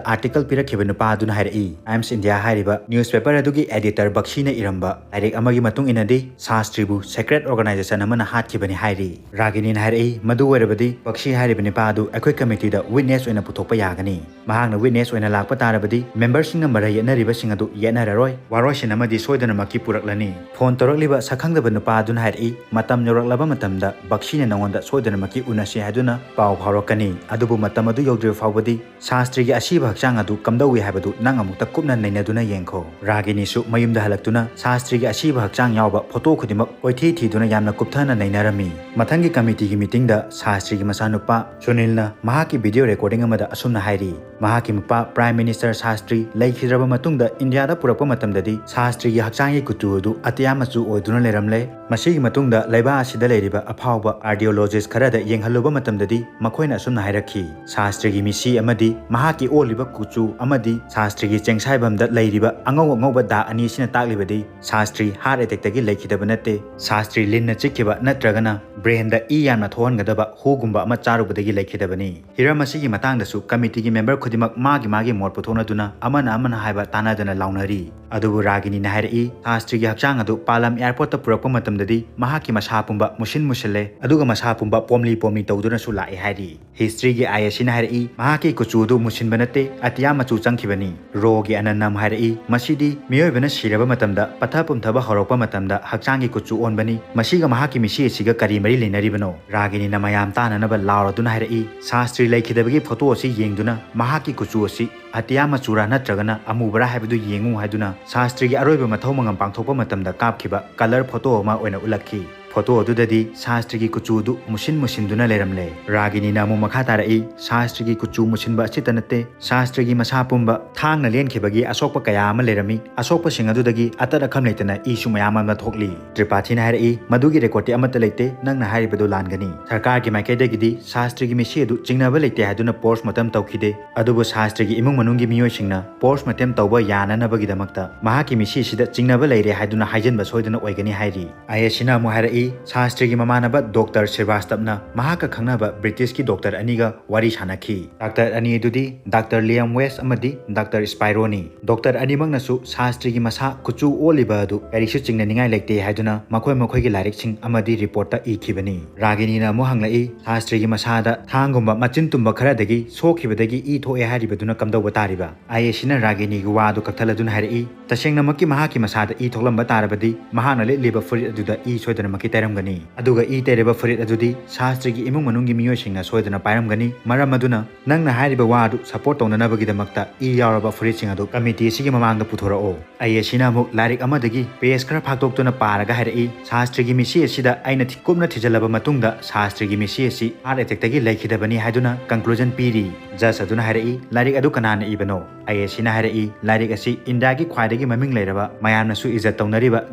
ꯑꯥꯔꯇꯤꯀꯜ ꯄꯤꯔꯛꯈꯤꯕ ꯅꯨꯄꯥ ꯑꯗꯨꯅ ꯍꯥꯏꯔꯛꯏ꯫ ꯇꯥꯏꯝꯁ ꯏꯟꯗꯤꯌꯥ ꯍꯥꯏꯔꯤꯕ ꯅ꯭ꯌꯨꯁꯄꯦꯄꯔ ꯑꯗꯨꯒꯤ ꯑꯦꯗꯤꯇꯔ ꯕꯛꯁꯤꯅ ꯏꯔꯝꯕ ꯂꯥꯏꯔꯤꯛ ꯑꯃꯒꯤ ꯃꯇꯨꯡ ꯏꯟꯅꯗꯤ ꯁꯥꯁꯇ꯭ꯔꯤꯕꯨ ꯁꯦꯀ꯭ꯔꯦꯠ ꯑꯣꯔꯒꯅꯥꯏꯖꯦꯁꯟ ꯑꯃꯅ ꯍꯥꯠꯈꯤꯕꯅꯤ ꯍꯥꯏꯔꯤ꯫ ꯔꯥꯒꯤꯅꯤꯅ ꯍꯥꯏꯔꯛꯏ, "ꯃꯗꯨ ꯑꯣꯏꯔꯕꯗꯤ ꯕꯛꯁꯤ ꯍꯥꯏꯔꯤꯕ ꯅꯨꯄꯥ ꯑꯗꯨ ꯑꯩꯈꯣꯏ ꯀꯃꯤꯇꯤꯗ ꯋꯤꯠꯅꯦꯁ ꯑꯣꯏꯅ ꯄꯨꯊꯣꯛꯄ ꯌꯥꯒꯅꯤ꯫ ꯃꯍꯥꯛꯅ ꯋꯤꯠꯅꯦꯁ ꯑꯣꯏꯅ ꯂꯥꯛꯄ ꯇꯥꯔꯕꯗꯤ ꯃꯦꯝꯕꯔꯁꯤꯡꯅ ꯃꯔꯩ ꯌꯦꯠꯅꯔꯤꯕꯁꯤꯡ ꯑꯗꯨ ꯌꯦꯠꯅꯔꯔꯣꯏ, ꯋꯥꯔꯣꯏꯁꯤꯟ ꯑꯃꯗꯤ ꯁꯣꯏꯗꯅꯃꯛꯀꯤ ꯄꯨꯔꯛꯂꯅꯤ꯫" ꯐꯣꯟ ꯇꯧꯔꯛꯂꯤꯕ ꯁꯛꯈꯪꯗꯕ ꯅꯨꯄꯥ ꯑꯗꯨꯅ ꯍꯥꯏꯔꯛꯏ, "ꯃꯇꯝ ꯌꯧꯔꯛꯂꯕ ꯃꯇꯝꯗ ꯕꯛꯁꯤꯅ ꯅꯉꯣꯟꯗ ꯁꯣꯏꯗꯅꯃꯛꯀꯤ ꯎꯅꯁꯤ ꯍꯥꯏꯗꯨꯅ ꯄꯥꯎ ꯐꯥꯎꯔꯛꯀꯅꯤ꯫ ꯑꯗꯨꯕꯨ ꯃꯇꯝ ꯑꯗꯨ ꯌꯧꯗ꯭ꯔꯤꯕ ꯐꯥꯎꯕꯗꯤ ꯁꯥꯁꯇ꯭ꯔꯤꯒꯤ ꯑꯁꯤꯕ ꯍꯛꯆꯥꯡ ꯑꯗꯨ ꯀꯝꯗꯧꯏ ꯍꯥꯏꯕꯗꯨ ꯅꯪ ꯑꯃꯨꯛꯇ ꯀꯨꯞꯅ ꯅꯩꯅꯗꯨꯅ ꯌꯦꯡꯈꯣ꯫" ꯔꯥꯒꯤꯅꯤꯁꯨ ꯃꯌꯨꯝꯗ ꯍꯜꯂꯛꯇꯨꯅ ꯁꯥꯁꯇ꯭ꯔꯤꯒꯤ ꯑꯁꯤꯕ ꯍꯛꯆꯥꯡ ꯌꯥꯎꯕ ꯐꯣꯇꯣ ꯈꯨꯗꯤꯡꯃꯛ ꯀꯣꯏꯊꯤ ꯊꯤꯗꯨꯅ ꯌꯥꯝꯅ ꯀꯨꯞꯊꯅ ꯅꯩꯅꯔꯝꯃꯤ꯫ ꯃꯊꯪꯒꯤ ꯀꯃꯤꯇꯤꯒꯤ ꯃꯤꯇꯤꯡꯗ ꯁꯥꯁꯇ꯭ꯔꯤꯒꯤ ꯃꯆꯥꯅꯨꯄꯥ ꯁꯨꯅꯤꯜꯅ ꯃꯍꯥꯛꯀꯤ ꯚꯤꯗꯤꯑꯣ ꯔꯦꯀꯣꯔꯗꯤꯡ ꯑꯃꯗ ꯑꯁꯨꯝꯅ ꯍꯥꯏꯔꯤ, "ꯃꯍꯥꯛꯀꯤ ꯃꯄꯥ ꯄ꯭ꯔꯥꯏꯝ ꯃꯤꯅꯤꯁꯇꯔ ꯁꯥꯁꯇ꯭ꯔꯤ ꯂꯩꯈꯤꯗ꯭ꯔꯕ ꯃꯇꯨꯡꯗ ꯏꯟꯗꯤꯌꯥꯗ ꯄꯨꯔꯛꯄ ꯃꯇꯝꯗꯗꯤ ꯁꯥꯁꯇ꯭ꯔꯤꯒꯤ ꯍꯛꯆꯥꯡꯒꯤ ꯀꯨꯆꯨ ꯑꯗꯨ ꯑꯇꯤꯌꯥ ꯃꯆꯨ ꯑꯣꯏꯗꯨꯅ ꯂꯩꯔꯝꯂꯦ꯫ ꯃꯁꯤꯒꯤ ꯃꯇꯨꯡꯗ ꯂꯩꯕꯥꯛ ꯑꯁꯤꯗ ꯂꯩꯔꯤꯕ ꯑꯐꯥꯎꯕ ꯑꯥꯔꯗꯤꯑꯣꯂꯣꯖꯤꯁ ꯈꯔꯗ ꯌꯦꯡꯍꯜꯂꯨꯕ ꯃꯇꯝꯗꯗꯤ ꯃꯈꯣꯏꯅ ꯑꯁꯨꯝꯅ ꯍꯥꯏꯔꯛꯈꯤ, ꯁꯥꯁꯇ꯭ꯔꯤꯒꯤ ꯃꯤꯁꯤ ꯑꯃꯗꯤ ꯃꯍꯥꯛꯀꯤ ꯑꯣꯜꯂꯤꯕ ꯀꯨꯆꯨ ꯑꯃꯗꯤ ꯁꯥꯁꯇ꯭ꯔꯤꯒꯤ ꯆꯦꯡꯁꯥꯏꯐꯝꯗ ꯂꯩꯔꯤꯕ ꯑꯉꯧ ꯑꯉꯧꯕ ꯗꯥꯛ ꯑꯅꯤ ꯑꯁꯤꯅ ꯇꯥꯛꯂꯤꯕꯗꯤ ꯁꯥꯁꯇ꯭ꯔꯤ ꯍꯥꯔꯠ ꯑꯦꯇꯦꯛꯇꯒꯤ ꯂꯩꯈꯤꯗꯕ ꯅꯠꯇꯦ꯫ ꯁꯥꯁꯇ꯭ꯔꯤ ꯂꯤꯟꯅ ꯆꯤꯛꯈꯤꯕ ꯅꯠꯇ꯭ꯔꯒꯅ ꯕ꯭ꯔꯦꯟꯗ ꯏ ꯌꯥꯝꯅ ꯊꯣꯛꯍꯟꯒꯗꯕ ꯍꯨꯒꯨꯝꯕ ꯑꯃ ꯆꯥꯔꯨꯕꯗꯒꯤ ꯂꯩꯈꯤꯗꯕꯅꯤ꯫" ꯍꯤꯔꯝ ꯑꯁꯤꯒꯤ ꯃꯇꯥꯡꯗꯁꯨ ꯀꯃꯤꯇꯤꯒꯤ ꯃꯦꯝꯕꯔ ꯈꯨꯗꯤꯡꯃꯛ ꯃꯥꯒꯤ ꯃꯥꯒꯤ ꯃꯣꯠ ꯄꯨꯊꯣꯛꯅꯗꯨꯅ ꯑꯃꯅ ꯑꯃꯅ ꯍꯥꯏꯕ ꯇꯥꯟꯅꯗꯅ ꯂꯥꯎꯅꯔꯤ꯫ ꯑꯗꯨꯕꯨ ꯔꯥꯒꯤꯅꯤꯅ ꯍꯥꯏꯔꯛꯏ, ꯁꯥꯁꯇ꯭ꯔꯤꯒꯤ ꯍꯛꯆꯥꯡ ꯑꯗꯨ ꯄꯥꯂꯝ ꯑꯦꯌꯔꯄꯣꯔꯠꯇ ꯄꯨꯔꯛꯄ ꯃꯇꯝꯗꯗꯤ ꯃꯍꯥꯛꯀꯤ ꯃꯁꯥ ꯄꯨꯝꯕ ꯃꯨꯁꯤꯟ ꯃꯨꯁꯤꯜꯂꯦ, ꯑꯗꯨꯒ ꯃꯁꯥ ꯄꯨꯝꯕ ꯄꯣꯝꯂꯤ ꯄꯣꯝꯂꯤ ꯇꯧꯗꯨꯅꯁꯨ ꯂꯥꯛꯑꯦ ꯍꯥꯏꯔꯤ꯫ ꯍꯤꯁꯇ꯭ꯔꯤꯒꯤ ꯑꯥꯏ ꯑꯦꯁ ꯁꯤꯅ ꯍꯥꯏꯔꯛꯏ, ꯃꯍꯥꯛꯀꯤ ꯀꯨꯆꯨ ꯑꯗꯨ ꯃꯨꯁꯤꯟꯕ ꯅꯠꯇꯦ, ꯑꯇꯤꯌꯥ ꯃꯆꯨ ꯆꯪꯈꯤꯕꯅꯤ꯫ ꯔꯣꯒꯤ ꯑꯅꯟꯅꯝ ꯍꯥꯏꯔꯛꯏ, ꯃꯁꯤꯗꯤ ꯃꯤꯑꯣꯏꯕꯅ ꯁꯤꯔꯕ ꯃꯇꯝꯗ, ꯄꯠꯊ ꯄꯨꯝꯊꯕ ꯍꯧꯔꯛꯄ ꯃꯇꯝꯗ ꯍꯛꯆꯥꯡꯒꯤ ꯀꯨꯆꯨ ꯑꯣꯟꯕꯅꯤ, ꯃꯁꯤꯒ ꯃꯍꯥꯛꯀꯤ ꯃꯤꯁꯤ ꯑꯁꯤꯒ ꯀꯔꯤ ꯃꯔꯤ ꯂꯩꯅꯔꯤꯕꯅꯣ? ꯔꯥꯒꯤꯅꯤꯅ ꯃꯌꯥꯝ ꯇꯥꯅꯅꯕ ꯂꯥꯎꯔꯗꯨꯅ ꯍꯥꯏꯔꯛꯏ, ꯁꯥꯁꯇ꯭ꯔꯤ ꯂꯩꯈꯤꯗꯕꯒꯤ ꯐꯣꯇꯣ ꯑꯁꯤ ꯌꯦꯡꯗꯨꯅ ꯃꯍꯥꯛꯀꯤ ꯀꯨꯆꯨ ꯑꯁꯤ ꯑꯇꯤꯌꯥ ꯃꯆꯨꯔꯥ ꯅꯠꯇ꯭ꯔꯒꯅ ꯑꯃꯨꯕꯔꯥ ꯍꯥꯏꯕꯗꯨ ꯌꯦꯡꯉꯨ ꯍꯥꯏꯗꯨꯅ ꯁꯥꯁꯇ꯭ꯔꯤꯒꯤ ꯑꯔꯣꯏꯕ ꯃꯊꯧ ꯃꯉꯝ ꯄꯥꯡꯊꯣꯛꯄ ꯃꯇꯝꯗ ꯀꯥꯞꯈꯤꯕ ꯀꯂꯔ ꯐꯣꯇꯣ ꯑꯃ ꯑꯣꯏꯅ ꯎꯠꯂꯛꯈꯤ꯫ ꯐꯣꯇꯣ ꯑꯗꯨꯗꯗꯤ ꯁꯥꯁꯇ꯭ꯔꯤꯒꯤ ꯀꯨꯆꯨꯗꯨ ꯃꯨꯁꯤꯟ ꯃꯨꯁꯤꯟꯗꯨꯅ ꯂꯩꯔꯝꯂꯦ꯫ ꯔꯥꯒꯤꯅꯤꯅ ꯑꯃꯨꯛ ꯃꯈꯥ ꯇꯥꯔꯛꯏ, ꯁꯥꯁꯇ꯭ꯔꯤꯒꯤ ꯀꯨꯆꯨ ꯃꯨꯁꯤꯟꯕ ꯑꯁꯤꯇ ꯅꯠꯇꯦ, ꯁꯥꯁꯇ꯭ꯔꯤꯒꯤ ꯃꯁꯥ ꯄꯨꯝꯕ ꯊꯥꯡꯅ ꯂꯦꯟꯈꯤꯕꯒꯤ ꯑꯁꯣꯛꯄ ꯀꯌꯥ ꯑꯃ ꯂꯩꯔꯝꯃꯤ꯫ ꯑꯁꯣꯛꯄꯁꯤꯡ ꯑꯗꯨꯗꯒꯤ ꯑꯇꯠ ꯑꯈꯝ ꯂꯩꯇꯅ ꯏꯁꯨ ꯃꯌꯥꯝ ꯑꯃ ꯊꯣꯛꯂꯤ꯫ ꯇ꯭ꯔꯤꯄꯥꯊꯤꯅ ꯍꯥꯏꯔꯛꯏ, ꯃꯗꯨꯒꯤ ꯔꯦꯀꯣꯔꯗꯇꯤ ꯑꯃꯠꯇ ꯂꯩꯇꯦ, ꯅꯪꯅ ꯍꯥꯏꯔꯤꯕꯗꯨ ꯂꯥꯟꯒꯅꯤ꯫ ꯁꯔꯀꯥꯔꯒꯤ ꯃꯥꯏꯀꯩꯗꯒꯤꯗꯤ ꯁꯥꯁꯇ꯭ꯔꯤꯒꯤ ꯃꯤꯁꯤ ꯑꯗꯨ ꯆꯤꯡꯅꯕ ꯂꯩꯇꯦ ꯍꯥꯏꯗꯨꯅ ꯄꯣꯁꯃꯣꯔꯇꯝ ꯇꯧꯈꯤꯗꯦ꯫ ꯑꯗꯨꯕꯨ ꯁꯥꯁꯇ꯭ꯔꯤꯒꯤ ꯏꯃꯨꯡ ꯃꯅꯨꯡꯒꯤ ꯃꯤꯑꯣꯏꯁꯤꯡꯅ ꯄꯣꯁꯃꯣꯔꯇꯦꯝ ꯇꯧꯕ ꯌꯥꯅꯅꯕꯒꯤꯗꯃꯛꯇ ꯃꯍꯥꯛꯀꯤ ꯃꯤꯁꯤ ꯑꯁꯤꯗ ꯆꯤꯡꯅꯕ ꯂꯩꯔꯦ ꯍꯥꯏꯗꯨꯅ ꯍꯥꯏꯖꯤꯟꯕ ꯁꯣꯏꯗꯅ ꯑꯣꯏꯒꯅꯤ ꯍꯥꯏꯔꯤ꯫ ꯑꯥꯏ ꯑꯦꯁ ꯁꯤꯅ ꯑꯃꯨꯛ ꯍꯥꯏꯔꯛꯏ, ꯁꯥꯁꯇ꯭ꯔꯤꯒꯤ ꯃꯃꯥꯟꯅꯕ ꯗꯣꯛꯇꯔ ꯁ꯭ꯔꯤꯕꯥꯁꯇꯕꯅ ꯃꯍꯥꯛꯀ ꯈꯪꯅꯕ ꯕ꯭ꯔꯤꯇꯤꯁꯀꯤ ꯗꯣꯛꯇꯔ ꯑꯅꯤꯒ ꯋꯥꯔꯤ ꯁꯥꯅꯈꯤ꯫ ꯗꯥꯛꯇꯔ ꯑꯅꯤ ꯑꯗꯨꯗꯤ ꯗꯥꯛꯇꯔ ꯂꯤꯌꯝ ꯋꯦꯁ ꯑꯃꯗꯤ ꯗꯥꯛꯇꯔ ꯁ꯭ꯄꯥꯏꯔꯣꯅꯤ꯫ ꯗꯣꯛꯇꯔ ꯑꯅꯤꯃꯛꯅꯁꯨ ꯁꯥꯁꯇ꯭ꯔꯤꯒꯤ ꯃꯁꯥ ꯀꯨꯆꯨ ꯑꯣꯜꯂꯤꯕ ꯑꯗꯨ ꯀꯔꯤꯁꯨ ꯆꯤꯡꯅꯅꯤꯡꯉꯥꯏ ꯂꯩꯇꯦ ꯍꯥꯏꯗꯨꯅ ꯃꯈꯣꯏ ꯃꯈꯣꯏꯒꯤ ꯂꯥꯏꯔꯤꯛꯁꯤꯡ ꯑꯃꯗꯤ ꯔꯤꯄꯣꯔꯠꯇ ꯏꯈꯤꯕꯅꯤ꯫ ꯔꯥꯒꯤꯅꯤꯅ ꯑꯃꯨꯛ ꯍꯪꯂꯛꯏ, ꯁꯥꯁꯇ꯭ꯔꯤꯒꯤ ꯃꯁꯥꯗ ꯊꯥꯡꯒꯨꯝꯕ ꯃꯆꯤꯟ ꯇꯨꯝꯕ ꯈꯔꯗꯒꯤ ꯁꯣꯛꯈꯤꯕꯗꯒꯤ ꯏ ꯊꯣꯛꯑꯦ ꯍꯥꯏꯔꯤꯕꯗꯨꯅ ꯀꯝꯗꯧꯕ ꯇꯥꯔꯤꯕ? ꯑꯥꯏ ꯑꯦꯁ ꯁꯤꯅ ꯔꯥꯒꯤꯅꯤꯒꯤ ꯋꯥ ꯑꯗꯨ ꯀꯛꯊꯠꯂꯗꯨꯅ ꯍꯥꯏꯔꯛꯏ, ꯇꯁꯦꯡꯅꯃꯛꯀꯤ ꯃꯍꯥꯛꯀꯤ ꯃꯁꯥꯗ ꯏ ꯊꯣꯛꯂꯝꯕ ꯇꯥꯔꯕꯗꯤ ꯃꯍꯥꯛꯅ ꯂꯤꯠꯂꯤꯕ ꯐꯨꯔꯤꯠ ꯑꯗꯨꯗ ꯏ ꯁꯣꯏꯗꯅꯃꯛꯀꯤ ꯇꯩꯔꯝꯒꯅꯤ꯫ ꯑꯗꯨꯒ ꯏ ꯇꯩꯔꯤꯕ ꯐꯨꯔꯤꯠ ꯑꯗꯨꯗꯤ ꯁꯥꯁꯇ꯭ꯔꯤꯒꯤ ꯏꯃꯨꯡ ꯃꯅꯨꯡꯒꯤ ꯃꯤꯑꯣꯏꯁꯤꯡꯅ ꯁꯣꯏꯗꯅ ꯄꯥꯏꯔꯝꯒꯅꯤ꯫ ꯃꯔꯝ ꯑꯗꯨꯅ ꯅꯪꯅ ꯍꯥꯏꯔꯤꯕ ꯋꯥ ꯑꯗꯨ ꯁꯄꯣꯔꯠ ꯇꯧꯅꯅꯕꯒꯤꯗꯃꯛꯇ ꯏ ꯌꯥꯎꯔꯕ ꯐꯨꯔꯤꯠꯁꯤꯡ ꯑꯗꯨ ꯀꯃꯤꯇꯤ ꯑꯁꯤꯒꯤ ꯃꯃꯥꯡꯗ ꯄꯨꯊꯣꯔꯛꯑꯣ꯫ ꯑꯥꯏ ꯑꯦꯁ ꯁꯤꯅ ꯑꯃꯨꯛ ꯂꯥꯏꯔꯤꯛ ꯑꯃꯗꯒꯤ ꯄꯦꯖ ꯈꯔ ꯐꯥꯛꯇꯣꯛꯇꯨꯅ ꯄꯥꯔꯒ ꯍꯥꯏꯔꯛꯏ, ꯁꯥꯁꯇ꯭ꯔꯤꯒꯤ ꯃꯤꯁꯤ ꯑꯁꯤꯗ ꯑꯩꯅ ꯊꯤ-, ꯀꯨꯞꯅ ꯊꯤꯖꯤꯜꯂꯕ ꯃꯇꯨꯡꯗ ꯁꯥꯁꯇ꯭ꯔꯤꯒꯤ ꯃꯤꯁꯤ ꯑꯁꯤ ꯍꯥꯔꯠ ꯑꯦꯇꯦꯛꯇꯒꯤ ꯂꯩꯈꯤꯗꯕꯅꯤ ꯍꯥꯏꯗꯨꯅ ꯀꯟꯀ꯭ꯂꯨꯖꯟ ꯄꯤꯔꯤ꯫ ꯖꯖ ꯑꯗꯨꯅ ꯍꯥꯏꯔꯛꯏ, ꯂꯥꯏꯔꯤꯛ ꯑꯗꯨ ꯀꯅꯥꯅ ꯏꯕꯅꯣ? ꯑꯥꯏ ꯑꯦ ꯁꯤꯅ ꯍꯥꯏꯔꯛꯏ, ꯂꯥꯏꯔꯤꯛ ꯑꯁꯤ ꯏꯟꯗꯤꯌꯥꯒꯤ ꯈ꯭ꯋꯥꯏꯗꯒꯤ ꯃꯃꯤꯡ ꯂꯩꯔꯕ, ꯃꯌꯥꯝꯅꯁꯨ ꯏꯖꯠ ꯇꯧꯅꯔꯤꯕ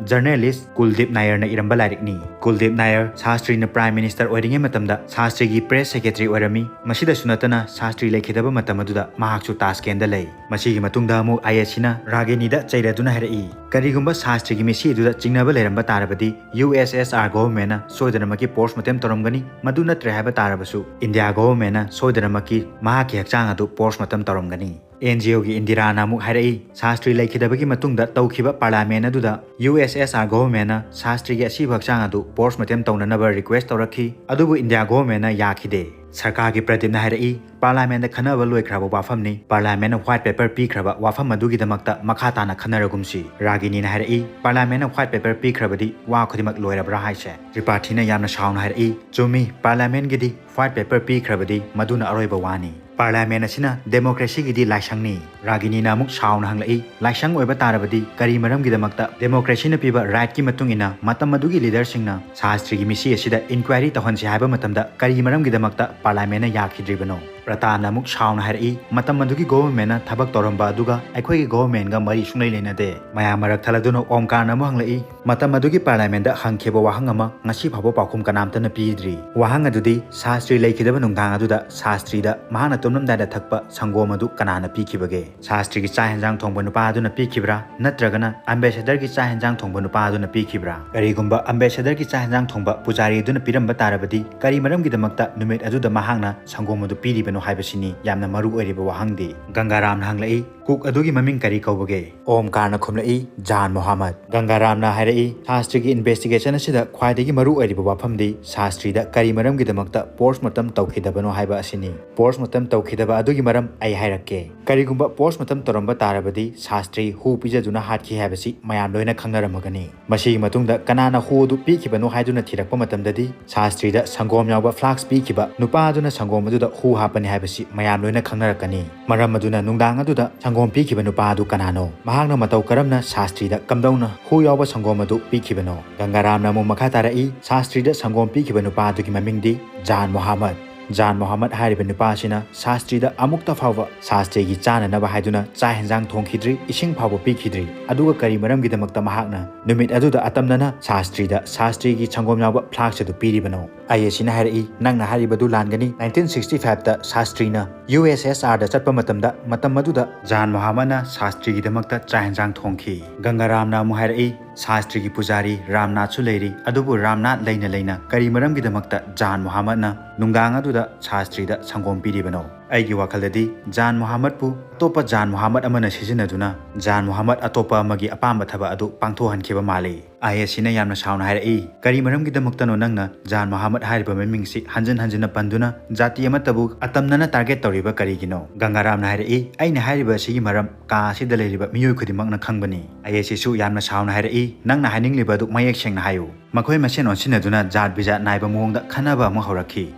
ꯖꯔꯅꯦꯂꯤꯁ ꯀꯨꯜꯗꯤꯞ ꯅꯥꯌꯔꯅ ꯏꯔꯝꯕ ꯂꯥꯏꯔꯤꯛꯅꯤ꯫ ꯀꯨꯜꯗꯤꯞ ꯅꯥꯌꯔ ꯁꯥꯁꯇ꯭ꯔꯤꯅ ꯄ꯭ꯔꯥꯏꯝ ꯃꯤꯅꯤꯁꯇꯔ ꯑꯣꯏꯔꯤꯉꯩ ꯃꯇꯝꯗ ꯁꯥꯁꯇ꯭ꯔꯤꯒꯤ ꯄ꯭ꯔꯦꯁ ꯁꯦꯀ꯭ꯔꯦꯇꯔꯤ ꯑꯣꯏꯔꯝꯃꯤ꯫ ꯃꯁꯤꯗꯁꯨ ꯅꯠꯇꯅ ꯁꯥꯁꯇ꯭ꯔꯤ ꯂꯩꯈꯤꯗꯕ ꯃꯇꯝ ꯑꯗꯨꯗ ꯃꯍꯥꯛꯁꯨ ꯇꯥꯁꯀꯦꯟꯗ ꯂꯩ꯫ ꯃꯁꯤꯒꯤ ꯃꯇꯨꯡꯗ ꯑꯃꯨꯛ ꯑꯥꯏ ꯑꯦ ꯁꯤꯅ ꯔꯥꯒꯤꯅꯤꯗ ꯆꯩꯔꯗꯨꯅ ꯍꯥꯏꯔꯛꯏ, ꯀꯔꯤꯒꯨꯝꯕ ꯁꯥꯁꯇ꯭ꯔꯤꯒꯤ ꯃꯤꯁꯤ ꯑꯗꯨꯗ ꯆꯤꯡꯅꯕ ꯂꯩꯔꯝꯕ ꯇꯥꯔꯕꯗꯤ ꯌꯨ ꯑꯦꯁ ꯑꯦꯁ ꯑꯥꯔ ꯒꯣꯚꯔꯟꯃꯦꯟꯠꯅ ꯁꯣꯏꯗꯅꯃꯛꯀꯤ ꯄꯣꯁꯃꯣꯔꯇꯦꯝ ꯇꯧꯔꯝꯒꯅꯤ꯫ ꯃꯗꯨ ꯅꯠꯇ꯭ꯔꯦ ꯍꯥꯏꯕ ꯇꯥꯔꯕꯁꯨ ꯏꯟꯗꯤꯌꯥ ꯒꯣꯚꯔꯟꯃꯦꯟꯠꯅ ꯁꯣꯏꯗꯅꯃꯛꯀꯤ ꯃꯍꯥꯛꯀꯤ ꯍꯛꯆꯥꯡ ꯑꯗꯨ ꯄꯣꯁꯃꯣꯔꯇꯦꯝ ꯇꯧꯔꯝꯒꯅꯤ꯫ ꯑꯦꯟ ꯖꯤ ꯑꯣꯒꯤ ꯏꯟꯗꯤꯔꯥꯅ ꯑꯃꯨꯛ ꯍꯥꯏꯔꯛꯏ, ꯁꯥꯁꯇ꯭ꯔꯤ ꯂꯩꯈꯤꯗꯕꯒꯤ ꯃꯇꯨꯡꯗ ꯇꯧꯈꯤꯕ ꯄꯥꯔꯂꯤꯌꯥꯃꯦꯟꯠ ꯑꯗꯨꯗ ꯌꯨ ꯑꯦꯁ ꯑꯦꯁ ꯑꯥꯔ ꯒꯣꯚꯔꯟꯃꯦꯟꯠꯅ ꯁꯥꯁꯇ꯭ꯔꯤꯒꯤ ꯑꯁꯤꯕ ꯍꯛꯆꯥꯡ ꯑꯗꯨ ꯄꯣꯁꯃꯣꯔꯇꯦꯝ ꯇꯧꯅꯅꯕ ꯔꯤꯀ꯭ꯋꯦꯁ ꯇꯧꯔꯛꯈꯤ, ꯑꯗꯨꯕꯨ ꯏꯟꯗꯤꯌꯥ ꯒꯣꯚꯔꯟꯃꯦꯟꯠꯅ ꯌꯥꯈꯤꯗꯦ꯫ ꯁꯔꯀꯥꯔꯒꯤ ꯄ꯭ꯔꯗꯤꯞꯅ ꯍꯥꯏꯔꯛꯏ, ꯄꯥꯔꯂꯤꯌꯥꯃꯦꯟꯠꯇ ꯈꯟꯅꯕ ꯂꯣꯏꯈ꯭ꯔꯕ ꯋꯥꯐꯝꯅꯤ꯫ ꯄꯥꯔꯂꯤꯌꯥꯃꯦꯟꯠꯅ ꯋꯥꯏꯠ ꯄꯦꯄꯔ ꯄꯤꯈ꯭ꯔꯕ ꯋꯥꯐꯝ ꯑꯗꯨꯒꯤꯗꯃꯛꯇ ꯃꯈꯥ ꯇꯥꯅ ꯈꯟꯅꯔꯒꯨꯝꯁꯤ꯫ ꯔꯥꯒꯤꯅꯤꯅ ꯍꯥꯏꯔꯛꯏ, ꯄꯥꯔꯂꯤꯌꯥꯃꯦꯟꯠꯅ ꯋꯥꯏꯠ ꯄꯦꯄꯔ ꯄꯤꯈ꯭ꯔꯕꯗꯤ ꯋꯥ ꯈꯨꯗꯤꯡꯃꯛ ꯂꯣꯏꯔꯕ꯭ꯔꯥ ꯍꯥꯏꯁꯦ? ꯇ꯭ꯔꯤꯄꯥꯊꯤꯅ ꯌꯥꯝꯅ ꯁꯥꯎꯅ ꯍꯥꯏꯔꯛꯏ, ꯆꯨꯝꯃꯤ, ꯄꯥꯔꯂꯤꯌꯥꯃꯦꯟꯠꯀꯤꯗꯤ ꯋꯥꯏꯠ ꯄꯦꯄꯔ ꯄꯤꯈ꯭ꯔꯕꯗꯤ ꯃꯗꯨꯅ ꯑꯔꯣꯏꯕ ꯋꯥꯅꯤ꯫ ꯄꯥꯔꯂꯤꯌꯥꯃꯦꯟꯠ ꯑꯁꯤꯅ ꯗꯦꯃꯣꯀ꯭ꯔꯦꯁꯤꯒꯤꯗꯤ ꯂꯥꯏꯁꯪꯅꯤ꯫ ꯔꯥꯒꯤꯅꯤꯅ ꯑꯃꯨꯛ ꯁꯥꯎꯅ ꯍꯪꯂꯛꯏ, ꯂꯥꯏꯁꯪ ꯑꯣꯏꯕ ꯇꯥꯔꯕꯗꯤ ꯀꯔꯤ ꯃꯔꯝꯒꯤꯗꯃꯛꯇ ꯗꯦꯃꯣꯀ꯭ꯔꯦꯁꯤꯅ ꯄꯤꯕ ꯔꯥꯏꯠꯀꯤ ꯃꯇꯨꯡ ꯏꯟꯅ ꯃꯇꯝ ꯑꯗꯨꯒꯤ ꯂꯤꯗꯔꯁꯤꯡꯅ ꯁꯥꯁꯇ꯭ꯔꯤꯒꯤ ꯃꯤꯁꯤ ꯑꯁꯤꯗ ꯏꯟꯀ꯭ꯋꯥꯏꯔꯤ ꯇꯧꯍꯟꯁꯤ ꯍꯥꯏꯕ ꯃꯇꯝꯗ ꯀꯔꯤ ꯃꯔꯝꯒꯤꯗꯃꯛꯇ ꯄꯥꯔꯂꯤꯌꯥꯃꯦꯟꯠꯅ ꯌꯥꯈꯤꯗ꯭ꯔꯤꯕꯅꯣ? ꯄ꯭ꯔꯇꯥꯞꯅ ꯑꯃꯨꯛ ꯁꯥꯎꯅ ꯍꯥꯏꯔꯛꯏ, ꯃꯇꯝ ꯑꯗꯨꯒꯤ ꯒꯣꯚꯔꯟꯃꯦꯟꯠꯅ ꯊꯕꯛ ꯇꯧꯔꯝꯕ ꯑꯗꯨꯒ ꯑꯩꯈꯣꯏꯒꯤ ꯒꯣꯚꯔꯟꯃꯦꯟꯠꯒ ꯃꯔꯤ ꯁꯨꯡꯂꯩ ꯂꯩꯅꯗꯦ꯫ ꯃꯌꯥꯝ ꯃꯔꯛ ꯊꯠꯂꯗꯨꯅ ꯑꯣꯝꯀꯥꯔꯅ ꯑꯃꯨꯛ ꯍꯪꯂꯛꯏ, ꯃꯇꯝ ꯑꯗꯨꯒꯤ ꯄꯥꯔꯂꯤꯌꯥꯃꯦꯟꯠꯗ ꯍꯪꯈꯤꯕ ꯋꯥꯍꯪ ꯑꯃ ꯉꯁꯤ ꯐꯥꯎꯕ ꯄꯥꯎꯈꯨꯝ ꯀꯅꯥꯝꯇꯅ ꯄꯤꯗ꯭ꯔꯤ꯫ ꯋꯥꯍꯪ ꯑꯗꯨꯗꯤ ꯁꯥꯁꯇ꯭ꯔꯤ ꯂꯩꯈꯤꯗꯕ ꯅꯨꯡꯗꯥꯡ ꯑꯗꯨꯗ ꯁꯥꯁꯇ꯭ꯔꯤꯗ ꯃꯍꯥꯛꯅ ꯇꯨꯝꯂꯝꯗꯥꯏꯗ ꯊꯛꯄ ꯁꯪꯒꯣꯝ ꯑꯗꯨ ꯀꯅꯥꯅ ꯄꯤꯈꯤꯕꯒꯦ? ꯁꯥꯁꯇ꯭ꯔꯤꯒꯤ ꯆꯥꯛ ꯍꯦꯟꯖꯥꯡ ꯊꯣꯡꯕ ꯅꯨꯄꯥ ꯑꯗꯨꯅ ꯄꯤꯈꯤꯕ꯭ꯔꯥ? ꯅꯠꯇ꯭ꯔꯒꯅ ꯑꯝꯕꯦꯁꯦꯗꯔꯒꯤ ꯆꯥꯛ ꯍꯦꯟꯖꯥꯡ ꯊꯣꯡꯕ ꯅꯨꯄꯥ ꯑꯗꯨꯅ ꯄꯤꯈꯤꯕ꯭ꯔꯥ? ꯀꯔꯤꯒꯨꯝꯕ ꯑꯝꯕꯦꯁꯦꯗꯔꯒꯤ ꯆꯥꯛ ꯍꯦꯟꯖꯥꯡ ꯊꯣꯡꯕ ꯄꯨꯖꯥꯔꯤ ꯑꯗꯨꯅ ꯄꯤꯔꯝꯕ ꯇꯥꯔꯕꯗꯤ ꯀꯔꯤ ꯃꯔꯝꯒꯤꯗꯃꯛꯇ ꯅꯨꯃꯤꯠ ꯑꯗꯨꯗ ꯃꯍꯥꯛꯅ ꯁꯪꯒꯣꯝ ꯑꯗꯨ ꯄꯤꯔꯤꯕꯅꯣ ꯍꯥꯏꯕꯁꯤꯅꯤ ꯌꯥꯝꯅ ꯃꯔꯨ ꯑꯣꯏꯔꯤꯕ ꯋꯥꯍꯪꯗꯤ꯫ ꯒꯪꯒꯥꯔꯥꯝꯅ ꯍꯪꯂꯛꯏ, ꯀꯨꯛ ꯑꯗꯨꯒꯤ ꯃꯃꯤꯡ ꯀꯔꯤ ꯀꯧꯕꯒꯦ? ꯑꯣꯝꯀꯥꯔꯅ ꯈꯨꯝꯂꯛꯏ, ꯖꯥꯟ ꯃꯣꯍꯥꯃꯗ꯫ ꯒꯪꯒꯥꯔꯥꯝꯅ ꯍꯥꯏꯔꯛꯏ, ꯁꯥꯁꯇ꯭ꯔꯤꯒꯤ ꯏꯟꯚꯦꯁꯇꯤꯒꯦꯁꯟ ꯑꯁꯤꯗ ꯈ꯭ꯋꯥꯏꯗꯒꯤ ꯃꯔꯨ ꯑꯣꯏꯔꯤꯕ ꯋꯥꯐꯝꯗꯤ ꯁꯥꯁꯇ꯭ꯔꯤꯗ ꯀꯔꯤ ꯃꯔꯝꯒꯤꯗꯃꯛꯇ ꯄꯣꯁꯃꯣꯔꯇꯦꯝ ꯇꯧꯈꯤꯗꯕꯅꯣ ꯍꯥꯏꯕ ꯑꯁꯤꯅꯤ꯫ ꯄꯣꯁꯃꯣꯔꯇꯦꯝ ꯇꯧꯈꯤꯗꯕ ꯑꯗꯨꯒꯤ ꯃꯔꯝ ꯑꯩ ꯍꯥꯏꯔꯛꯀꯦ꯫ ꯀꯔꯤꯒꯨꯝꯕ ꯄꯣꯁꯃꯣꯔꯇꯦꯝ ꯇꯧꯔꯝꯕ ꯇꯥꯔꯕꯗꯤ ꯁꯥꯁꯇ꯭ꯔꯤ ꯍꯨ ꯄꯤꯖꯗꯨꯅ ꯍꯥꯠꯈꯤ ꯍꯥꯏꯕꯁꯤ ꯃꯌꯥꯝ ꯂꯣꯏꯅ ꯈꯪꯅꯔꯝꯃꯒꯅꯤ꯫ ꯃꯁꯤꯒꯤ ꯃꯇꯨꯡꯗ ꯀꯅꯥꯅ ꯍꯨ ꯑꯗꯨ ꯄꯤꯈꯤꯕꯅꯣ ꯍꯥꯏꯗꯨꯅ ꯊꯤꯔꯛꯄ ꯃꯇꯝꯗꯗꯤ ꯁꯥꯁꯇ꯭ꯔꯤꯗ ꯁꯪꯒꯣꯝ ꯌꯥꯎꯕ ꯐ꯭ꯂꯥꯛꯁ ꯄꯤꯈꯤꯕ ꯅꯨꯄꯥ ꯑꯗꯨꯅ ꯁꯪꯒꯣꯝ ꯑꯗꯨꯗ ꯍꯨ ꯍꯥꯞꯄꯅꯤ ꯍꯥꯏꯕꯁꯤ ꯃꯌꯥꯝ ꯂꯣꯏꯅ ꯈꯪꯅꯔꯛꯀꯅꯤ꯫ ꯃꯔꯝ ꯑꯗꯨꯅ ꯅꯨꯡꯗꯥꯡ ꯑꯗꯨꯗ ꯁꯪꯒꯣꯝ ꯄꯤꯈꯤꯕ ꯅꯨꯄꯥ ꯑꯗꯨ ꯀꯅꯥꯅꯣ? ꯃꯍꯥꯛꯅ ꯃꯇꯧ ꯀꯔꯝꯅ ꯁꯥꯁꯇ꯭ꯔꯤꯗ ꯀꯝꯗꯧꯅ ꯍꯨ ꯌꯥꯎꯕ ꯁꯪꯒꯣꯝ ꯑꯗꯨ ꯄꯤꯈꯤꯕꯅꯣ? ꯒꯪꯒꯥꯔꯥꯝꯅ ꯑꯃꯨꯛ ꯃꯈꯥ ꯇꯥꯔꯛꯏ, ꯁꯥꯁꯇ꯭ꯔꯤꯗ ꯁꯪꯒꯣꯝ ꯄꯤꯈꯤꯕ ꯅꯨꯄꯥ ꯑꯗꯨꯒꯤ ꯃꯃꯤꯡꯗꯤ ꯖꯥꯟ ꯃꯣꯍꯥꯃꯗ꯫ ꯖꯥꯟ ꯃꯣꯍꯥꯃꯗ ꯍꯥꯏꯔꯤꯕ ꯅꯨꯄꯥ ꯑꯁꯤꯅ ꯁꯥꯁꯇ꯭ꯔꯤꯗ ꯑꯃꯨꯛꯇ ꯐꯥꯎꯕ ꯁꯥꯁꯇ꯭ꯔꯤꯒꯤ ꯆꯥꯅꯅꯕ ꯍꯥꯏꯗꯨꯅ ꯆꯥꯛ ꯍꯦꯟꯖꯥꯡ ꯊꯣꯡꯈꯤꯗ꯭ꯔꯤ, ꯏꯁꯤꯡ ꯐꯥꯎꯕ ꯄꯤꯈꯤꯗ꯭ꯔꯤ꯫ ꯑꯗꯨꯒ ꯀꯔꯤ ꯃꯔꯝꯒꯤꯗꯃꯛꯇ ꯃꯍꯥꯛꯅ ꯅꯨꯃꯤꯠ ꯑꯗꯨꯗ ꯑꯇꯝꯅꯅ ꯁꯥꯁꯇ꯭ꯔꯤꯗ ꯁꯥꯁꯇ꯭ꯔꯤꯒꯤ ꯁꯪꯒꯣꯝ ꯌꯥꯎꯕ ꯐ꯭ꯂꯥꯛꯁ ꯑꯗꯨ ꯄꯤꯔꯤꯕꯅꯣ? ꯑꯥꯏ ꯑꯦ ꯁꯤꯅ ꯍꯥꯏꯔꯛꯏ, ꯅꯪꯅ ꯍꯥꯏꯔꯤꯕꯗꯨ ꯂꯥꯟꯒꯅꯤ꯫ ꯅꯥꯏꯟꯇꯤꯟ ꯁꯤꯛꯁꯇꯤ ꯐꯥꯏꯚꯇ ꯁꯥꯁꯇ꯭ꯔꯤꯅ ꯌꯨ ꯑꯦꯁ ꯑꯦꯁ ꯑꯥꯔꯗ ꯆꯠꯄ ꯃꯇꯝꯗ, ꯃꯇꯝ ꯑꯗꯨꯗ ꯖꯥꯟ ꯃꯣꯍꯥꯃꯗꯅ ꯁꯥꯁꯇ꯭ꯔꯤꯒꯤꯗꯃꯛꯇ ꯆꯥꯛ ꯍꯦꯟꯖꯥꯡ ꯊꯣꯡꯈꯤ꯫ ꯒꯪꯒꯥꯔꯥꯝꯅ ꯑꯃꯨꯛ ꯍꯥꯏꯔꯛꯏ, ꯁꯥꯁꯇ꯭ꯔꯤꯒꯤ ꯄꯨꯖꯥꯔꯤ ꯔꯥꯝꯅꯥꯊꯁꯨ ꯂꯩꯔꯤ, ꯑꯗꯨꯕꯨ ꯔꯥꯝꯅꯥꯊ ꯂꯩꯅ ꯂꯩꯅ ꯀꯔꯤ ꯃꯔꯝꯒꯤꯗꯃꯛꯇ ꯖꯥꯟ ꯃꯣꯍꯥꯃꯗꯅ ꯅꯨꯡꯗꯥꯡ ꯑꯗꯨꯗ ꯁꯥꯁꯇ꯭ꯔꯤꯗ ꯁꯪꯒꯣꯝ ꯄꯤꯔꯤꯕꯅꯣ? ꯑꯩꯒꯤ ꯋꯥꯈꯜꯗꯗꯤ ꯖꯥꯟ ꯃꯣꯍꯥꯃꯗꯄꯨ ꯑꯇꯣꯞꯄ ꯖꯥꯟ ꯃꯣꯍꯥꯃꯗ ꯑꯃꯅ ꯁꯤꯖꯤꯟꯅꯗꯨꯅ ꯖꯥꯟ ꯃꯣꯍꯥꯃꯗ ꯑꯇꯣꯞꯄ ꯑꯃꯒꯤ ꯑꯄꯥꯝꯕ ꯊꯕꯛ ꯑꯗꯨ ꯄꯥꯡꯊꯣꯛꯍꯟꯈꯤꯕ ꯃꯥꯜꯂꯤ꯫ ꯑꯥꯏ ꯑꯦ ꯁꯤꯅ ꯌꯥꯝꯅ ꯁꯥꯎꯅ ꯍꯥꯏꯔꯛꯏ, ꯀꯔꯤ ꯃꯔꯝꯒꯤꯗꯃꯛꯇꯅꯣ ꯅꯪꯅ ꯖꯥꯟ ꯃꯣꯍꯥꯃꯗ ꯍꯥꯏꯔꯤꯕ ꯃꯃꯤꯡꯁꯤ ꯍꯟꯖꯤꯟ ꯍꯟꯖꯤꯟꯅ ꯄꯟꯗꯨꯅ ꯖꯥꯇꯤ ꯑꯃꯠꯇꯕꯨ ꯑꯇꯝꯅꯅ ꯇꯥꯔꯒꯦꯠ ꯇꯧꯔꯤꯕ ꯀꯔꯤꯒꯤꯅꯣ? ꯒꯪꯒꯥꯔꯥꯝꯅ ꯍꯥꯏꯔꯛꯏ, ꯑꯩꯅ ꯍꯥꯏꯔꯤꯕ ꯑꯁꯤꯒꯤ ꯃꯔꯝ ꯀꯥ ꯑꯁꯤꯗ ꯂꯩꯔꯤꯕ ꯃꯤꯑꯣꯏ ꯈꯨꯗꯤꯡꯃꯛꯅ ꯈꯪꯕꯅꯤ꯫ ꯑꯥꯏ ꯑꯦ ꯁꯤꯁꯨ ꯌꯥꯝꯅ ꯁꯥꯎꯅ ꯍꯥꯏꯔꯛꯏ, ꯅꯪꯅ ꯍꯥꯏꯅꯤꯡꯂꯤꯕ ꯑꯗꯨ ꯃꯌꯦꯛ ꯁꯦꯡꯅ ꯍꯥꯏꯌꯨ꯫ ꯃꯈꯣꯏ ꯃꯁꯦꯟ ꯑꯣꯟꯁꯤꯟꯅꯗꯨꯅ ꯖꯥꯠ ꯕꯤꯖꯥꯠ ꯅꯥꯏꯕ ꯃꯑꯣꯡꯗ ꯈꯟꯅꯕ ꯑꯃ ꯍꯧꯔꯛꯈꯤ꯫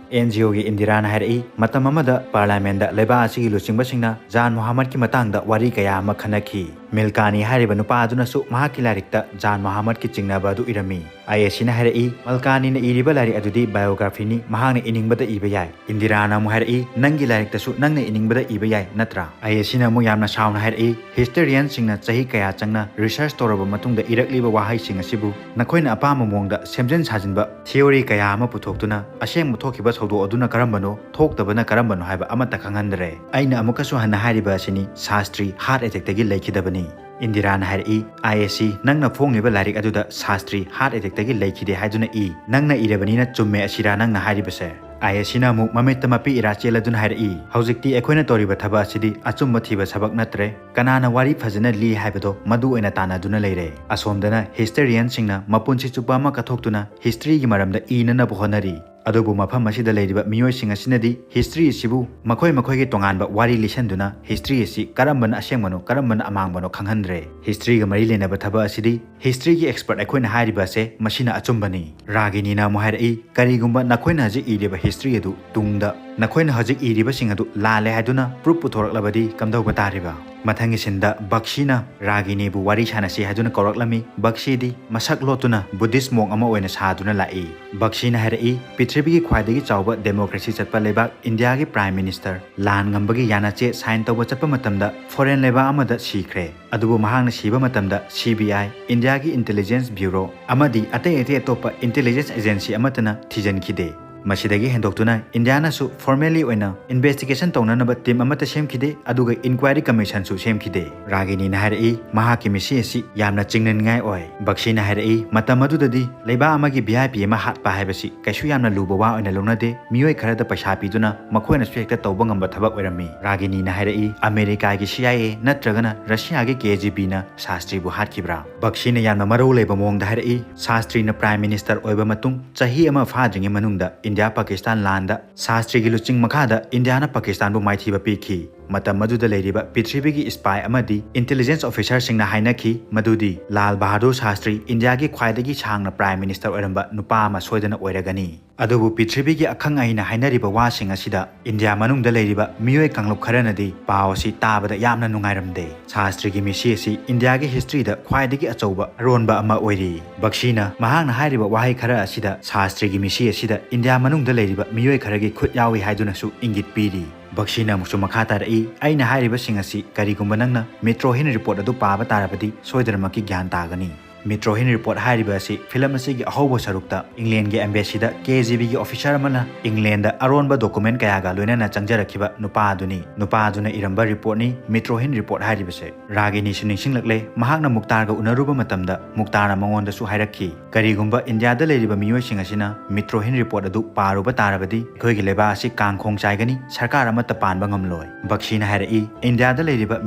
ꯑꯦꯟ ꯖꯤ ꯑꯣꯒꯤ ꯏꯟꯗꯤꯔꯥꯅ ꯍꯥꯏꯔꯛꯏ, ꯃꯇꯝ ꯑꯃꯗ ꯄꯥꯔꯂꯥꯃꯦꯟꯗ ꯂꯩꯕꯥꯛ ꯑꯁꯤꯒꯤ ꯂꯨꯆꯤꯡꯕꯁꯤꯡꯅ ꯖꯥꯟ ꯃꯣꯍꯥꯃꯗꯀꯤ ꯃꯇꯥꯡꯗ ꯋꯥꯔꯤ ꯀꯌꯥ ꯑꯃ ꯈꯟꯅꯈꯤ꯫ ꯃꯤꯜꯀꯥꯅꯤ ꯍꯥꯏꯔꯤꯕ ꯅꯨꯄꯥ ꯑꯗꯨꯅꯁꯨ ꯃꯍꯥꯛꯀꯤ ꯂꯥꯏꯔꯤꯛꯇ ꯖꯥꯟ ꯃꯣꯍꯥꯃꯗꯀꯤ ꯆꯤꯡꯅꯕ ꯑꯗꯨ ꯏꯔꯝꯃꯤ꯫ ꯑꯥꯏ ꯑꯦ ꯁꯤꯅ ꯍꯥꯏꯔꯛꯏ, ꯃꯜꯀꯥꯅꯤꯅ ꯏꯔꯤꯕ ꯂꯥꯏꯔꯤꯛ ꯑꯗꯨꯗꯤ ꯕꯥꯏꯑꯣꯒ꯭ꯔꯥꯐꯤꯅꯤ, ꯃꯍꯥꯛꯅ ꯏꯅꯤꯡꯕꯗ ꯏꯕ ꯌꯥꯏ꯫ ꯏꯟꯗꯤꯔꯥꯅ ꯑꯃꯨꯛ ꯍꯥꯏꯔꯛꯏ, ꯅꯪꯒꯤ ꯂꯥꯏꯔꯤꯛꯇꯁꯨ ꯅꯪꯅ ꯏꯅꯤꯡꯕꯗ ꯏꯕ ꯌꯥꯏ ꯅꯠꯇ꯭ꯔꯥ? ꯑꯥꯏ ꯑꯦ ꯁꯤꯅ ꯑꯃꯨꯛ ꯌꯥꯝꯅ ꯁꯥꯎꯅ ꯍꯥꯏꯔꯛꯏ, ꯍꯤꯁꯇꯣꯔꯤꯌꯟꯁꯤꯡꯅ ꯆꯍꯤ ꯀꯌꯥ ꯆꯪꯅ ꯔꯤꯁꯔꯆ ꯇꯧꯔꯕ ꯃꯇꯨꯡꯗ ꯏꯔꯛꯂꯤꯕ ꯋꯥꯍꯩꯁꯤꯡ ꯑꯁꯤꯕꯨ ꯅꯈꯣꯏꯅ ꯑꯄꯥꯝꯕ ꯃꯑꯣꯡꯗ ꯁꯦꯝꯖꯤꯟ ꯁꯥꯖꯤꯟꯕ ꯊꯤꯑꯣꯔꯤ ꯀꯌꯥ ꯑꯃ ꯄꯨꯊꯣꯛꯇꯨꯅ ꯑꯁꯦꯡꯕ ꯊꯣꯛꯈꯤꯕ ꯊꯧꯗꯣꯛ ꯑꯗꯨꯅ ꯀꯔꯝꯕꯅꯣ, ꯊꯣꯛꯇꯕꯅ ꯀꯔꯝꯕꯅꯣ ꯍꯥꯏꯕ ꯑꯃꯠꯇ ꯈꯪꯍꯟꯗ꯭ꯔꯦ꯫ ꯑꯩꯅ ꯑꯃꯨꯛꯀꯁꯨ ꯍꯟꯅ ꯍꯥꯏꯔꯤꯕ ꯑꯁꯤꯅꯤ, ꯁꯥꯁꯇ꯭ꯔꯤ ꯍꯥꯔꯠ ꯑꯦꯇꯦꯛꯇꯒꯤ ꯂꯩꯈꯤꯗꯕꯅꯤ꯫ ꯏꯟꯗꯤꯔꯥꯅ ꯍꯥꯏꯔꯛꯏ, ꯑꯥꯏ ꯑꯦ ꯁꯤ, ꯅꯪꯅ ꯐꯣꯡꯂꯤꯕ ꯂꯥꯏꯔꯤꯛ ꯑꯗꯨꯗ ꯁꯥꯁꯇ꯭ꯔꯤ ꯍꯥꯔꯠ ꯑꯦꯇꯦꯛꯇꯒꯤ ꯂꯩꯈꯤꯗꯦ ꯍꯥꯏꯗꯨꯅ ꯏ꯫ ꯅꯪꯅ ꯏꯔꯕꯅꯤꯅ ꯆꯨꯝꯃꯦ ꯑꯁꯤꯔꯥ ꯅꯪꯅ ꯍꯥꯏꯔꯤꯕꯁꯦ? ꯑꯥꯏ ꯑꯦ ꯁꯤꯅ ꯑꯃꯨꯛ ꯃꯃꯤꯠꯇ ꯃꯄꯤ ꯏꯔꯥ ꯆꯦꯜꯂꯗꯨꯅ ꯍꯥꯏꯔꯛꯏ, ꯍꯧꯖꯤꯛꯇꯤ ꯑꯩꯈꯣꯏꯅ ꯇꯧꯔꯤꯕ ꯊꯕꯛ ꯑꯁꯤꯗꯤ ꯑꯆꯨꯝꯕ ꯊꯤꯕ ꯊꯕꯛ ꯅꯠꯇ꯭ꯔꯦ꯫ ꯀꯅꯥꯅ ꯋꯥꯔꯤ ꯐꯖꯅ ꯂꯤ ꯍꯥꯏꯕꯗꯣ ꯃꯗꯨ ꯑꯣꯏꯅ ꯇꯥꯟꯅꯗꯨꯅ ꯂꯩꯔꯦ꯫ ꯑꯁꯣꯝꯗꯅ ꯍꯤꯁꯇꯣꯔꯤꯌꯟꯁꯤꯡꯅ ꯃꯄꯨꯟꯁꯤ ꯆꯨꯞꯄ ꯑꯃ ꯀꯠꯊꯣꯛꯇꯨꯅ ꯍꯤꯁꯇ꯭ꯔꯤꯒꯤ ꯃꯔꯝꯗ ꯏꯅꯅꯕ ꯍꯣꯠꯅꯔꯤ꯫ ꯑꯗꯨꯕꯨ ꯃꯐꯝ ꯑꯁꯤꯗ ꯂꯩꯔꯤꯕ ꯃꯤꯑꯣꯏꯁꯤꯡ ꯑꯁꯤꯅꯗꯤ ꯍꯤꯁꯇ꯭ꯔꯤ ꯑꯁꯤꯕꯨ ꯃꯈꯣꯏ ꯃꯈꯣꯏꯒꯤ ꯇꯣꯉꯥꯟꯕ ꯋꯥꯔꯤ ꯂꯤꯁꯟꯗꯨꯅ ꯍꯤꯁꯇ꯭ꯔꯤ ꯑꯁꯤ ꯀꯔꯝꯕꯅ ꯑꯁꯦꯡꯕꯅꯣ ꯀꯔꯝꯕꯅ ꯑꯃꯥꯡꯕꯅꯣ ꯈꯪꯍꯟꯗ꯭ꯔꯦ꯫ ꯍꯤꯁꯇ꯭ꯔꯤꯒ ꯃꯔꯤ ꯂꯩꯅꯕ ꯊꯕꯛ ꯑꯁꯤꯗꯤ ꯍꯤꯁꯇ꯭ꯔꯤꯒꯤ ꯑꯦꯛꯁꯄꯔꯠ ꯑꯩꯈꯣꯏꯅ ꯍꯥꯏꯔꯤꯕ ꯑꯁꯦ ꯃꯁꯤꯅ ꯑꯆꯨꯝꯕꯅꯤ꯫ ꯔꯥꯒꯤꯅꯤꯅ ꯑꯃꯨꯛ ꯍꯥꯏꯔꯛꯏ, ꯀꯔꯤꯒꯨꯝꯕ ꯅꯈꯣꯏꯅ ꯍꯧꯖꯤꯛ ꯏꯔꯤꯕ ꯍꯤꯁꯇ꯭ꯔꯤ ꯑꯗꯨ ꯇꯨꯡꯗ "ꯅꯈꯣꯏꯅ ꯍꯧꯖꯤꯛ ꯏꯔꯤꯕꯁꯤꯡ ꯑꯗꯨ ꯂꯥꯜꯂꯦ ꯍꯥꯏꯗꯨꯅ proof ꯄꯨꯊꯣꯔꯛꯂꯕꯗꯤ ꯀꯝꯗꯧꯕ ꯇꯥꯔꯤꯕ?" ꯃꯊꯪꯒꯤ ꯁꯤꯟꯗ ꯕꯛꯁꯤꯅ ꯔꯥꯒꯤꯅꯤꯕꯨ ꯋꯥꯔꯤ ꯁꯥꯟꯅꯁꯤ ꯍꯥꯏꯗꯨꯅ ꯀꯧꯔꯛꯂꯝꯃꯤ꯫ ꯕꯛꯁꯤꯗꯤ ꯃꯁꯛ ꯂꯣꯠꯇꯨꯅ Buddhist monk ꯑꯃ ꯑꯣꯏꯅ ꯁꯥꯗꯨꯅ ꯂꯥꯛꯏ꯫ ꯕꯛꯁꯤꯅ ꯍꯥꯏꯔꯛꯏ, ꯄ꯭ꯔꯤꯊꯤꯕꯤꯒꯤ ꯈ꯭ꯋꯥꯏꯗꯒꯤ ꯆꯥꯎꯕ democracy ꯆꯠꯄ ꯂꯩꯕꯥꯛ ꯏꯟꯗꯤꯌꯥꯒꯤ Prime Minister ꯂꯥꯟ ꯉꯝꯕꯒꯤ ꯌꯥꯅꯆꯦ sign ꯇꯧꯕ ꯆꯠꯄ ꯃꯇꯝꯗ foreign ꯂꯩꯕꯥꯛ ꯑꯃꯗ ꯁꯤꯈ꯭ꯔꯦ꯫ ꯑꯗꯨꯕꯨ ꯃꯍꯥꯛꯅ ꯁꯤꯕ ꯃꯇꯝꯗ C B I, ꯏꯟꯗꯤꯌꯥꯒꯤ Intelligence Bureau, ꯑꯃꯗꯤ ꯑꯇꯩ ꯑꯇꯩ ꯑꯇꯣꯞꯄ intelligence agency ꯑꯃꯠꯇꯅ ꯊꯤꯖꯤꯟꯈꯤꯗꯦ꯫ ꯃꯁꯤꯗꯒꯤ ꯍꯦꯟꯗꯣꯛꯇꯨꯅ ꯏꯟꯗꯤꯌꯥꯅꯁꯨ formally ꯑꯣꯏꯅ investigation ꯇꯧꯅꯅꯕ team ꯑꯃꯠꯇ ꯁꯦꯝꯈꯤꯗꯦ, ꯑꯗꯨꯒ inquiry commissionꯁꯨ ꯁꯦꯝꯈꯤꯗꯦ꯫ ꯔꯥꯒꯤꯅꯤꯅ ꯍꯥꯏꯔꯛꯏ, ꯃꯍꯥꯛꯀꯤ ꯃꯤꯁꯤ ꯑꯁꯤ ꯌꯥꯝꯅ ꯆꯤꯡꯅꯅꯤꯡꯉꯥꯏ ꯑꯣꯏ꯫ ꯕꯛꯁꯤꯅ ꯍꯥꯏꯔꯛꯏ, ꯃꯇꯝ ꯑꯗꯨꯗꯗꯤ ꯂꯩꯕꯥꯛ ꯑꯃꯒꯤ V I P ꯑꯃ ꯍꯥꯠꯄ ꯍꯥꯏꯕꯁꯤ ꯀꯩꯁꯨ ꯌꯥꯝꯅ ꯂꯨꯕ ꯋꯥ ꯑꯣꯏꯅ ꯂꯧꯅꯗꯦ꯫ ꯃꯤꯑꯣꯏ ꯈꯔꯗ ꯄꯩꯁꯥ ꯄꯤꯗꯨꯅ ꯃꯈꯣꯏꯅꯁꯨ ꯍꯦꯛꯇ ꯇꯧꯕ ꯉꯝꯕ ꯊꯕꯛ ꯑꯣꯏꯔꯝꯃꯤ꯫ ꯔꯥꯒꯤꯅꯤꯅ ꯍꯥꯏꯔꯛꯏ, ꯑꯃꯦꯔꯤꯀꯥꯒꯤ C I A ꯅꯠꯇ꯭ꯔꯒꯅ ꯔꯁꯤꯌꯥꯒꯤ K G Bꯅ ꯁꯥꯁꯇ꯭ꯔꯤꯕꯨ ꯍꯥꯠꯈꯤꯕ꯭ꯔꯥ? ꯕꯛꯁꯤꯅ ꯌꯥꯝꯅ ꯃꯔꯧ ꯂꯩꯕ ꯃꯑꯣꯡꯗ ꯍꯥꯏꯔꯛꯏ, ꯁꯥꯁꯇ꯭ꯔꯤꯅ Prime Minister ꯑꯣꯏꯕ ꯃꯇꯨꯡ ꯆꯍꯤ ꯑꯃ ꯐꯥꯗ꯭ꯔꯤꯉꯩ ꯃꯅꯨꯡꯗ ꯏꯟꯗꯤꯌꯥ ꯄꯥꯀꯤꯁꯇꯥꯟ ꯂꯥꯟꯗ ꯁꯥꯁꯇ꯭ꯔꯤꯒꯤ ꯂꯨꯆꯤꯡ ꯃꯈꯥꯗ ꯏꯟꯗꯤꯌꯥꯅ ꯄꯥꯀꯤꯁꯇꯥꯟꯕꯨ ꯃꯥꯏꯊꯤꯕ ꯄꯤꯈꯤ꯫ ꯃꯇꯝ ꯑꯗꯨꯗ ꯂꯩꯔꯤꯕ ꯄ꯭ꯔꯤꯊꯤꯕꯤꯒꯤ spy ꯑꯃꯗꯤ intelligence officerꯁꯤꯡꯅ ꯍꯥꯏꯅꯈꯤ ꯃꯗꯨꯗꯤ ꯂꯥꯜ ꯕꯍꯥꯗꯨꯔ ꯁꯥꯁꯇ꯭ꯔꯤ ꯏꯟꯗꯤꯌꯥꯒꯤ ꯈ꯭ꯋꯥꯏꯗꯒꯤ ꯁꯥꯡꯅ Prime Minister ꯑꯣꯏꯔꯝꯕ ꯅꯨꯄꯥ ꯑꯃ ꯁꯣꯏꯗꯅ ꯑꯣꯏꯔꯒꯅꯤ꯫ ꯑꯗꯨꯕꯨ ꯄ꯭ꯔꯤꯊꯤꯕꯤꯒꯤ ꯑꯈꯪ ꯑꯍꯩꯅ ꯍꯥꯏꯅꯔꯤꯕ ꯋꯥꯁꯤꯡ ꯑꯁꯤꯗ ꯏꯟꯗꯤꯌꯥ ꯃꯅꯨꯡꯗ ꯂꯩꯔꯤꯕ ꯃꯤꯑꯣꯏ ꯀꯥꯡꯂꯨꯞ ꯈꯔꯅꯗꯤ ꯄꯥꯎ ꯑꯁꯤ ꯇꯥꯕꯗ ꯌꯥꯝꯅ ꯅꯨꯡꯉꯥꯏꯔꯝꯗꯦ꯫ ꯁꯥꯁꯇ꯭ꯔꯤꯒꯤ ꯃꯤꯁꯤ ꯑꯁꯤ ꯏꯟꯗꯤꯌꯥꯒꯤ historyꯗ ꯈ꯭ꯋꯥꯏꯗꯒꯤ ꯑꯆꯧꯕ ꯑꯔꯣꯟꯕ ꯑꯃ ꯑꯣꯏꯔꯤ꯫ ꯕꯛꯁꯤꯅ ꯃꯍꯥꯛꯅ ꯍꯥꯏꯔꯤꯕ ꯋꯥꯍꯩ ꯈꯔ ꯑꯁꯤꯗ ꯁꯥꯁꯇ꯭ꯔꯤꯒꯤ ꯃꯤꯁꯤ ꯑꯁꯤꯗ ꯏꯟꯗꯤꯌꯥ ꯃꯅꯨꯡꯗ ꯂꯩꯔꯤꯕ ꯃꯤꯑꯣꯏ ꯈꯔꯒꯤ ꯈꯨꯠ ꯌꯥꯎꯏ ꯍꯥꯏꯗꯨꯅꯁꯨ ꯏꯪꯒꯤꯠ ꯄꯤꯔꯤ꯫ ꯕꯛꯁꯤꯅ ꯑꯃꯨꯛꯁꯨ ꯃꯈꯥ ꯇꯥꯔꯛꯏ, "ꯑꯩꯅ ꯍꯥꯏꯔꯤꯕꯁꯤꯡ ꯑꯁꯤ ꯀꯔꯤꯒꯨꯝꯕ ꯅꯪꯅ Mitrohin report ꯑꯗꯨ ꯄꯥꯕ ꯇꯥꯔꯕꯗꯤ ꯁꯣꯏꯗꯅꯃꯛꯀꯤ ꯒ꯭ꯌꯥꯟ ꯇꯥꯒꯅꯤ꯫ Mitrohin report ꯍꯥꯏꯔꯤꯕ ꯑꯁꯤ film ꯑꯁꯤꯒꯤ ꯑꯍꯧꯕ ꯁꯔꯨꯛꯇ Englandꯒꯤ embassyꯗ K G Bꯒꯤ officer ꯑꯃꯅ Englandꯗ ꯑꯔꯣꯟꯕ document ꯀꯌꯥꯒ ꯂꯣꯏꯅꯅ ꯆꯪꯖꯔꯛꯈꯤꯕ ꯅꯨꯄꯥ ꯑꯗꯨꯅꯤ꯫ ꯅꯨꯄꯥ ꯑꯗꯨꯅ ꯏꯔꯝꯕ reportꯅꯤ Mitrohin report ꯍꯥꯏꯔꯤꯕꯁꯦ꯫" ꯔꯥꯒꯤꯅꯤꯁꯨ ꯅꯤꯡꯁꯤꯡꯂꯛꯂꯦ, ꯃꯍꯥꯛꯅ ꯃꯨꯛꯇꯥꯔꯒ ꯎꯅꯔꯨꯕ ꯃꯇꯝꯗ ꯃꯨꯛꯇꯥꯔꯅ ꯃꯉꯣꯟꯗꯁꯨ ꯍꯥꯏꯔꯛꯈꯤ, "ꯀꯔꯤꯒꯨꯝꯕ ꯏꯟꯗꯤꯌꯥꯗ ꯂꯩꯔꯤꯕ ꯃꯤꯑꯣꯏꯁꯤꯡ ꯑꯁꯤꯅ Mitrohin report ꯑꯗꯨ ꯄꯥꯔꯨꯕ ꯇꯥꯔꯕꯗꯤ ꯑꯩꯈꯣꯏꯒꯤ ꯂꯩꯕꯥꯛ ꯑꯁꯤ ꯀꯥꯡꯈꯣꯡ ꯆꯥꯏꯒꯅꯤ, ꯁꯔꯀꯥꯔ ꯑꯃꯠꯇ ꯄꯥꯟꯕ ꯉꯝꯂꯣꯏ꯫" ꯕꯛꯁꯤꯅ ꯍꯥꯏꯔꯛꯏ, "ꯏꯟꯗꯤꯌꯥꯗ ꯂꯩꯔꯤꯕ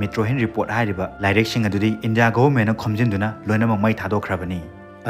Mitrohin report ꯍꯥꯏꯔꯤꯕ ꯂꯥꯏꯔꯤꯛꯁꯤꯡ ꯑꯗꯨꯗꯤ ꯏꯟꯗꯤꯌꯥ governmentꯅ ꯈꯣꯝꯖꯤꯟꯗꯨꯅ ꯂꯣꯏꯅꯃꯛ ꯃꯩ ꯊꯥꯗꯣꯛꯈ꯭ꯔꯕꯅꯤ꯫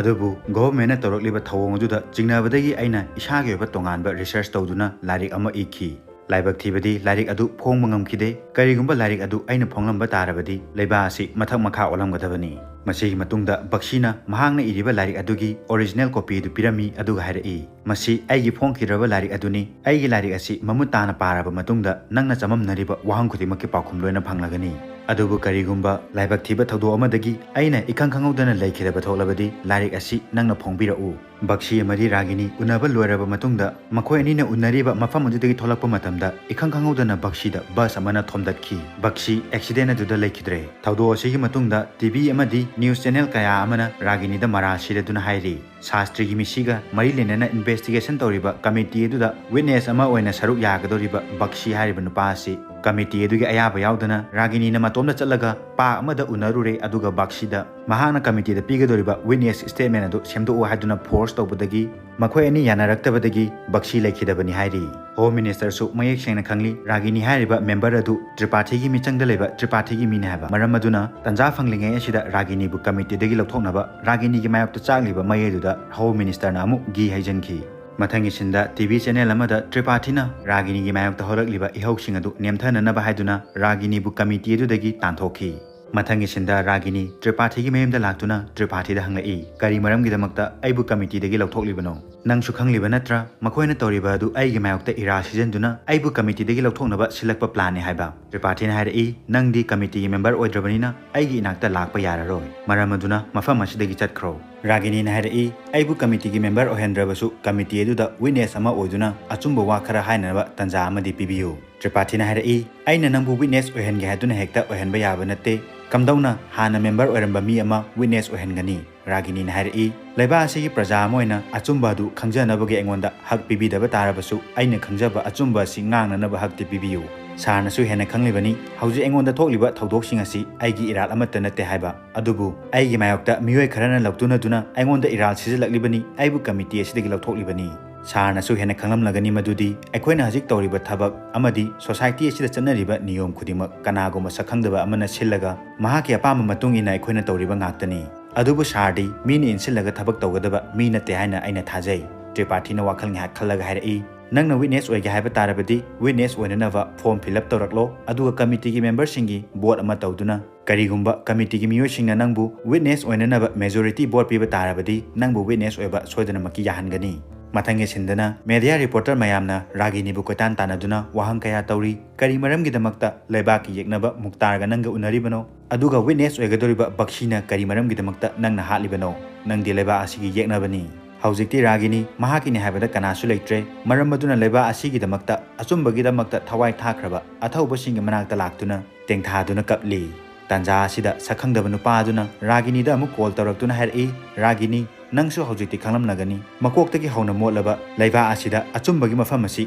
ꯑꯗꯨꯕꯨ governmentꯅ ꯇꯧꯔꯛꯂꯤꯕ ꯊꯧꯑꯣꯡ ꯑꯗꯨꯗ ꯆꯤꯡꯅꯕꯗꯒꯤ ꯑꯩꯅ ꯏꯁꯥꯒꯤ ꯑꯣꯏꯕ ꯇꯣꯉꯥꯟꯕ research ꯇꯧꯗꯨꯅ ꯂꯥꯏꯔꯤꯛ ꯑꯃ ꯏꯈꯤ꯫ ꯂꯥꯏꯕꯛ ꯊꯤꯕꯗꯤ ꯂꯥꯏꯔꯤꯛ ꯑꯗꯨ ꯐꯣꯡꯕ ꯉꯝꯈꯤꯗꯦ꯫ ꯀꯔꯤꯒꯨꯝꯕ ꯂꯥꯏꯔꯤꯛ ꯑꯗꯨ ꯑꯩꯅ ꯐꯣꯡꯂꯝꯕ ꯇꯥꯔꯕꯗꯤ ꯂꯩꯕꯥꯛ ꯑꯁꯤ ꯃꯊꯛ ꯃꯈꯥ ꯑꯣꯜꯂꯝꯒꯗꯕꯅꯤ꯫ ꯃꯁꯤꯒꯤ ꯃꯇꯨꯡꯗ ꯕꯛꯁꯤꯅ ꯃꯍꯥꯛꯅ ꯏꯔꯤꯕ ꯂꯥꯏꯔꯤꯛ ꯑꯗꯨꯒꯤ original copy ꯑꯗꯨ ꯄꯤꯔꯝꯃꯤ, ꯑꯗꯨꯒ ꯍꯥꯏꯔꯛꯏ, "ꯃꯁꯤ ꯑꯩꯒꯤ ꯐꯣꯡꯈꯤꯗ꯭ꯔꯕ ꯂꯥꯏꯔꯤꯛ ꯑꯗꯨꯅꯤ꯫ ꯑꯩꯒꯤ ꯂꯥꯏꯔꯤꯛ ꯑꯁꯤ ꯃꯃꯨꯠ ꯇꯥꯅ ꯄꯥꯔꯕ ꯃꯇꯨꯡꯗ ꯅꯪꯅ ꯆꯃꯝꯅꯔꯤꯕ ꯋꯥꯍꯪ ꯈꯨꯗꯤꯡꯃꯛꯀꯤ ꯄꯥꯎꯈꯨꯝ ꯂꯣꯏꯅ ꯐꯪꯂꯒꯅꯤ꯫ ꯑꯗꯨꯕꯨ ꯀꯔꯤꯒꯨꯝꯕ ꯂꯥꯏꯕꯛ ꯊꯤꯕ ꯊꯧꯗꯣꯛ ꯑꯃꯗꯒꯤ ꯑꯩꯅ ꯏꯈꯪ ꯈꯪꯍꯧꯗꯅ ꯂꯩꯈꯤꯗꯕ ꯊꯣꯛꯂꯕꯗꯤ ꯂꯥꯏꯔꯤꯛ ꯑꯁꯤ ꯅꯪꯅ ꯐꯣꯡꯕꯤꯔꯛꯎ꯫" ꯕꯛꯁꯤ ꯑꯃꯗꯤ ꯔꯥꯒꯤꯅꯤ ꯎꯅꯕ ꯂꯣꯏꯔꯕ ꯃꯇꯨꯡꯗ ꯃꯈꯣꯏ ꯑꯅꯤꯅ ꯎꯅꯔꯤꯕ ꯃꯐꯝ ꯑꯗꯨꯗꯒꯤ ꯊꯣꯛꯂꯛꯄ ꯃꯇꯝꯗ ꯏꯈꯪ ꯈꯪꯍꯧꯗꯅ ꯕꯛꯁꯤꯗ ꯕꯁ ꯑꯃꯅ ꯊꯣꯝꯗꯠꯈꯤ꯫ ꯕꯛꯁꯤ ꯑꯦꯛꯁꯤꯗꯦꯟ ꯑꯗꯨꯗ ꯂꯩꯈꯤꯗ꯭ꯔꯦ꯫ ꯊꯧꯗꯣꯛ ꯑꯁꯤꯒꯤ ꯃꯇꯨꯡꯗ ꯇꯤ ꯚꯤ ꯑꯃꯗꯤ ꯅ꯭ꯌꯨꯁ ꯆꯦꯅꯦꯜ ꯀꯌꯥ ꯑꯃꯅ ꯔꯥꯒꯤꯅꯤꯗ ꯃꯔꯥꯜ ꯁꯤꯔꯦꯗꯨꯅ ꯍꯥꯏꯔꯤ꯫ ꯁꯥꯁꯇ꯭ꯔꯤꯒꯤ ꯃꯤꯁꯤꯒ ꯃꯔꯤ ꯂꯩꯅꯅ ꯏꯟꯚꯦꯁꯇꯤꯒꯦꯁꯟ ꯇꯧꯔꯤꯕ ꯀꯃꯤꯇꯤ ꯑꯗꯨꯗ ꯋꯤꯠꯅꯦꯁ ꯑꯃ ꯑꯣꯏꯅ ꯁꯔꯨꯛ ꯌꯥꯒꯗꯧꯔꯤꯕ ꯕꯛꯁꯤ ꯍꯥꯏꯔꯤꯕ ꯅꯨꯄꯥ ꯑꯁꯤ ꯀꯃꯤꯇꯤ ꯑꯗꯨꯒꯤ ꯑꯌꯥꯕ ꯌꯥꯎꯗꯅ ꯔꯥꯒꯤꯅꯤꯅ ꯃꯇꯣꯝꯇ ꯆꯠꯂꯒ ꯄꯥꯔꯛ ꯑꯃꯗ ꯎꯅꯔꯨꯔꯦ, ꯑꯗꯨꯒ ꯕꯛꯁꯤꯗ ꯃꯍꯥꯛꯅ ꯀꯃꯤꯇꯤꯗ ꯄꯤꯒꯗꯧꯔꯤꯕ ꯋꯤꯠꯅꯦꯁ ꯁ꯭ꯇꯦꯠꯃꯦꯟ ꯑꯗꯨ ꯁꯦꯝꯗꯣꯛꯎ ꯍꯥꯏꯗꯨꯅ ꯐꯣꯔꯁ ꯇꯧꯕꯗꯒꯤ ꯃꯈꯣꯏ ꯑꯅꯤ ꯌꯥꯅꯔꯛꯇꯕꯗꯒꯤ ꯕꯛꯁꯤ ꯂꯩꯈꯤꯗꯕꯅꯤ ꯍꯥꯏꯔꯤ꯫ ꯍꯣꯝ ꯃꯤꯅꯤꯁꯇꯔꯁꯨ ꯃꯌꯦꯛ ꯁꯦꯡꯅ ꯈꯪꯂꯤ, ꯔꯥꯒꯤꯅꯤ ꯍꯥꯏꯔꯤꯕ ꯃꯦꯝꯕꯔ ꯑꯗꯨ ꯇ꯭ꯔꯤꯄꯥꯊꯤꯒꯤ ꯃꯤꯆꯪꯗ ꯂꯩꯕ ꯇ꯭ꯔꯤꯄꯥꯊꯤꯒꯤ ꯃꯤꯅꯤ ꯍꯥꯏꯕ꯫ ꯃꯔꯝ ꯑꯗꯨꯅ ꯇꯟꯖꯥ ꯐꯪꯂꯤꯉꯩ ꯑꯁꯤꯗ ꯔꯥꯒꯤꯅꯤꯕꯨ ꯀꯃꯤꯇꯤꯗꯒꯤ ꯂꯧꯊꯣꯛꯅꯕ ꯔꯥꯒꯤꯅꯤꯒꯤ ꯃꯥꯌꯣꯛꯇ ꯆꯥꯛꯂꯤꯕ ꯃꯩ ꯑꯗꯨꯗ ꯍꯣꯝ ꯃꯤꯅꯤꯁꯇꯔꯅ ꯑꯃꯨꯛ ꯘꯤ ꯍꯩꯖꯤꯟꯈꯤ꯫ ꯃꯊꯪꯒꯤ ꯁꯤꯟꯗ ꯇꯤ ꯚꯤ ꯆꯦꯅꯦꯜ ꯑꯃꯗ ꯇ꯭ꯔꯤꯄꯥꯊꯤꯅ ꯔꯥꯒꯤꯅꯤꯒꯤ ꯃꯥꯌꯣꯛꯇ ꯍꯧꯔꯛꯂꯤꯕ ꯏꯍꯧꯁꯤꯡ ꯑꯗꯨ ꯅꯦꯝꯊꯅꯅꯕ ꯍꯥꯏꯗꯨꯅ ꯔꯥꯒꯤꯅꯤꯕꯨ ꯀꯃꯤꯇꯤ ꯑꯗꯨꯗꯒꯤ ꯇꯥꯟꯊꯣꯛꯈꯤ꯫ ꯃꯊꯪꯒꯤ ꯁꯤꯟꯗ ꯔꯥꯒꯤꯅꯤ ꯇ꯭ꯔꯤꯄꯥꯊꯤꯒꯤ ꯃꯌꯨꯝꯗ ꯂꯥꯛꯇꯨꯅ ꯇ꯭ꯔꯤꯄꯥꯊꯤꯗ ꯍꯪꯂꯛꯏ, "ꯀꯔꯤ ꯃꯔꯝꯒꯤꯗꯃꯛꯇ ꯑꯩꯕꯨ ꯀꯃꯤꯇꯤꯗꯒꯤ ꯂꯧꯊꯣꯛꯂꯤꯕꯅꯣ? ꯅꯪꯁꯨ ꯈꯪꯂꯤꯕ ꯅꯠꯇ꯭ꯔꯥ? ꯃꯈꯣꯏꯅ ꯇꯧꯔꯤꯕ ꯑꯗꯨ ꯑꯩꯒꯤ ꯃꯥꯌꯣꯛꯇ ꯏꯔꯥꯜ ꯁꯤꯖꯤꯟꯗꯨꯅ ꯑꯩꯕꯨ ꯀꯃꯤꯇꯤꯗꯒꯤ ꯂꯧꯊꯣꯛꯅꯕ ꯁꯤꯜꯂꯛꯄ ꯄ꯭ꯂꯥꯟꯅꯤ" ꯍꯥꯏꯕ꯫ ꯇ꯭ꯔꯤꯄꯥꯊꯤꯅ ꯍꯥꯏꯔꯛꯏ, "ꯅꯪꯗꯤ ꯀꯃꯤꯇꯤꯒꯤ ꯃꯦꯝꯕꯔ ꯑꯣꯏꯗ꯭ꯔꯕꯅꯤꯅ ꯑꯩꯒꯤ ꯏꯅꯥꯛꯇ ꯂꯥꯛꯄ ꯌꯥꯔꯔꯣꯏ꯫ ꯃꯔꯝ ꯑꯗꯨꯅ ꯃꯐꯝ ꯑꯁꯤꯗꯒꯤ ꯆꯠꯈ꯭ꯔꯣ"꯫ ꯔꯥꯒꯤꯅꯤꯅ ꯍꯥꯏꯔꯛꯏ, "ꯑꯩꯕꯨ ꯀꯃꯤꯇꯤꯒꯤ ꯃꯦꯝꯕꯔ ꯑꯣꯏꯍꯟꯗ꯭ꯔꯕꯁꯨ ꯀꯃꯤꯇꯤ ꯑꯗꯨꯗ ꯋꯤꯠꯅꯦꯁ ꯑꯃ ꯑꯣꯏꯗꯨꯅ ꯑꯆꯨꯝꯕ ꯋꯥ ꯈꯔ ꯍꯥꯏꯅꯅꯕ ꯇꯥꯟꯖꯥ ꯑꯃꯗꯤ ꯄꯤꯕꯤꯌꯨ"꯫ ꯇ꯭ꯔꯤꯄꯥꯊꯤꯅ ꯍꯥꯏꯔꯛꯏ, "ꯑꯩꯅ ꯅꯪꯕꯨ ꯋꯤꯠꯅꯦꯁ ꯑꯣꯏꯍꯟꯒꯦ ꯍꯥꯏꯗꯨꯅ ꯍꯦꯛꯇ ꯑꯣꯏꯍꯟꯕ ꯌꯥꯕ ꯅꯠꯇꯦ꯫ ꯀꯝꯗꯧꯅ ꯍꯥꯟꯅ ꯃꯦꯝꯕꯔ ꯑꯣꯏꯔꯝꯕ ꯃꯤ ꯑꯃ ꯋꯤꯠꯅꯦꯁ ꯑꯣꯏꯍꯟꯒꯅꯤ?" ꯔꯥꯒꯤꯅꯤꯅ ꯍꯥꯏꯔꯛꯏ, "ꯂꯩꯕꯥꯛ ꯑꯁꯤꯒꯤ ꯄ꯭ꯔꯖꯥ ꯑꯃ ꯑꯣꯏꯅ ꯑꯆꯨꯝꯕ ꯑꯗꯨ ꯈꯪꯖꯅꯕꯒꯤ ꯑꯩꯉꯣꯟꯗ ꯍꯛ ꯄꯤꯕꯤꯗꯕ ꯇꯥꯔꯕꯁꯨ ꯑꯩꯅ ꯈꯪꯖꯕ ꯑꯆꯨꯝꯕ ꯑꯁꯤ ꯉꯥꯡꯅꯅꯕ ꯍꯛꯇꯤ ꯄꯤꯕꯤꯌꯨ꯫ ꯁꯥꯔꯅꯁꯨ ꯍꯦꯟꯅ ꯈꯪꯂꯤꯕꯅꯤ ꯍꯧꯖꯤꯛ ꯑꯩꯉꯣꯟꯗ ꯊꯣꯛꯂꯤꯕ ꯊꯧꯗꯣꯛꯁꯤꯡ ꯑꯁꯤ ꯑꯩꯒꯤ ꯏꯔꯥꯜ ꯑꯃꯠꯇ ꯅꯠꯇꯦ ꯍꯥꯏꯕ꯫ ꯑꯗꯨꯕꯨ ꯑꯩꯒꯤ ꯃꯥꯌꯣꯛꯇ ꯃꯤꯑꯣꯏ ꯈꯔꯅ ꯂꯧꯇꯨꯅꯗꯨꯅ ꯑꯩꯉꯣꯟꯗ ꯏꯔꯥꯜ ꯁꯤꯖꯤꯜꯂꯛꯂꯤꯕꯅꯤ, ꯑꯩꯕꯨ ꯀꯃꯤꯇꯤ ꯑꯁꯤꯗꯒꯤ ꯂꯧꯊꯣꯛꯂꯤꯕꯅꯤ꯫ ꯁꯥꯔꯅꯁꯨ ꯍꯦꯟꯅ ꯈꯪꯂꯝꯂꯒꯅꯤ ꯃꯗꯨꯗꯤ ꯑꯩꯈꯣꯏꯅ ꯍꯧꯖꯤꯛ ꯇꯧꯔꯤꯕ ꯊꯕꯛ ꯑꯃꯗꯤ ꯁꯣꯁꯥꯏꯇꯤ ꯑꯁꯤꯗ ꯆꯠꯅꯔꯤꯕ ꯅꯤꯌꯣꯝ ꯈꯨꯗꯤꯡꯃꯛ ꯀꯅꯥꯒꯨꯝꯕ ꯁꯛꯈꯪꯗꯕ ꯑꯃꯅ ꯁꯤꯜꯂꯒ ꯃꯍꯥꯛꯀꯤ ꯑꯄꯥꯝꯕ ꯃꯇꯨꯡ ꯏꯟꯅ ꯑꯩꯈꯣꯏꯅ ꯇꯧꯔꯤꯕ ꯉꯥꯛꯇꯅꯤ꯫ ꯑꯗꯨꯕꯨ ꯁꯥꯔꯗꯤ ꯃꯤꯅ ꯏꯟꯁꯤꯜꯂꯒ ꯊꯕꯛ ꯇꯧꯒꯗꯕ ꯃꯤ ꯅꯠꯇꯦ ꯍꯥꯏꯅ ꯑꯩꯅ ꯊꯥꯖꯩ"꯫ ꯇ꯭ꯔꯤꯄꯥꯊꯤꯅ ꯋꯥꯈꯜ ꯉꯥꯏꯍꯥꯛ ꯈꯜꯂꯒ ꯍꯥꯏꯔꯛꯏ, ꯅꯪꯅ witness ꯑꯣꯏꯒꯦ ꯍꯥꯏꯕ ꯇꯥꯔꯕꯗꯤ witness ꯑꯣꯏꯅꯅꯕ form fill up ꯇꯧꯔꯛꯂꯣ, ꯑꯗꯨꯒ committeeꯒꯤ memberꯁꯤꯡꯒꯤ vote ꯑꯃ ꯇꯧꯗꯨꯅ, ꯀꯔꯤꯒꯨꯝꯕ committeeꯒꯤ ꯃꯤꯑꯣꯏꯁꯤꯡꯅ ꯅꯪꯕꯨ witness ꯑꯣꯏꯅꯅꯕ majority vote ꯄꯤꯕ ꯇꯥꯔꯕꯗꯤ ꯅꯪꯕꯨ witness ꯑꯣꯏꯕ ꯁꯣꯏꯗꯅꯃꯛꯀꯤ ꯌꯥꯍꯟꯒꯅꯤ꯫ ꯃꯊꯪꯒꯤ ꯁꯤꯟꯗꯅ media reporter ꯃꯌꯥꯝꯅ ꯔꯥꯒꯤꯅꯤꯕꯨ ꯀꯣꯏꯇꯥꯟ ꯇꯥꯟꯅꯗꯨꯅ ꯋꯥꯍꯪ ꯀꯌꯥ ꯇꯧꯔꯤ꯫ ꯀꯔꯤ ꯃꯔꯝꯒꯤꯗꯃꯛꯇ ꯂꯩꯕꯥꯛꯀꯤ ꯌꯦꯛꯅꯕ ꯃꯨꯛꯇꯥꯔꯒ ꯅꯪꯒ ꯎꯅꯔꯤꯕꯅꯣ? ꯑꯗꯨꯒ witness ꯑꯣꯏꯒꯗꯧꯔꯤꯕ ꯕꯛꯁꯤꯅ ꯀꯔꯤ ꯃꯔꯝꯒꯤꯗꯃꯛꯇ ꯅꯪꯅ ꯍꯥꯠꯂꯤꯕꯅꯣ? ꯅꯪꯗꯤ ꯂꯩꯕꯥꯛ ꯑꯁꯤꯒꯤ ꯌꯦꯛꯅꯕꯅꯤ꯫ ꯍꯧꯖꯤꯛꯇꯤ ꯔꯥꯒꯤꯅꯤ ꯃꯍꯥꯛꯀꯤꯅꯤ ꯍꯥꯏꯕꯗ ꯀꯅꯥꯁꯨ ꯂꯩꯇ꯭ꯔꯦ꯫ ꯃꯔꯝ ꯑꯗꯨꯅ ꯂꯩꯕꯥꯛ ꯑꯁꯤꯒꯤꯗꯃꯛꯇ ꯑꯆꯨꯝꯕꯒꯤꯗꯃꯛꯇ ꯊꯋꯥꯏ ꯊꯥꯈ꯭ꯔꯕ ꯑꯊꯧꯕꯁꯤꯡꯒꯤ ꯃꯅꯥꯛꯇ ꯂꯥꯛꯇꯨꯅ ꯇꯦꯡꯊꯥꯗꯨꯅ ꯀꯞꯂꯤ꯫ ꯇꯥꯟꯖꯥ ꯑꯁꯤꯗ ꯁꯛꯈꯪꯗꯕ ꯅꯨꯄꯥ ꯑꯗꯨꯅ ꯔꯥꯒꯤꯅꯤꯗ ꯑꯃꯨꯛ call ꯇꯧꯔꯛꯇꯨꯅ ꯍꯥꯏꯔꯛꯏ, "ꯔꯥꯒꯤꯅꯤ, ꯅꯪꯁꯨ ꯍꯧꯖꯤꯛꯇꯤ ꯈꯪꯂꯝꯂꯒꯅꯤ, ꯃꯀꯣꯛꯇꯒꯤ ꯍꯧꯅ ꯃꯣꯠꯂꯕ ꯂꯩꯕꯥꯛ ꯑꯁꯤꯗ ꯑꯆꯨꯝꯕꯒꯤ ꯃꯐꯝ ꯑꯁꯤ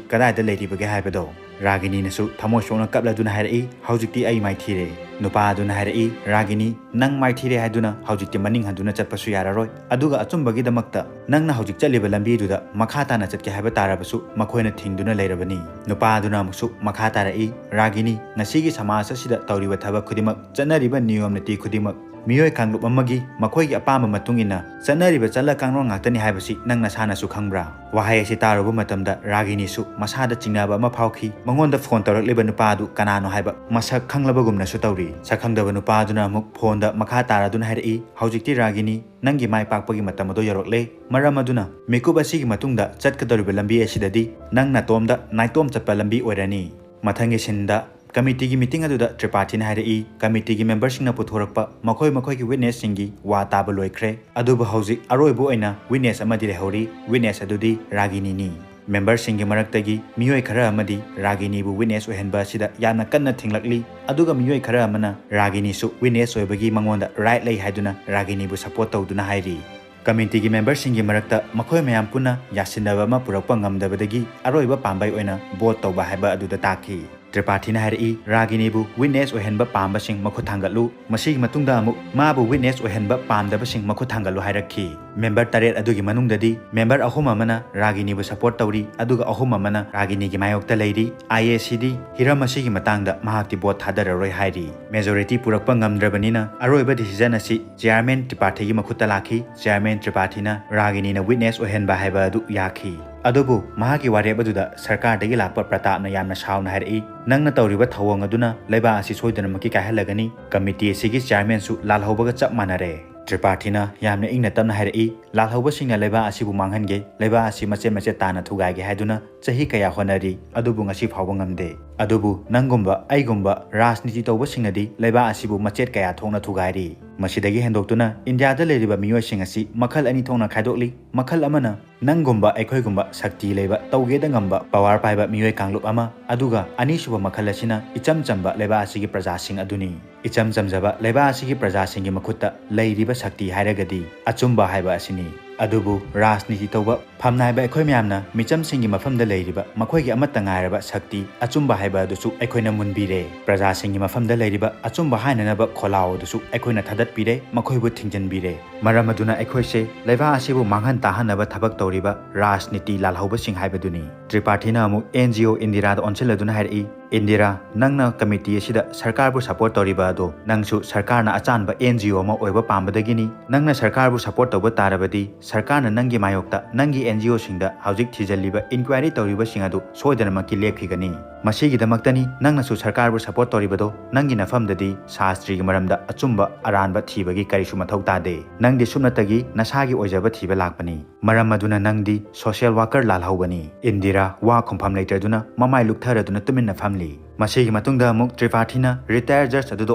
ꯀꯗꯥꯏꯗ ꯂꯩꯔꯤꯕꯒꯦ ꯍꯥꯏꯕꯗꯣ?" ꯔꯥꯒꯤꯅꯤꯅꯁꯨ ꯊꯃꯣꯏ ꯁꯣꯛꯅ ꯀꯞꯂꯗꯨꯅ ꯍꯥꯏꯔꯛꯏ, "ꯍꯧꯖꯤꯛꯇꯤ ꯑꯩ ꯃꯥꯏꯊꯤꯔꯦ꯫" ꯅꯨꯄꯥ ꯑꯗꯨꯅ ꯍꯥꯏꯔꯛꯏ, "ꯔꯥꯒꯤꯅꯤ, ꯅꯪ ꯃꯥꯏꯊꯤꯔꯦ ꯍꯥꯏꯗꯨꯅ ꯍꯧꯖꯤꯛꯇꯤ ꯃꯅꯤꯡ ꯍꯟꯗꯨꯅ ꯆꯠꯄꯁꯨ ꯌꯥꯔꯔꯣꯏ, ꯑꯗꯨꯒ ꯑꯆꯨꯝꯕꯒꯤꯗꯃꯛꯇ ꯅꯪꯅ ꯍꯧꯖꯤꯛ ꯆꯠꯂꯤꯕ ꯂꯝꯕꯤꯗꯨꯗ ꯃꯈꯥ ꯇꯥꯅ ꯆꯠꯀꯦ ꯍꯥꯏꯕ ꯇꯥꯔꯕꯁꯨ ꯃꯈꯣꯏꯅ ꯊꯤꯡꯗꯨꯅ ꯂꯩꯔꯕꯅꯤ꯫" ꯅꯨꯄꯥ ꯑꯗꯨꯅ ꯑꯃꯨꯛꯁꯨ ꯃꯈꯥ ꯇꯥꯔꯛꯏ, "ꯔꯥꯒꯤꯅꯤ, ꯉꯁꯤꯒꯤ ꯁꯃꯥꯖ ꯑꯁꯤꯗ ꯇꯧꯔꯤꯕ ꯊꯕꯛ ꯈꯨꯗꯤꯡꯃꯛ, ꯆꯠꯅꯔꯤꯕ ꯅꯤꯌꯣꯝ ꯅꯤꯇꯤ ꯈꯨꯗꯤꯡꯃꯛ, ꯃꯤꯑꯣꯏ ꯀꯥꯡꯂꯨꯞ ꯑꯃꯒꯤ ꯃꯈꯣꯏꯒꯤ ꯑꯄꯥꯝꯕ ꯃꯇꯨꯡ ꯏꯟꯅ ꯆꯠꯅꯔꯤꯕ ꯆꯠꯅ ꯀꯥꯡꯂꯣꯟ ꯉꯥꯛꯇꯅꯤ ꯍꯥꯏꯕꯁꯤ ꯅꯪ ꯅꯁꯥꯅꯁꯨ ꯈꯪꯕ꯭ꯔꯥ?" ꯋꯥꯍꯩ ꯑꯁꯤ ꯇꯥꯔꯨꯕ ꯃꯇꯝꯗ ꯔꯥꯒꯤꯅꯤꯁꯨ ꯃꯁꯥꯗ ꯆꯤꯡꯅꯕ ꯑꯃ ꯐꯥꯎꯈꯤ꯫ ꯃꯉꯣꯟꯗ phone ꯇꯧꯔꯛꯂꯤꯕ ꯅꯨꯄꯥ ꯑꯗꯨ ꯀꯅꯥꯅꯣ ꯍꯥꯏꯕ ꯃꯁꯛ ꯈꯪꯂꯕꯒꯨꯝꯅꯁꯨ ꯇꯧꯔꯤ꯫ ꯁꯛꯈꯪꯗꯕ ꯅꯨꯄꯥ ꯑꯗꯨꯅ ꯑꯃꯨꯛ phoneꯗ ꯃꯈꯥ ꯇꯥꯔꯗꯨꯅ ꯍꯥꯏꯔꯛꯏ, "ꯍꯧꯖꯤꯛꯇꯤ ꯔꯥꯒꯤꯅꯤ, ꯅꯪꯒꯤ ꯃꯥꯏ ꯄꯥꯛꯄꯒꯤ ꯃꯇꯝ ꯑꯗꯨ ꯌꯧꯔꯛꯂꯦ꯫ ꯃꯔꯝ ꯑꯗꯨꯅ ꯃꯤꯀꯨꯞ ꯑꯁꯤꯒꯤ ꯃꯇꯨꯡꯗ ꯆꯠꯀꯗꯧꯔꯤꯕ ꯂꯝꯕꯤ ꯑꯁꯤꯗꯗꯤ ꯅꯪ ꯅꯇꯣꯝꯗ ꯅꯥꯏꯇꯣꯝ ꯆꯠꯄ ꯂꯝꯕꯤ ꯑꯣꯏꯔꯅꯤ꯫" ꯃꯊꯪꯒꯤ ꯁꯤꯟꯗ committeeꯒꯤ meeting ꯑꯗꯨꯗ ꯇ꯭ꯔꯤꯄꯥꯊꯤꯅ ꯍꯥꯏꯔꯛꯏ, committeeꯒꯤ memberꯁꯤꯡꯅ ꯄꯨꯊꯣꯔꯛꯄ ꯃꯈꯣꯏ ꯃꯈꯣꯏꯒꯤ witnessꯁꯤꯡꯒꯤ ꯋꯥ ꯇꯥꯕ ꯂꯣꯏꯈ꯭ꯔꯦ꯫ ꯑꯗꯨꯕꯨ ꯍꯧꯖꯤꯛ ꯑꯔꯣꯏꯕ ꯑꯣꯏꯅ witness ꯑꯃꯗꯤ ꯂꯩꯍꯧꯔꯤ꯫ Witness ꯑꯗꯨꯗꯤ ꯔꯥꯒꯤꯅꯤꯅꯤ꯫ Memberꯁꯤꯡꯒꯤ ꯃꯔꯛꯇꯒꯤ ꯃꯤꯑꯣꯏ ꯈꯔ ꯑꯃꯗꯤ ꯔꯥꯒꯤꯅꯤꯕꯨ witness ꯑꯣꯏꯍꯟꯕ ꯑꯁꯤꯗ ꯌꯥꯝꯅ ꯀꯟꯅ ꯊꯤꯡꯂꯛꯂꯤ, ꯑꯗꯨꯒ ꯃꯤꯑꯣꯏ ꯈꯔ ꯑꯃꯅ ꯔꯥꯒꯤꯅꯤꯁꯨ witness ꯑꯣꯏꯕꯒꯤ ꯃꯉꯣꯟꯗ right ꯂꯩ ꯍꯥꯏꯗꯨꯅ ꯔꯥꯒꯤꯅꯤꯕꯨ support ꯇꯧꯗꯨꯅ ꯍꯥꯏꯔꯤ꯫ Committeeꯒꯤ memberꯁꯤꯡꯒꯤ ꯃꯔꯛꯇ ꯃꯈꯣꯏ ꯃꯌꯥꯝ ꯄꯨꯟꯅ ꯌꯥꯁꯤꯟꯅꯕ ꯑꯃ ꯄꯨꯔꯛꯄ ꯉꯝꯗꯕꯗꯒꯤ ꯑꯔꯣꯏꯕ ꯄꯥꯝꯕꯩ ꯑꯣꯏꯅ vote ꯇꯧꯕ ꯍꯥꯏꯕ ꯑꯗꯨꯗ ꯇꯥꯈꯤ꯫ ꯇ꯭ꯔꯤꯄꯥꯊꯤꯅ ꯍꯥꯏꯔꯛꯏ, "ꯔꯥꯒꯤꯅꯤꯕꯨ witness ꯑꯣꯏꯍꯟꯕ ꯄꯥꯝꯕꯁꯤꯡ ꯃꯈꯨꯠ ꯊꯥꯡꯒꯠꯂꯨ, ꯃꯁꯤꯒꯤ ꯃꯇꯨꯡꯗ ꯑꯃꯨꯛ ꯃꯥꯕꯨ witness ꯑꯣꯏꯍꯟꯕ ꯄꯥꯝꯗꯕꯁꯤꯡ ꯃꯈꯨꯠ ꯊꯥꯡꯒꯠꯂꯨ" ꯍꯥꯏꯔꯛꯈꯤ꯫ ꯃꯦꯝꯕꯔ ꯇꯔꯦꯠ ꯑꯗꯨꯒꯤ ꯃꯅꯨꯡꯗꯗꯤ ꯃꯦꯝꯕꯔ ꯑꯍꯨꯝ ꯑꯃꯅ ꯔꯥꯒꯤꯅꯤꯕꯨ ꯁꯄꯣꯔꯠ ꯇꯧꯔꯤ, ꯑꯗꯨꯒ ꯑꯍꯨꯝ ꯑꯃꯅ ꯔꯥꯒꯤꯅꯤꯒꯤ ꯃꯥꯌꯣꯛꯇ ꯂꯩꯔꯤ꯫ ꯑꯥꯏ ꯑꯦ ꯁꯤꯗꯤ ꯍꯤꯔꯝ ꯑꯁꯤꯒꯤ ꯃꯇꯥꯡꯗ ꯃꯍꯥꯛꯇꯤ ꯚꯣꯠ ꯊꯥꯗꯔꯔꯣꯏ ꯍꯥꯏꯔꯤ꯫ ꯃꯦꯖꯣꯔꯤꯇꯤ ꯄꯨꯔꯛꯄ ꯉꯝꯗ꯭ꯔꯕꯅꯤꯅ ꯑꯔꯣꯏꯕ ꯗꯤꯁꯤꯖꯟ ꯑꯁꯤ ꯆꯤꯌꯥꯔꯃꯦꯟ ꯇ꯭ꯔꯤꯄꯥꯊꯤꯒꯤ ꯃꯈꯨꯠꯇ ꯂꯥꯛꯈꯤ꯫ ꯆꯤꯌꯥꯔꯃꯦꯟ ꯇ꯭ꯔꯤꯄꯥꯊꯤꯅ ꯔꯥꯒꯤꯅꯤꯅ ꯋꯤꯠꯅꯦꯁ ꯑꯣꯏꯍꯟꯕ ꯍꯥꯏꯕ ꯑꯗꯨ ꯌꯥꯈꯤ꯫ ꯑꯗꯨꯕꯨ ꯃꯍꯥꯛꯀꯤ ꯋꯥꯔꯦꯞ ꯑꯗꯨꯗ ꯁꯔꯀꯥꯔꯗꯒꯤ ꯂꯥꯛꯄ ꯄ꯭ꯔꯇꯥꯞꯅ ꯌꯥꯝꯅ ꯁꯥꯎꯅ ꯍꯥꯏꯔꯛꯏ, "ꯅꯪꯅ ꯇꯧꯔꯤꯕ ꯊꯧꯑꯣꯡ ꯑꯗꯨꯅ ꯂꯩꯕꯥꯛ ꯑꯁꯤ ꯁꯣꯏꯗꯅꯃꯛꯀꯤ ꯀꯥꯏꯍꯜꯂꯒꯅꯤ꯫ ꯀꯃꯤꯇꯤ ꯑꯁꯤꯒꯤ ꯆꯤꯌꯥꯔꯃꯦꯟꯁꯨ ꯂꯥꯜꯍꯧꯕꯒ ꯆꯞ ꯃꯥꯟꯅꯔꯦ"꯫ ꯇ꯭ꯔꯤꯄꯥꯊꯤꯅ ꯌꯥꯝꯅ ꯏꯪꯅ ꯇꯞꯅ ꯍꯥꯏꯔꯛꯏ, "ꯂꯥꯜꯍꯧꯕꯁꯤꯡꯅ ꯂꯩꯕꯥꯛ ꯑꯁꯤꯕꯨ ꯃꯥꯡꯍꯟꯒꯦ, ꯂꯩꯕꯥꯛ ꯑꯁꯤ ꯃꯆꯦꯠ ꯃꯆꯦꯠ ꯇꯥꯅ ꯊꯨꯒꯥꯏꯒꯦ ꯍꯥꯏꯗꯨꯅ ꯆꯍꯤ ꯀꯌꯥ ꯍꯣꯠꯅꯔꯤ, ꯑꯗꯨꯕꯨ ꯉꯁꯤ ꯐꯥꯎꯕ ꯉꯝꯗꯦ꯫ ꯑꯗꯨꯕꯨ ꯅꯪꯒꯨꯝꯕ, ꯑꯩꯒꯨꯝꯕ ꯔꯥꯖꯅꯤꯇꯤ ꯇꯧꯕꯁꯤꯡꯅꯗꯤ ꯂꯩꯕꯥꯛ ꯑꯁꯤꯕꯨ ꯃꯆꯦꯠ ꯀꯌꯥ ꯊꯣꯛꯅ ꯊꯨꯒꯥꯏꯔꯤ꯫ ꯃꯁꯤꯗꯒꯤ ꯍꯦꯟꯗꯣꯛꯇꯨꯅ ꯏꯟꯗꯤꯌꯥꯗ ꯂꯩꯔꯤꯕ ꯃꯤꯑꯣꯏꯁꯤꯡ ꯑꯁꯤ ꯃꯈꯜ ꯑꯅꯤ ꯊꯣꯛꯅ ꯈꯥꯏꯗꯣꯛꯂꯤ꯫ ꯃꯈꯜ ꯑꯃꯅ ꯅꯪꯒꯨꯝꯕ, ꯑꯩꯈꯣꯏꯒꯨꯝꯕ ꯁꯛꯇꯤ ꯂꯩꯕ, ꯇꯧꯒꯦꯗ ꯉꯝꯕ, ꯄꯋꯥꯔ ꯄꯥꯏꯕ ꯃꯤꯑꯣꯏ ꯀꯥꯡꯂꯨꯞ ꯑꯃ, ꯑꯗꯨꯒ ꯑꯅꯤꯁꯨꯕ ꯃꯈꯜ ꯑꯁꯤꯅ ꯏꯆꯝ ꯆꯝꯕ ꯂꯩꯕꯥꯛ ꯑꯁꯤꯒꯤ ꯄ꯭ꯔꯖꯥꯁꯤꯡ ꯑꯗꯨꯅꯤ꯫ ꯏꯆꯝ ꯆꯝꯖꯕ ꯂꯩꯕꯥꯛ ꯑꯁꯤꯒꯤ ꯄ꯭ꯔꯖꯥꯁꯤꯡꯒꯤ ꯃꯈꯨꯠꯇ ꯂꯩꯔꯤꯕ ꯁꯛꯇꯤ ꯍꯥꯏꯔꯒꯗꯤ ꯑꯆꯨꯝꯕ ꯍꯥꯏꯕ ꯑꯁꯤꯅꯤ꯫ ꯑꯗꯨꯕꯨ ꯔꯥꯖꯅꯤꯇꯤ ꯇꯧꯕ ꯐꯝꯅꯥꯏꯕ ꯑꯩꯈꯣꯏ ꯃꯌꯥꯝꯅ ꯃꯤꯆꯝꯁꯤꯡꯒꯤ ꯃꯐꯝꯗ ꯂꯩꯔꯤꯕ ꯃꯈꯣꯏꯒꯤ ꯑꯃꯠꯇ ꯉꯥꯏꯔꯕ ꯁꯛꯇꯤ ꯑꯆꯨꯝꯕ ꯍꯥꯏꯕ ꯑꯗꯨꯁꯨ ꯑꯩꯈꯣꯏꯅ ꯃꯨꯟꯕꯤꯔꯦ꯫ ꯄ꯭ꯔꯖꯥꯁꯤꯡꯒꯤ ꯃꯐꯝꯗ ꯂꯩꯔꯤꯕ ꯑꯆꯨꯝꯕ ꯍꯥꯏꯅꯅꯕ ꯈꯣꯜꯂꯥꯎ ꯑꯗꯨꯁꯨ ꯑꯩꯈꯣꯏꯅ ꯊꯥꯗꯠꯄꯤꯔꯦ, ꯃꯈꯣꯏꯕꯨ ꯊꯤꯡꯖꯤꯟꯕꯤꯔꯦ꯫ ꯃꯔꯝ ꯑꯗꯨꯅ ꯑꯩꯈꯣꯏꯁꯦ ꯂꯩꯕꯥꯛ ꯑꯁꯤꯕꯨ ꯃꯥꯡꯍꯟ ꯇꯥꯍꯟꯅꯕ ꯊꯕꯛ ꯇꯧꯔꯤꯕ ꯔꯥꯖꯅꯤꯇꯤ ꯂꯥꯜꯍꯧꯕꯁꯤꯡ ꯍꯥꯏꯕꯗꯨꯅꯤ꯫ ꯇ꯭ꯔꯤꯄꯥꯊꯤꯅ ꯑꯃꯨꯛ ꯑꯦꯟ ꯖꯤ ꯑꯣ ꯏꯟꯗꯤꯔꯥꯗ ꯑꯣꯟꯁꯤꯜꯂꯗꯨꯅ ꯍꯥꯏꯔꯛꯏ, "ꯏꯟꯗꯤꯔꯥ, ꯅꯪꯅ ꯀꯃꯤꯇꯤ ꯑꯁꯤꯗ ꯁꯔꯀꯥꯔꯕꯨ ꯁꯄꯣꯔꯠ ꯇꯧꯔꯤꯕ ꯑꯗꯣ, ꯅꯪꯁꯨ ꯁꯔꯀꯥꯔꯅ ꯑꯆꯥꯟꯕ ꯑꯦꯟ ꯖꯤ ꯑꯣ ꯑꯃ ꯑꯣꯏꯕ ꯄꯥꯝꯕꯗꯒꯤꯅꯤ꯫ ꯅꯪꯅ ꯁꯔꯀꯥꯔꯕꯨ ꯁꯄꯣꯔꯠ ꯇꯧꯕ ꯇꯥꯔꯕꯗꯤ, ꯁꯔꯀꯥꯔꯅ ꯅꯪꯒꯤ ꯃꯥꯌꯣꯛꯇ ꯅꯪꯒꯤ ꯑꯦꯟ ꯖꯤ ꯑꯣꯁꯤꯡꯗ ꯍꯧꯖꯤꯛ ꯊꯤꯖꯤꯜꯂꯤꯕ ꯏꯟꯀ꯭ꯋꯥꯏꯔꯤ ꯇꯧꯔꯤꯕꯁꯤꯡ ꯑꯗꯨ ꯁꯣꯏꯗꯅꯃꯛꯀꯤ ꯂꯦꯞꯈꯤꯒꯅꯤ꯫ ꯃꯁꯤꯒꯤꯗꯃꯛꯇꯅꯤ ꯅꯪꯅꯁꯨ ꯁꯔꯀꯥꯔꯕꯨ ꯁꯄꯣꯔꯠ ꯇꯧꯔꯤꯕꯗꯣ꯫ ꯅꯪꯒꯤ ꯅꯐꯝꯗꯗꯤ ꯁꯥꯁꯇ꯭ꯔꯤꯒꯤ ꯃꯔꯝꯗ ꯑꯆꯨꯝꯕ ꯑꯔꯥꯟꯕ ꯊꯤꯕꯒꯤ ꯀꯔꯤꯁꯨ ꯃꯊꯧ ꯇꯥꯗꯦ꯫ ꯅꯪꯗꯤ ꯁꯨꯞꯅꯇꯒꯤ ꯅꯁꯥꯒꯤ ꯑꯣꯏꯖꯕ ꯊꯤꯕ ꯂꯥꯛꯄꯅꯤ꯫ ꯃꯔꯝ ꯑꯗꯨꯅ ꯅꯪꯗꯤ ꯁꯣꯁꯤꯌꯦꯜ ꯋꯥꯀꯔ ꯂꯥꯜꯍꯧꯕꯅꯤ"꯫ ꯏꯟꯗꯤꯔꯥ ꯋꯥ ꯈꯨꯝꯐꯝ ꯂꯩꯇ꯭ꯔꯗꯨꯅ ꯃꯃꯥꯏ ꯂꯨꯛꯊꯔꯗꯨꯅ ꯇꯨꯃꯤꯟꯅ ꯐꯝꯂꯤ꯫ ꯃꯁꯤꯒꯤ ꯃꯇꯨꯡꯗ ꯑꯃꯨꯛ ꯇ꯭ꯔꯤꯄꯥꯊꯤꯅ ꯔꯤꯇꯥꯌꯔ ꯖꯖ ꯑꯗꯨꯗ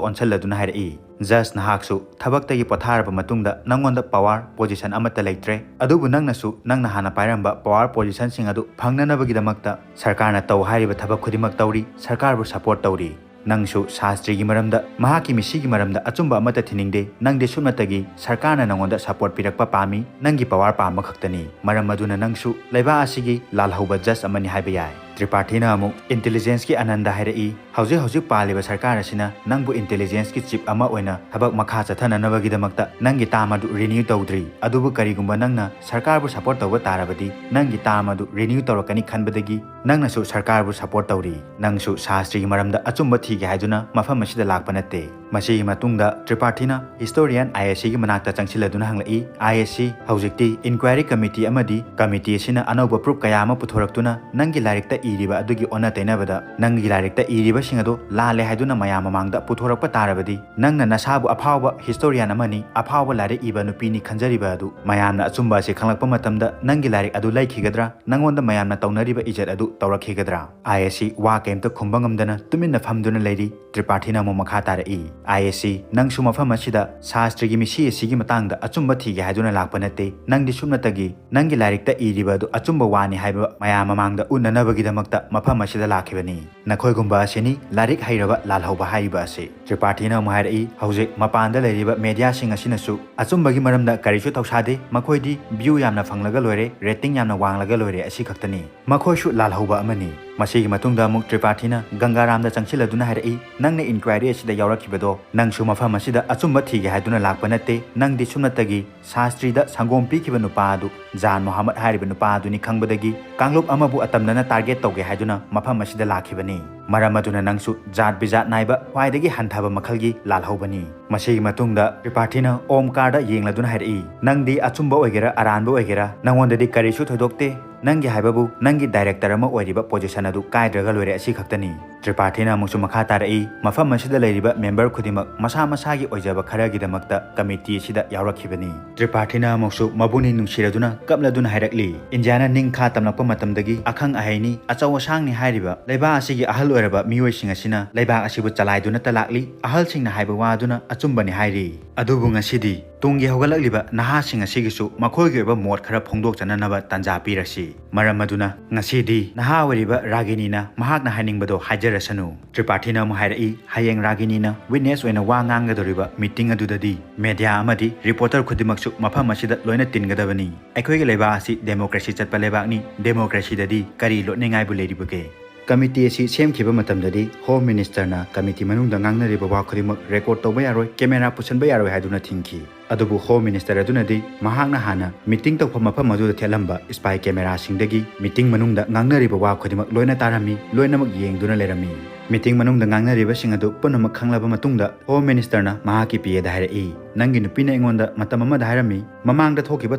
ꯑꯣꯟꯁꯤꯜꯂꯗꯨꯅ ꯍꯥꯏꯔꯛꯏ, "ꯖꯖ, ꯅꯍꯥꯛꯁꯨ ꯊꯕꯛꯇꯒꯤ ꯄꯣꯊꯥꯔꯕ ꯃꯇꯨꯡꯗ ꯅꯪꯉꯣꯟꯗ ꯄꯋꯥꯔ ꯄꯣꯖꯤꯁꯟ ꯑꯃꯠꯇ ꯂꯩꯇ꯭ꯔꯦ꯫ ꯑꯗꯨꯕꯨ ꯅꯪꯅꯁꯨ ꯅꯪꯅ ꯍꯥꯟꯅ ꯄꯥꯏꯔꯝꯕ ꯄꯋꯥꯔ ꯄꯣꯖꯤꯁꯟꯁꯤꯡ ꯑꯗꯨ ꯐꯪꯅꯅꯕꯒꯤꯗꯃꯛꯇ ꯁꯔꯀꯥꯔꯅ ꯇꯧ ꯍꯥꯏꯔꯤꯕ ꯊꯕꯛ ꯈꯨꯗꯤꯡꯃꯛ ꯇꯧꯔꯤ, ꯁꯔꯀꯥꯔꯕꯨ ꯁꯄꯣꯔꯠ ꯇꯧꯔꯤ꯫ ꯅꯪꯁꯨ ꯁꯥꯁꯇ꯭ꯔꯤꯒꯤ ꯃꯔꯝꯗ, ꯃꯍꯥꯛꯀꯤ ꯃꯤꯁꯤꯒꯤ ꯃꯔꯝꯗ ꯑꯆꯨꯝꯕ ꯑꯃꯠꯇ ꯊꯤꯅꯤꯡꯗꯦ꯫ ꯅꯪꯗꯤ ꯁꯨꯞꯅꯇꯒꯤ ꯁꯔꯀꯥꯔꯅ ꯅꯪꯉꯣꯟꯗ ꯁꯄꯣꯔꯠ ꯄꯤꯔꯛꯄ ꯄꯥꯝꯃꯤ꯫ ꯅꯪꯒꯤ ꯄꯋꯥꯔ ꯄꯥꯝꯕ ꯈꯛꯇꯅꯤ꯫ ꯃꯔꯝ ꯑꯗꯨꯅ ꯅꯪꯁꯨ ꯂꯩꯕꯥꯛ ꯑꯁꯤꯒꯤ ꯂꯥꯜꯍꯧꯕ ꯖꯖ ꯑꯃꯅꯤ ꯍꯥꯏꯕ ꯌꯥꯏ"꯫ ꯇ꯭ꯔꯤꯄꯥꯊꯤꯅ ꯑꯃꯨꯛ intelligence ꯀꯤ ꯑꯅꯟꯗ ꯍꯥꯏꯔꯛꯏ, "ꯍꯧꯖꯤꯛ ꯍꯧꯖꯤꯛ ꯄꯥꯜꯂꯤꯕ ꯁꯔꯀꯥꯔ ꯑꯁꯤꯅ ꯅꯪꯕꯨ intelligence ꯀꯤ chief ꯑꯃ ꯑꯣꯏꯅ ꯊꯕꯛ ꯃꯈꯥ ꯆꯠꯊꯅꯅꯕꯒꯤꯗꯃꯛꯇ ꯅꯪꯒꯤ term ꯑꯗꯨ renew ꯇꯧꯗ꯭ꯔꯤ꯫ ꯑꯗꯨꯕꯨ ꯀꯔꯤꯒꯨꯝꯕ ꯅꯪꯅ ꯁꯔꯀꯥꯔꯕꯨ support ꯇꯧꯕ ꯇꯥꯔꯕꯗꯤ ꯅꯪꯒꯤ term ꯑꯗꯨ renew ꯇꯧꯔꯛꯀꯅꯤ ꯈꯟꯕꯗꯒꯤ ꯅꯪꯅꯁꯨ ꯁꯔꯀꯥꯔꯕꯨ support ꯇꯧꯔꯤ꯫ ꯅꯪꯁꯨ ꯁꯥꯁꯇ꯭ꯔꯤꯒꯤ ꯃꯔꯝꯗ ꯑꯆꯨꯝꯕ ꯊꯤꯒꯦ ꯍꯥꯏꯗꯨꯅ ꯃꯐꯝ ꯑꯁꯤꯗ ꯂꯥꯛꯄ ꯅꯠꯇꯦ꯫" ꯃꯁꯤꯒꯤ ꯃꯇꯨꯡꯗ ꯇ꯭ꯔꯤꯄꯥꯊꯤꯅ historian ꯑꯥꯏ ꯑꯦꯁ ꯁꯤꯒꯤ ꯃꯅꯥꯛꯇ ꯆꯪꯁꯤꯜꯂꯗꯨꯅ ꯍꯪꯂꯛꯏ, "ꯑꯥꯏ ꯑꯦꯁ ꯁꯤ, ꯍꯧꯖꯤꯛꯇꯤ inquiry committee ꯑꯃꯗꯤ committee ꯑꯁꯤꯅ ꯑꯅꯧꯕ proof ꯀꯌꯥ ꯑꯃ ꯄꯨꯊꯣꯔꯛꯇꯨꯅ ꯅꯪꯒꯤ ꯂꯥꯏꯔꯤꯛꯇ ꯏꯔꯤꯕ ꯑꯗꯨꯒꯤ ꯑꯣꯟꯅ ꯇꯩꯅꯕꯗ ꯅꯪꯒꯤ ꯂꯥꯏꯔꯤꯛꯇ ꯏꯔꯤꯕꯁꯤꯡ ꯑꯗꯨ ꯂꯥꯜꯂꯦ ꯍꯥꯏꯗꯨꯅ ꯃꯌꯥꯝ ꯃꯃꯥꯡꯗ ꯄꯨꯊꯣꯔꯛꯄ ꯇꯥꯔꯕꯗꯤ ꯅꯪꯅ ꯅꯁꯥꯕꯨ ꯑꯐꯥꯎꯕ historian ꯑꯃꯅꯤ, ꯑꯐꯥꯎꯕ ꯂꯥꯏꯔꯤꯛ ꯏꯕ ꯅꯨꯄꯤꯅꯤ ꯈꯟꯖꯔꯤꯕ ꯑꯗꯨ ꯃꯌꯥꯝꯅ ꯑꯆꯨꯝꯕ ꯑꯁꯤ ꯈꯪꯂꯛꯄ ꯃꯇꯝꯗ ꯅꯪꯒꯤ ꯂꯥꯏꯔꯤꯛ ꯑꯗꯨ ꯂꯩꯈꯤꯒꯗ꯭ꯔꯥ? ꯅꯪꯉꯣꯟꯗ ꯃꯌꯥꯝꯅ ꯇꯧꯅꯔꯤꯕ ꯏꯖꯠ ꯑꯗꯨ ꯇꯧꯔꯛꯈꯤꯒꯗ꯭ꯔꯥ?" ꯑꯥꯏ ꯑꯦꯁ ꯁꯤ ꯋꯥ ꯀꯩꯝꯇ ꯈꯨꯝꯕ ꯉꯝꯗꯅ ꯇꯨꯃꯤꯟꯅ ꯐꯝꯗꯨꯅ ꯂꯩꯔꯤ꯫ ꯇ꯭ꯔꯤꯄꯥꯊꯤꯅ ꯑꯃꯨꯛ ꯃꯈꯥ ꯇꯥꯔꯛꯏ, "ꯑꯥꯏ ꯑꯦꯁ ꯁꯤ, ꯅꯪꯁꯨ ꯃꯐꯝ ꯑꯁꯤꯗ ꯁꯥꯁꯇ꯭ꯔꯤꯒꯤ ꯃꯤꯁꯤ ꯑꯁꯤꯒꯤ ꯃꯇꯥꯡꯗ ꯑꯆꯨꯝꯕ ꯊꯤꯒꯦ ꯍꯥꯏꯗꯨꯅ ꯂꯥꯛꯄ ꯅꯠꯇꯦ꯫ ꯅꯪꯗꯤ ꯁꯨꯞꯅꯇꯒꯤ ꯅꯪꯒꯤ ꯂꯥꯏꯔꯤꯛꯇ ꯏꯔꯤꯕ ꯑꯗꯨ ꯑꯆꯨꯝꯕ ꯋꯥꯅꯤ ꯍꯥꯏꯕ ꯃꯌꯥꯝ ꯃꯃꯥꯡꯗ ꯎꯠꯅꯅꯕꯒꯤꯗꯃꯛꯇ ꯃꯐꯝ ꯑꯁꯤꯗ ꯂꯥꯛꯈꯤꯕꯅꯤ꯫ ꯅꯈꯣꯏꯒꯨꯝꯕ ꯑꯁꯤꯅꯤ ꯂꯥꯏꯔꯤꯛ ꯍꯩꯔꯕ ꯂꯥꯜꯍꯧꯕ ꯍꯥꯏꯔꯤꯕ ꯑꯁꯤ꯫" ꯇ꯭ꯔꯤꯄꯥꯊꯤꯅ ꯑꯃꯨꯛ ꯍꯥꯏꯔꯛꯏ, "ꯍꯧꯖꯤꯛ ꯃꯄꯥꯟꯗ ꯂꯩꯔꯤꯕ mediaꯁꯤꯡ ꯑꯁꯤꯅꯁꯨ ꯑꯆꯨꯝꯕꯒꯤ ꯃꯔꯝꯗ ꯀꯔꯤꯁꯨ ꯊꯧꯁꯥꯗꯦ꯫ ꯃꯈꯣꯏꯗꯤ view ꯌꯥꯝꯅ ꯐꯪꯂꯒ ꯂꯣꯏꯔꯦ, rating ꯌꯥꯝꯅ ꯋꯥꯡꯂꯒ ꯂꯣꯏꯔꯦ, ꯑꯁꯤ ꯈꯛꯇꯅꯤ꯫ ꯃꯈꯣꯏꯁꯨ ꯂꯥꯜꯍꯧꯕ ꯑꯃꯅꯤ꯫" ꯃꯁꯤꯒꯤ ꯃꯇꯨꯡꯗ ꯑꯃꯨꯛ ꯇ꯭ꯔꯤꯄꯥꯊꯤꯅ ꯒꯪꯒꯥꯔꯥꯝꯗ ꯆꯪꯁꯤꯜꯂꯗꯨꯅ ꯍꯥꯏꯔꯛꯏ, "ꯅꯪꯅ inquiry ꯑꯁꯤꯗ ꯌꯥꯎꯔꯛꯈꯤꯕꯗꯣ ꯅꯪꯁꯨ ꯃꯐꯝ ꯑꯁꯤꯗ ꯑꯆꯨꯝꯕ ꯊꯤꯒꯦ ꯍꯥꯏꯗꯨꯅ ꯂꯥꯛꯄ ꯅꯠꯇꯦ꯫ ꯅꯪꯗꯤ ꯁꯨꯞꯅꯇꯒꯤ ꯁꯥꯁꯇ꯭ꯔꯤꯗ ꯁꯪꯒꯣꯝ ꯄꯤꯈꯤꯕ ꯅꯨꯄꯥ ꯑꯗꯨ, ꯖꯥꯟ ꯃꯣꯍꯝꯃꯗ ꯍꯥꯏꯔꯤꯕ ꯅꯨꯄꯥ ꯑꯗꯨꯅꯤ ꯈꯪꯕꯗꯒꯤ ꯀꯥꯡꯂꯨꯞ ꯑꯃꯕꯨ ꯑꯇꯝꯅꯅ target ꯇꯧꯒꯦ ꯍꯥꯏꯗꯨꯅ ꯃꯐꯝ ꯑꯁꯤꯗ ꯂꯥꯛꯈꯤꯕꯅꯤ꯫ ꯃꯔꯝ ꯑꯗꯨꯅ ꯅꯪꯁꯨ ꯖꯥꯠ ꯕꯤꯖꯥꯠ ꯅꯥꯏꯕ ꯈ꯭ꯋꯥꯏꯗꯒꯤ ꯍꯟꯊꯕ ꯃꯈꯜꯒꯤ ꯂꯥꯜꯍꯧꯕꯅꯤ꯫" ꯃꯁꯤꯒꯤ ꯃꯇꯨꯡꯗ ꯇ꯭ꯔꯤꯄꯥꯊꯤꯅ ꯑꯣꯝꯀꯥꯔꯗ ꯌꯦꯡꯂꯗꯨꯅ ꯍꯥꯏꯔꯛꯏ, "ꯅꯪꯗꯤ ꯑꯆꯨꯝꯕ ꯑꯣꯏꯒꯦꯔꯥ ꯑꯔꯥꯟꯕ ꯑꯣꯏꯒꯦꯔꯥ ꯅꯪꯉꯣꯟꯗꯗꯤ ꯀꯔꯤꯁꯨ ꯊꯣꯏꯗꯣꯛꯇꯦ꯫ ꯅꯪꯒꯤ ꯍꯥꯏꯕꯕꯨ ꯅꯪꯒꯤ director ꯑꯃ ꯑꯣꯏꯔꯤꯕ position ꯑꯗꯨ ꯀꯥꯏꯗ꯭ꯔꯒ ꯂꯣꯏꯔꯦ, ꯑꯁꯤ ꯈꯛꯇꯅꯤ꯫" ꯇ꯭ꯔꯤꯄꯥꯊꯤꯅ ꯑꯃꯨꯛꯁꯨ ꯃꯈꯥ ꯇꯥꯔꯛꯏ, "ꯃꯐꯝ ꯑꯁꯤꯗ ꯂꯩꯔꯤꯕ member ꯈꯨꯗꯤꯡꯃꯛ ꯃꯁꯥ ꯃꯁꯥꯒꯤ ꯑꯣꯏꯖꯕ ꯈꯔꯒꯤꯗꯃꯛꯇ committee ꯑꯁꯤꯗ ꯌꯥꯎꯔꯛꯈꯤꯕꯅꯤ꯫" ꯇ꯭ꯔꯤꯄꯥꯊꯤꯅ ꯑꯃꯨꯛꯁꯨ ꯃꯕꯨꯛꯅꯤꯡ ꯅꯨꯡꯁꯤꯔꯗꯨꯅ ꯀꯞꯂꯗꯨꯅ ꯍꯥꯏꯔꯛꯂꯤ, "ꯏꯟꯗꯤꯌꯥꯅ ꯅꯤꯡꯈꯥ ꯇꯝꯂꯛꯄ ꯃꯇꯝꯗꯒꯤ ꯑꯈꯪ ꯑꯍꯩꯅꯤ, ꯑꯆꯧ ꯑꯁꯥꯡꯅꯤ ꯍꯥꯏꯔꯤꯕ ꯂꯩꯕꯥꯛ ꯑꯁꯤꯒꯤ ꯑꯍꯜ ꯑꯣꯏꯔꯕ ꯃꯤꯑꯣꯏꯁꯤꯡ ꯑꯁꯤꯅ ꯂꯩꯕꯥꯛ ꯑꯁꯤꯕꯨ ꯆꯂꯥꯏꯗꯨꯅꯇ ꯂꯥꯛꯂꯤ꯫ ꯑꯍꯜꯁꯤꯡꯅ ꯍꯥꯏꯕ ꯋꯥ ꯑꯗꯨꯅ ꯑꯆꯨꯝꯕꯅꯤ ꯍꯥꯏꯔꯤ꯫ ꯑꯗꯨꯕꯨ ꯉꯁꯤꯗꯤ ꯇꯨꯡꯒꯤ ꯍꯧꯒꯠꯂꯛꯂꯤꯕ ꯅꯍꯥꯁꯤꯡ ꯑꯁꯤꯒꯤꯁꯨ ꯃꯈꯣꯏꯒꯤ ꯑꯣꯏꯕ ꯃꯣꯠ ꯈꯔ ꯐꯣꯡꯗꯣꯛꯆꯅꯅꯕ ꯇꯥꯟꯖꯥ ꯄꯤꯔꯁꯤ꯫ ꯃꯔꯝ ꯑꯗꯨꯅ ꯉꯁꯤꯗꯤ ꯅꯍꯥ ꯑꯣꯏꯔꯤꯕ ꯔꯥꯒꯤꯅꯤꯅ ꯃꯍꯥꯛꯅ ꯍꯥꯏꯅꯤꯡꯕꯗꯣ ꯍꯥꯏꯖꯔꯁꯅꯨ꯫ ꯇ꯭ꯔꯤꯄꯥꯊꯤꯅ ꯑꯃꯨꯛ ꯍꯥꯏꯔꯛꯏ, ꯍꯌꯦꯡ ꯔꯥꯒꯤꯅꯤꯅ ꯋꯤꯠꯅꯦꯁ ꯑꯣꯏꯅ ꯋꯥ ꯉꯥꯡꯒꯗꯧꯔꯤꯕ ꯃꯤꯇꯤꯡ ꯑꯗꯨꯗꯗꯤ ꯃꯦꯗꯤꯌꯥ ꯑꯃꯗꯤ ꯔꯤꯄꯣꯔꯇꯔ ꯈꯨꯗꯤꯡꯃꯛꯁꯨ ꯃꯐꯝ ꯑꯁꯤꯗ ꯂꯣꯏꯅ ꯇꯤꯟꯒꯗꯕꯅꯤ꯫ ꯑꯩꯈꯣꯏꯒꯤ ꯂꯩꯕꯥꯛ ꯑꯁꯤ ꯗꯦꯃꯣꯀ꯭ꯔꯦꯁꯤ ꯆꯠꯄ ꯂꯩꯕꯥꯛꯅꯤ꯫ ꯗꯦꯃꯣꯀ꯭ꯔꯦꯁꯤꯗꯗꯤ ꯀꯔꯤ ꯂꯣꯠꯅꯤꯡꯉꯥꯏꯕꯨ ꯂꯩꯔꯤꯕꯒꯦ? ꯀꯃꯤꯇꯤ ꯑꯁꯤ ꯁꯦꯝꯈꯤꯕ ꯃꯇꯝꯗꯗꯤ ꯍꯣꯝ ꯃꯤꯅꯤꯁꯇꯔꯅ ꯀꯃꯤꯇꯤ ꯃꯅꯨꯡꯗ ꯉꯥꯡꯅꯔꯤꯕ ꯋꯥ ꯈꯨꯗꯤꯡꯃꯛ ꯔꯦꯀꯣꯔꯗ ꯇꯧꯕ ꯌꯥꯔꯣꯏ, ꯀꯦꯃꯦꯔꯥ ꯄꯨꯁꯟꯕ ꯌꯥꯔꯣꯏ ꯍꯥꯏꯗꯨꯅ ꯊꯤꯡꯈꯤ꯫ ꯑꯗꯨꯕꯨ ꯍꯣꯝ ꯃꯤꯅꯤꯁꯇꯔ ꯑꯗꯨꯅꯗꯤ ꯃꯍꯥꯛꯅ ꯍꯥꯟꯅ ꯃꯤꯇꯤꯡ ꯇꯧꯐꯝ ꯃꯐꯝ ꯑꯗꯨꯗ ꯊꯦꯠꯂꯝꯕ ꯁ꯭ꯄꯥꯏ ꯀꯦꯃꯦꯔꯥꯁꯤꯡꯗꯒꯤ ꯃꯤꯇꯤꯡ ꯃꯅꯨꯡꯗ ꯉꯥꯡꯅꯔꯤꯕ ꯋꯥ ꯈꯨꯗꯤꯡꯃꯛ ꯂꯣꯏꯅ ꯇꯥꯔꯝꯃꯤ, ꯂꯣꯏꯅꯃꯛ ꯌꯦꯡꯗꯨꯅ ꯂꯩꯔꯝꯃꯤ꯫ ꯃꯤꯇꯤꯡ ꯃꯅꯨꯡꯗ ꯉꯥꯡꯅꯔꯤꯕꯁꯤꯡ ꯑꯗꯨ ꯄꯨꯝꯅꯃꯛ ꯈꯪꯂꯕ ꯃꯇꯨꯡꯗ ꯍꯣꯝ ꯃꯤꯅꯤꯁꯇꯔꯅ ꯃꯍꯥꯛꯀꯤ ꯄꯤ ꯑꯦꯗ ꯍꯥꯏꯔꯛꯏ, "ꯅꯪꯒꯤ ꯅꯨꯄꯤꯅ ꯑꯩꯉꯣꯟꯗ ꯃꯇꯝ ꯑꯃꯗ ꯍꯥꯏꯔꯝꯃꯤ, ꯃꯃꯥꯡꯗ ꯊꯣꯛꯈꯤꯕ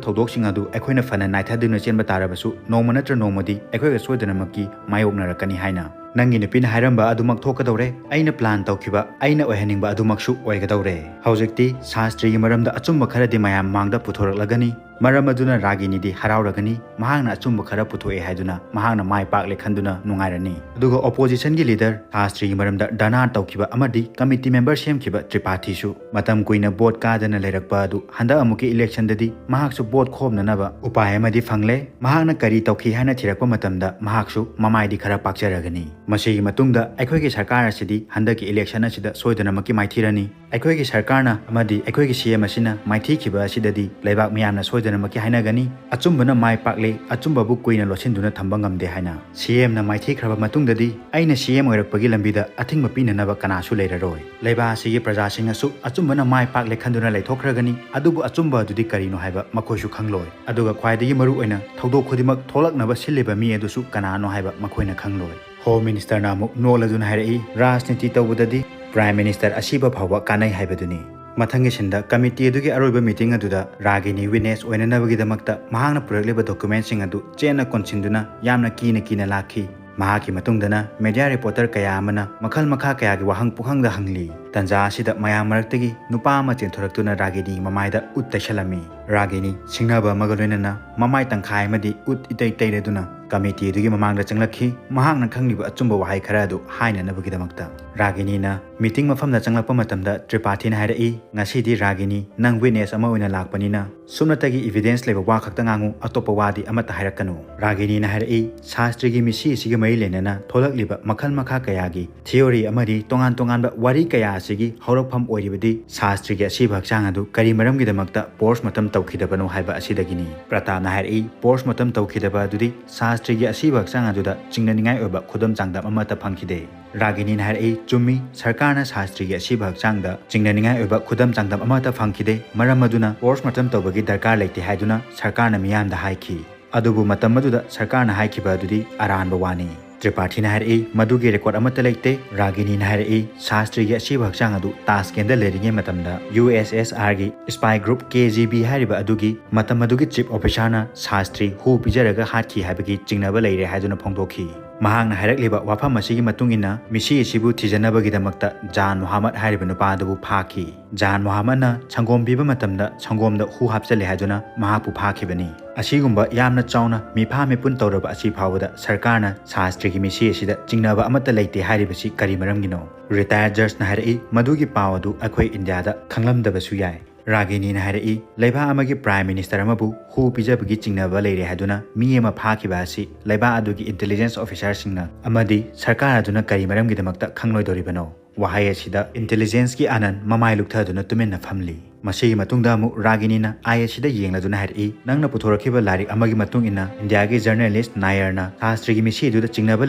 ꯊꯧꯗꯣꯛꯁꯤꯡ ꯑꯗꯨ ꯑꯩꯈꯣꯏꯅ ꯐꯅ ꯅꯥꯏꯊꯗꯨꯅ ꯆꯦꯟꯕ ꯇꯥꯔꯕꯁꯨ ꯅꯣꯡꯃ ꯅꯠꯇ꯭ꯔ ꯅꯣꯡꯃꯗꯤ ꯑꯩꯈꯣꯏꯒ ꯁꯣꯏꯗꯅꯃꯛꯀꯤ ꯃꯥꯌꯣꯛꯅꯔꯛꯀꯅꯤ" ꯍꯥꯏꯅ꯫ ꯅꯪꯒꯤ ꯅꯨꯄꯤꯅ ꯍꯥꯏꯔꯝꯕ ꯑꯗꯨꯃꯛ ꯊꯣꯛꯀꯗꯧꯔꯦ, ꯑꯩꯅ ꯄ꯭ꯂꯥꯟ ꯇꯧꯈꯤꯕ, ꯑꯩꯅ ꯑꯣꯏꯍꯟꯅꯤꯡꯕ ꯑꯗꯨꯃꯛꯁꯨ ꯑꯣꯏꯒꯗꯧꯔꯦ꯫ ꯍꯧꯖꯤꯛꯇꯤ ꯁꯥꯁꯇ꯭ꯔꯤꯒꯤ ꯃꯔꯝꯗ ꯑꯆꯨꯝꯕ ꯈꯔꯗꯤ ꯃꯌꯥꯝ ꯃꯥꯡꯗ ꯄꯨꯊꯣꯔꯛꯂꯒꯅꯤ, ꯃꯔꯝ ꯑꯗꯨꯅ ꯔꯥꯒꯤꯅꯤꯗꯤ ꯍꯔꯥꯎꯔꯒꯅꯤ, ꯃꯍꯥꯛꯅ ꯑꯆꯨꯝꯕ ꯈꯔ ꯄꯨꯊꯣꯛꯑꯦ ꯍꯥꯏꯗꯨꯅ ꯃꯍꯥꯛꯅ ꯃꯥꯏ ꯄꯥꯛꯂꯦ ꯈꯟꯗꯨꯅ ꯅꯨꯡꯉꯥꯏꯔꯅꯤ꯫ ꯑꯗꯨꯒ ꯑꯣꯄꯣꯖꯤꯁꯟꯒꯤ ꯂꯤꯗꯔ ꯁꯥꯁꯇ꯭ꯔꯤꯒꯤ ꯃꯔꯝꯗ ꯙꯔꯅꯥ ꯇꯧꯈꯤꯕ ꯑꯃꯗꯤ ꯀꯃꯤꯇꯤ ꯃꯦꯝꯕꯔ ꯁꯦꯝꯈꯤꯕ ꯇ꯭ꯔꯤꯄꯥꯊꯤꯁꯨ ꯃꯇꯝ ꯀꯨꯏꯅ ꯚꯣꯠ ꯀꯥꯗꯅ ꯂꯩꯔꯛꯄ ꯑꯗꯨ ꯍꯟꯗꯛ ꯑꯃꯨꯛꯀꯤ ꯏꯂꯦꯛꯁꯟꯗꯗꯤ ꯃꯍꯥꯛꯁꯨ ꯚꯣꯠ ꯈꯣꯝꯅꯅꯕ ꯎꯄꯥꯏ ꯑꯃꯗꯤ ꯐꯪꯂꯦ꯫ ꯃꯍꯥꯛꯅ ꯀꯔꯤ ꯇꯧꯈꯤ ꯍꯥꯏꯅ ꯊꯤꯔꯛꯄ ꯃꯇꯝꯗ ꯃꯍꯥꯛꯁꯨ ꯃꯃꯥꯏꯗꯤ ꯈꯔ ꯄꯥꯛꯆꯔꯒꯅꯤ꯫ ꯃꯁꯤꯒꯤ ꯃꯇꯨꯡꯗ ꯑꯩꯈꯣꯏꯒꯤ ꯁꯔꯀꯥꯔ ꯑꯁꯤꯗꯤ ꯍꯟꯗꯛꯀꯤ ꯏꯂꯦꯛꯁꯟ ꯑꯁꯤꯗ ꯁꯣꯏꯗꯅꯃꯛꯀꯤ ꯃꯥꯏꯊꯤꯔꯅꯤ꯫ ꯑꯩꯈꯣꯏꯒꯤ ꯁꯔꯀꯥꯔꯅ ꯑꯃꯗꯤ ꯑꯩꯈꯣꯏꯒꯤ ꯁꯤ ꯑꯦꯝ ꯑꯁꯤꯅ ꯃꯥꯏꯊꯤꯈꯤꯕ ꯑꯁꯤꯗꯗꯤ ꯂꯩꯕꯥꯛ ꯃꯤꯌꯥꯝꯅ ꯁꯣꯏꯗꯅꯃꯛꯀꯤ ꯍꯥꯏꯅꯒꯅꯤ, "ꯑꯆꯨꯝꯕꯅ ꯃꯥꯏ ꯄꯥꯛꯂꯦ, ꯑꯆꯨꯝꯕꯕꯨ ꯀꯨꯏꯅ ꯂꯣꯠꯁꯤꯟꯗꯨꯅ ꯊꯝꯕ ꯉꯝꯗꯦ" ꯍꯥꯏꯅ꯫ ꯁꯤ ꯑꯦꯝꯅ ꯃꯥꯏꯊꯤꯈ꯭ꯔꯕ ꯃꯇꯨꯡꯗꯗꯤ ꯑꯩꯅ ꯁꯤ ꯑꯦꯝ ꯑꯣꯏꯔꯛꯄꯒꯤ ꯂꯝꯕꯤꯗ ꯑꯊꯤꯡꯕ ꯄꯤꯅꯅꯕ ꯀꯅꯥꯁꯨ ꯂꯩꯔꯔꯣꯏ꯫ ꯂꯩꯕꯥꯛ ꯑꯁꯤꯒꯤ ꯄ꯭ꯔꯖꯥꯁꯤꯡꯅꯁꯨ ꯑꯆꯨꯝꯕꯅ ꯃꯥꯏ ꯄꯥꯛꯂꯦ ꯈꯟꯗꯨꯅ ꯂꯩꯊꯣꯛꯈ꯭ꯔꯒꯅꯤ, ꯑꯗꯨꯕꯨ ꯑꯆꯨꯝꯕ ꯑꯗꯨꯗꯤ ꯀꯔꯤꯅꯣ ꯍꯥꯏꯕ ꯃꯈꯣꯏꯁꯨ ꯈꯪꯂꯣꯏ꯫ ꯑꯗꯨꯒ ꯈ꯭ꯋꯥꯏꯗꯒꯤ ꯃꯔꯨ ꯑꯣꯏꯅ ꯊꯧꯗꯣꯛ ꯈꯨꯗꯤꯡꯃꯛ ꯊꯣꯛꯂꯛꯅꯕ ꯁꯤꯜꯂꯤꯕ ꯃꯤ ꯑꯗꯨꯁꯨ ꯀꯅꯥꯅꯣ ꯍꯥꯏꯕ ꯃꯈꯣꯏꯅ ꯈꯪꯂꯣꯏ꯫ ꯍꯣꯝ ꯃꯤꯅꯤꯁꯇꯔꯅ ꯑꯃꯨꯛ ꯅꯣꯛꯂꯗꯨꯅ ꯍꯥꯏꯔꯛꯏ, "ꯔꯥꯖꯅꯤꯇꯤ ꯇꯧꯕꯗꯗꯤ ꯄ꯭ꯔꯥꯏꯝ ꯃꯤꯅꯤꯁꯇꯔ ꯑꯁꯤꯕ ꯐꯥꯎꯕ ꯀꯥꯟꯅꯩ ꯍꯥꯏꯕꯗꯨꯅꯤ"꯫ ꯃꯊꯪꯒꯤ ꯁꯤꯟꯗ ꯀꯃꯤꯇꯤ ꯑꯗꯨꯒꯤ ꯑꯔꯣꯏꯕ ꯃꯤꯇꯤꯡ ꯑꯗꯨꯗ ꯔꯥꯒꯤꯅꯤ ꯋꯤꯠꯅꯦꯁ ꯑꯣꯏꯅꯅꯕꯒꯤꯗꯃꯛꯇ ꯃꯍꯥꯛꯅ ꯄꯨꯔꯛꯂꯤꯕ ꯗꯣꯀꯨꯃꯦꯟꯁꯤꯡ ꯑꯗꯨ ꯆꯦꯠꯅ ꯀꯣꯟꯁꯤꯟꯗꯨꯅ ꯌꯥꯝꯅ ꯀꯤꯅ ꯀꯤꯅ ꯂꯥꯛꯈꯤ꯫ ꯃꯍꯥꯛꯀꯤ ꯃꯇꯨꯡꯗꯅ ꯃꯦꯗꯤꯌꯥ ꯔꯤꯄꯣꯔꯇꯔ ꯀꯌꯥ ꯑꯃꯅ ꯃꯈꯜ ꯃꯈꯥ ꯀꯌꯥꯒꯤ ꯋꯥꯍꯪ ꯄꯨꯡꯍꯪꯗ ꯍꯪꯂꯤ꯫ ꯇꯟꯖꯥ ꯑꯁꯤꯗ ꯃꯌꯥꯝ ꯃꯔꯛꯇꯒꯤ ꯅꯨꯄꯥ ꯑꯃ ꯆꯦꯟꯊꯣꯔꯛꯇꯨꯅ ꯔꯥꯒꯤꯅꯤ ꯃꯃꯥꯏꯗ ꯎꯠ ꯇꯩꯁꯜꯂꯝꯃꯤ꯫ ꯔꯥꯒꯤꯅꯤ ꯁꯤꯡꯅꯕ ꯑꯃꯒ ꯂꯣꯏꯅꯅ ꯃꯃꯥꯏ ꯇꯪꯈꯥꯏ ꯑꯃꯗꯤ ꯎꯠ ꯏꯇꯩ ꯇꯩꯔꯗꯨꯅ ꯀꯃꯤꯇꯤ ꯑꯗꯨꯒꯤ ꯃꯃꯥꯡꯗ ꯆꯪꯂꯛꯈꯤ꯫ ꯃꯍꯥꯛꯅ ꯈꯪꯂꯤꯕ ꯑꯆꯨꯝꯕ ꯋꯥꯍꯩ ꯈꯔ ꯑꯗꯨ ꯍꯥꯏꯅꯅꯕꯒꯤꯗꯃꯛꯇ꯫ ꯔꯥꯒꯤꯅꯤꯅ ꯃꯤꯇꯤꯡ ꯃꯐꯝꯗ ꯆꯪꯂꯛꯄ ꯃꯇꯝꯗ ꯇ꯭ꯔꯤꯄꯥꯊꯤꯅ ꯍꯥꯏꯔꯛꯏ, "ꯉꯁꯤꯗꯤ ꯔꯥꯒꯤꯅꯤ, ꯅꯪ ꯋꯤꯠꯅꯦꯁ ꯑꯃ ꯑꯣꯏꯅ ꯂꯥꯛꯄꯅꯤꯅ ꯁꯨꯞꯅꯇꯒꯤ ꯏꯚꯤꯗꯦꯟꯁ ꯂꯩꯕ ꯋꯥ ꯈꯛꯇ ꯉꯥꯡꯉꯨ, ꯑꯇꯣꯞꯄ ꯋꯥꯗꯤ ꯑꯃꯠꯇ ꯍꯥꯏꯔꯛꯀꯅꯨ"꯫ ꯔꯥꯒꯤꯅꯤꯅ ꯍꯥꯏꯔꯛꯏ, "ꯁꯥꯁꯇ꯭ꯔꯤꯒꯤ ꯃꯤꯁꯤ ꯑꯁꯤꯒ ꯃꯔꯤ ꯂꯩꯅꯅ ꯊꯣꯛꯂꯛꯂꯤꯕ ꯃꯈꯜ ꯃꯈꯥ ꯀꯌꯥꯒꯤ ꯊꯤꯑꯣꯔꯤ ꯑꯃꯗꯤ ꯇꯣꯉꯥꯟ ꯇꯣꯉꯥꯟꯕ ꯋꯥꯔꯤ ꯀꯌꯥ ꯑꯁꯤꯒꯤ ꯍꯧꯔꯛꯐꯝ ꯑꯣꯏꯔꯤꯕꯗꯤ ꯁꯥꯁꯇ꯭ꯔꯤꯒꯤ ꯑꯁꯤꯕ ꯍꯛꯆꯥꯡ ꯑꯗꯨ ꯀꯔꯤ ꯃꯔꯝꯒꯤꯗꯃꯛꯇ ꯄꯣꯁꯃꯣꯔꯇꯝ ꯇꯧꯈꯤꯗꯕꯅꯣ ꯍꯥꯏꯕ ꯑꯁꯤꯗꯒꯤꯅꯤ"꯫ ꯄ꯭ꯔꯇꯥꯞꯅ ꯍꯥꯏꯔꯛꯏ, "ꯄꯣꯁꯃꯣꯔꯇꯝ ꯇꯧꯈꯤꯗꯕ ꯑꯗꯨꯗꯤ ꯁꯥꯁꯇ꯭ꯔꯤꯒꯤ ꯑꯁꯤꯕ ꯍꯛꯆꯥꯡ ꯑꯗꯨꯗ ꯆꯤꯡꯅꯅꯤꯡꯉꯥꯏ ꯑꯣꯏꯕ ꯈꯨꯗꯝ ꯆꯥꯡꯗꯝ ꯑꯃꯠꯇ ꯐꯪꯈꯤꯗꯦ"꯫ ꯔꯥꯒꯤꯅꯤꯅ ꯍꯥꯏꯔꯛꯏ, "ꯆꯨꯝꯃꯤ, ꯁꯔꯀꯥꯔꯅ ꯁꯥꯁꯇ꯭ꯔꯤꯒꯤ ꯑꯁꯤꯕ ꯍꯛꯆꯥꯡꯗ ꯆꯤꯡꯅꯅꯤꯡꯉꯥꯏ ꯑꯣꯏꯕ ꯈꯨꯗꯝ ꯆꯥꯡꯗꯝ ꯑꯃꯠꯇ ꯐꯪꯈꯤꯗꯦ, ꯃꯔꯝ ꯑꯗꯨꯅ ꯄꯣꯁꯃꯣꯔꯇꯝ ꯇꯧꯕꯒꯤ ꯗꯔꯀꯥꯔ ꯂꯩꯇꯦ ꯍꯥꯏꯗꯨꯅ ꯁꯔꯀꯥꯔꯅ ꯃꯤꯌꯥꯝꯗ ꯍꯥꯏꯈꯤ꯫ ꯑꯗꯨꯕꯨ ꯃꯇꯝ ꯑꯗꯨꯗ ꯁꯔꯀꯥꯔꯅ ꯍꯥꯏꯈꯤꯕ ꯑꯗꯨꯗꯤ ꯑꯔꯥꯟꯕ ꯋꯥꯅꯤ"꯫ ꯇ꯭ꯔꯤꯄꯥꯊꯤꯅ ꯍꯥꯏꯔꯛꯏ, "ꯃꯗꯨꯒꯤ ꯔꯦꯀꯣꯔꯗ ꯑꯃꯠꯇ ꯂꯩꯇꯦ"꯫ ꯔꯥꯒꯤꯅꯤꯅ ꯍꯥꯏꯔꯛꯏ, "ꯁꯥꯁꯇ꯭ꯔꯤꯒꯤ ꯑꯁꯤꯕ ꯍꯛꯆꯥꯡ ꯑꯗꯨ ꯇꯥꯁꯀꯦꯟꯗ ꯂꯩꯔꯤꯉꯩ ꯃꯇꯝꯗ ꯌꯨ ꯑꯦꯁ ꯑꯦꯁ ꯑꯥꯔꯒꯤ ꯁ꯭ꯄꯥꯏ ꯒ꯭ꯔꯨꯞ ꯀꯦ ꯖꯤ ꯕꯤ ꯍꯥꯏꯔꯤꯕ ꯑꯗꯨꯒꯤ ꯃꯇꯝ ꯑꯗꯨꯒꯤ ꯆꯤꯐ ꯑꯣꯐꯤꯁꯥꯔꯅ ꯁꯥꯁꯇ꯭ꯔꯤ ꯍꯨ ꯄꯤꯖꯔꯒ ꯍꯥꯠꯈꯤ ꯍꯥꯏꯕꯒꯤ ꯆꯤꯡꯅꯕ ꯂꯩꯔꯦ" ꯍꯥꯏꯗꯨꯅ ꯐꯣꯡꯗꯣꯛꯈꯤ꯫ ꯃꯍꯥꯛꯅ ꯍꯥꯏꯔꯛꯂꯤꯕ ꯋꯥꯐꯝ ꯑꯁꯤꯒꯤ ꯃꯇꯨꯡ ꯏꯟꯅ ꯃꯤꯁꯤ ꯑꯁꯤꯕꯨ ꯊꯤꯖꯅꯕꯒꯤꯗꯃꯛꯇ ꯖꯥꯟ ꯃꯣꯍꯥꯃꯗ ꯍꯥꯏꯔꯤꯕ ꯅꯨꯄꯥ ꯑꯗꯨꯕꯨ ꯐꯥꯈꯤ꯫ ꯖꯥꯟ ꯃꯣꯍꯥꯃꯗꯅ ꯁꯪꯒꯣꯝ ꯄꯤꯕ ꯃꯇꯝꯗ ꯁꯪꯒꯣꯝꯗ ꯍꯨ ꯍꯥꯞꯆꯜꯂꯦ ꯍꯥꯏꯗꯨꯅ ꯃꯍꯥꯛꯄꯨ ꯐꯥꯈꯤꯕꯅꯤ꯫ ꯑꯁꯤꯒꯨꯝꯕ ꯌꯥꯝꯅ ꯆꯥꯎꯅ ꯃꯤꯐꯥ ꯃꯤꯄꯨꯟ ꯇꯧꯔꯕ ꯑꯁꯤ ꯐꯥꯎꯕꯗ ꯁꯔꯀꯥꯔꯅ ꯁꯥꯁꯇ꯭ꯔꯤꯒꯤ ꯃꯤꯁꯤ ꯑꯁꯤꯗ ꯆꯤꯡꯅꯕ ꯑꯃꯠꯇ ꯂꯩꯇꯦ ꯍꯥꯏꯔꯤꯕꯁꯤ ꯀꯔꯤ ꯃꯔꯝꯒꯤꯅꯣ? ꯔꯤꯇꯥꯌꯔ ꯖꯖꯅ ꯍꯥꯏꯔꯛꯏ, "ꯃꯗꯨꯒꯤ ꯄꯥꯎ ꯑꯗꯨ ꯑꯩꯈꯣꯏ ꯏꯟꯗꯤꯌꯥꯗ ꯈꯪꯂꯝꯗꯕꯁꯨ ꯌꯥꯏ"꯫ ꯔꯥꯒꯤꯅꯤꯅ ꯍꯥꯏꯔꯛꯏ, "ꯂꯩꯕꯥꯛ ꯑꯃꯒꯤ ꯄ꯭ꯔꯥꯏꯝ ꯃꯤꯅꯤꯁꯇꯔ ꯑꯃꯕꯨ ꯍꯨ ꯄꯤꯖꯕꯒꯤ ꯆꯤꯡꯅꯕ ꯂꯩꯔꯦ ꯍꯥꯏꯗꯨꯅ ꯃꯤ ꯑꯃ ꯐꯥꯈꯤꯕ ꯑꯁꯤ ꯂꯩꯕꯥꯛ ꯑꯗꯨꯒꯤ ꯏꯟꯇꯦꯂꯤꯖꯦꯟꯁ ꯑꯣꯐꯤꯁꯥꯔꯁꯤꯡꯅ ꯑꯃꯗꯤ ꯁꯔꯀꯥꯔ ꯑꯗꯨꯅ ꯀꯔꯤ ꯃꯔꯝꯒꯤꯗꯃꯛꯇ ꯈꯪꯂꯣꯏꯗꯧꯔꯤꯕꯅꯣ?" ꯋꯥꯍꯩ ꯑꯁꯤꯗ ꯏꯟꯇꯦꯂꯤꯖꯦꯟꯁꯀꯤ ꯑꯥꯅꯟ ꯃꯃꯥꯏ ꯂꯨꯛꯊꯗꯨꯅ ꯇꯨꯃꯤꯟꯅ ꯐꯝꯂꯤ꯫ ꯃꯁꯤꯒꯤ ꯃꯇꯨꯡꯗ ꯑꯃꯨꯛ ꯔꯥꯒꯤꯅꯤꯅ ꯑꯥꯏ ꯑꯁꯤꯗ ꯌꯦꯡꯂꯗꯨꯅ ꯍꯥꯏꯔꯛꯏ, "ꯅꯪꯅ ꯄꯨꯊꯣꯔꯛꯈꯤꯕ ꯂꯥꯏꯔꯤꯛ ꯑꯃꯒꯤ ꯃꯇꯨꯡ ꯏꯟꯅ ꯏꯟꯗꯤꯌꯥꯒꯤ ꯖꯔꯅꯦꯂꯤꯁ ꯅꯥꯌꯔꯅ ꯁꯥꯁꯇ꯭ꯔꯤꯒꯤ ꯃꯤꯁꯤ ꯑꯗꯨꯗ ꯆꯤꯡꯅꯕ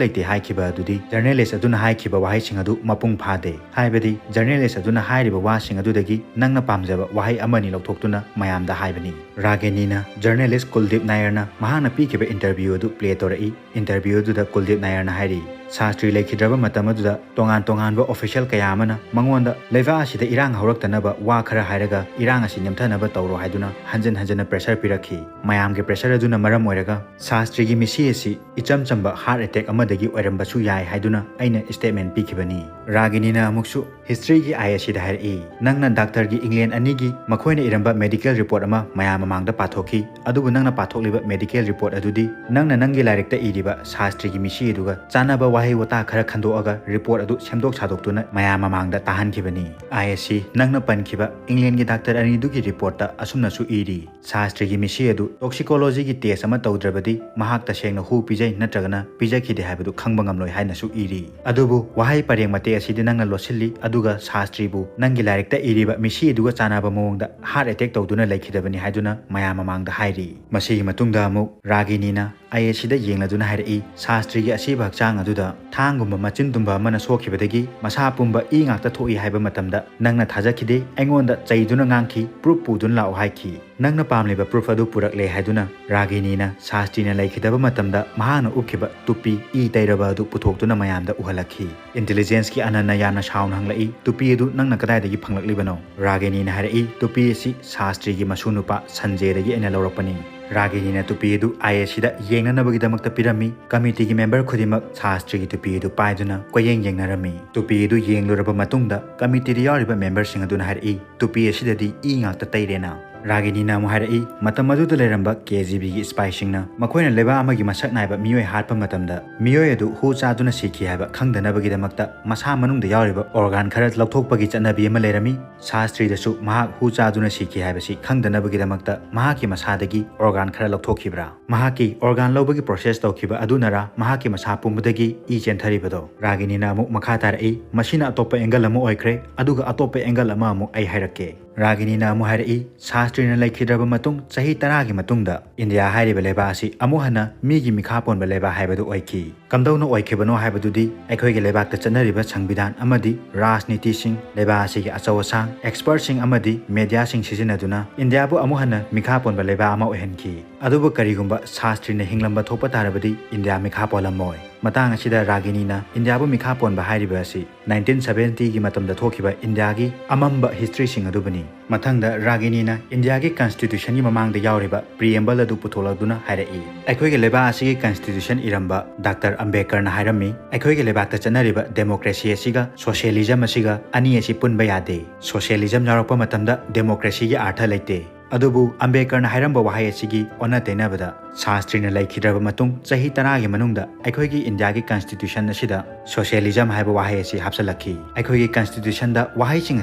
ꯂꯩꯇꯦ ꯍꯥꯏꯈꯤꯕ ꯑꯗꯨꯗꯤ ꯖꯔꯅꯦꯂꯤꯁ ꯑꯗꯨꯅ ꯍꯥꯏꯈꯤꯕ ꯋꯥꯍꯩꯁꯤꯡ ꯑꯗꯨ ꯃꯄꯨꯡ ꯐꯥꯗꯦ꯫ ꯍꯥꯏꯕꯗꯤ ꯖꯔꯅꯦꯂꯤꯁ ꯑꯗꯨꯅ ꯍꯥꯏꯔꯤꯕ ꯋꯥꯁꯤꯡ ꯑꯗꯨꯗꯒꯤ ꯅꯪꯅ ꯄꯥꯝꯖꯕ ꯋꯥꯍꯩ ꯑꯃꯅꯤ ꯂꯧꯊꯣꯛꯇꯨꯅ ꯃꯌꯥꯝꯗ ꯍꯥꯏꯕꯅꯤ"꯫ ꯔꯥꯒꯤꯅꯤꯅ ꯖꯔꯅꯦꯂꯤꯁ ꯀꯨꯜꯗꯤꯞ ꯅꯥꯌꯔꯅ ꯃꯍꯥꯛꯅ ꯄꯤꯈꯤꯕ ꯏꯟꯇꯔꯚ꯭ꯌꯨ ꯑꯗꯨ ꯄ꯭ꯂꯦ ꯇꯧꯔꯛꯏ꯫ ꯏꯟꯇꯔꯚ꯭ꯌꯨ ꯑꯗꯨꯗ ꯀꯨꯜꯗꯤꯞ ꯅꯥꯌꯔꯅ ꯍꯥꯏꯔꯤ, ꯁꯥꯁꯇ꯭ꯔꯤ ꯂꯩꯈꯤꯗ꯭ꯔꯕ ꯃꯇꯝ ꯑꯗꯨꯗ ꯇꯣꯉꯥꯟ ꯇꯣꯉꯥꯟꯕ ꯑꯣꯐꯤꯁꯤꯌꯦꯜ ꯀꯌꯥ ꯑꯃꯅ ꯃꯉꯣꯟꯗ ꯂꯩꯕꯥꯛ ꯑꯁꯤꯗ ꯏꯔꯥꯡ ꯍꯧꯔꯛꯇꯅꯕ ꯋꯥ ꯈꯔ ꯍꯥꯏꯔꯒ ꯏꯔꯥꯡ ꯑꯁꯤ ꯅꯦꯝꯊꯅꯕ ꯇꯧꯔꯣ ꯍꯥꯏꯗꯨꯅ ꯍꯟꯖꯤꯟ ꯍꯟꯖꯤꯟꯅ ꯄ꯭ꯔꯦꯁꯔ ꯄꯤꯔꯛꯈꯤ꯫ ꯃꯌꯥꯝꯒꯤ ꯄ꯭ꯔꯦꯁꯔ ꯑꯗꯨꯅ ꯃꯔꯝ ꯑꯣꯏꯔꯒ ꯁꯥꯁꯇ꯭ꯔꯤꯒꯤ ꯃꯤꯁꯤ ꯑꯁꯤ ꯏꯆꯝ ꯆꯝꯕ ꯍꯥꯔꯠ ꯑꯦꯇꯦꯛ ꯑꯃꯗꯒꯤ ꯑꯣꯏꯔꯝꯕꯁꯨ ꯌꯥꯏ ꯍꯥꯏꯗꯨꯅ ꯑꯩꯅ ꯁ꯭ꯇꯦꯠꯃꯦꯟ ꯄꯤꯈꯤꯕꯅꯤ꯫ ꯔꯥꯒꯤꯅꯤꯅ ꯑꯃꯨꯛꯁꯨ ꯍꯤꯁꯇ꯭ꯔꯤꯒꯤ ꯑꯥꯏ ꯑꯁꯤꯗ ꯍꯥꯏꯔꯛꯏ, "ꯅꯪꯅ ꯗꯥꯛꯇꯔꯒꯤ ꯏꯪꯂꯦꯟ ꯑꯅꯤꯒꯤ ꯃꯈꯣꯏꯅ ꯏꯔꯝꯕ ꯃꯦꯗꯤꯀꯦꯜ ꯔꯤꯄꯣꯔꯠ ꯑꯃ ꯃꯌꯥꯝ ꯃꯃꯥꯡꯗ ꯄꯥꯊꯣꯛꯈꯤ, ꯑꯗꯨꯕꯨ ꯅꯪꯅ ꯄꯥꯊꯣꯛꯂꯤꯕ ꯃꯦꯗꯤꯀꯦꯜ ꯔꯤꯄꯣꯔꯠ ꯑꯗꯨꯗꯤ ꯅꯪꯅ ꯅꯪꯒꯤ ꯂꯥꯏꯔꯤꯛꯇ ꯏꯔꯤꯕ ꯁꯥꯁꯇ꯭ꯔꯤꯒꯤ ꯃꯤꯁꯤ ꯑꯗꯨꯒ ꯆꯥꯟꯅꯕ ꯋꯥꯍꯩ ꯋꯥꯇꯥ ꯈꯔ ꯈꯟꯗꯣꯛꯑꯒ ꯔꯤꯄꯣꯔꯠ ꯑꯗꯨ ꯁꯦꯝꯗꯣꯛ ꯁꯥꯗꯣꯛꯇꯨꯅ ꯃꯌꯥꯝ ꯃꯃꯥꯡꯗ ꯇꯥꯍꯟꯈꯤꯕꯅꯤ꯫ ꯑꯥꯏ ꯑꯦꯁ ꯁꯤ, ꯅꯪꯅ ꯄꯟꯈꯤꯕ ꯏꯪꯂꯦꯟꯒꯤ ꯗꯥꯛꯇꯔ ꯑꯅꯤꯗꯨꯒꯤ ꯔꯤꯄꯣꯔꯠꯇ ꯑꯁꯨꯝꯅꯁꯨ ꯏꯔꯤ, ꯁꯥꯁꯇ꯭ꯔꯤꯒꯤ ꯃꯤꯁꯤ ꯑꯗꯨ ꯇꯣꯛꯁꯤꯀꯣꯂꯣꯖꯤꯒꯤ ꯇꯦꯁ ꯑꯃ ꯇꯧꯗ꯭ꯔꯕꯗꯤ ꯃꯍꯥꯛ ꯇꯁꯦꯡꯅ ꯍꯨ ꯄꯤꯖꯩ ꯅꯠꯇ꯭ꯔꯒꯅ ꯄꯤꯖꯈꯤꯗꯦ ꯍꯥꯏꯕꯗꯨ ꯈꯪꯕ ꯉꯝꯂꯣꯏ ꯍꯥꯏꯅꯁꯨ ꯏꯔꯤ꯫ ꯑꯗꯨꯕꯨ ꯋꯥꯍꯩ ꯄꯔꯦꯡ ꯃꯇꯦꯛ ꯑꯁꯤꯗꯤ ꯅꯪꯅ ꯂꯣꯠꯁꯤꯜꯂꯤ, ꯑꯗꯨꯒ ꯁꯥꯁꯇ꯭ꯔꯤꯕꯨ ꯅꯪꯒꯤ ꯂꯥꯏꯔꯤꯛꯇ ꯏꯔꯤꯕ ꯃꯤꯁꯤ ꯑꯗꯨꯒ ꯆꯥꯟꯅꯕ ꯃꯑꯣꯡꯗ ꯍꯥꯔꯠ ꯑꯦꯇꯦꯛ ꯇꯧꯗꯨꯅ ꯂꯩꯈꯤꯗꯕꯅꯤ ꯍꯥꯏꯗꯨꯅ ꯃꯌꯥꯝ ꯃꯃꯥꯡꯗ ꯍꯥꯏꯔꯤ꯫ ꯃꯁꯤꯒꯤ ꯃꯇꯨꯡꯗ ꯑꯃꯨꯛ ꯔꯥꯒꯤꯅꯤꯅ ꯑꯥꯏ ꯑꯦꯁ ꯁꯤꯗ ꯌꯦꯡꯂꯗꯨꯅ ꯍꯥꯏꯔꯛꯏ, ꯁꯥꯁꯇ꯭ꯔꯤꯒꯤ ꯑꯁꯤꯕ ꯍꯛꯆꯥꯡ ꯑꯗꯨꯗ ꯊꯥꯡꯒꯨꯝꯕ ꯃꯆꯤꯟ ꯇꯨꯝꯕ ꯑꯃꯅ ꯁꯣꯛꯈꯤꯕꯗꯒꯤ ꯃꯁꯥ ꯄꯨꯝꯕ ꯏ ꯉꯥꯛꯇ ꯊꯣꯛꯏ ꯍꯥꯏꯕ ꯃꯇꯝꯗ ꯅꯪꯅ ꯊꯥꯖꯈꯤꯗꯦ, ꯑꯩꯉꯣꯟꯗ ꯆꯩꯗꯨꯅ ꯉꯥꯡꯈꯤ, ꯄ꯭ꯔꯨꯐ ꯄꯨꯗꯨꯅ ꯂꯥꯛꯑꯣ ꯍꯥꯏꯈꯤ꯫ ꯅꯪꯅ ꯄꯥꯝꯂꯤꯕ ꯄ꯭ꯔꯨꯐ ꯑꯗꯨ ꯄꯨꯔꯛꯂꯦ ꯍꯥꯏꯗꯨꯅ ꯔꯥꯒꯤꯅꯤꯅ ꯁꯥꯁꯇ꯭ꯔꯤꯅ ꯂꯩꯈꯤꯗꯕ ꯃꯇꯝꯗ ꯃꯍꯥꯛꯅ ꯎꯞꯈꯤꯕ ꯇꯨꯄꯤ ꯏ ꯇꯩꯔꯕ ꯑꯗꯨ ꯄꯨꯊꯣꯛꯇꯨꯅ ꯃꯌꯥꯝꯗ ꯎꯍꯜꯂꯛꯈꯤ꯫ ꯏꯟꯇꯦꯂꯤꯖꯦꯟꯁꯀꯤ ꯑꯅꯟꯅ ꯌꯥꯝꯅ ꯁꯥꯎꯅ ꯍꯪꯂꯛꯏ, "ꯇꯨꯄꯤ ꯑꯗꯨ ꯅꯪꯅ ꯀꯗꯥꯏꯗꯒꯤ ꯐꯪꯂꯛꯂꯤꯕꯅꯣ?" ꯔꯥꯒꯤꯅꯤꯅ ꯍꯥꯏꯔꯛꯏ, "ꯇꯨꯄꯤ ꯑꯁꯤ ꯁꯥꯁꯇ꯭ꯔꯤꯒꯤ ꯃꯁꯨ ꯅꯨꯄꯥ ꯁꯟꯖꯦꯗꯒꯤ ꯑꯩꯅ ꯂꯧꯔꯛꯄꯅꯤ꯫" ꯔꯥꯒꯤꯅꯤꯅ ꯇꯨꯄꯤ ꯑꯗꯨ ꯑꯥꯏ ꯑꯦꯁ ꯁꯤꯗ ꯌꯦꯡꯅꯅꯕꯒꯤꯗꯃꯛꯇ ꯄꯤꯔꯝꯃꯤ꯫ ꯀꯃꯤꯇꯤꯒꯤ ꯃꯦꯝꯕꯔ ꯈꯨꯗꯤꯡꯃꯛ ꯁꯥꯁꯇ꯭ꯔꯤꯒꯤ ꯇꯨꯄꯤ ꯑꯗꯨ ꯄꯥꯏꯗꯨꯅ ꯀꯣꯏꯌꯦꯡ ꯌꯦꯡꯅꯔꯝꯃꯤ꯫ ꯇꯨꯄꯤ ꯑꯗꯨ ꯌꯦꯡꯂꯨꯔꯕ ꯃꯇꯨꯡꯗ ꯀꯃꯤꯇꯤꯗ ꯌꯥꯎꯔꯤꯕ ꯃꯦꯝꯕꯔꯁꯤꯡ ꯑꯗꯨꯅ ꯍꯥꯏꯔꯛꯏ, "ꯇꯨꯄꯤ ꯑꯁꯤꯗꯗꯤ ꯏ ꯉꯥꯛꯇ ꯇꯩꯔꯦꯅ꯫" ꯔꯥꯒꯤꯅꯤꯅ ꯑꯃꯨꯛ ꯍꯥꯏꯔꯛꯏ, "ꯃꯇꯝ ꯑꯗꯨꯗ ꯂꯩꯔꯝꯕ ꯀꯦ ꯖꯤ ꯕꯤꯒꯤ ꯁꯤꯄꯥꯏꯁꯤꯡꯅ ꯃꯈꯣꯏꯅ ꯂꯩꯕꯥꯛ ꯑꯃꯒꯤ ꯃꯁꯛ ꯅꯥꯏꯕ ꯃꯤꯑꯣꯏ ꯍꯥꯠꯄ ꯃꯇꯝꯗ ꯃꯤꯑꯣꯏ ꯑꯗꯨ ꯍꯨ ꯆꯥꯗꯨꯅ ꯁꯤꯈꯤ ꯍꯥꯏꯕ ꯈꯪꯗꯅꯕꯒꯤꯗꯃꯛꯇ ꯃꯁꯥ ꯃꯅꯨꯡꯗ ꯌꯥꯎꯔꯤꯕ ꯑꯣꯔꯒꯥꯟ ꯈꯔ ꯂꯧꯊꯣꯛꯄꯒꯤ ꯆꯠꯅꯕꯤ ꯑꯃ ꯂꯩꯔꯝꯃꯤ꯫ ꯁꯥꯁꯇ꯭ꯔꯤꯗꯁꯨ ꯃꯍꯥꯛ ꯍꯨ ꯆꯥꯗꯨꯅ ꯁꯤꯈꯤ ꯍꯥꯏꯕꯁꯤ ꯈꯪꯗꯅꯕꯒꯤꯗꯃꯛꯇ ꯃꯍꯥꯛꯀꯤ ꯃꯁꯥꯗꯒꯤ ꯑꯣꯔꯒꯥꯟ ꯈꯔ ꯂꯧꯊꯣꯛꯈꯤꯕ꯭ꯔꯥ? ꯃꯍꯥꯛꯀꯤ ꯑꯣꯔꯒꯥꯟ ꯂꯧꯕꯒꯤ ꯄ꯭ꯔꯣꯁꯦꯁ ꯇꯧꯈꯤꯕ ꯑꯗꯨꯅꯔꯥ ꯃꯍꯥꯛꯀꯤ ꯃꯁꯥ ꯄꯨꯝꯕꯗꯒꯤ ꯏ ꯆꯦꯟꯊꯔꯤꯕꯗꯣ?" ꯔꯥꯒꯤꯅꯤꯅ ꯑꯃꯨꯛ ꯃꯈꯥ ꯇꯥꯔꯛꯏ, "ꯃꯁꯤꯅ ꯑꯇꯣꯞꯄ ꯑꯦꯡꯒꯜ ꯑꯃ ꯑꯣꯏꯈ꯭ꯔꯦ, ꯑꯗꯨꯒ ꯑꯇꯣꯞꯄ ꯑꯦꯡꯒꯜ ꯑꯃ ꯑꯃꯨꯛ ꯑꯩ ꯍꯥꯏꯔꯛꯀꯦ꯫" ꯔꯥꯒꯤꯅꯤꯅ ꯑꯃꯨꯛ ꯍꯥꯏꯔꯛꯏ, "ꯁꯥꯁꯇ꯭ꯔꯤꯅ ꯂꯩꯈꯤꯗ꯭ꯔꯕ ꯃꯇꯨꯡ ꯆꯍꯤ ꯇꯔꯥꯒꯤ ꯃꯇꯨꯡꯗ ꯏꯟꯗꯤꯌꯥ ꯍꯥꯏꯔꯤꯕ ꯂꯩꯕꯥꯛ ꯑꯁꯤ ꯑꯃꯨꯛ ꯍꯟꯅ ꯃꯤꯒꯤ ꯃꯤꯈꯥ ꯄꯣꯟꯕ ꯂꯩꯕꯥꯛ ꯍꯥꯏꯕꯗꯨ ꯑꯣꯏꯈꯤ꯫ ꯀꯝꯗꯧꯅ ꯑꯣꯏꯈꯤꯕꯅꯣ ꯍꯥꯏꯕꯗꯨꯗꯤ ꯑꯩꯈꯣꯏꯒꯤ ꯂꯩꯕꯥꯛꯇ ꯆꯠꯅꯔꯤꯕ ꯁꯪꯕꯤꯙꯥꯟ ꯑꯃꯗꯤ ꯔꯥꯖꯅꯤꯇꯤꯁꯤꯡ, ꯂꯩꯕꯥꯛ ꯑꯁꯤꯒꯤ ꯑꯆꯧ ꯑꯁꯥꯡ, ꯑꯦꯛꯁꯄꯔꯠꯁꯤꯡ ꯑꯃꯗꯤ ꯃꯦꯗꯤꯌꯥꯁꯤꯡ ꯁꯤꯖꯤꯟꯅꯗꯨꯅ ꯏꯟꯗꯤꯌꯥꯕꯨ ꯑꯃꯨꯛ ꯍꯟꯅ ꯃꯤꯈꯥ ꯄꯣꯟꯕ ꯂꯩꯕꯥꯛ ꯑꯃ ꯑꯣꯏꯍꯟꯈꯤ꯫ ꯑꯗꯨꯕꯨ ꯀꯔꯤꯒꯨꯝꯕ ꯁꯥꯁꯇ꯭ꯔꯤꯅ ꯍꯤꯡꯂꯝꯕ ꯊꯣꯛꯄ ꯇꯥꯔꯕꯗꯤ ꯏꯟꯗꯤꯌꯥ ꯃꯤꯈꯥ ꯄꯣꯜꯂꯝꯃꯣꯏ꯫" ꯃꯇꯥꯡ ꯑꯁꯤꯗ ꯔꯥꯒꯤꯅꯤꯅ ꯏꯟꯗꯤꯌꯥꯕꯨ ꯃꯤꯈꯥ ꯄꯣꯟꯕ ꯍꯥꯏꯔꯤꯕ ꯑꯁꯤ ꯅꯥꯏꯟꯇꯤꯟ ꯁꯕꯦꯟꯇꯤꯒꯤ ꯃꯇꯝꯗ ꯊꯣꯛꯈꯤꯕ ꯏꯟꯗꯤꯌꯥꯒꯤ ꯑꯃꯝꯕ ꯍꯤꯁꯇ꯭ꯔꯤꯁꯤꯡ ꯑꯗꯨꯕꯨꯅꯤ꯫ ꯃꯊꯪꯗ ꯔꯥꯒꯤꯅꯤꯅ ꯏꯟꯗꯤꯌꯥꯒꯤ ꯀꯟꯁꯇꯤꯇ꯭ꯌꯨꯁꯟꯒꯤ ꯃꯃꯥꯡꯗ ꯌꯥꯎꯔꯤꯕ ꯄ꯭ꯔꯤꯑꯦꯝꯕꯜ ꯑꯗꯨ ꯄꯨꯊꯣꯛꯂꯗꯨꯅ ꯍꯥꯏꯔꯛꯏ, "ꯑꯩꯈꯣꯏꯒꯤ ꯂꯩꯕꯥꯛ ꯑꯁꯤꯒꯤ ꯀꯟꯁꯇꯤꯇ꯭ꯌꯨꯁꯟ ꯏꯔꯝꯕ ꯗꯥꯛꯇꯔ ꯑꯝꯕꯦꯗꯀꯔꯅ ꯍꯥꯏꯔꯝꯃꯤ, ꯑꯩꯈꯣꯏꯒꯤ ꯂꯩꯕꯥꯛꯇ ꯆꯠꯅꯔꯤꯕ ꯗꯦꯃꯣꯀ꯭ꯔꯦꯁꯤ ꯑꯁꯤꯒ ꯁꯣꯁꯤꯌꯦꯂꯤꯖꯝ ꯑꯁꯤꯒ ꯑꯅꯤ ꯑꯁꯤ ꯄꯨꯟꯕ ꯌꯥꯗꯦ꯫ ꯁꯣꯁꯤꯌꯦꯂꯤꯖꯝ ꯌꯥꯎꯔꯛꯄ ꯃꯇꯝꯗ ꯗꯦꯃꯣꯀ꯭ꯔꯦꯁꯤꯒꯤ ꯑꯥꯔꯊ ꯂꯩꯇꯦ꯫ ꯑꯗꯨꯕꯨ ꯑꯝꯕꯦꯗꯀꯔꯅ ꯍꯥꯏꯔꯝꯕ ꯋꯥꯍꯩ ꯑꯁꯤꯒꯤ ꯑꯣꯟꯅ ꯇꯩꯅꯕꯗ, ꯁꯥꯁꯇ꯭ꯔꯤꯅ ꯂꯩꯈꯤꯗ꯭ꯔꯕ ꯃꯇꯨꯡ ꯆꯍꯤ ꯇꯔꯥꯒꯤ ꯃꯅꯨꯡꯗ ꯑꯩꯈꯣꯏꯒꯤ ꯏꯟꯗꯤꯌꯥꯒꯤ ꯀꯟꯁꯇꯤꯇ꯭ꯌꯨꯁꯟ ꯑꯁꯤꯗ ꯁꯣꯁꯤꯌꯦꯂꯤꯖꯝ ꯍꯥꯏꯕ ꯋꯥꯍꯩ ꯑꯁꯤ ꯍꯥꯞꯆꯤꯜꯂꯛꯈꯤ꯫ ꯑꯩꯈꯣꯏꯒꯤ ꯀꯟꯁꯇꯤꯇ꯭ꯌꯨꯁꯟꯗ ꯋꯥꯍꯩꯁꯤꯡ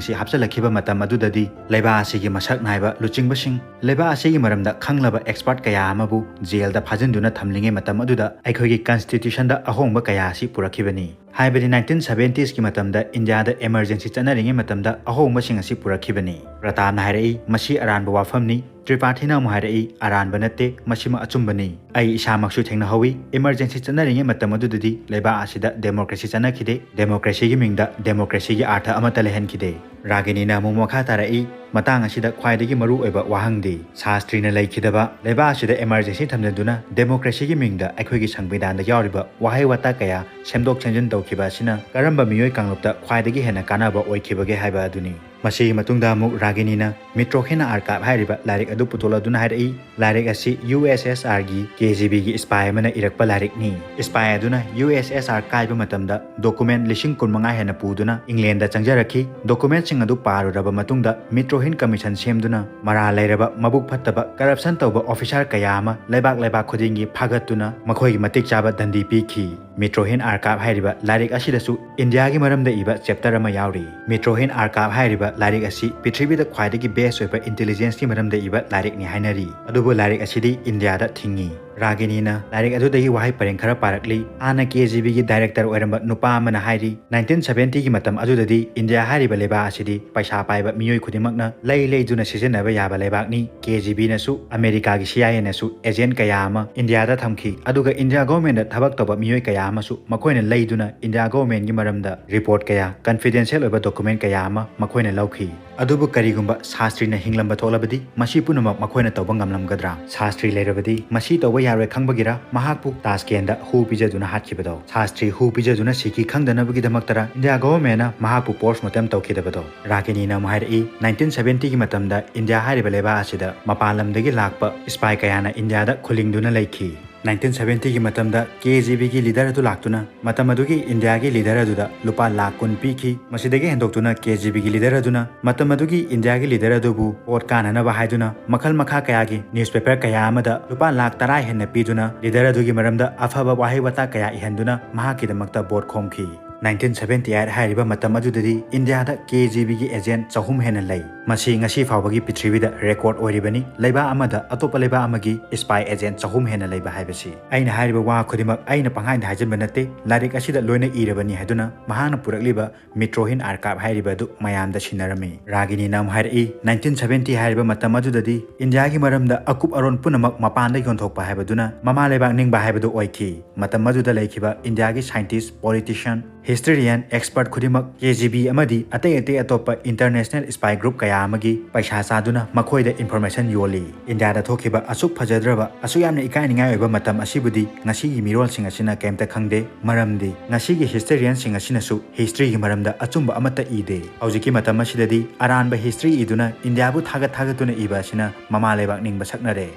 ꯑꯁꯤ ꯍꯥꯞꯆꯤꯜꯂꯛꯈꯤꯕ ꯃꯇꯝ ꯑꯗꯨꯗꯗꯤ ꯂꯩꯕꯥꯛ ꯑꯁꯤꯒꯤ ꯃꯁꯛ ꯅꯥꯏꯕ ꯂꯨꯆꯤꯡꯕꯁꯤꯡ, ꯂꯩꯕꯥꯛ ꯑꯁꯤꯒꯤ ꯃꯔꯝꯗ ꯈꯪꯂꯕ ꯑꯦꯛꯁꯄꯔꯠ ꯀꯌꯥ ꯑꯃꯕꯨ ꯖꯦꯜꯗ ꯐꯥꯖꯤꯟꯗꯨꯅ ꯊꯝꯂꯤꯉꯩ ꯃꯇꯝ ꯑꯗꯨꯗ ꯑꯩꯈꯣꯏꯒꯤ ꯀꯟꯁꯇꯤꯇ꯭ꯌꯨꯁꯟꯗ ꯑꯍꯣꯡꯕ ꯀꯌꯥ ꯑꯁꯤ ꯄꯨꯔꯛꯈꯤꯕꯅꯤ꯫ ꯍꯥꯏꯕꯗꯤ ꯅꯥꯏꯟꯇꯤꯟ ꯁꯚꯦꯟꯇꯤꯁꯀꯤ ꯃꯇꯝꯗ ꯏꯟꯗꯤꯌꯥꯗ ꯏꯃꯔꯖꯦꯟꯁꯤ ꯆꯠꯅꯔꯤꯉꯩ ꯃꯇꯝꯗ ꯑꯍꯣꯡꯕꯁꯤꯡ ꯑꯁꯤ ꯄꯨꯔꯛꯈꯤꯕꯅꯤ꯫ ꯄ꯭ꯔꯇꯥꯞꯅ ꯍꯥꯏꯔꯛꯏ, "ꯃꯁꯤ ꯑꯔꯥꯟꯕ ꯋꯥꯐꯝꯅꯤ"꯫ ꯇ꯭ꯔꯤꯄꯥꯊꯤꯅ ꯑꯃꯨꯛ ꯍꯥꯏꯔꯛꯏ, "ꯑꯔꯥꯟꯕ ꯅꯠꯇꯦ, ꯃꯁꯤꯃ ꯑꯆꯨꯝꯕꯅꯤ꯫ ꯑꯩ ꯏꯁꯥꯃꯛꯁꯨ ꯊꯦꯡꯅꯍꯧꯋꯤ꯫ ꯏꯃꯔꯖꯦꯟꯁꯤ ꯆꯠꯅꯔꯤꯉꯩ ꯃꯇꯝ ꯑꯗꯨꯗꯗꯤ ꯂꯩꯕꯥꯛ ꯑꯁꯤꯗ ꯗꯦꯃꯣꯀ꯭ꯔꯦꯁꯤ ꯆꯠꯅꯈꯤꯗꯦ꯫ ꯗꯦꯃꯣꯀ꯭ꯔꯦꯁꯤꯒꯤ ꯃꯤꯡꯗ ꯗꯦꯃꯣꯀ꯭ꯔꯦꯁꯤꯒꯤ ꯑꯥꯔꯊ ꯑꯃꯠꯇ ꯂꯩꯍꯟꯈꯤꯗꯦ"꯫ ꯔꯥꯒꯤꯅꯤꯅ ꯑꯃꯨꯛ ꯃꯈꯥ ꯇꯥꯔꯛꯏ, "ꯃꯇꯥꯡ ꯑꯁꯤꯗ ꯈ꯭ꯋꯥꯏꯗꯒꯤ ꯃꯔꯨ ꯑꯣꯏꯕ ꯋꯥꯍꯪꯗꯤ ꯁꯥꯁꯇ꯭ꯔꯤꯅ ꯂꯩꯈꯤꯗꯕ, ꯂꯩꯕꯥꯛ ꯑꯁꯤꯗ ꯏꯃꯔꯖꯦꯟꯁꯤ ꯊꯝꯖꯤꯟꯗꯨꯅ ꯗꯦꯃꯣꯀ꯭ꯔꯦꯁꯤꯒꯤ ꯃꯤꯡꯗ ꯑꯩꯈꯣꯏꯒꯤ ꯁꯪꯕꯤꯙꯥꯟꯗ ꯌꯥꯎꯔꯤꯕ ꯋꯥꯍꯩ ꯋꯥꯇꯥ ꯀꯌꯥ ꯁꯦꯝꯗꯣꯛ ꯁꯦꯝꯖꯤꯟ ꯇꯧꯈꯤꯕ ꯑꯁꯤꯅ ꯀꯔꯝꯕ ꯃꯤꯑꯣꯏ ꯀꯥꯡꯂꯨꯞꯇ ꯈ꯭ꯋꯥꯏꯗꯒꯤ ꯍꯦꯟꯅ ꯀꯥꯟꯅꯕ ꯑꯣꯏꯈꯤꯕꯒꯦ ꯍꯥꯏꯕ ꯑꯗꯨꯅꯤ"꯫ ꯃꯁꯤꯒꯤ ꯃꯇꯨꯡꯗ ꯑꯃꯨꯛ ꯔꯥꯒꯤꯅꯤꯅ ꯃꯤꯇ꯭ꯔꯣꯍꯤꯟ ꯑꯥꯔꯀꯥꯏꯚ ꯍꯥꯏꯔꯤꯕ ꯂꯥꯏꯔꯤꯛ ꯑꯗꯨ ꯄꯨꯊꯣꯛꯂꯗꯨꯅ ꯍꯥꯏꯔꯛꯏ, ꯂꯥꯏꯔꯤꯛ ꯑꯁꯤ ꯌꯨ ꯑꯦꯁ ꯑꯦꯁ ꯑꯥꯔꯒꯤ ꯀꯦ ꯖꯤ ꯕꯤꯒꯤ ꯁ꯭ꯄꯥꯏ ꯑꯃꯅ ꯏꯔꯛꯄ ꯂꯥꯏꯔꯤꯛꯅꯤ꯫ ꯁ꯭ꯄꯥꯏ ꯑꯗꯨꯅ ꯌꯨ ꯑꯦꯁ ꯑꯦꯁ ꯑꯥꯔ ꯀꯥꯏꯕ ꯃꯇꯝꯗ ꯗꯣꯀꯨꯃꯦꯟ ꯂꯤꯁꯤꯡ ꯀꯨꯟ ꯃꯉꯥ ꯍꯦꯟꯅ ꯄꯨꯗꯨꯅ ꯏꯪꯂꯦꯟꯗ ꯆꯪꯖꯔꯛꯈꯤ꯫ ꯗꯣꯀꯨꯃꯦꯟꯁꯤꯡ ꯑꯗꯨ ꯄꯥꯔꯨꯔꯕ ꯃꯇꯨꯡꯗ ꯃꯤꯇ꯭ꯔꯣꯍꯤꯟ ꯀꯃꯤꯁꯟ ꯁꯦꯝꯗꯨꯅ ꯃꯔꯥꯜ ꯂꯩꯔꯕ, ꯃꯕꯨꯛ ꯐꯠꯇꯕ, ꯀꯔꯞꯁꯟ ꯇꯧꯕ ꯑꯣꯐꯤꯁꯥꯔ ꯀꯌꯥ ꯑꯃ ꯂꯩꯕꯥꯛ ꯂꯩꯕꯥꯛ ꯈꯨꯗꯤꯡꯒꯤ ꯐꯥꯒꯠꯇꯨꯅ ꯃꯈꯣꯏꯒꯤ ꯃꯇꯤꯛ ꯆꯥꯕ ꯗꯟꯗꯤ ꯄꯤꯈꯤ꯫ ꯃꯤꯇ꯭ꯔꯣꯍꯤꯟ ꯑꯥꯔꯀꯥꯏꯚ ꯍꯥꯏꯔꯤꯕ ꯂꯥꯏꯔꯤꯛ ꯑꯁꯤꯗꯁꯨ ꯏꯟꯗꯤꯌꯥꯒꯤ ꯃꯔꯝꯗ ꯏꯕ ꯆꯦꯞꯇꯔ ꯑꯃ ꯌꯥꯎꯔꯤ꯫ ꯃꯤꯇ꯭ꯔꯣꯍꯤꯟ ꯑꯥꯔꯀꯥꯏꯚ ꯍꯥꯏꯔꯤꯕ ꯂꯥꯏꯔꯤꯛ ꯑꯁꯤ ꯄ꯭ꯔꯤꯊꯤꯕꯤꯗ ꯈ꯭ꯋꯥꯏꯗꯒꯤ ꯕꯦꯁ ꯑꯣꯏꯕ ꯏꯟꯇꯦꯂꯤꯖꯦꯟꯁꯀꯤ ꯃꯔꯝꯗ ꯏꯕ ꯂꯥꯏꯔꯤꯛꯅꯤ ꯍꯥꯏꯅꯔꯤ꯫ ꯑꯗꯨꯕꯨ ꯂꯥꯏꯔꯤꯛ ꯑꯁꯤꯗꯤ ꯏꯟꯗꯤꯌꯥꯗ ꯊꯤꯡꯉꯤ꯫ ꯔꯥꯒꯤꯅꯤꯅ ꯂꯥꯏꯔꯤꯛ ꯑꯗꯨꯗꯒꯤ ꯋꯥꯍꯩ ꯄꯔꯦꯡ ꯈꯔ ꯄꯥꯔꯛꯂꯤ꯫ ꯍꯥꯟꯅ ꯀꯦ ꯖꯤ ꯕꯤꯒꯤ ꯗꯥꯏꯔꯦꯛꯇꯔ ꯑꯣꯏꯔꯝꯕ ꯅꯨꯄꯥ ꯑꯃꯅ ꯍꯥꯏꯔꯤ, ꯅꯥꯏꯟꯇꯤꯟ ꯁꯚꯦꯟꯇꯤꯒꯤ ꯃꯇꯝ ꯑꯗꯨꯗꯗꯤ ꯏꯟꯗꯤꯌꯥ ꯍꯥꯏꯔꯤꯕ ꯂꯩꯕꯥꯛ ꯑꯁꯤꯗꯤ ꯄꯩꯁꯥ ꯄꯥꯏꯕ ꯃꯤꯑꯣꯏ ꯈꯨꯗꯤꯡꯃꯛꯅ ꯂꯩ ꯂꯩꯗꯨꯅ ꯁꯤꯖꯤꯟꯅꯕ ꯌꯥꯕ ꯂꯩꯕꯥꯛꯅꯤ꯫ ꯀꯦ ꯖꯤ ꯕꯤꯅꯁꯨ, ꯑꯃꯦꯔꯤꯀꯥꯒꯤ ꯁꯤ ꯑꯥꯏ ꯑꯦꯅꯁꯨ ꯑꯦꯖꯦꯟꯠ ꯀꯌꯥ ꯑꯃ ꯏꯟꯗꯤꯌꯥꯗ ꯊꯝꯈꯤ꯫ ꯑꯗꯨꯒ ꯏꯟꯗꯤꯌꯥ ꯒꯣꯚꯔꯟꯃꯦꯟꯠꯇ ꯊꯕꯛ ꯇꯧꯕ ꯃꯤꯑꯣꯏ ꯀꯌꯥ ꯑꯃꯁꯨ ꯃꯈꯣꯏꯅ ꯂꯩꯗꯨꯅ ꯏꯟꯗꯤꯌꯥ ꯒꯣꯚꯔꯟꯃꯦꯟꯠꯀꯤ ꯃꯔꯝꯗ ꯔꯤꯄꯣꯔꯠ ꯀꯌꯥ, ꯀꯟꯐꯤꯗꯦꯟꯁꯤꯌꯦꯜ ꯑꯣꯏꯕ ꯗꯣꯀꯨꯃꯦꯟꯠ ꯀꯌꯥ ꯑꯃ ꯃꯈꯣꯏꯅ ꯂꯧꯈꯤ꯫ ꯑꯗꯨꯕꯨ ꯀꯔꯤꯒꯨꯝꯕ ꯁꯥꯁꯇ꯭ꯔꯤꯅ ꯍꯤꯡꯂꯝꯕ ꯊꯣꯛꯂꯕꯗꯤ ꯃꯁꯤ ꯄꯨꯝꯅꯃꯛ ꯃꯈꯣꯏꯅ ꯇꯧꯕ ꯉꯝꯂꯝꯒꯗ꯭ꯔꯥ? ꯁꯥꯁꯇ꯭ꯔꯤ ꯂꯩꯔꯕꯗꯤ ꯃꯁꯤ ꯇꯧꯕ ꯌꯥꯔꯣꯏ ꯈꯪꯕꯒꯤꯔ ꯃꯍꯥꯛꯄꯨ ꯇꯥꯁꯀꯦꯟꯗ ꯍꯨ ꯄꯤꯖꯗꯨꯅ ꯍꯥꯠꯈꯤꯕꯗꯣ? ꯁꯥꯁꯇ꯭ꯔꯤ ꯍꯨ ꯄꯤꯖꯗꯨꯅ ꯁꯤꯈꯤ ꯈꯪꯗꯅꯕꯒꯤꯗꯃꯛꯇꯔ ꯏꯟꯗꯤꯌꯥ ꯒꯣꯚꯔꯟꯃꯦꯟꯠꯅ ꯃꯍꯥꯛꯄꯨ ꯄꯣꯁꯃꯣꯔꯇꯦꯝ ꯇꯧꯈꯤꯗꯕꯗꯣ? ꯔꯥꯒꯤꯅꯤꯅ ꯑꯃꯨꯛ ꯍꯥꯏꯔꯛꯏ, ꯅꯥꯏꯟꯇꯤꯟ ꯁꯚꯦꯟꯇꯤꯒꯤ ꯃꯇꯝꯗ ꯏꯟꯗꯤꯌꯥ ꯍꯥꯏꯔꯤꯕ ꯂꯩꯕꯥꯛ ꯑꯁꯤꯗ ꯃꯄꯥꯟ ꯂꯝꯗꯒꯤ ꯂꯥꯛꯄ ꯁ꯭ꯄꯥꯏ ꯀꯌꯥꯅ ꯏꯟꯗꯤꯌꯥꯗ ꯈꯨꯂꯤꯡꯗꯨꯅ ꯂꯩꯈꯤ꯫ ꯅꯥꯏꯟꯇꯤꯟ ꯁꯚꯦꯟꯇꯤꯒꯤ ꯃꯇꯝꯗ ꯀꯦ ꯖꯤ ꯕꯤꯒꯤ ꯂꯤꯗꯔ ꯑꯗꯨ ꯂꯥꯛꯇꯨꯅ ꯃꯇꯝ ꯑꯗꯨꯒꯤ ꯏꯟꯗꯤꯌꯥꯒꯤ ꯂꯤꯗꯔ ꯑꯗꯨꯗ ꯂꯨꯄꯥ ꯂꯥꯈ ꯀꯨꯟ ꯄꯤꯈꯤ꯫ ꯃꯁꯤꯗꯒꯤ ꯍꯦꯟꯗꯣꯛꯇꯨꯅ ꯀꯦ ꯖꯤ ꯕꯤꯒꯤ ꯂꯤꯗꯔ ꯑꯗꯨꯅ ꯃꯇꯝ ꯑꯗꯨꯒꯤ ꯏꯟꯗꯤꯌꯥꯒꯤ ꯂꯤꯗꯔ ꯑꯗꯨꯕꯨ ꯚꯣꯠ ꯀꯥꯅꯅꯕ ꯍꯥꯏꯗꯨꯅ ꯃꯈꯜ ꯃꯈꯥ ꯀꯌꯥꯒꯤ ꯅ꯭ꯌꯨꯁꯄꯦꯄꯔ ꯀꯌꯥ ꯑꯃꯗ ꯂꯨꯄꯥ ꯂꯥꯈ ꯇꯔꯥ ꯍꯦꯟꯅ ꯄꯤꯗꯨꯅ ꯂꯤꯗꯔ ꯑꯗꯨꯒꯤ ꯃꯔꯝꯗ ꯑꯐꯕ ꯋꯥꯍꯩ ꯋꯥꯇꯥ ꯀꯌꯥ ꯏꯍꯟꯗꯨꯅ ꯃꯍꯥꯛꯀꯤꯗꯃꯛꯇ ꯚꯣꯠ ꯈꯣꯝꯈꯤ꯫ ꯅꯥꯏꯟꯇꯤꯟ ꯁꯚꯦꯟꯇꯤ ꯑꯩꯠ ꯍꯥꯏꯔꯤꯕ ꯃꯇꯝ ꯑꯗꯨꯗꯗꯤ ꯏꯟꯗꯤꯌꯥꯗ ꯀꯦ ꯖꯤ ꯕꯤꯒꯤ ꯑꯦꯖꯦꯟ ꯆꯍꯨꯝ ꯍꯦꯟꯅ ꯂꯩ꯫ ꯃꯁꯤ ꯉꯁꯤ ꯐꯥꯎꯕꯒꯤ ꯄ꯭ꯔꯤꯊꯤꯕꯤꯗ ꯔꯦꯀꯣꯔꯗ ꯑꯣꯏꯔꯤꯕꯅꯤ, ꯂꯩꯕꯥꯛ ꯑꯃꯗ ꯑꯇꯣꯞꯄ ꯂꯩꯕꯥꯛ ꯑꯃꯒꯤ ꯁ꯭ꯄꯥꯏ ꯑꯦꯖꯦꯟ ꯆꯍꯨꯝ ꯍꯦꯟꯅ ꯂꯩꯕ ꯍꯥꯏꯕꯁꯤ꯫ ꯑꯩꯅ ꯍꯥꯏꯔꯤꯕ ꯋꯥ ꯈꯨꯗꯤꯡꯃꯛ ꯑꯩꯅ ꯄꯪꯍꯥꯏꯗ ꯍꯥꯏꯖꯤꯟꯕ ꯅꯠꯇꯦ, ꯂꯥꯏꯔꯤꯛ ꯑꯁꯤꯗ ꯂꯣꯏꯅ ꯏꯔꯕꯅꯤ ꯍꯥꯏꯗꯨꯅ ꯃꯍꯥꯛꯅ ꯄꯨꯔꯛꯂꯤꯕ ꯃꯤꯇ꯭ꯔꯣꯍꯤꯟ ꯑꯥꯔꯀꯥꯏꯚ ꯍꯥꯏꯔꯤꯕ ꯑꯗꯨ ꯃꯌꯥꯝꯗ ꯁꯤꯟꯅꯔꯝꯃꯤ꯫ ꯔꯥꯒꯤꯅꯤꯅ ꯑꯃꯨꯛ ꯍꯥꯏꯔꯛꯏ, ꯅꯥꯏꯟꯇꯤꯟ ꯁꯚꯦꯟꯇꯤ ꯍꯥꯏꯔꯤꯕ ꯃꯇꯝ ꯑꯗꯨꯗꯗꯤ ꯏꯟꯗꯤꯌꯥꯒꯤ ꯃꯔꯝꯗ ꯑꯀꯨꯞ ꯑꯔꯣꯟ ꯄꯨꯝꯅꯃꯛ ꯃꯄꯥꯟꯗ ꯌꯣꯟꯊꯣꯛꯄ ꯍꯥꯏꯕꯗꯨꯅ ꯃꯃꯥ ꯂꯩꯕꯥꯛ ꯅꯤꯡꯕ ꯍꯥꯏꯕꯗꯨ ꯑꯣꯏꯈꯤ꯫ ꯃꯇꯝ ꯑꯗꯨꯗ ꯂꯩꯈꯤꯕ ꯏꯟꯗꯤꯌꯥꯒꯤ ꯁꯥꯏꯟꯇꯤꯁ, ꯄꯣꯂꯤꯇꯤꯁꯤꯌꯟ, ꯍꯤꯁꯇꯣꯔꯤꯌꯟ, ꯑꯦꯛꯁꯄꯔꯠ ꯈꯨꯗꯤꯡꯃꯛ ꯀꯦ ꯖꯤ ꯕꯤ ꯑꯃꯗꯤ ꯑꯇꯩ ꯑꯇꯩ ꯑꯇꯣꯞꯄ ꯏꯟꯇꯔꯅꯦꯁꯅꯦꯜ ꯁ꯭ꯄꯥꯏ ꯒ꯭ꯔꯨꯞ ꯀꯌꯥ ꯑꯃꯒꯤ ꯄꯩꯁꯥ ꯆꯥꯗꯨꯅ ꯃꯈꯣꯏꯗ ꯏꯟꯐꯣꯔꯃꯦꯁꯟ ꯌꯣꯜꯂꯤ꯫ ꯏꯟꯗꯤꯌꯥꯗ ꯊꯣꯛꯈꯤꯕ ꯑꯁꯨꯛ ꯐꯖꯗ꯭ꯔꯕ, ꯑꯁꯨꯛ ꯌꯥꯝꯅ ꯏꯀꯥꯏꯅꯤꯡꯉꯥꯏ ꯑꯣꯏꯕ ꯃꯇꯝ ꯑꯁꯤꯕꯨꯗꯤ ꯉꯁꯤꯒꯤ ꯃꯤꯔꯣꯜꯁꯤꯡ ꯑꯁꯤꯅ ꯀꯩꯝꯇ ꯈꯪꯗꯦ꯫ ꯃꯔꯝꯗꯤ ꯉꯁꯤꯒꯤ ꯍꯤꯁꯇꯣꯔꯤꯌꯟꯁꯤꯡ ꯑꯁꯤꯅꯁꯨ ꯍꯤꯁꯇ꯭ꯔꯤꯒꯤ ꯃꯔꯝꯗ ꯑꯆꯨꯝꯕ ꯑꯃꯠꯇ ꯏꯗꯦ꯫ ꯍꯧꯖꯤꯛꯀꯤ ꯃꯇꯝ ꯑꯁꯤꯗꯗꯤ ꯑꯔꯥꯟꯕ ꯍꯤꯁꯇ꯭ꯔꯤ ꯏꯗꯨꯅ ꯏꯟꯗꯤꯌꯥꯕꯨ ꯊꯥꯒꯠ ꯊꯥꯒꯠꯇꯨꯅ ꯏꯕ ꯑꯁꯤꯅ ꯃꯃꯥ ꯂꯩꯕꯥꯛ ꯅꯤꯡꯕ ꯁꯛꯅꯔꯦ꯫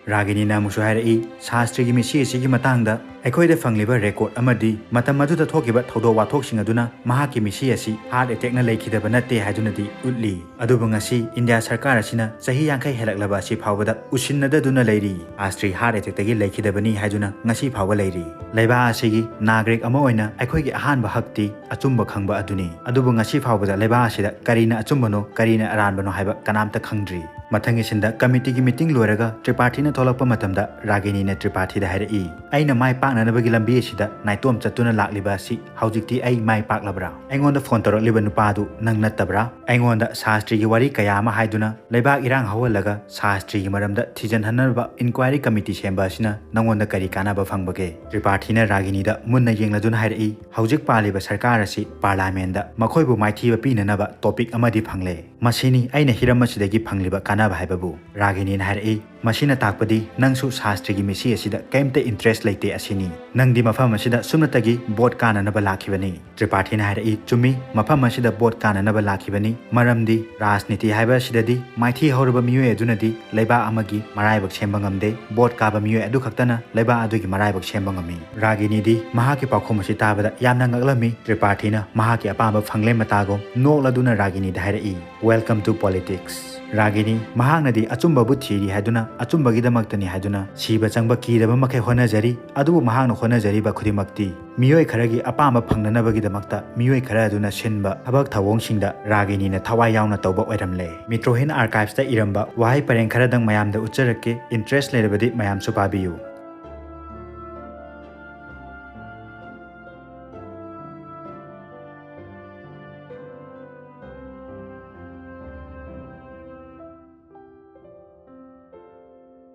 ꯔꯥꯒꯤꯅꯤꯅ ꯑꯃꯨꯛꯁꯨ ꯍꯥꯏꯔꯛꯏ, ꯁꯥꯁꯇ꯭ꯔꯤꯒꯤ ꯃꯤꯁꯤ ꯑꯁꯤꯒꯤ ꯃꯇꯥꯡꯗ ꯑꯩꯈꯣꯏꯗ ꯐꯪꯂꯤꯕ ꯔꯦꯀꯣꯔꯗ ꯑꯃꯗꯤ ꯃꯇꯝ ꯑꯗꯨꯗ ꯊꯣꯛꯈꯤꯕ ꯊꯧꯗꯣꯛ ꯋꯥꯊꯣꯛꯁꯤꯡ ꯑꯗꯨꯅ ꯃꯍꯥꯛꯀꯤ ꯃꯤꯁꯤ ꯑꯁꯤ ꯍꯥꯔꯠ ꯑꯦꯇꯦꯛꯅ ꯂꯩꯈꯤꯗꯕ ꯅꯠꯇꯦ ꯍꯥꯏꯗꯨꯅꯗꯤ ꯎꯠꯂꯤ꯫ ꯑꯗꯨꯕꯨ ꯉꯁꯤ ꯏꯟꯗꯤꯌꯥ ꯁꯔꯀꯥꯔ ꯑꯁꯤꯅ ꯆꯍꯤ ꯌꯥꯡꯈꯩ ꯍꯦꯜꯂꯛꯂꯕ ꯑꯁꯤ ꯐꯥꯎꯕꯗ ꯎꯁꯤꯟꯅꯗꯗꯨꯅ ꯂꯩꯔꯤ꯫ ꯁꯥꯁꯇ꯭ꯔꯤ ꯍꯥꯔꯠ ꯑꯦꯇꯦꯛꯇꯒꯤ ꯂꯩꯈꯤꯗꯕꯅꯤ ꯍꯥꯏꯗꯨꯅ ꯉꯁꯤ ꯐꯥꯎꯕ ꯂꯩꯔꯤ꯫ ꯂꯩꯕꯥꯛ ꯑꯁꯤꯒꯤ ꯅꯥꯒꯔꯤꯛ ꯑꯃ ꯑꯣꯏꯅ ꯑꯩꯈꯣꯏꯒꯤ ꯑꯍꯥꯟꯕ ꯍꯛꯇꯤ ꯑꯆꯨꯝꯕ ꯈꯪꯕ ꯑꯗꯨꯅꯤ꯫ ꯑꯗꯨꯕꯨ ꯉꯁꯤ ꯐꯥꯎꯕꯗ ꯂꯩꯕꯥꯛ ꯑꯁꯤꯗ ꯀꯔꯤꯅ ꯑꯆꯨꯝꯕꯅꯣ, ꯀꯔꯤꯅ ꯑꯔꯥꯟꯕꯅꯣ ꯍꯥꯏꯕ ꯀꯅꯥꯝꯇ ꯈꯪꯗ꯭ꯔꯤ꯫ ꯃꯊꯪꯒꯤ ꯁꯤꯟꯗ ꯀꯃꯤꯇꯤꯒꯤ ꯃꯤꯇꯤꯡ ꯂꯣꯏꯔꯒ ꯇ꯭ꯔꯤꯄꯥꯊꯤꯅ ꯊꯣꯛꯂꯛꯄ ꯃꯇꯝꯗ ꯔꯥꯒꯤꯅꯤꯅ ꯇ꯭ꯔꯤꯄꯥꯊꯤꯗ ꯍꯥꯏꯔꯛꯏ, "ꯑꯩꯅ ꯃꯥꯏ ꯄꯥꯛꯅꯅꯕꯒꯤ ꯂꯝꯕꯤ ꯑꯁꯤꯗ ꯅꯥꯏꯇꯣꯝ ꯆꯠꯇꯨꯅ ꯂꯥꯛꯂꯤꯕ ꯑꯁꯤ ꯍꯧꯖꯤꯛꯇꯤ ꯑꯩ ꯃꯥꯏ ꯄꯥꯛꯂꯕ꯭ꯔꯥ? ꯑꯩꯉꯣꯟꯗ ꯐꯣꯟ ꯇꯧꯔꯛꯂꯤꯕ ꯅꯨꯄꯥꯗꯨ ꯅꯪ ꯅꯠꯇꯕ꯭ꯔꯥ? ꯑꯩꯉꯣꯟꯗ ꯁꯥꯁꯇ꯭ꯔꯤꯒꯤ ꯋꯥꯔꯤ ꯀꯌꯥ ꯑꯃ ꯍꯥꯏꯗꯨꯅ ꯂꯩꯕꯥꯛ ꯏꯔꯥꯡ ꯍꯧꯍꯜꯂꯒ ꯁꯥꯁꯇ꯭ꯔꯤꯒꯤ ꯃꯔꯝꯗ ꯊꯤꯖꯤꯟꯍꯟꯅꯕ ꯏꯟꯀ꯭ꯋꯥꯏꯔꯤ ꯀꯃꯤꯇꯤ ꯁꯦꯝꯕ ꯑꯁꯤꯅ ꯅꯪꯉꯣꯟꯗ ꯀꯔꯤ ꯀꯥꯟꯅꯕ ꯐꯪꯕꯒꯦ?" ꯇ꯭ꯔꯤꯄꯥꯊꯤꯅ ꯔꯥꯒꯤꯅꯤꯗ ꯃꯨꯟꯅ ꯌꯦꯡꯂꯗꯨꯅ ꯍꯥꯏꯔꯛꯏ, "ꯍꯧꯖꯤꯛ ꯄꯥꯜꯂꯤꯕ ꯁꯔꯀꯥꯔ ꯑꯁꯤ ꯄꯥꯔꯂꯥꯃꯦꯟꯗ ꯃꯈꯣꯏꯕꯨ ꯃꯥꯏꯊꯤꯕ ꯄꯤꯅꯅꯕ ꯇꯣꯄꯤꯛ ꯑꯃꯗꯤ ꯐꯪꯂꯦ꯫ ꯃꯁꯤꯅꯤ ꯑꯩꯅ ꯍꯤꯔꯝ ꯑꯁꯤꯗꯒꯤ ꯐꯪꯂꯤꯕ ꯀꯥꯟꯅꯕ" ꯈꯪꯅꯕ ꯍꯥꯏꯕꯕꯨ꯫ ꯔꯥꯒꯤꯅꯤꯅ ꯍꯥꯏꯔꯛꯏ, "ꯃꯁꯤꯅ ꯇꯥꯛꯄꯗꯤ ꯅꯪꯁꯨ ꯁꯥꯁꯇ꯭ꯔꯤꯒꯤ ꯃꯤꯁꯤ ꯑꯁꯤꯗ ꯀꯔꯤꯝꯇ interest ꯂꯩꯇꯦ ꯑꯁꯤꯅꯤ꯫ ꯅꯪꯗꯤ ꯃꯐꯝ ꯑꯁꯤꯗ ꯁꯨꯞꯅꯇꯒꯤ ꯚꯣꯠ ꯀꯥꯅꯅꯕ ꯂꯥꯛꯈꯤꯕꯅꯤ"꯫ ꯇ꯭ꯔꯤꯄꯥꯊꯤꯅ ꯍꯥꯏꯔꯛꯏ, "ꯆꯨꯝꯃꯤ, ꯃꯐꯝ ꯑꯁꯤꯗ ꯚꯣꯠ ꯀꯥꯅꯅꯕ ꯂꯥꯛꯈꯤꯕꯅꯤ꯫ ꯃꯔꯝꯗꯤ ꯔꯥꯖꯅꯤꯇꯤ ꯍꯥꯏꯕ ꯑꯁꯤꯗꯗꯤ ꯃꯥꯏꯊꯤ ꯍꯧꯔꯕ ꯃꯤꯑꯣꯏ ꯑꯗꯨꯅꯗꯤ ꯂꯩꯕꯥꯛ ꯑꯃꯒꯤ ꯃꯔꯥꯏꯕꯛ ꯁꯦꯝꯕ ꯉꯝꯗꯦ꯫ ꯚꯣꯠ ꯀꯥꯕ ꯃꯤꯑꯣꯏ ꯑꯗꯨ ꯈꯛꯇꯅ ꯂꯩꯕꯥꯛ ꯑꯗꯨꯒꯤ ꯃꯔꯥꯏꯕꯛ ꯁꯦꯝꯕ ꯉꯝꯃꯤ"꯫ ꯔꯥꯒꯤꯅꯤꯗꯤ ꯃꯍꯥꯛꯀꯤ ꯄꯥꯎꯈꯨꯝ ꯑꯁꯤ ꯇꯥꯕꯗ ꯌꯥꯝꯅ ꯉꯛꯂꯝꯃꯤ꯫ ꯇ꯭ꯔꯤꯄꯥꯊꯤꯅ ꯃꯍꯥꯛꯀꯤ ꯑꯄꯥꯝꯕ ꯐꯪꯂꯦ ꯃꯇꯥꯒꯨꯝ ꯅꯣꯛꯂꯗꯨꯅ ꯔꯥꯒꯤꯅꯤꯗ ꯍꯥꯏꯔꯛꯏ, "Welcome to politics"꯫ ꯔꯥꯒꯤꯅꯤ ꯃꯍꯥꯛꯅꯗꯤ ꯑꯆꯨꯝꯕꯕꯨ ꯊꯤꯔꯤ ꯍꯥꯏꯗꯨꯅ, ꯑꯆꯨꯝꯕꯒꯤꯗꯃꯛꯇꯅꯤ ꯍꯥꯏꯗꯨꯅ ꯁꯤꯕ ꯆꯪꯕ ꯀꯤꯗꯕ ꯃꯈꯩ ꯍꯣꯠꯅꯖꯔꯤ꯫ ꯑꯗꯨꯕꯨ ꯃꯍꯥꯛꯅ ꯍꯣꯠꯅꯖꯔꯤꯕ ꯈꯨꯗꯤꯡꯃꯛꯇꯤ ꯃꯤꯑꯣꯏ ꯈꯔꯒꯤ ꯑꯄꯥꯝꯕ ꯐꯪꯅꯅꯕꯒꯤꯗꯃꯛꯇ ꯃꯤꯑꯣꯏ ꯈꯔ ꯑꯗꯨꯅ ꯁꯤꯟꯕ ꯊꯕꯛ ꯊꯧꯑꯣꯡꯁꯤꯡꯗ ꯔꯥꯒꯤꯅꯤꯅ ꯊꯋꯥꯏ ꯌꯥꯎꯅ ꯇꯧꯕ ꯑꯣꯏꯔꯝꯂꯦ꯫ ꯃꯤꯇ꯭ꯔꯣꯍꯤꯟ Archives ꯇ ꯏꯔꯝꯕ ꯋꯥꯍꯩ ꯄꯔꯦꯡ ꯈꯔꯗꯪ ꯃꯌꯥꯝꯗ ꯎꯠꯆꯔꯛꯀꯦ, interest ꯂꯩꯔꯕꯗꯤ ꯃꯌꯥꯝꯁꯨ ꯄꯥꯕꯤꯌꯨ꯫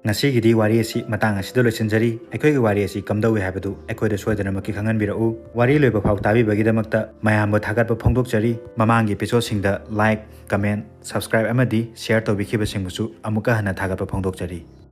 ꯉꯁꯤꯒꯤꯗꯤ ꯋꯥꯔꯤ ꯑꯁꯤ ꯃꯇꯥꯡ ꯑꯁꯤꯗ ꯂꯣꯏꯁꯤꯟꯖꯔꯤ꯫ ꯑꯩꯈꯣꯏꯒꯤ ꯋꯥꯔꯤ ꯑꯁꯤ ꯀꯝꯗꯧꯏ ꯍꯥꯏꯕꯗꯨ ꯑꯩꯈꯣꯏꯗ ꯁꯣꯏꯗꯅꯃꯛꯀꯤ ꯈꯪꯍꯟꯕꯤꯔꯛꯎ꯫ ꯋꯥꯔꯤ ꯂꯣꯏꯕ ꯐꯥꯎ ꯇꯥꯕꯤꯕꯒꯤꯗꯃꯛꯇ ꯃꯌꯥꯝꯕꯨ ꯊꯥꯒꯠꯄ ꯐꯣꯡꯗꯣꯛꯆꯔꯤ꯫ ꯃꯃꯥꯡꯒꯤ episode ꯁꯤꯡꯗ like, comment, subscribe ꯑꯃꯗꯤ share ꯇꯧꯕꯤꯈꯤꯕꯁꯤꯡꯕꯨꯁꯨ ꯑꯃꯨꯛꯀ ꯍꯟꯅ ꯊꯥꯒꯠꯄ ꯐꯣꯡꯗꯣꯛꯆꯔꯤ꯫